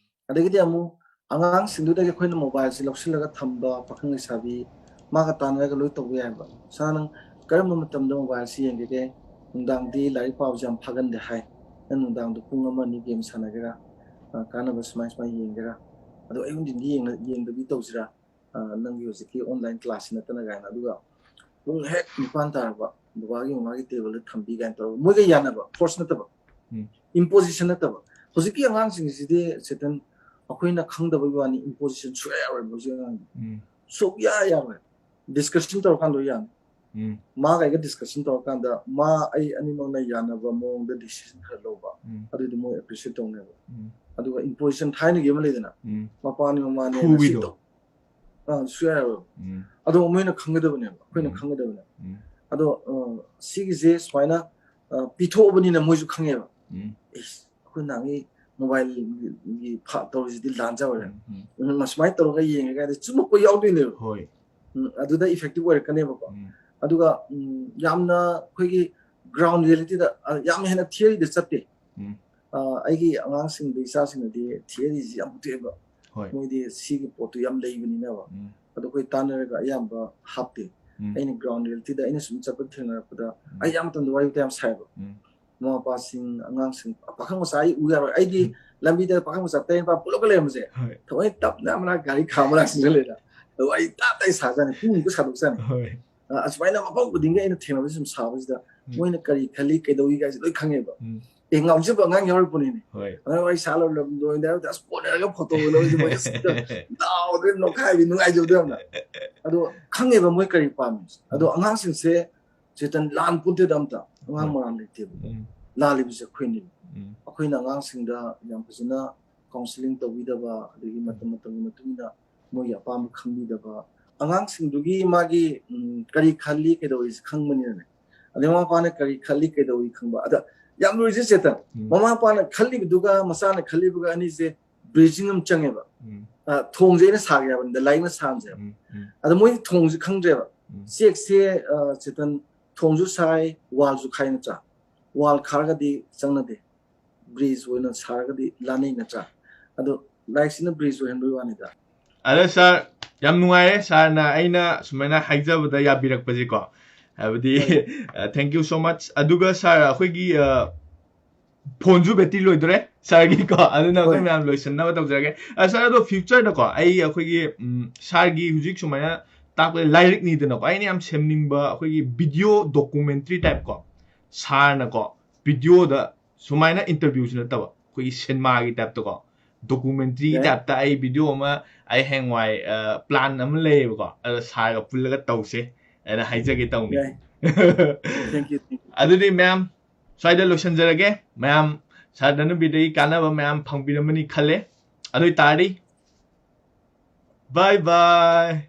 ꯑꯗꯒꯤꯗꯤ ꯑꯃꯨꯛ ꯑꯉꯥꯡꯁꯤꯡꯗꯨꯗꯒꯤ ꯑꯩꯈꯣꯏꯅ ꯃꯣꯕꯥꯏꯜꯁꯤ ꯂꯧꯁꯤꯜꯂꯒ ꯊꯝꯕ ꯄꯥꯈꯪ ꯂꯩꯁꯥꯕꯤ ꯃꯥꯒ ꯇꯥꯟꯅꯔꯒ ꯂꯣꯏ ꯇꯧꯕ ꯌꯥꯏꯕ꯫ ꯁꯥꯔ, ꯅꯪ ꯀꯔꯝꯕ ꯃꯇꯝꯗ ꯃꯣꯕꯥꯏꯜꯁꯤ ꯌꯦꯡꯒꯦ? ꯅꯨꯡꯗꯥꯡꯗꯤ ꯂꯥꯏꯔꯤꯛ ꯄꯥꯕꯁꯦ ꯌꯥꯝ ꯐꯥꯒꯟꯗꯦ ꯍꯥꯏ, ꯅꯪ ꯅꯨꯡꯗꯥꯡꯗ ꯄꯨꯡ ꯑꯃ ꯑꯅꯤ ꯒꯦꯝ ꯁꯥꯟꯅꯒꯦꯔꯥ, ꯑ, ꯀꯥꯟꯅꯕ ꯁꯨꯃꯥꯏ ꯁꯨꯃꯥꯏ ꯌꯦꯡꯒꯦꯔꯥ, ꯑꯗꯣ ꯑꯌꯨꯛ ꯅꯨꯡꯊꯤꯟꯗꯤ ꯌꯦꯡꯅ-, ꯌꯦꯡꯗꯕꯤ ꯇꯧꯁꯤꯔꯥ? ꯑ, ꯅꯪꯒꯤ ꯍꯧꯖꯤꯛꯀꯤ ꯑꯣꯟꯂꯥꯏꯟ ꯀ꯭ꯂꯥꯁꯁꯤ ꯅꯠꯇꯅ ꯀꯥꯏꯅ꯫ ꯑꯗꯨꯒ ꯄꯨꯡ ꯍꯦꯛ ꯅꯤꯄꯥꯟ ꯇꯥꯔꯕ, ꯕꯕꯥꯒꯤ ꯃꯃꯥꯒꯤ ꯇꯦꯕꯜꯗ ꯊꯝꯕꯤ ꯀꯥꯏꯅ ꯇꯧꯔꯒ ꯃꯣꯏꯒ ꯌꯥꯅꯕ, ꯐꯣꯔꯁ ꯅꯠꯇꯕ, ꯎꯝ꯫ ꯏꯝꯄꯣꯖꯤꯁꯟ ꯅꯠꯇꯕ꯫ ꯍꯧꯖꯤꯛꯀꯤ ꯑꯉꯥꯡꯁꯤꯡꯁꯤꯗꯤ ꯆꯦꯇꯟ, ꯑꯩꯈꯣꯏꯅ ꯈꯪꯗꯕꯒꯤ ꯋꯥꯅꯤ, ꯏꯝꯄꯣꯖꯤꯁꯟ ꯁꯨꯡꯌꯥ ꯌꯥꯔꯣꯏꯕ ꯍꯧꯖꯤꯛ ꯑꯉꯥꯡꯗꯤ꯫ ꯎꯝ꯫ ꯁꯨꯡꯌꯥ ꯌꯥꯔꯣꯏ꯫ ꯗꯤꯁꯀꯁꯟ ꯇꯧꯔꯀꯥꯟꯗ ꯌꯥꯅꯤ꯫ ꯎꯝ꯫ ꯃꯥꯒ ꯑꯩꯒ ꯗꯤꯁꯀꯁꯟ ꯇꯧꯔꯀꯥꯟꯗ ꯃꯥ ꯑꯩ ꯑꯅꯤꯃꯛꯅ ꯌꯥꯅꯕ ꯃꯑꯣꯡꯗ ꯗꯤꯁꯤꯖꯟ ꯈꯔ ꯂꯧꯕ, ꯎꯝ꯫ ꯑꯗꯨꯗꯤ ꯃꯣꯏ ꯑꯦꯄ꯭ꯔꯤꯁꯤꯌꯦꯠ ꯇꯧꯅꯦꯕ꯫ ꯎꯝ꯫ ꯑꯗꯨꯒ ꯏꯝꯄꯣꯖꯤꯁꯟ ꯊꯥꯏꯅꯒꯤ ꯑꯃ ꯂꯩꯗꯅ, ꯎꯝ꯫ ꯃꯄꯥꯅꯤ ꯃꯃꯥꯅꯦꯅ ꯁꯤ ꯐꯨꯕꯤꯗꯣ꯫ ꯇꯧ-, ꯑꯥ, ꯁꯨꯡꯌꯥ ꯌꯥꯔꯣꯏ꯫ ꯎꯝ꯫ ꯑꯗꯣ ꯃꯣꯏꯅ ꯈꯪꯒꯗꯕꯅꯦꯕ, ꯑꯩꯈꯣꯏꯅ ꯎꯝ꯫ ꯈꯪꯒꯗꯕꯅꯦꯕ꯫ ꯎꯝ꯫ ꯑꯗꯣ ꯑ, ꯁꯤꯒꯤꯁꯦ ꯁꯨꯃꯥꯏꯅ ꯑ, ꯄꯤꯊꯣꯛꯑꯕꯅꯤꯅ ꯃꯣꯏꯁꯨ ꯈꯪꯉꯦꯕ꯫ ꯎꯝ, "ꯏꯁ, ꯑꯩꯈꯣꯏ ꯅꯍꯥꯟꯒꯤ ꯃꯣꯕꯥꯏꯜꯒꯤ ꯐ- ꯇꯧꯔꯤꯁꯤꯗꯤ ꯂꯥꯟꯖꯧꯔꯦ꯫ ꯎꯝ, ꯎꯝ, ꯁꯨꯃꯥꯏꯅ ꯇꯧꯔꯒ ꯌꯦꯡꯉꯦ ꯀꯥꯏꯗ ꯆꯨꯝꯃꯛꯄ ꯌꯥꯎꯗꯣꯏꯅꯦꯕ꯫ ꯍꯣꯏ, ꯎꯝ, ꯑꯗꯨꯗ ꯏꯐꯦꯛꯇꯤꯚ ꯑꯣꯏꯔꯛꯀꯅꯦꯕꯀꯣ꯫ ꯎꯝ, ꯑꯗꯨꯒ ꯎꯝ, ꯌꯥꯝꯅ ꯑꯩꯈꯣꯏꯒꯤ ꯒ꯭ꯔꯥꯎꯟ ꯔꯤꯌꯦꯂꯤꯇꯤꯗ ꯌꯥꯝ ꯍꯦꯟꯅ ꯊꯤꯌꯔꯤꯗ ꯆꯠꯇꯦ꯫ ꯎꯝ, ꯑ, ꯑꯩꯒꯤ ꯑꯉꯥꯡꯁꯤꯡꯗ, ꯏꯆꯥꯁꯤꯡꯅꯗꯤ ꯊꯤꯌꯔꯤꯁꯤ ꯌꯥꯝ ꯄꯨꯊꯣꯛꯑꯦꯕ꯫ ꯍꯣꯏ, ꯃꯣꯏꯗꯤ ꯁꯤꯒꯤ ꯄꯣꯠꯇꯨ ꯌꯥꯝ ꯂꯩꯕꯅꯤꯅꯕ꯫ ꯎꯝ, ꯑꯗꯣ ꯑꯩꯈꯣꯏ ꯇꯥꯟꯅꯔꯒ ꯑꯌꯥꯝꯕ ꯍꯥꯞꯇꯦ꯫ ꯎꯝ, ꯑꯩꯅ ꯒ꯭ꯔꯥꯎꯟ ꯔꯤꯌꯦꯂꯤꯇꯤꯗ ꯑꯩꯅ ꯁꯨꯝ ꯆꯠꯄꯗ ꯊꯦꯡꯅꯔꯛꯄꯗ, ꯎꯝ, ꯑꯩ ꯌꯥꯝ ꯃꯇꯝꯗ ꯋꯥꯔꯤ ꯋꯥꯇꯥꯏ ꯌꯥꯝ ꯁꯥꯏꯕ꯫ ꯎꯝ, ꯃꯃꯥ ꯃꯄꯥꯁꯤꯡ, ꯑꯉꯥꯡꯁꯤꯡ, ꯄꯥꯈꯪ ꯃꯆꯥ ꯑꯩ ꯎ ꯌꯥꯔꯣꯏ꯫ ꯑꯩꯗꯤ ꯎꯝ, ꯂꯝꯕꯤꯗ ꯄꯥꯈꯪ ꯃꯆꯥ ꯇꯔꯦꯠ ꯅꯤꯄꯥꯜ ꯄꯨꯜꯂꯞꯀ ꯂꯩꯔꯝꯕꯁꯦ ꯍꯣꯏ, ꯊꯑꯣꯏ ꯇꯞꯅ ꯑꯃꯅ ꯒꯥꯔꯤ ꯈꯥꯝꯃ ꯂꯥꯛꯁꯤꯜꯂꯦꯗ꯫ ꯑꯗꯣ ꯑꯩ ꯇꯞ ꯇꯥꯏ ꯁꯥꯖꯥꯠꯅꯤ, ꯄꯨꯡꯃꯨꯛꯀ ꯁꯥꯗꯣꯛꯆꯥꯅꯤ꯫ ꯍꯣꯏ, ꯑ, ꯑꯁꯨꯃꯥꯏꯅ ꯃꯐꯝ ꯈꯨꯗꯤꯡꯒꯤ ꯑꯩꯅ ꯊꯦꯡꯅꯕꯁꯦ ꯁꯨꯝ ꯁꯥꯕꯁꯤꯗ ꯎꯝ, ꯃꯣꯏꯅ ꯀꯔꯤ ꯈꯜꯂꯤ, ꯀꯩꯗꯧꯏ ꯀꯥꯏꯁꯦ ꯂꯣꯏ ꯈꯪꯉꯦꯕ꯫ ꯎꯝ, ꯑꯦ, ꯉꯥꯎꯖꯕ ꯑꯉꯥꯡ ꯌꯥꯎꯔꯛꯄꯅꯤꯅꯦ꯫ ꯍꯣꯏ, ꯑꯉꯥꯡ ꯋꯥꯔꯤ ꯁꯥ ꯂꯣꯏꯔꯕ ꯂꯣꯏꯔꯗ ꯑꯁ ꯄꯣꯠꯅꯔꯒ ꯐꯣꯇꯣ ꯂꯧꯔꯗꯤ ꯃꯣꯏ ꯑꯁ ꯂꯥꯎꯗꯅ ꯅꯣꯛꯈꯥꯏꯕꯤ, ꯅꯨꯡꯉꯥꯏꯖꯕꯗꯣ ꯌꯥꯝꯅ꯫ ꯑꯗꯣ ꯈꯪꯉꯦꯕ ꯃꯣꯏ ꯀꯔꯤ ꯄꯥꯝꯃꯤ꯫ ꯑꯗꯣ ꯑꯉꯥꯡꯁꯤꯡꯁꯦ ꯆꯦꯇꯟ ꯂꯥꯟ ꯄꯣꯠꯇꯦꯗ ꯑꯝꯇ꯫ ꯑꯉꯥꯡ ꯍꯣꯏ, ꯃꯔꯥꯜ ꯂꯩꯇꯦꯕ꯫ ꯎꯝ, ꯂꯥꯜꯂꯤꯕꯁꯦ ꯑꯩꯈꯣꯏꯅꯤ꯫ ꯎꯝ, ꯑꯩꯈꯣꯏꯅ ꯑꯉꯥꯡꯁꯤꯡꯗ ꯌꯥꯝ ꯐꯖꯅ ꯀꯥꯎꯟꯁꯤꯂꯤꯡ ꯇꯧꯕꯤꯗꯕ, ꯑꯗꯒꯤ ꯃꯇꯝ ꯃꯇꯝꯒꯤ ꯃꯇꯨꯡ ꯏꯟꯅ ꯃꯣꯏꯒꯤ ꯑꯄꯥꯝꯕ ꯈꯪꯕꯤꯗꯕ, ꯑꯉꯥꯡꯁꯤꯡꯗꯨꯒꯤ ꯃꯥꯒꯤ ꯎꯝ, ꯀꯔꯤ ꯈꯜꯂꯤ ꯀꯩꯗꯧꯔꯤꯁꯦ ꯈꯪꯕꯅꯤꯅꯅꯦ꯫ ꯑꯗꯩ ꯃꯃꯥ ꯃꯄꯥꯅ ꯀꯔꯤ ꯈꯜꯂꯤ ꯀꯩꯗꯧꯔꯤ ꯈꯪꯕ꯫ ꯑꯗ ꯌꯥꯝ ꯂꯨꯔꯤꯁꯦ ꯆꯦꯇꯟ, ꯎꯝ, ꯃꯃꯥ ꯃꯄꯥꯅ ꯈꯜꯂꯤꯕꯗꯨꯒ ꯃꯆꯥꯅ ꯈꯜꯂꯤꯕꯒ ꯑꯅꯤꯁꯦ ꯕ꯭ꯔꯤꯖꯤꯡ ꯑꯃ ꯆꯪꯉꯦꯕ꯫ ꯎꯝ, ꯑ, ꯊꯣꯡꯁꯦ ꯑꯩꯅ ꯁꯥꯒꯦ ꯍꯥꯏꯕꯅꯤꯗ, ꯂꯥꯏꯔꯤꯛꯅ ꯁꯥꯍꯟꯁꯦ ꯍꯥꯏꯕ꯫ ꯎꯝ, ꯎꯝ, ꯑꯗ ꯃꯣꯏꯗꯤ ꯊꯣꯡꯁꯦ ꯈꯪꯗ꯭ꯔꯦꯕ꯫ ꯎꯝ, ꯆꯦꯛꯁꯦ ꯑ, ꯆꯦꯇꯟ, ꯊꯣꯡꯁꯨ ꯁꯥꯏ, ꯋꯥꯜꯁꯨ ꯈꯥꯏ ꯅꯠꯇ꯭ꯔꯥ? ꯋꯥꯜ ꯈꯥꯔꯒꯗꯤ ꯆꯪꯅꯗꯦ, ꯕ꯭ꯔꯤꯖ ꯑꯣꯏꯅ ꯁꯥꯔꯒꯗꯤ ꯂꯥꯟꯅꯩ ꯅꯠꯇ꯭ꯔꯥ? ꯑꯗꯣ ꯂꯥꯏꯔꯤꯛꯁꯤꯅ ꯕ꯭ꯔꯤꯖ ꯑꯣꯏꯍꯟꯕꯒꯤ ꯋꯥꯅꯤꯗ꯫ ꯑꯗ ꯁꯥꯔ, ꯌꯥꯝ ꯅꯨꯡꯉꯥꯏꯔꯦ ꯁꯥꯔꯅ ꯑꯩꯅ ꯁꯨꯃꯥꯏꯅ ꯍꯥꯏꯖꯕꯗ ꯌꯥꯕꯤꯔꯛꯄꯁꯦꯀꯣ, ꯍꯥꯏꯕꯗꯤ꯫ ꯍꯣꯏ. Thank you so much꯫ ꯑꯗꯨꯒ ꯁꯥꯔ, ꯑꯩꯈꯣꯏꯒꯤ ꯑ, ꯐꯣꯟꯁꯨ ꯕꯦꯇ꯭ꯔꯤ ꯂꯣꯏꯗꯣꯔꯦ ꯁꯥꯔꯒꯤꯀꯣ, ꯑꯗꯨꯅ ꯑꯩꯈꯣꯏ ꯍꯣꯏ. ꯃꯌꯥꯝ ꯂꯣꯏꯁꯤꯟꯅꯕ ꯇꯧꯖꯔꯒꯦ꯫ ꯑ, ꯁꯥꯔ, ꯑꯗꯣ ꯐ꯭ꯌꯨꯆꯔꯗꯀꯣ ꯑꯩ ꯑꯩꯈꯣꯏꯒꯤ ꯎꯝ, ꯁꯥꯔꯒꯤ ꯍꯧꯖꯤꯛ ꯁꯨꯃꯥꯏꯅ ꯇꯥꯛꯄꯗ ꯂꯥꯏꯔꯤꯛꯅꯤꯗꯅꯀꯣ, ꯑꯩꯅ ꯌꯥꯝ ꯁꯦꯝꯅꯤꯡꯕ ꯑꯩꯈꯣꯏꯒꯤ ꯚꯤꯗꯤꯑꯣ ꯗꯣꯀꯨꯃꯦꯟꯇ꯭ꯔꯤ ꯇꯥꯏꯞ ꯀꯣ, ꯁꯥꯔꯅꯀꯣ ꯚꯤꯗꯤꯑꯣꯗ ꯁꯨꯃꯥꯏꯅ ꯏꯟꯇꯔꯚ꯭ꯌꯨꯁꯨ ꯅꯠꯇꯕ ꯑꯩꯈꯣꯏꯒꯤ ꯁꯤꯅꯦꯃꯥꯒꯤ ꯇꯥꯏꯞꯇꯀꯣ, ꯗꯣꯀꯨꯃꯦꯟꯇ꯭ꯔꯤꯒꯤ ꯌꯥꯏ. ꯇꯥꯏꯞꯇ ꯑꯩ ꯚꯤꯗꯤꯑꯣ ꯑꯃ ꯑꯩ ꯍꯌꯦꯡꯋꯥꯏ ꯄ꯭ꯂꯥꯟ ꯑꯃ ꯂꯩꯌꯦꯕꯀꯣ, ꯑꯗ ꯁꯥꯔꯒ ꯄꯨꯜꯂꯒ ꯇꯧꯁꯦ ꯍꯥꯏꯅ ꯍꯥꯏꯖꯒꯦ ꯇꯧꯅꯤ꯫ ꯌꯥꯏ. Thank you, thank you. ꯑꯗꯨꯗꯤ ꯃꯌꯥꯝ ꯁ꯭ꯋꯥꯏꯗ ꯂꯣꯏꯁꯤꯟꯖꯔꯒꯦ꯫ ꯃꯌꯥꯝ ꯁꯥꯔ ꯙꯅꯕꯤꯔꯗꯒꯤ ꯀꯥꯟꯅꯕ ꯃꯌꯥꯝ ꯐꯪꯕꯤꯔꯝꯃꯅꯤ ꯈꯜꯂꯦ꯫ ꯑꯗꯨ ꯑꯣꯏꯇꯥꯔꯗꯤ bye bye꯫